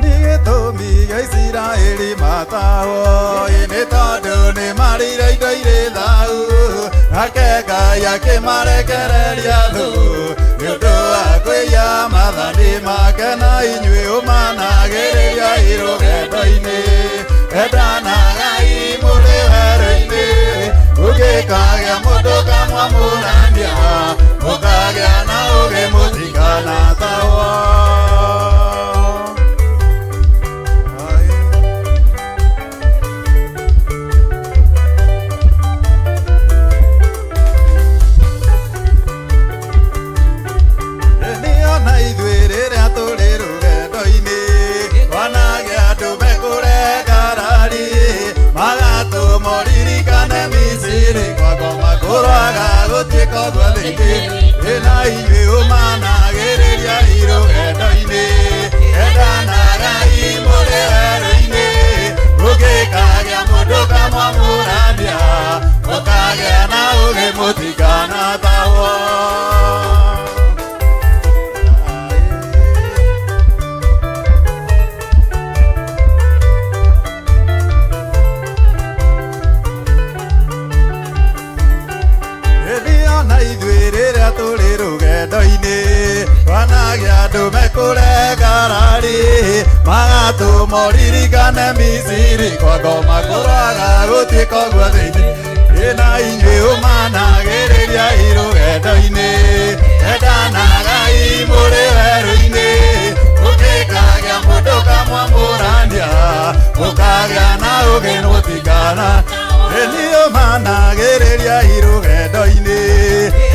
Nĩ gĩtũmi gĩa Isiraeli matahwo, nĩ tondũ nĩ marĩire indo irĩ thau, nake Ngai akĩmarekereria thũ nĩ ũndũ wa kwĩya maathani make, na inyuĩ ũmanagĩrĩria irũgendo-inĩ, endanagai mũrĩ werũ-inĩ, ũngĩkagĩa mũndũ kamwamũrania, mũkagĩa na ũgĩ mũtikanatahwo. Nĩona ithuĩ rĩrĩa tũrĩ rũgendo-inĩ, twanagĩa andũ mekũrengarari, magatũma ũririkane Misiri, kwagoma kũrwaga gũtuĩka ũguo thĩinĩ, ĩna inyuĩ ũmanagĩrĩria irũgendo-inĩ, endanagai mũrĩ werũ-inĩ, ũngĩkagĩa mũndũ kamwamũrania, mũkagĩa na ũgĩ mũtikanatahwo. Nĩona ithuĩ rĩrĩa tũrĩ rũgendo-inĩ, twanagĩa andũ mekũrengarari, magatũma ũririkane Misiri, kwagoma kũrwaga gũtuĩka ũguo thĩinĩ, ĩna inyuĩ ũmanagĩrĩria irũgendo-inĩ, endanagai mũrĩ werũ-inĩ, ũngĩkagĩa mũndũ kamwamũrania, mũkagĩa na ũgĩ mũtikana. Nĩ ũmanagĩrĩria irũgendo-inĩ,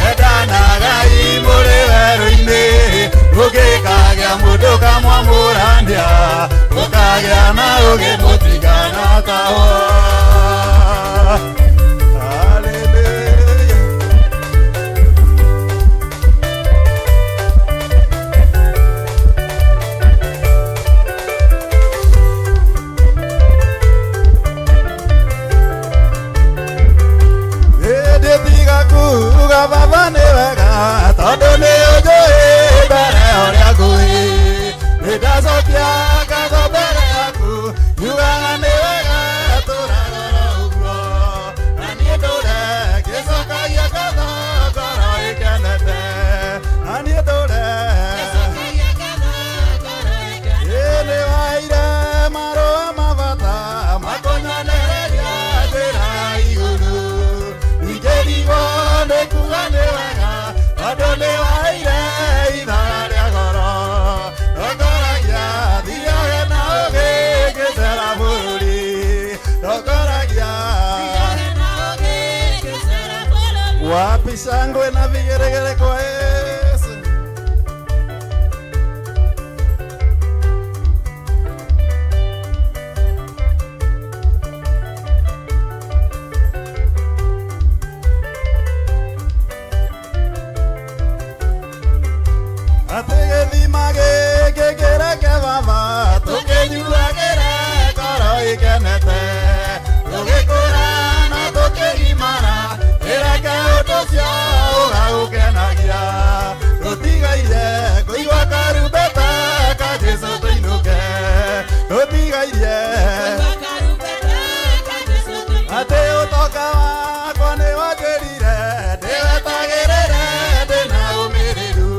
endanagai mũrĩ werũ-inĩ, ũngĩkagĩa mũndũ kamwamũrania, mũkagĩa na ũgĩ mũtikanatahwo. Hallelujah. Wapi shangwe na vigeregere kwa Yesu? Atĩ gĩthima gĩkĩ kĩreke baba tũkĩnyuagĩre ngoro ĩkenete tũgĩkũra na tũkĩgimara ĩreke ũndũ ũcio ũgagũkenagia tũtigairie kũigua karumbeta ka Jesũ tũinũke tũtigairie atĩ ũtonga wakwa nĩ wanjĩrire ndĩwetagĩrĩre ndĩna ũmĩrĩru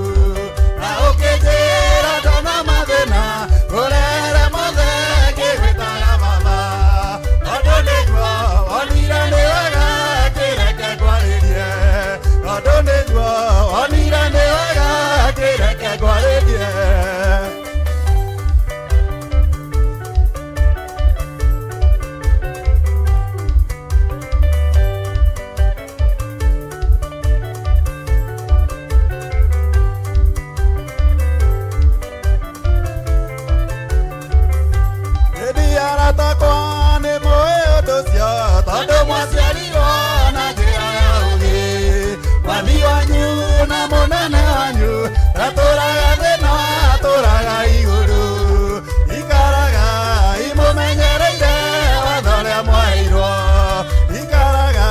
na ũkĩnjĩra ndona mathĩna ngũrehere mothe ngĩgwĩtaga mama tondũ nĩguo wonire nĩ wega kĩreke ngwarĩrie tondũ nĩguo wonire nĩ wega kĩreke ngwarĩrie. Ĩndĩ aratakwa nĩ mũĩ ũndũ ũcio tondũ mwaciarirwo na njĩra ya ũũgĩ mwathi wanyu na mũnene wanyu ndatũraga thĩna atũraga igũrũ ikaraga imũmenyereire watho ũrĩa mwaheirwo ikaraga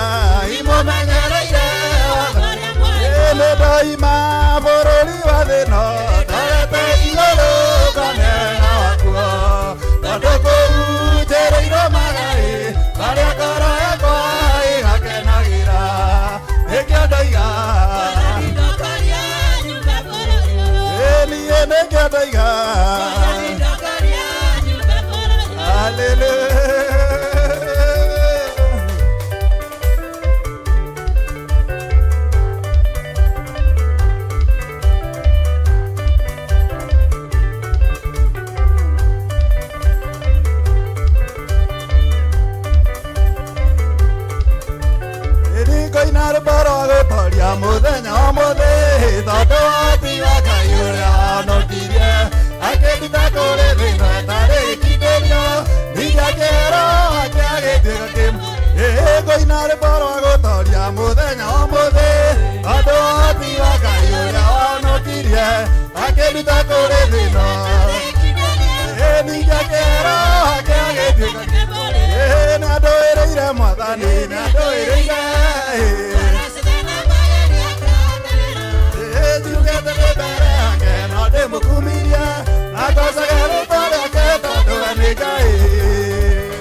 imũmenyereire watho nĩ ndoima bũrũri wa thĩno ndorete igũrũ ngone wega wakuo tondũ kũu njĩrĩirwo magai marĩa ngoro yakwa ĩgakenagĩra nĩkĩo ndoiga ĩ niĩ nĩkĩo ndoiga Hallelujah. Ngoina rwĩmbo rwa gũtoria mũthenya wa mũthĩ tondũ wati wa Ngai ũrĩa honokirie akĩnduta kũrĩ thĩna ĩtarĩ gĩkindĩrio ningĩ akĩhero ake agĩtuĩka kĩmwe. Ngoina rwĩmbo rwa gũtoria mũthenya wa mũthĩ tondũ wati wa Ngai ũrĩa honokirie akĩnduta kũrĩ thĩna ningĩ akĩhero ake agĩtuĩka kĩmwe. Nĩandũĩrĩire Mwathani nĩandũĩrĩire njugĩte ndĩ mbere yake no ndĩmũkumirie na ngocage rĩtwa rĩake tondũ we nĩ Ngai.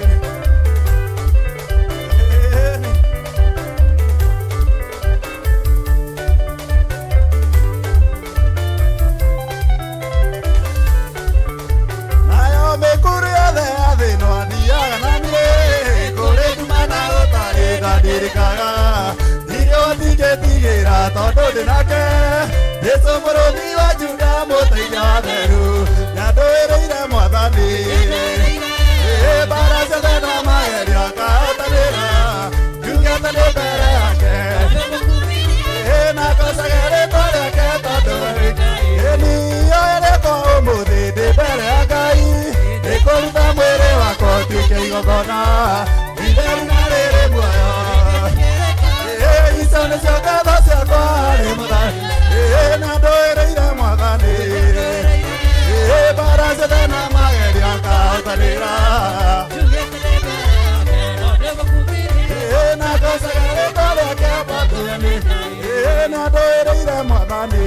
Nayo mĩkuru yothe ya thĩ no athiaga na niĩ kũrĩ nduma na gũtarĩ ndandirikaga irio ndingĩtigĩra tondũ ndĩ nake Jesũ mũrũthi wa Juda mũteithia wa theru nĩandũĩrĩire Mwathani mbara ciothe na magerio akahotanĩra njugĩte ndĩ mbere yake na ngocage rĩtwa rĩake tondũ niĩ rĩkwa ũmũthĩ ndĩ mbere ya Ngai ndĩkũruta mwĩrĩ wakwa ũtuĩke igongona itheru na rĩrĩ muoyo icio nĩcio ngatho ciakwa harĩ Mwathani nĩandũĩrĩire Mwathani mbara ciothe na magerio akahotanĩra na ngocage rĩtwa rĩake tondũ nĩandũĩrĩire Mwathani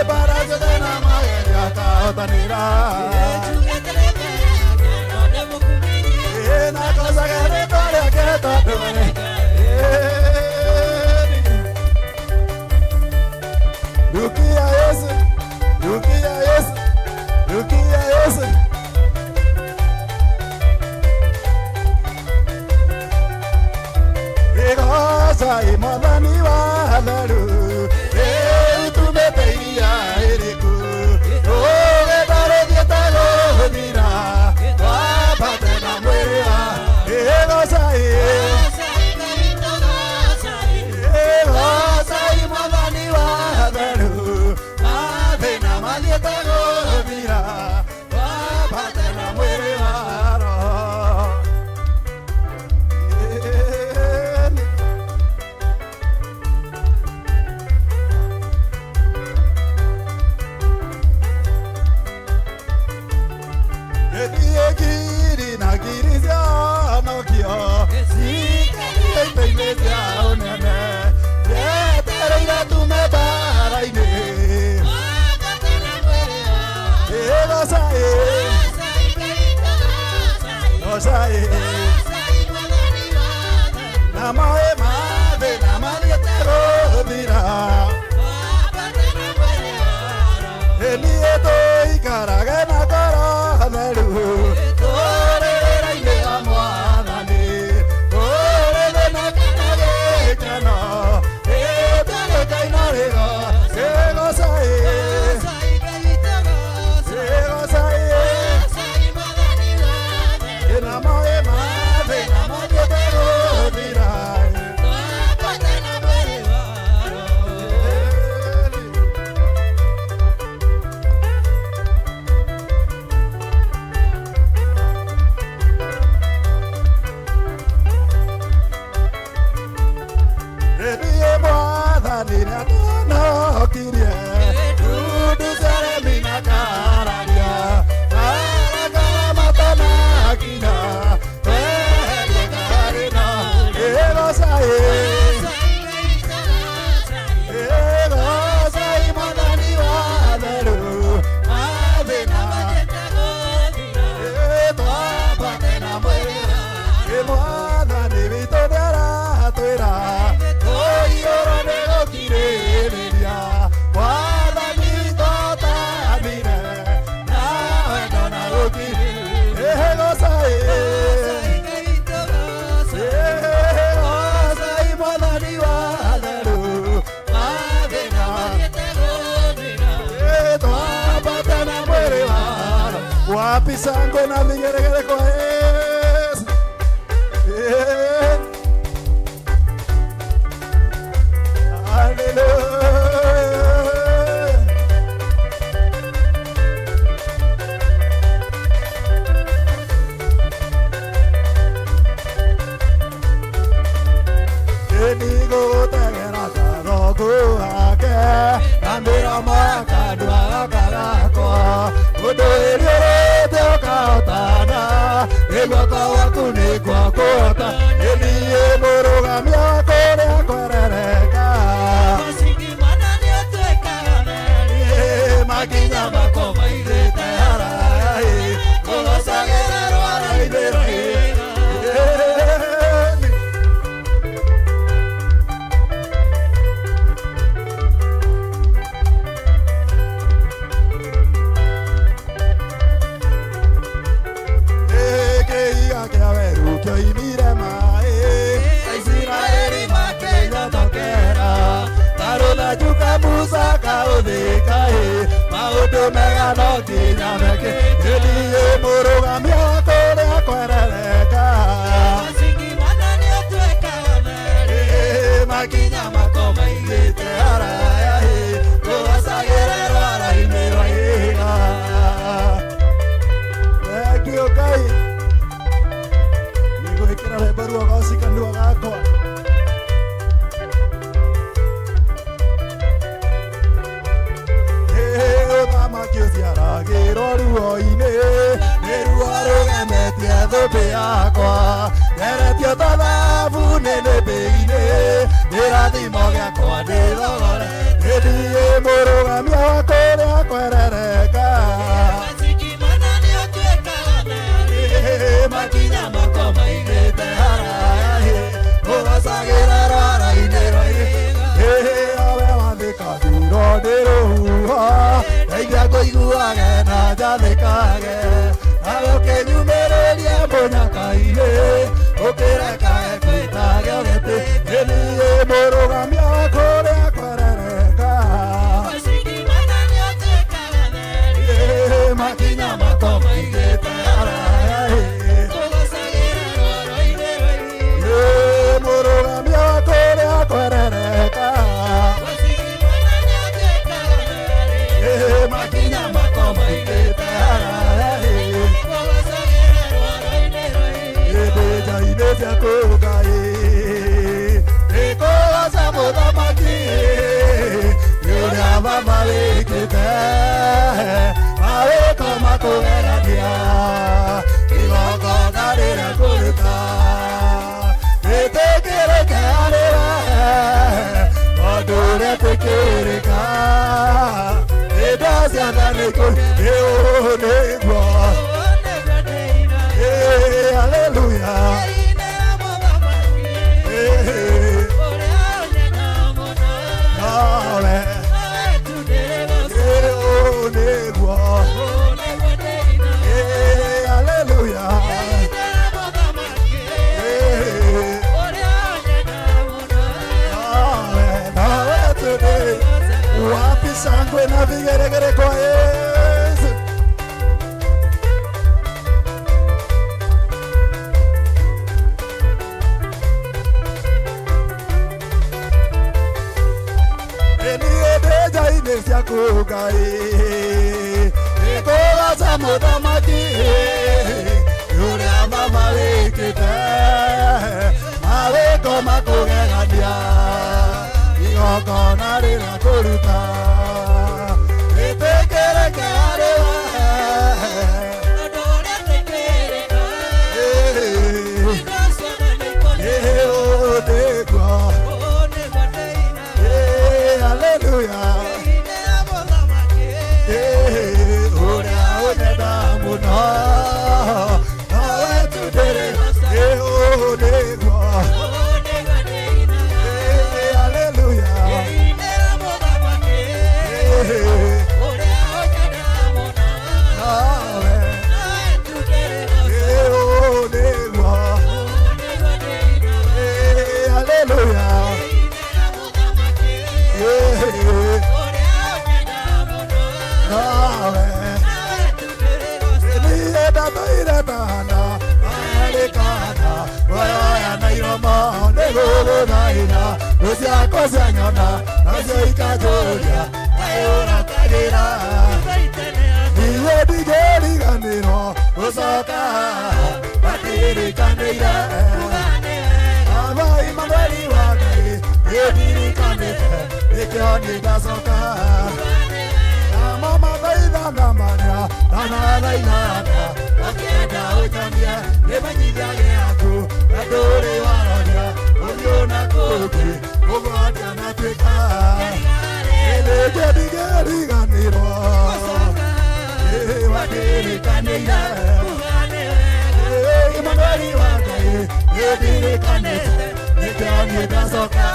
mbara ciothe na magerio akahotanĩra na ngocage rĩtwa rĩake tondũ Rukia Yesu, Rukia Yesu, Rukia Yesu. Igoca Mwathani wa theru rĩu tumĩte iria ĩrĩku rũgendo rũthiĩte gũthira twambate na mwĩrĩ wa igoca. ahonokirie ndundu ciaremi na kararia marakara matanakinya tweherie karina ĩgocai ĩgocai mwathani wa theru mathĩna twambate na mwĩrĩ mwathani witũ nĩaratwĩra kũiyũrwo nĩ gũkirĩrĩria mwathani witũ atanire na wendo na gũkirĩrĩria ĩgocai ĩgocai mwathani wa theru mathĩna twambate na mwĩrĩ wa wapi shangwe na vigeregere kwa Yesu. Hallelujah. Nĩngũgũtegera kagongo gake na mĩromo ya kanua gaka gakwa ũndũ ĩriũrĩte ũkahotana nĩ guoko gwaku nĩkuo kũhota nĩ niĩ mũrũgamia kũrĩa kwerereka makinya makwa maigĩte haraya kũgocagĩra rwara-inĩ rwa Kĩiga kĩa werũ kĩoimire maĩ Aisiraeli makĩnyotokera ta rũthanju ka Musa kaũthĩka-ĩ maũndũ mega no nginya meke nĩ niĩ mũrũgamia kũrĩa kwerereka makinya makwa maigĩte haraya-ĩ kũgocagĩra rwara-inĩ rwa ihiga. Thengiũ Ngai nĩngwĩkĩra rwĩmbo ruogoci kanua gakwa ũthamaki ũciaragĩrwo ruo-inĩ nĩ ruo rũgemetie thũmbĩ yakwa ngeretio ta thabuni nĩmbĩ-inĩ kĩrathimo gĩakwa nĩ thogore nĩ niĩ mũrũgamia wa kũrĩa kwerereka makinya makwa maigĩte haraya kũgocagĩra rwara-inĩ rwa awe wathĩkagĩrwo nĩ rũhuho ndeithia ngũiguage na njathĩkage nawe ũkĩnyumĩrĩrie mũnyaka-inĩ ũkĩrekage ngwĩtage ũgĩtĩ nĩ niĩ mũrũgamia wa kũrĩa kwerereka makinya makwa maigĩte haraya mũrũgamia wa kũrĩa kwerereka makinya makwa maigĩte haraya ndĩnja-inĩ ciaku Ngai nĩngũgoca mũthamaki nĩ ũrĩa baba wĩkĩte mawĩko makũgerania igongona rĩrĩa ngũruta rĩtĩkĩrĩke harĩ we tondũ rĩetĩkĩrĩka indo ciothe nĩ ũũ nĩguo Hallelujah. Wapi shangwe na vigeregere kwa Yesu. Nĩ ciaku Ngai nĩngũgoca mũthamaki nĩ ũrĩa mama wĩkĩte mawĩko makũgegania igongona rĩrĩa ngũruta Nawe tu ndĩrĩ ĩũ nĩguo. Hallelujah. Nawe ĩũ nĩguo. Hallelujah. Nawe niĩ ndatũire tana marĩkana oya na iromo nĩgũgũthaitha thũ ciakwa cianyona nacio ikanjũria kaĩ ũratagĩra niĩ ndingĩriganĩrwo gũcoka matirikanĩire Baba Imanueli wa Ngai niĩ ndirikanĩte nĩkĩo niĩ ndacoka namo mathaithana marĩa ndanathaithana makĩenda ũnyonie nĩmenyithia gĩaku na ndũrĩ waroria ũthiũ na kũngĩ ũgwatia na tuĩka nĩngĩ ndingĩriganĩrwo watirikanĩire Imanueli wa Ngai niĩ ndirikanĩte nĩkĩo niĩ ndacoka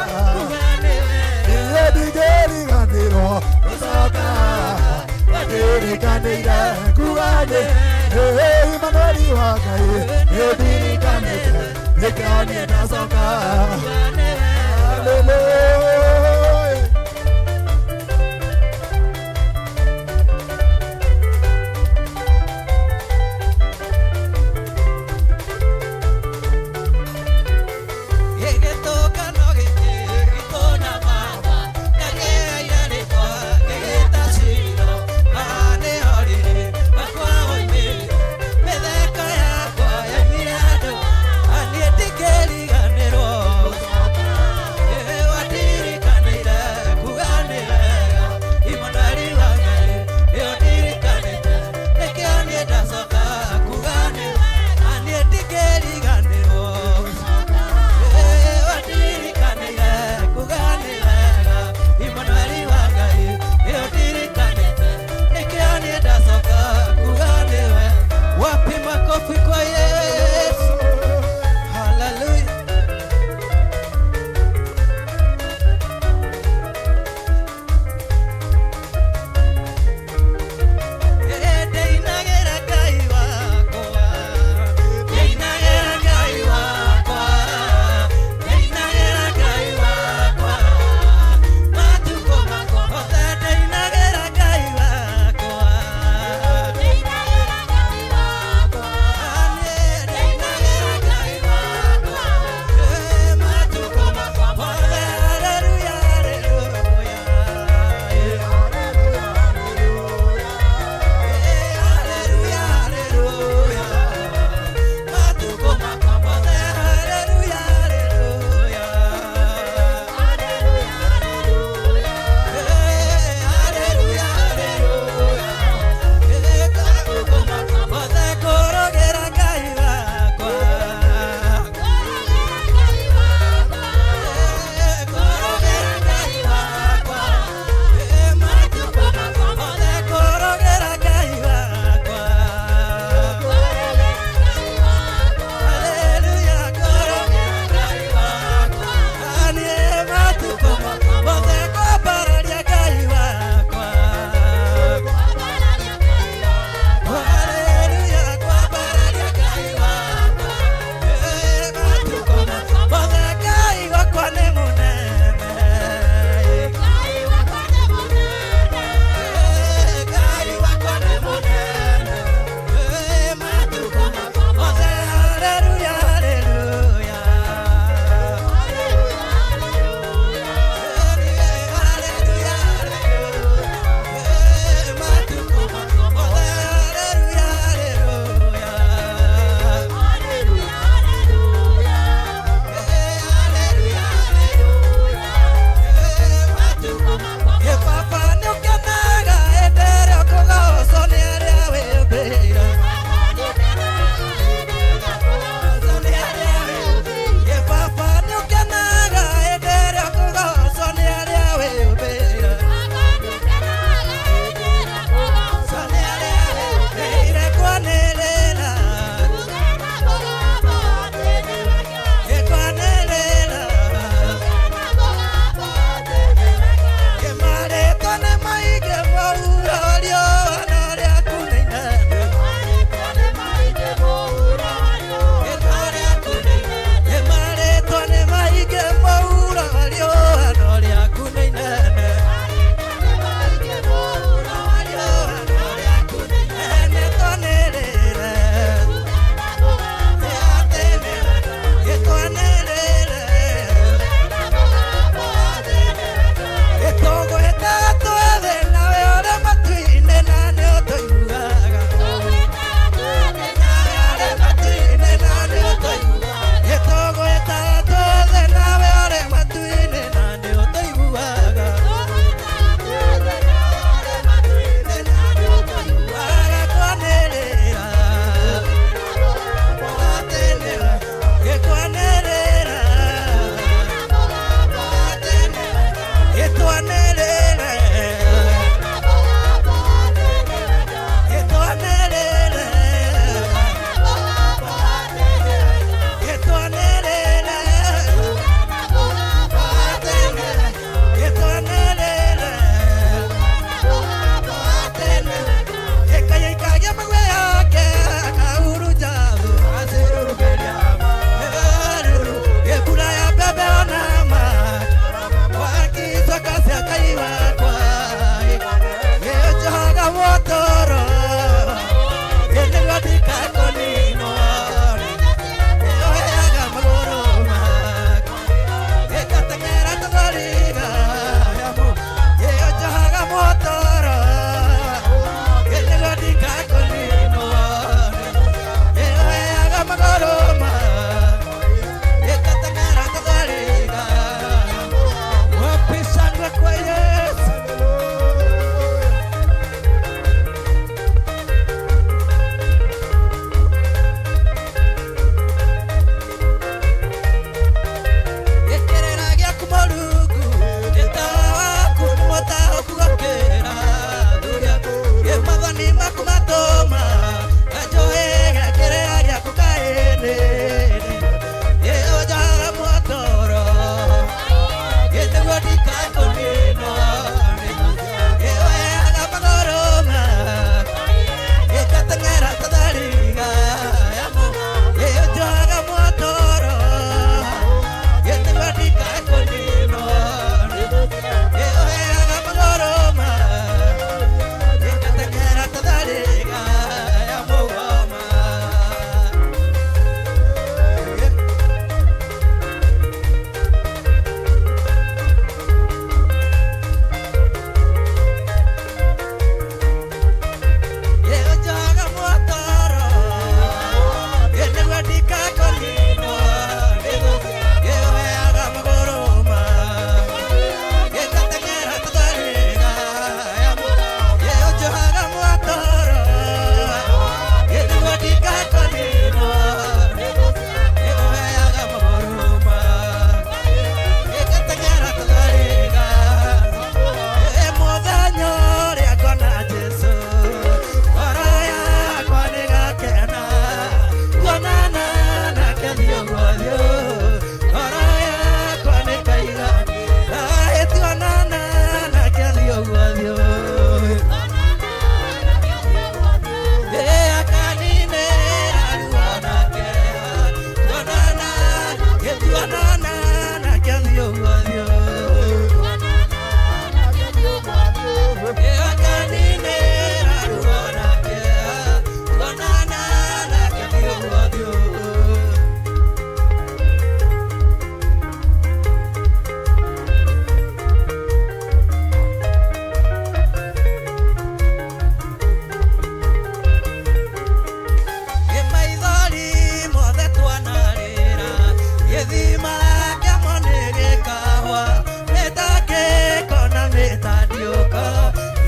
niĩ ndingĩriganĩrwo gũcoka watirikanĩire kuga nĩ Imanueli wa Ngai niĩ ndirikanĩte nĩkĩo niĩ ndacoka Hallelujah. Thank you.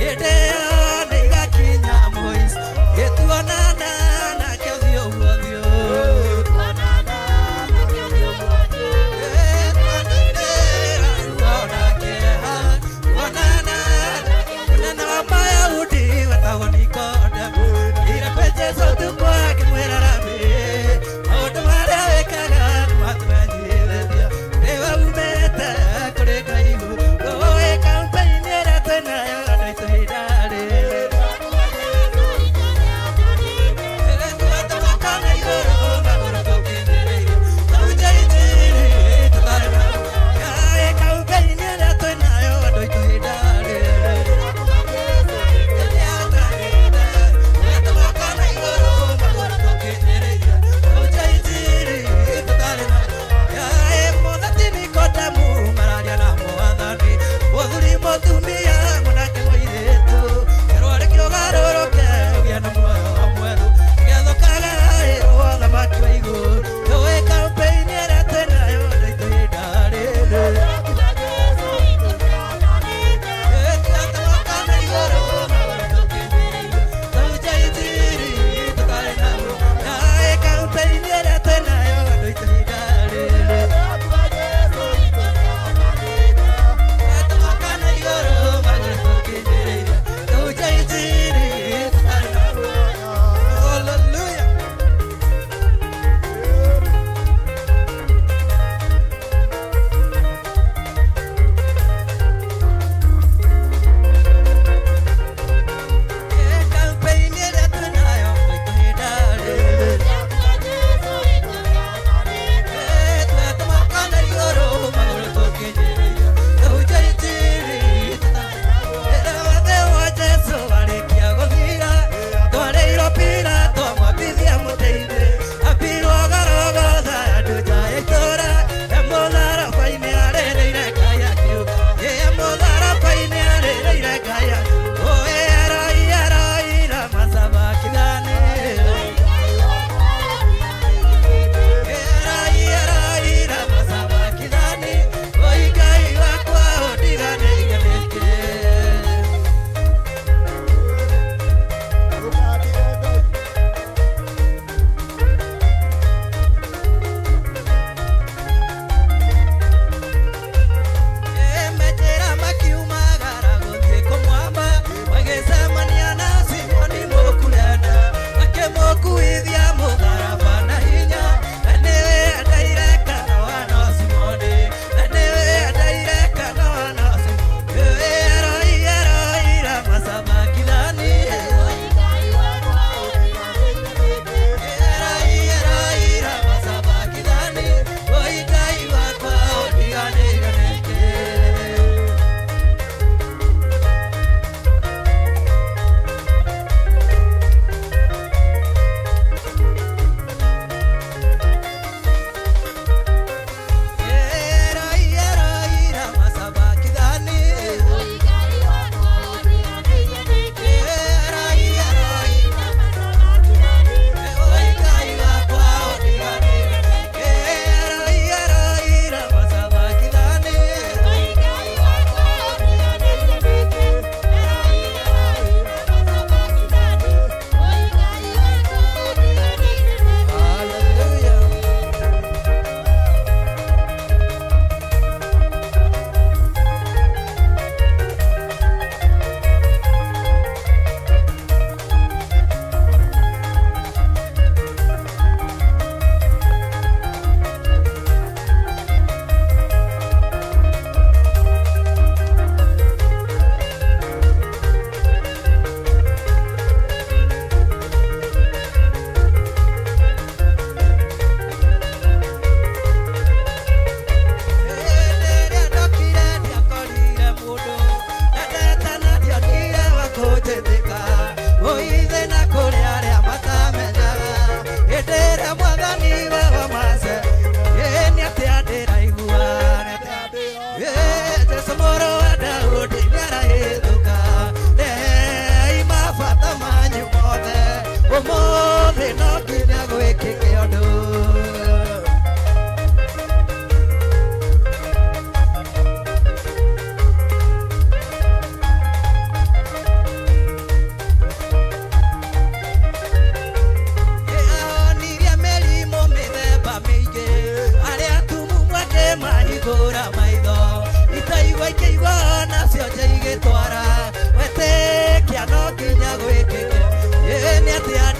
Hĩndĩ ĩyo nĩigakinya mũico gĩtuonana nake ũthiũ kwa ũthiũ. Mũnene wa Mayahudi wetagwo Nikodemo ira kwĩ Jesũ ũtukũ akĩmwĩra Rabi, maũndũ marĩa wĩkaga nĩmatũmenyithĩtie nĩwe umĩte kũrĩ Ngai. Ũĩ kampeni ĩrĩa twĩnayo andũ aitũ ihinda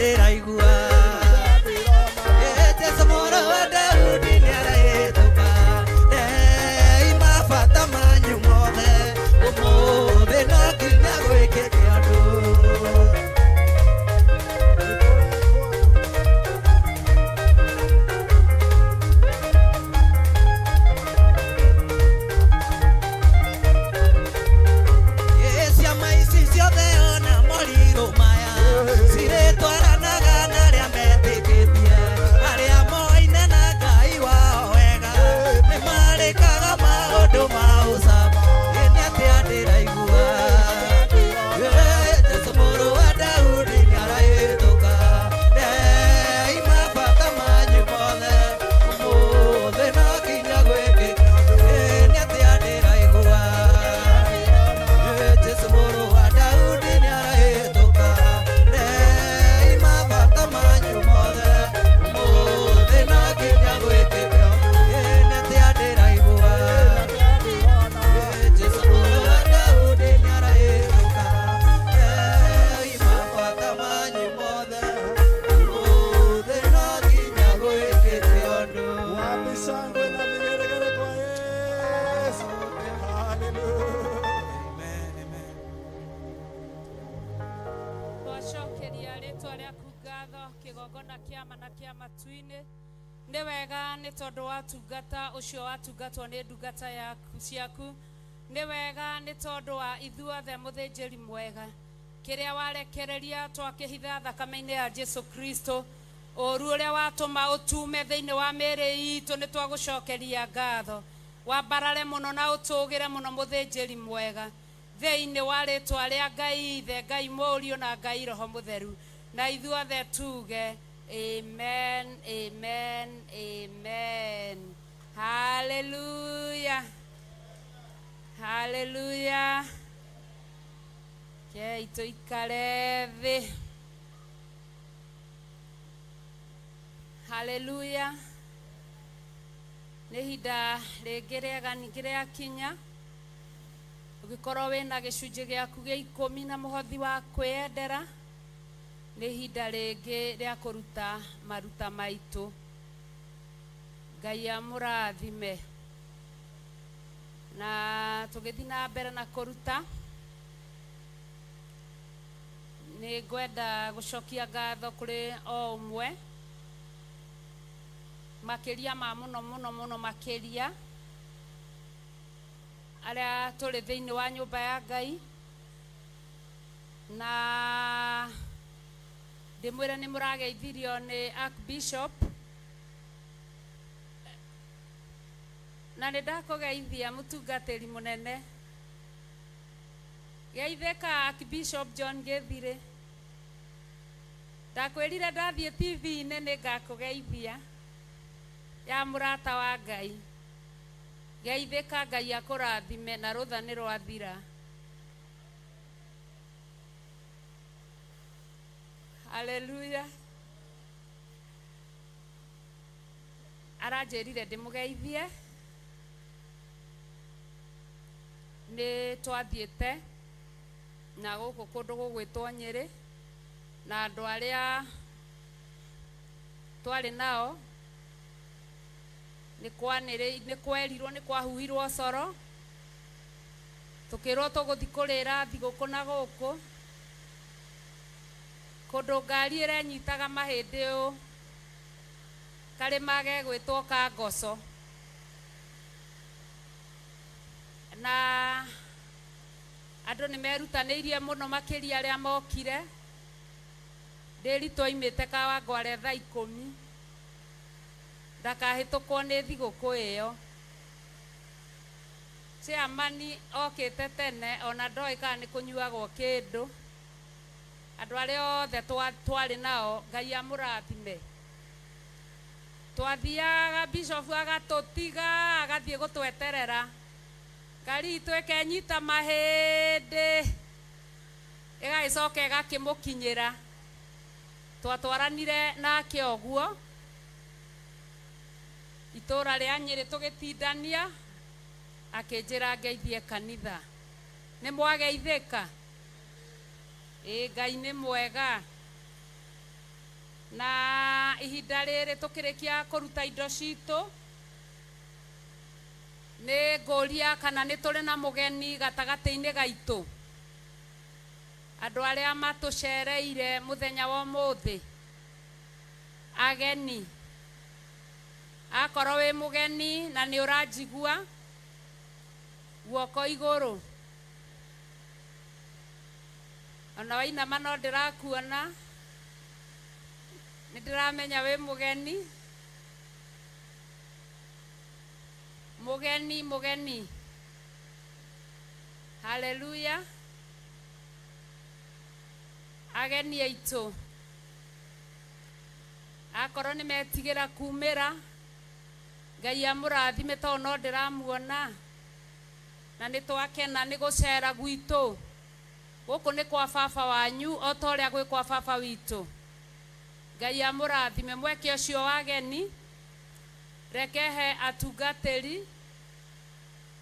ndĩraigua Jesũ mũrũ wa Daudi nĩarahĩtũka Ndei mabata manyu mothe ũmũthĩ no nginya gwĩkĩke ũndũ. Ciama ici ciothe ona morirũ maya cirĩtwaranaga na arĩa metĩkĩtie arĩa moaine na Ngai wao wega nĩmarĩkaga maũndũ ma ũcamba. Ĩ nĩ atĩa ndĩraigua Jesũ mũrũ wa Daudi nĩarahĩtũka Ndei mabata manyu mothe ũmũthĩ no nginya gwĩkĩke. Ĩ nĩ atĩa ndĩraigua Jesũ mũrũ wa Daudi nĩarahĩtũka Ndei mabata manyu mothe ũmũthĩ no nginya gwĩkĩke. Ĩ nĩ atĩa ndĩraigua Jesũ mũrũ wa Daudi nĩarahĩtũka Ndei mabata manyu mothe ũmũthĩ no nginya gwĩkĩke ũndũ. Wapi shangwe na vigelegele kwa Yesu? Hallelujah. Twacokeria rĩtwa rĩaku ngatho kĩgongona kĩama na kĩa matu-inĩ nĩ wega nĩ tondũ wa tungata ũcio watungatwo nĩ ndungata yaku ciaku nĩ wega nĩ tondũ wa ithuothe mũthĩnjĩri mwega kĩrĩa warekereria twakĩhitha thakame-inĩ ya Jesu Kristo ũru ũrĩa watũma ũtume thĩinĩ wa mĩĩrĩ itũ nĩ twagũcokeria ngatho wambarare mũno na ũtũgĩre mũno mũthĩnjĩri mwega thĩinĩ wa rĩtwa rĩa Ngai Ithe Ngai Mũriũ na Ngai Roho Mũtheru na ithuothe tuge amen amen amen haleluya haleluya kei tũikare thĩ haleluya nĩ ihinda rĩngĩ rĩega ningĩ rĩakinya ũngĩkorwo wĩna gĩcunjĩ gĩaku gĩa ikũmi na mũhothi wa kwĩyendera nĩ ihinda rĩngĩ rĩa kũruta maruta maitũ Ngai amũrathime na tũgĩthiĩ na mbere na kũruta nĩ ngwenda gũcokia ngatho kũrĩ o ũmwe makĩria ma mũno mũno mũno makĩria arĩa tũrĩ thĩinĩ wa nyũmba ya Ngai na ndĩmwĩre nĩ mũrageithirio nĩ Archbishop na nĩ ndakũgeithia mũtungatĩri mũnene geithĩka Archbishop John Gĩthirĩ ndakwĩrire ndathiĩ TV-inĩ nĩ ngakũgeithia ya mũrata wa Ngai geithĩka Ngai akũrathime na rũtha nĩ rwathira haleluya aranjĩrire ndĩmũgeithie nĩ twathiĩte na gũkũ kũndũ gũgwĩtwo Nyĩrĩ na andũ arĩa twarĩ nao nĩ kwanĩrĩ nĩ kwerirwo nĩ kwahuhirwo coro tũkĩrwo tũgũthiĩ kũrĩra thigũkũ na gũkũ kũndũ ngari ĩrenyitaga mahĩndĩ ũũ karĩma gegwĩtwo ka ngoco na andũ nĩ merutanĩirie mũno makĩria arĩa mokire ndĩri twaimĩte Kawangware thaa ikũmi ndakahĩtũkwo nĩ thigũkũ ĩyo chairman okĩte tene ona ndoĩ kana nĩ kũnyuagwo kĩndũ andũ arĩa othe twarĩ nao Ngai amũrathime twathiaga bishop agatũtiga agathiĩ gũtweterera ngari itũ ĩkenyita mahĩndĩ ĩgagĩcoka ĩgakĩmũkinyĩra twatwaranire nake ũguo itũra rĩa Nyĩrĩ tũgĩtindania akĩnjĩra ngeithie kanitha nĩ mwageithĩka ĩ Ngai nĩ mwega Na ihinda rĩrĩ tũkĩrĩkia kũruta indo citũ, nĩ ngũria kana nĩ tũrĩ na mũgeni gatagatĩ-inĩ gaitũ. Andũ arĩa matũcereire mũthenya wa ũmũthĩ, ageni. Akorwo wĩ mũgeni na nĩ ũranjigua, guoko igũrũ. Ona wainama no ndĩrakuona, nĩ ndĩramenya wĩ mũgeni. Mũgeni, mũgeni. Haleluya. Ageni aitũ, akorwo nĩ metigĩra kumĩra, Ngai amũrathime tondũ no ndĩramuona. Na nĩ twakena nĩ gũcera gwitũ. Gũkũ nĩ kwa baba wanyu o ta ũrĩa gwĩ kwa baba witũ. Ngai amũrathime. Mweke ũcio wa ageni, reke he atungatĩri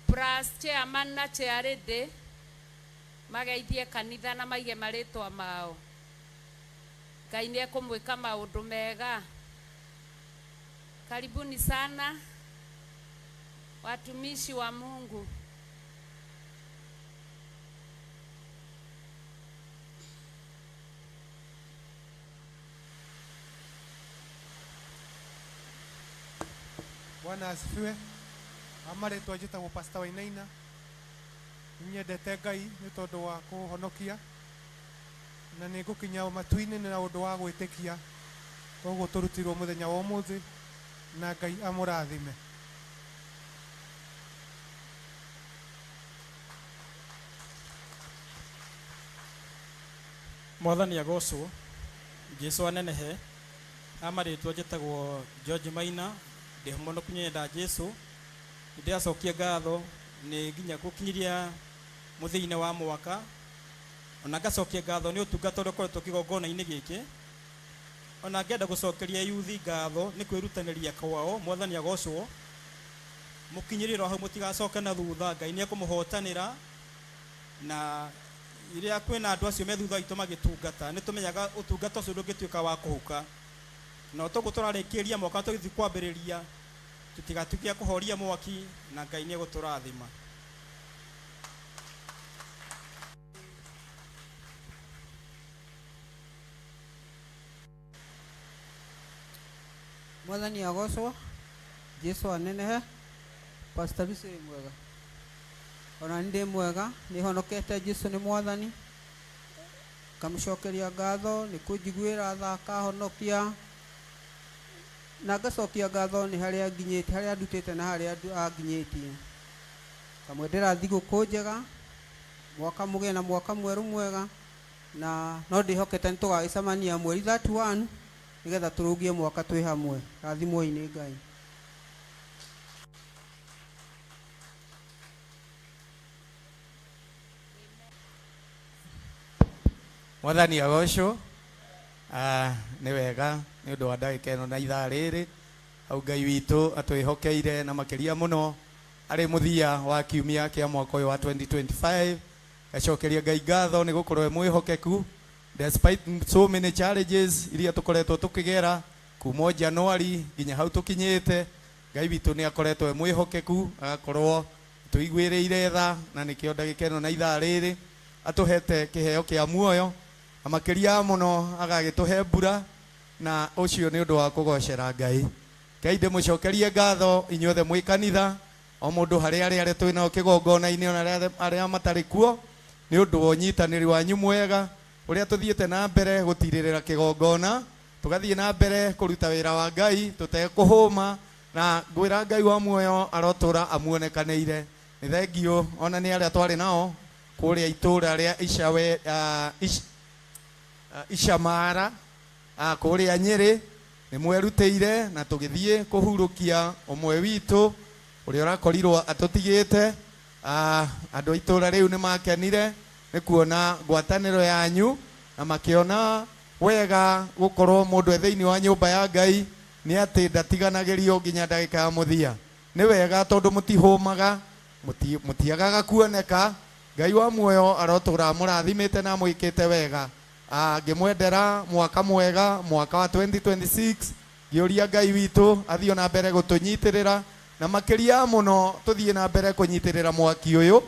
plus chairman na chairlady mageithie kanitha na maige marĩtwa mao. Ngai nĩ ekũmwĩka maũndũ mega. Karibuni sana watumishi wa Mungu. Bwana asifiwe. Amarĩtwa njĩtagwo Pastor Wainaina. Nĩnyendete Ngai nĩ tondũ wa kũhonokia, na nĩ ngũkinya matu-inĩ na ũndũ wa gwĩtĩkia. Koguo tũrutirwo mũthenya wa ũmũthĩ, na Ngai amũrathime. Mwathani agocwo, Jesu anenehe. Amarĩtwa njĩtagwo George Maina, ndĩ mũno kunyenda Jesu. Ndĩracokia ngatho nĩ nginya gũkinyĩria mũthia-inĩ wa mwaka. Ona ngacokia ngatho nĩ ũtungata ũrĩa ũkoretwo kĩgongona-inĩ gĩkĩ. Ona ngenda gũcokeria yuthi ngatho nĩ kwĩrutanĩria kwao. Mwathani agocwo. Mũkinyĩrĩro hau mũtigacoke na thutha, Ngai nĩ ekũmũhotanĩra. Na rĩrĩa kwĩna andũ acio me thutha witũ magĩtungata, nĩ tũmenyaga ũtungata ũcio ndũngĩtuĩka wa kũhuka. Na toguo tũrarĩkĩria mwaka tũgĩthiĩ kwambĩrĩria, tũtigatuĩke a kũhoria mwaki, na Ngai nĩ egũtũrathima. Mwathani agocwo, Jesu anenehe. Pastor Lucy wĩ mwega. Ona nĩ ndĩ mwega, nĩ honokete. Jesu nĩ Mwathani. Ngamũcokeria ngatho nĩ kũnjiguĩra tha akahonokia, na ngacokia ngatho nĩ harĩa nginyĩte, harĩa ndutĩte na harĩa anginyĩtie. Ngamwendera thigũkũ njega, mwaka mũgĩe na mwaka mwerũ mwega, na no ndĩhokete nĩ tũgagĩcemania mweri 31 nĩgetha tũrũgie mwaka twĩ hamwe. Rathimwoi nĩ Ngai. Mwathani agocwo. Nĩ wega nĩ ũndũ wa ndagĩka ĩno na ithaa rĩrĩ hau Ngai witũ atwĩhokeire na makĩria mũno arĩ mũthia wa kiumia kĩa mwaka ũyũ wa 2025. Gacokeria Ngai ngatho nĩ gũkorwo e mwĩhokeku despite so many challenges iria tũkoretwo tũkĩgera kuma January nginya hau tũkinyĩte. Ngai witũ nĩ akoretwo e mwĩhokeku, agakorwo tũiguĩrĩire tha, na nĩkĩo ndagĩka ĩno na ithaa rĩrĩ atũhete kĩheo kĩa muoyo, na makĩria mũno agagĩtũhe mbura, na ũcio nĩ ũndũ wa kũgocera Ngai. Ngai ndĩmũcokerie ngatho inyuothe mwĩ kanitha, o mũndũ harĩa arĩa arĩa twĩ nao kĩgongona-inĩ, ona arĩa matarĩ kuo, nĩ ũndũ wa ũnyitanĩri wanyu mwega ũrĩa tũthiĩte na mbere gũtirĩrĩra kĩgongona, tũgathiĩ na mbere kũruta wĩra wa Ngai tũtekũhũma, na ngwĩra Ngai wa muoyo arotũra amuonekanĩire. Nĩ thengiũ ona nĩ arĩa twarĩ nao kũrĩa itũra rĩa Icamara, kũrĩa Nyĩrĩ, nĩ mwerutĩire na tũgĩthiĩ kũhurũkia ũmwe witũ ũrĩa ũrakorirwo atũtigĩte. Andũ a itũra rĩu nĩ makenire nĩ kuona ngwatanĩro yanyu, na makĩona wega gũkorwo mũndũ e thĩinĩ wa nyũmba ya Ngai nĩ atĩ ndatiganagĩrio nginya ndagĩka ya mũthia. Nĩ wega tondũ mũtihũmaga, mũtiagaga kuoneka. Ngai wa muoyo arotũra amũrathimĩte na amwĩkĩte wega. Ngĩmwendera mwaka mwega, mwaka wa 2026, ngĩũria Ngai witũ athiĩ na mbere gũtũnyitĩrĩra, na makĩria mũno tũthiĩ na mbere kũnyitĩrĩra mwaki ũyũ,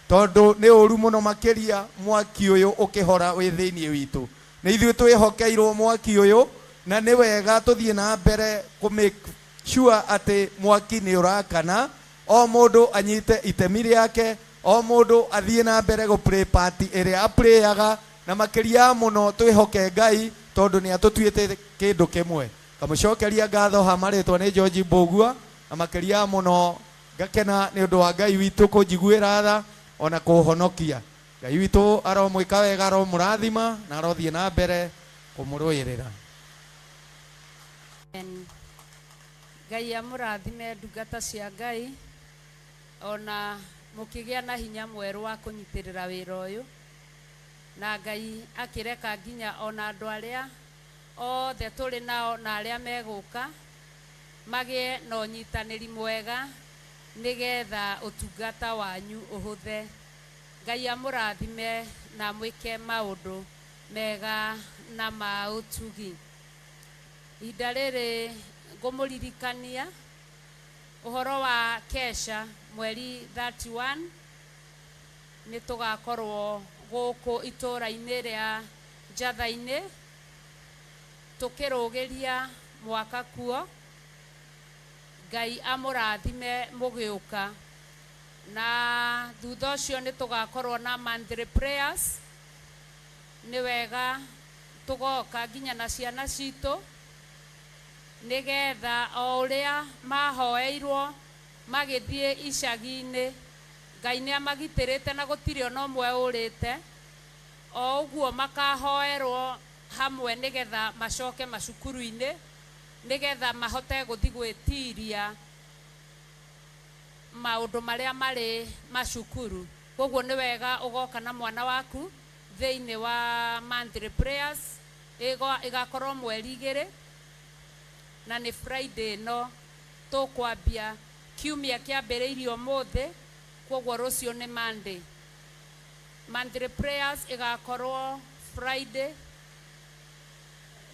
tondũ nĩ ũru mũno makĩria mwaki ũyũ ũkĩhora wĩ thĩinĩ witũ. Nĩ ithuĩ twĩhokeirwo mwaki ũyũ, na nĩ wega tũthiĩ na mbere kũ make sure atĩ mwaki nĩ ũrakana, o mũndũ anyite itemi rĩake, o mũndũ athiĩ na mbere gũ play part ĩrĩa aplayaga, na makĩria mũno twĩhoke Ngai tondũ nĩ atũtuĩte kĩndũ kĩmwe. Kamũcokeria ngatho ha marĩtwa nĩ George Mbũgua, na makĩria mũno ngakena nĩ ũndũ wa Ngai witũ kũnjiguĩra tha ona kũhonokia. Ngai witũ aromwĩka wega, aromũrathima na arothiĩ na mbere kũmũrũĩrĩra. Amen. Ngai amũrathime ndungata cia Ngai, ona mũkĩgĩa na hinya mwerũ wa kũnyitĩrĩra wĩra ũyũ, na Ngai akĩreka nginya ona andũ arĩa othe tũrĩ nao na arĩa megũka magĩe na ũnyitanĩri mwega nĩgetha ũtungata wanyu ũhũthe. Ngai amũrathime na mwĩke maũndũ mega na ma ũtugi. Ihinda rĩrĩ ngũmũririkania ũhoro wa kesha mweri 31, nĩ tũgakorwo gũkũ itũũra-inĩ rĩa Njatha-inĩ tũkĩrũgĩria mwaka kuo. Ngai amũrathime mũgĩũka. Na thutha ũcio nĩ tũgakorwo na monthly prayers. Nĩ wega tũgoka nginya na ciana citũ, nĩgetha o ũrĩa mahoeirwo magĩthiĩ icagi-inĩ, Ngai nĩ amagitĩrĩte na gũtirĩ ona ũmwe ũrĩte, o ũguo makahoerwo hamwe nĩgetha macoke macukuru-inĩ, nĩgetha mahote gũthiĩ gwĩtiria maũndũ marĩa marĩ macukuru. Koguo nĩ wega ũgoka na mwana waku thĩinĩ wa monthly prayers, ĩgakorwo mweri 2, na nĩ Friday ĩno tũkwambia kiumia kĩambĩrĩirie ũmũthĩ, koguo rũciũ nĩ Monday. Monthly prayers ĩgakorwo Friday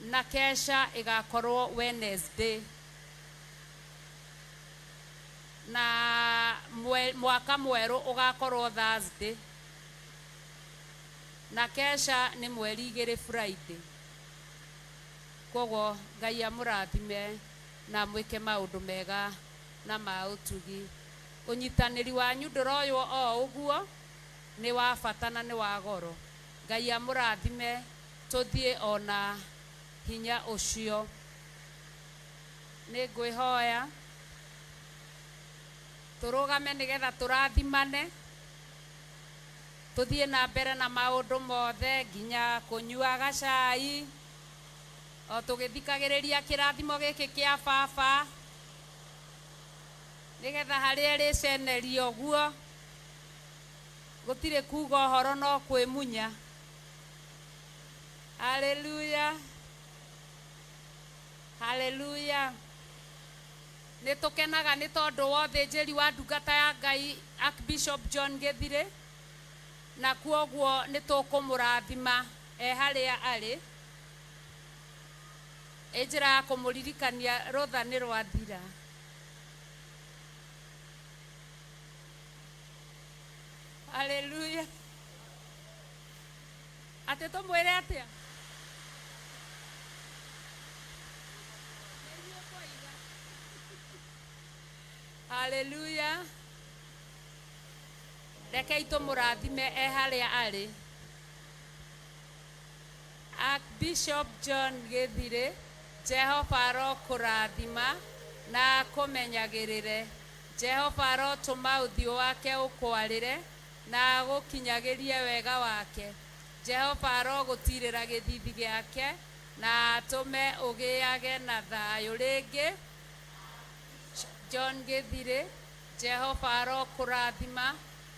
na kesha ĩgakorwo Wednesday, na mwaka mwerũ ũgakorwo Thursday, na kesha nĩ mweri 2 Friday. Koguo Ngai amũrathime na mwĩke maũndũ mega na ma ũtugi. Ũnyitanĩri wanyu ndũroywo o ũguo, nĩ wa bata na nĩ wa goro. Ngai amũrathime tũthiĩ ona hinya ũcio. Nĩ ngwĩhoya tũrũgame nĩgetha tũrathimane, tũthiĩ na mbere na maũndũ mothe nginya kũnyua gacai, o tũgĩthikagĩrĩria kĩrathimo gĩkĩ kĩa baba, nĩgetha harĩa ĩrĩceneria ũguo gũtirĩ kuga ũhoro no kwĩmunya. Haleluya, haleluya. Nĩ tũkenaga nĩ tondũ wa ũthĩnjĩri wa ndungata ya Ngai Archbishop John Gĩthirĩ, na kuoguo nĩ tũkũmũrathima e harĩa arĩ. Ĩ njĩra ya kũmũririkania rũtha nĩ rwathira. Haleluya. Atĩ tũmwĩre atĩa? Haleluya. Rekei tũmũrathime e harĩa arĩ. Archbishop John Gĩthirĩ, Jehova arokũrathima na akũmenyagĩrĩre. Jehova arotũma ũthiũ wake ũkwarĩre na agũkinyagĩrie wega wake. Jehova arogũtirĩra gĩthithi gĩake na atũme ũgĩage na thayũ rĩngĩ. John Gĩthirĩ, Jehova arokũrathima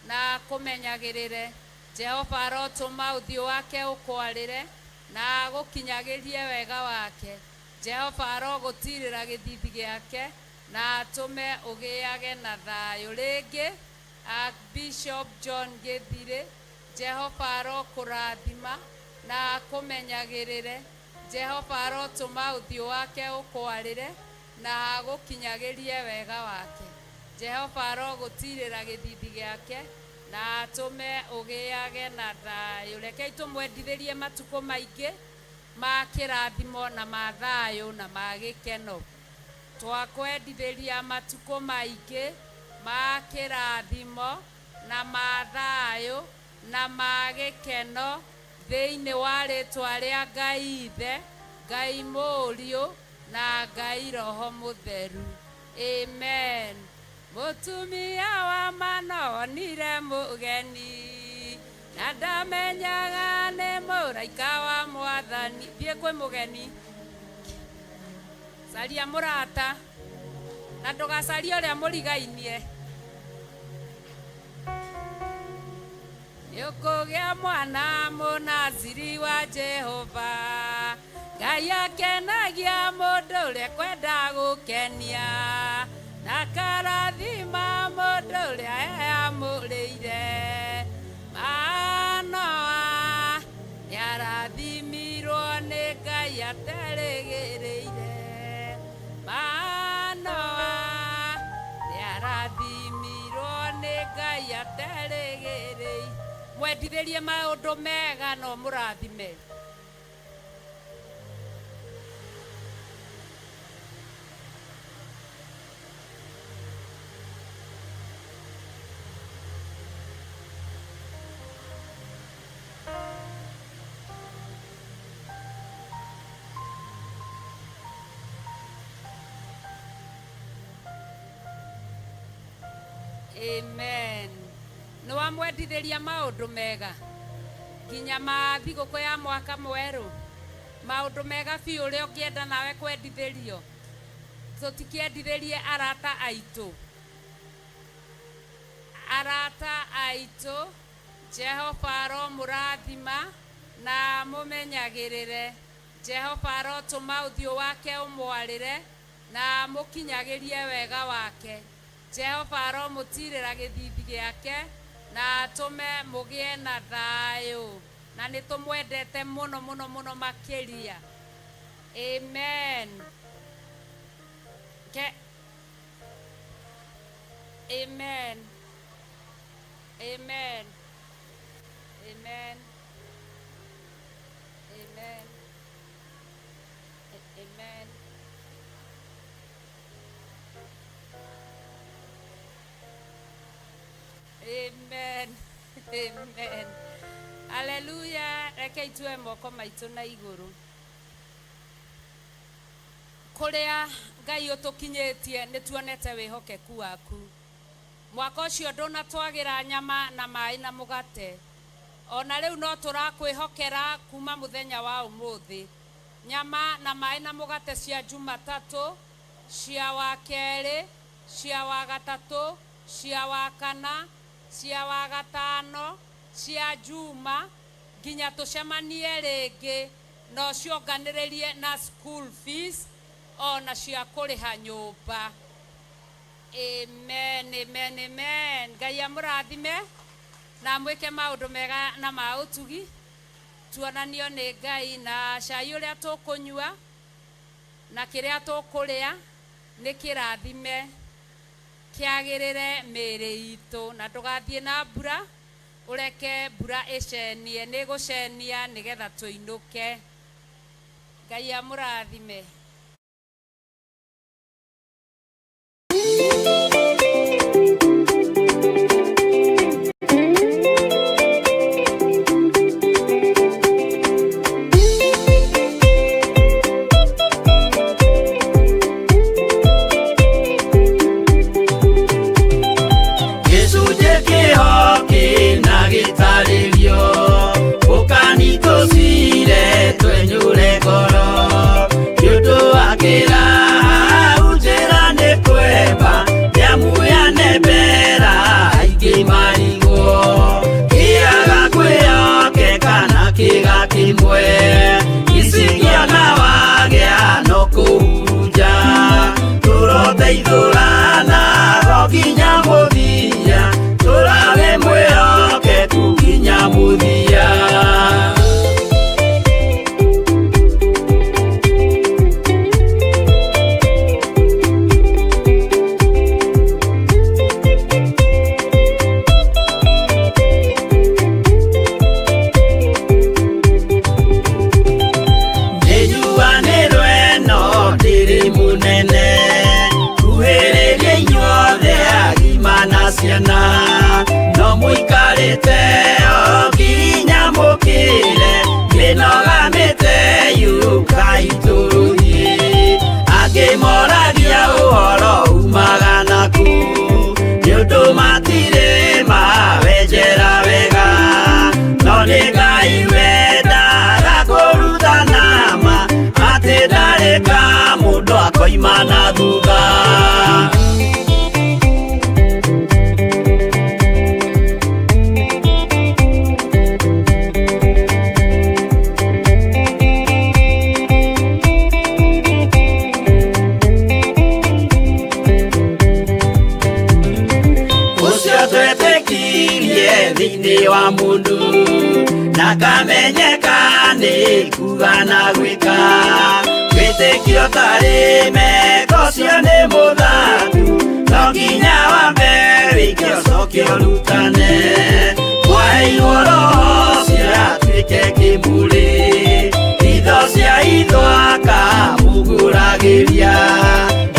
na akũmenyagĩrĩre. Jehova arotũma ũthiũ wake ũkwarĩre na agũkinyagĩrie wega wake. Jehova arogũtirĩra gĩthithi gĩake na atũme ũgĩage na thayũ rĩngĩ. Archbishop John Gĩthirĩ, Jehova arokũrathima Na akũmenyagĩrĩre. Jehova arotũma ũthiũ wake ũkwarĩre na agũkinyagĩrie wega wake. Jehova arogũtirĩra gĩthithi gĩake na atũme ũgĩage na thayũ. Rekei tũmwendithĩrie matukũ maingĩ ma kĩrathimo na ma thayũ na ma gĩkeno. Twakwendithĩria matukũ maingĩ ma kĩrathimo na ma thayũ na ma gĩkeno thĩinĩ wa rĩtwa rĩa Ngai Ithe, Ngai Mũriũ na Ngai Roho Mũtheru. Amen. Mũtumia wa mano onire mũgeni na ndamenyaga nĩ mũraika wa mwathani. Thiĩ kwĩ mũgeni, caria mũrata na ndũgacarie ũrĩa mũrigainie. Nĩũkũgĩa mwana mũnaziri wa Jehova. Ngai akenagia mũndũ ũrĩa kwenda gũkenia na karathima mũndũ ũrĩa eyamũrĩire. Manoa nĩarathimirwo nĩ Ngai aterĩgĩrĩire. Manoa nĩarathimirwo nĩ Ngai aterĩgĩrĩire. Mwendithĩrie maũndũ mega no mũrathime. Amen. Nĩ wamwendithĩria maũndũ mega nginya ma thigũkũ ya mwaka mwerũ, maũndũ mega biũ ũrĩa ũngĩenda nawe kwendithĩrio. Tũtikĩendithĩrie arata aitũ, arata aitũ. Jehova aromũrathima na mũmenyagĩrĩre. Jehova arotũma ũthiũ wake ũmwarĩre na amũkinyagĩrie wega wake. Jehova aromũtirĩra gĩthithi gĩake na atũme mũgĩe na thayũ. Na nĩ tũmwendete mũno mũno mũno makĩria. Amen. Ke Amen. Amen. Amen. Amen. Amen. Amen. Amen. Hallelujah. Reke itue moko maitũ na igũrũ. Kũrĩa Ngai ũtũkinyĩtie nĩ tuonete wĩhokeku waku. Mwaka ũcio ndũnatwagĩra nyama na maĩ na mũgate. Ona rĩu no tũrakwĩhokera kuma mũthenya wa ũmũthĩ. Nyama na maĩ na mũgate cia Jumatatũ, cia wa kerĩ, cia wa gatatũ, cia wa kana, cia wa gatano, cia Juma, nginya tũcemanie rĩngĩ na ũcionganĩrĩrie na school fees ona cia kũrĩha nyũmba. Amen, amen, amen. Ngai amũrathime na amwĩke maũndũ mega na ma ũtugi. Tuonanio nĩ Ngai na cai ũrĩa tũkũnyua na kĩrĩa tũkũrĩa nĩ kĩrathime kĩagĩrĩre mĩĩrĩ itũ, na ndũgathiĩ na mbura, ũreke mbura ĩcenie, nĩ ĩgũcenia nĩgetha tũinũke. Ngai amũrathime. Gĩcunjĩ kĩho kĩna gĩtarĩrio ũkanitũcire twenyũre ngoro nĩ ũndũ wa kĩrahau njĩra nĩ kwemba nĩamu yanembera aingĩ marigwo kĩaga kwĩyokeka na kĩga kĩmwe icingĩona wagĩa no kũhurunja tũroteithũrana go nginya mũthia tũrawe mwĩhokeku nginya mũthia. Ndũngĩmenyeka nĩ kuga na gwĩka. Wĩtĩkio ũtarĩ meko ũcio nĩ mũthatu, no nginya wambe wĩke ũcoke ũrutane. Mwaheirwo roho ũcio atuĩke kĩmũrĩ, itho cia itho akamũgũragĩria.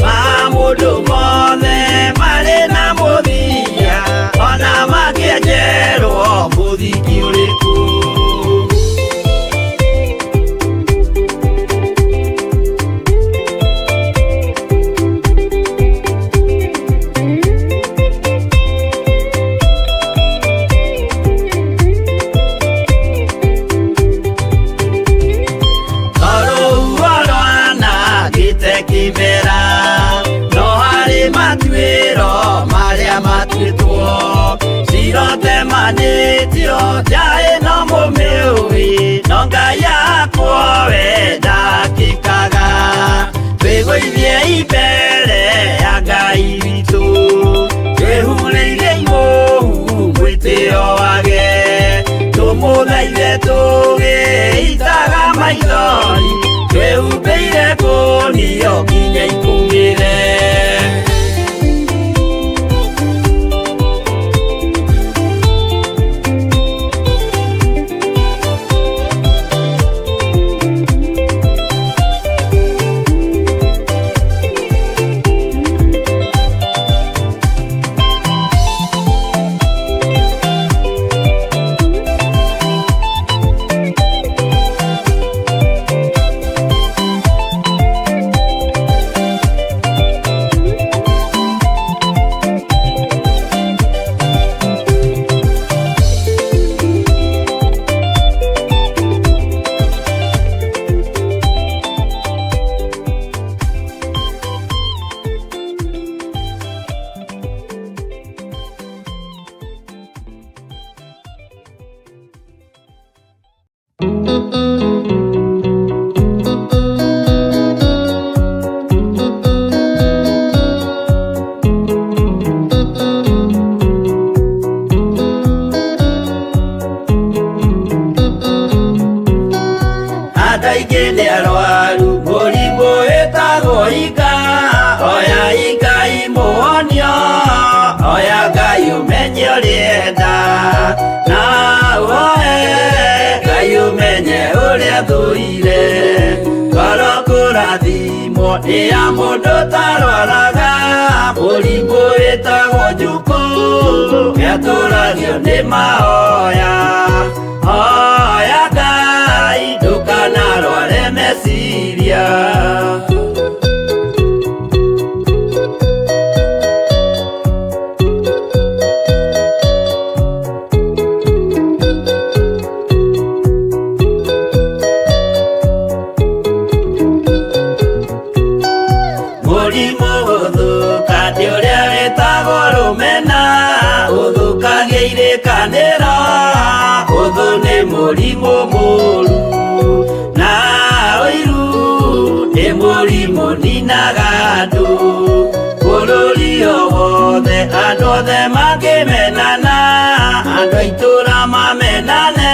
Maũndũ mothe marĩ na mũthia, ona mangĩenjerwo mũthingi ũrĩkũ. Rũhuho rwanangĩte kĩmera, no harĩ matuĩro marĩa matuĩtwo. Cirotemanĩtio nja ĩno mũmĩũĩ, no Ngai akwo we ndakĩkaga. Twĩgũithie mbere ya Ngai witũ, twĩhurĩire imũhu mwĩtĩo wage. Tũmũthaithe tũgĩitaga maithori, twĩhumbĩire kũnio nginya ikũmĩre. Andũ aingĩ nĩ arwaru mũrimũ wĩtagwo ika, oya Ngai mũhonio, oya Ngai ũmenye ũrĩa enda, na woe Ngai ũmenye ũrĩa thũire. Ngoro kũrathimwo nĩ ya mũndũ ũtarwaraga, mũrimũ wĩtagwo njukũ, nĩatũragio nĩ mahoya. Hoya Ngai ndũkanarware meciria. Mũrimũ gũthũka nĩ ũrĩa wĩtagwo rũmena, ũthũkagia irĩkanĩro, ũthũ nĩ mũrimũ mũũru. Na ũiru nĩ mũrimũ ninaga andũ, bũrũri o wothe andũ othe mangĩmenana, andũ a itũũra mamenane,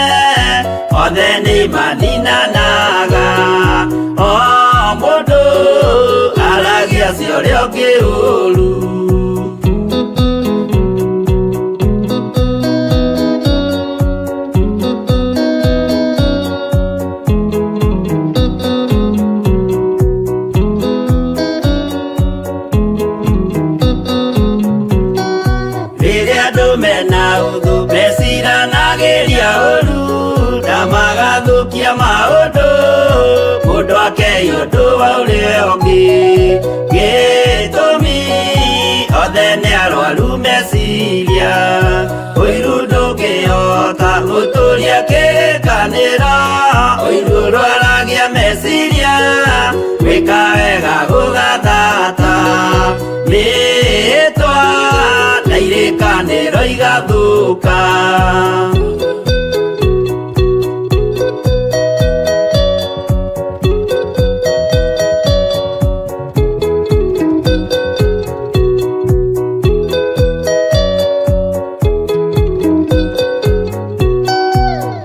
othe nĩ maninanaga. O mũndũ aragia cia ũrĩa ũngĩ ũũru. Rĩrĩa andũ mena ũthũ meciranagĩria ũũru, na magathũkia maũndũ, mũndũ akei ũndũ wa ũrĩa ũngĩ. Gĩtũmi othe nĩ arwaru meciria, ũiru ndũngĩhota gũtũria kĩrĩkanĩro, ũiru ũrwaragia meciria, gwĩka wega gũgathata. Mĩĩtwa na irĩkanĩro igathũka.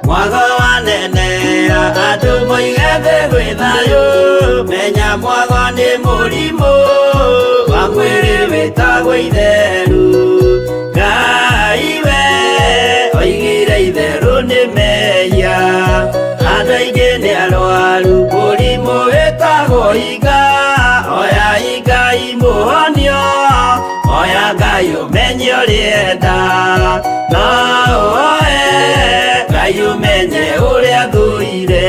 Mwago wa nene Moige thĩ gwĩ thayũ menya mwago nĩ mũrimũ wa mwĩrĩ wĩtagwo itheru Ngai we oigire itherũ nĩ mehia andũ aingĩ nĩ arwaru mũrimũ wĩtagwo iga oya Ngai mũhonio oya Ngai ũmenye ũrĩenda no oe Ngai ũmenye ũrĩa thũire.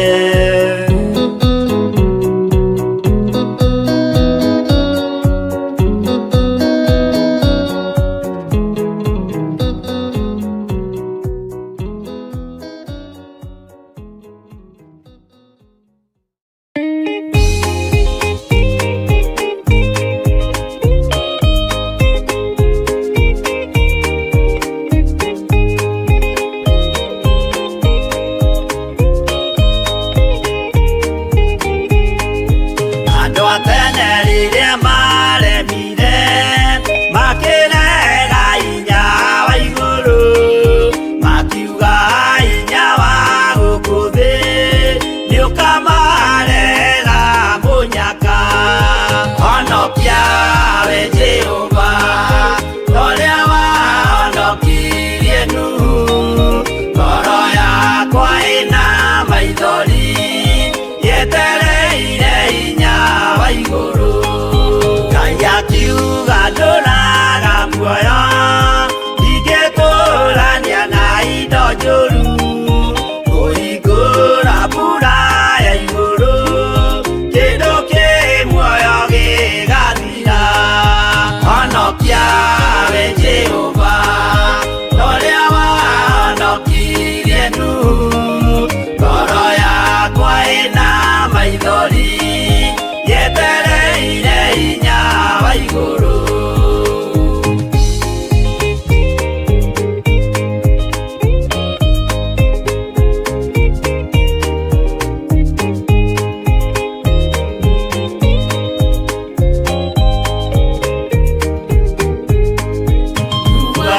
Andũ a tene rĩrĩa maremire makĩrega hinya wa igũrũ makiuga hinya wa gũkũ thĩ nĩũkamarega mũnyaka honokia we Jehova ũrĩa wahonokirie Nuhu ngoro yakwa ĩna maithori yetereire hinya wa igũrũ Ngai akiuga ndũraga muoyo ndingĩtũrania na indo njũru kũhingũra mbura ya igũrũ kĩndũ kĩ muoyo gĩgathira honokia we Jehova ũrĩa wahonokirie Nuhu ngoro yakwa ĩna maithori yetereire hinya wa igũrũ.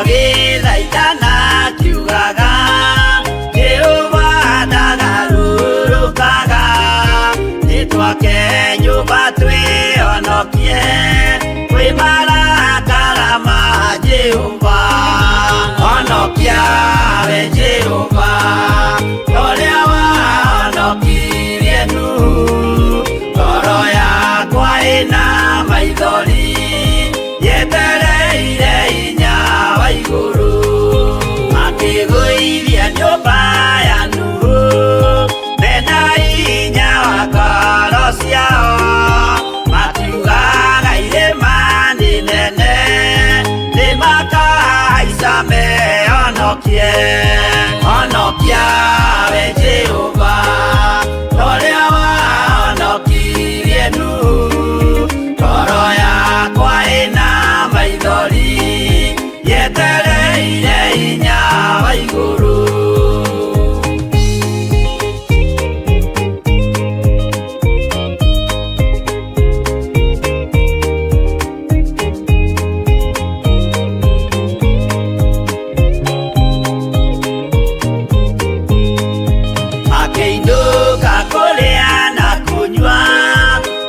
Agĩthaithana akiugaga Jehova ndagarũrũkaga nĩtwake nyũmba twĩhonokie kwĩ marakara ma Jehova honokia we Jehova ũrĩa wahonokirie Nuhu ngoro yakwa ĩna maithori yetereire hinya wa igũrũ makĩgũithia nyũmba ya Nuhu mena hinya wa ngoro ciao makiugaga irĩma nĩ nene nĩmakahaica mehonokie honokia we Jehova ũrĩa wahonokirie Nuhu ngoro yakwa ĩna maithori yetereire hinya wa igũrũ. Makĩinũka kũrĩa na kũnyua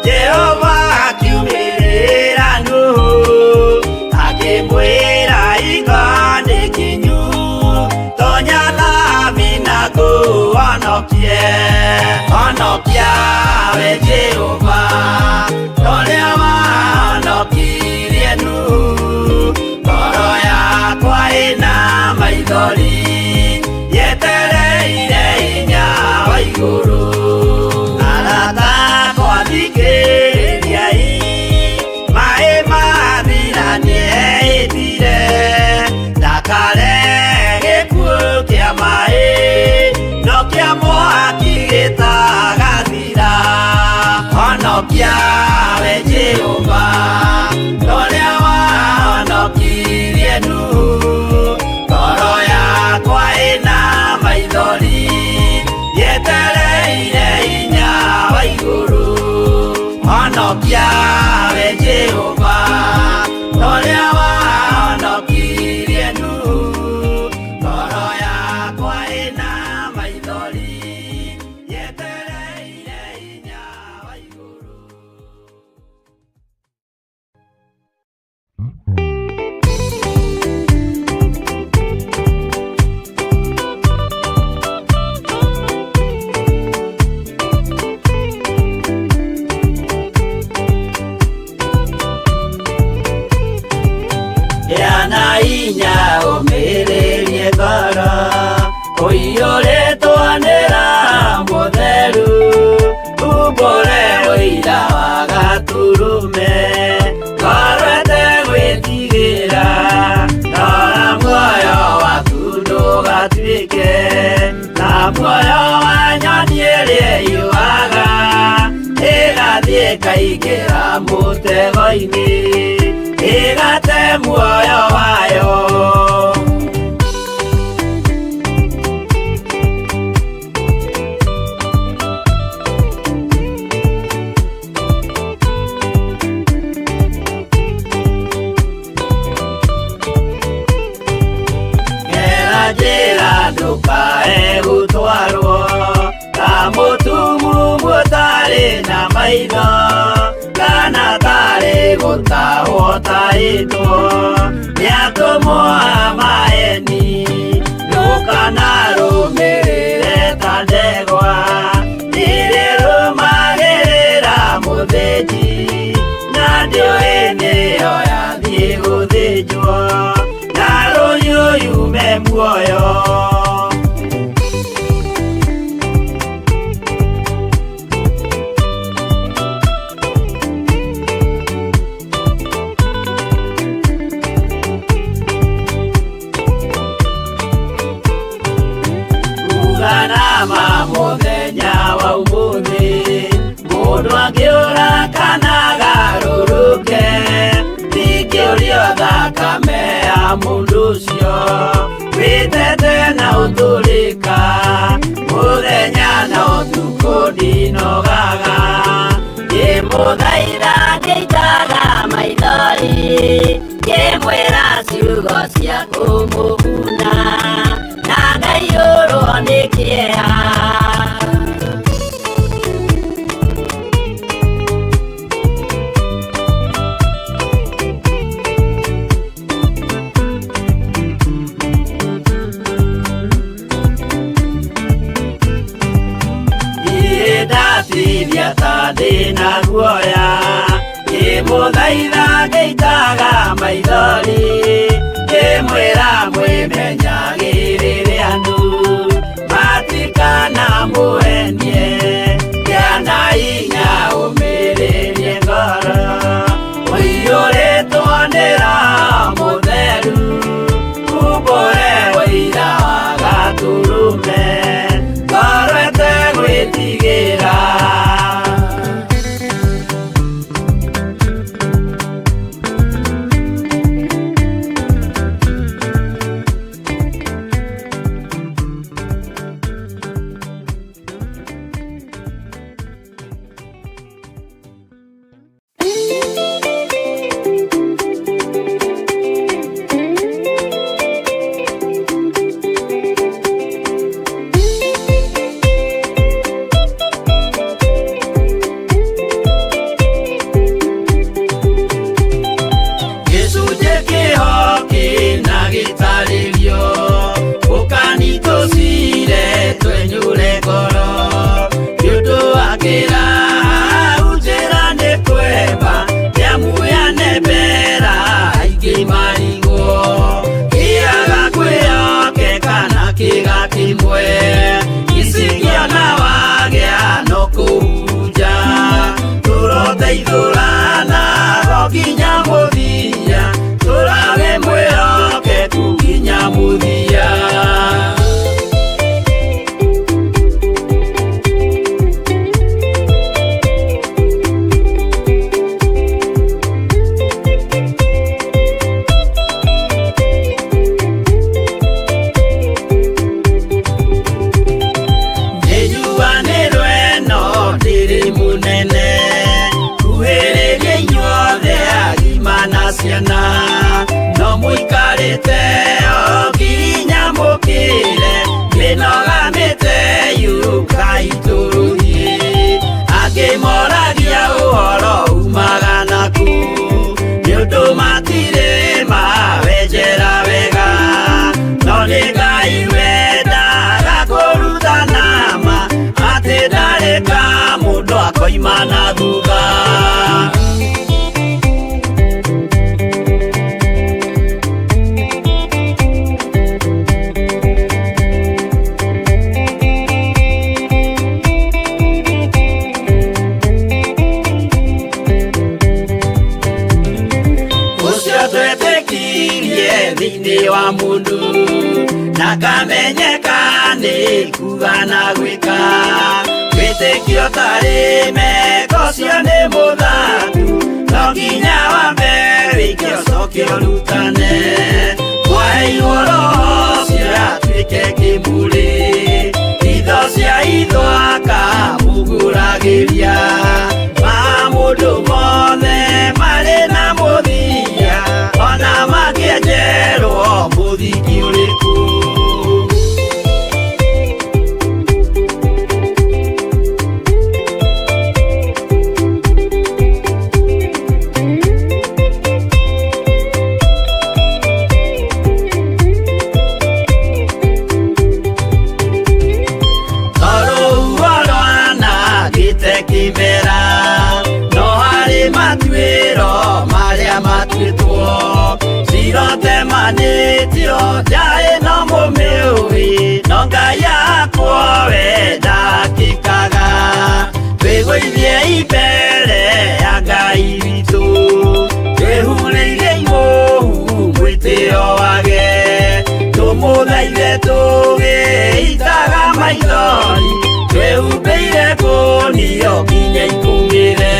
Jehova akiumĩrĩra Nuhu akĩmwĩra iga nĩ kinyu tonya thabina ngũhonokie honokia we Jehova ũrĩa wahonokirie Nuhu ngoro yakwa ĩna maithori yetereire hinya wa igũrũ arata akwa thikĩrĩriai maĩ mathira nĩehĩtire ndakare gĩkuũ kĩa maĩ no kĩa mwaki gĩtagathira honokia we Jehova ũrĩa wahonokirie Nuhu ngoro yakwa ĩna maithori yetereire hinya wa igũrũ honokia we Jehova ũrĩa wahonokirie Nuhu ngoro yakwa ĩna maithori yetereire Mũira wa Gatũrũme, ngorwete gwĩtigĩra, rora muoyo waku ndũgatuĩke ta muoyo wa nyoni ĩrĩa ĩũaga, ĩgathiĩ ĩkaingĩra mũtego-inĩ, ĩgate muoyo wayo. Gera njĩra ndũkae gũtwarwo ta mũtumumu ũtarĩ na maitho, kana tarĩ gũtahwo tahĩtwo nĩ atũmwo a maeni. Ndũkanarũmĩrĩre ta ndegwa ĩrĩa ĩrũmagĩrĩra mũthĩnji, na ndĩũĩ nĩyo yathiĩ gũthĩnjwo, na rũhiũ yume muoyo. Uganama mũthenya wa ũmũthĩ, mũndũ angĩũra kana agarũrũke, ndingĩũrio thakame ya mũndũ ũcio wĩtete na ũtũrĩka, mũthenya na ũtukũ ndinogaga, ngĩmũthaitha ngĩitaga maithori, ngĩmwĩra ciugo cia kũmũguna, na ngaiyũrwo nĩ kĩeha. Niĩ ndatithia ta ndĩna guoya, ngĩmũthaitha ngĩitaga maithori, ngĩmwĩra mwĩmenyagĩrĩre andũ matikanamũhenie, gĩa na hinya ũmĩrĩrie ngoro, ũiyũrĩtwo nĩ Roho Mũtheru, umbũre ũira wa Gatũrũme, ngoro ĩtegwĩtigĩra. Gĩcunjĩ kĩho kĩna gĩtarĩrio, ũkani tũcire twenyũre ngoro, nĩ ũndũ wa kĩraha njĩra nĩ kwemba, nĩamuyane mbera aingĩ marigwo, kĩaga kwĩhokeka na kĩga kĩmwe, icingĩona wagĩa no kũhunja, tũroteithũrana o nginya mũthia, tũrage mwĩhokeku nginya mũthia. Nĩnjuanĩrwo ĩno ndĩrĩ mũnene, kuhĩrĩria inyuothe agima na ciana, no mũikarĩte o nginya mũkĩre, mĩnoga mĩte yũkai tũrũthiĩ, angĩ moragia ũhoro umaga naku, nĩ ũndũ matirĩ mawenjera wega, no nĩ Ngai wendaga kũrutana ma, atĩ ndarĩ ka mũndũ akoima na thutha. wa mũndũ na kamenyeka nĩ kuga na gwĩka wĩtĩkio tarĩ meko cio nĩ mũthatu no nginya wambe wĩke ũcoke ũrutane mwaheirwo roho ũcio atuĩke kĩmũrĩ itho cia itho akamũgũragĩria maũndũ mothe marĩ na mũthia ona mangĩenjerwo mũthingi ũrĩkũ. Kimera no harĩ matuĩro marĩa matuĩtwo cirotemanĩtio njaĩ no mũmĩũĩ no Ngai yakwo we ndakĩkaga twĩgũithie imbere ya Ngai witũ twĩhurĩire imũhu mwĩtĩo wage tũmũthaithe tũgĩitaga maithori twĩhumbĩire kũnio nginya ikũmĩre.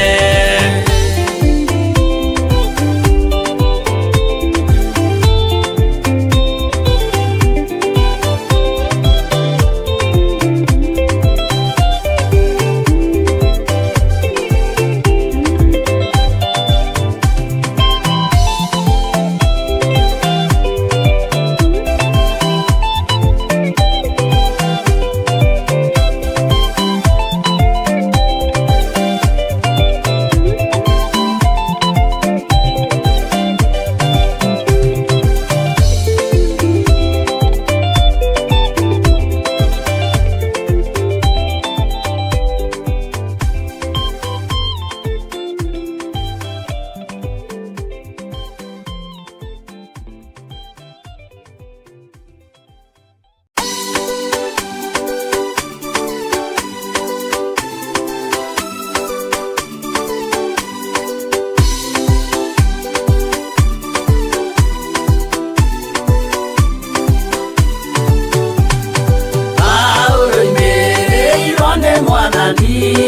Mwathani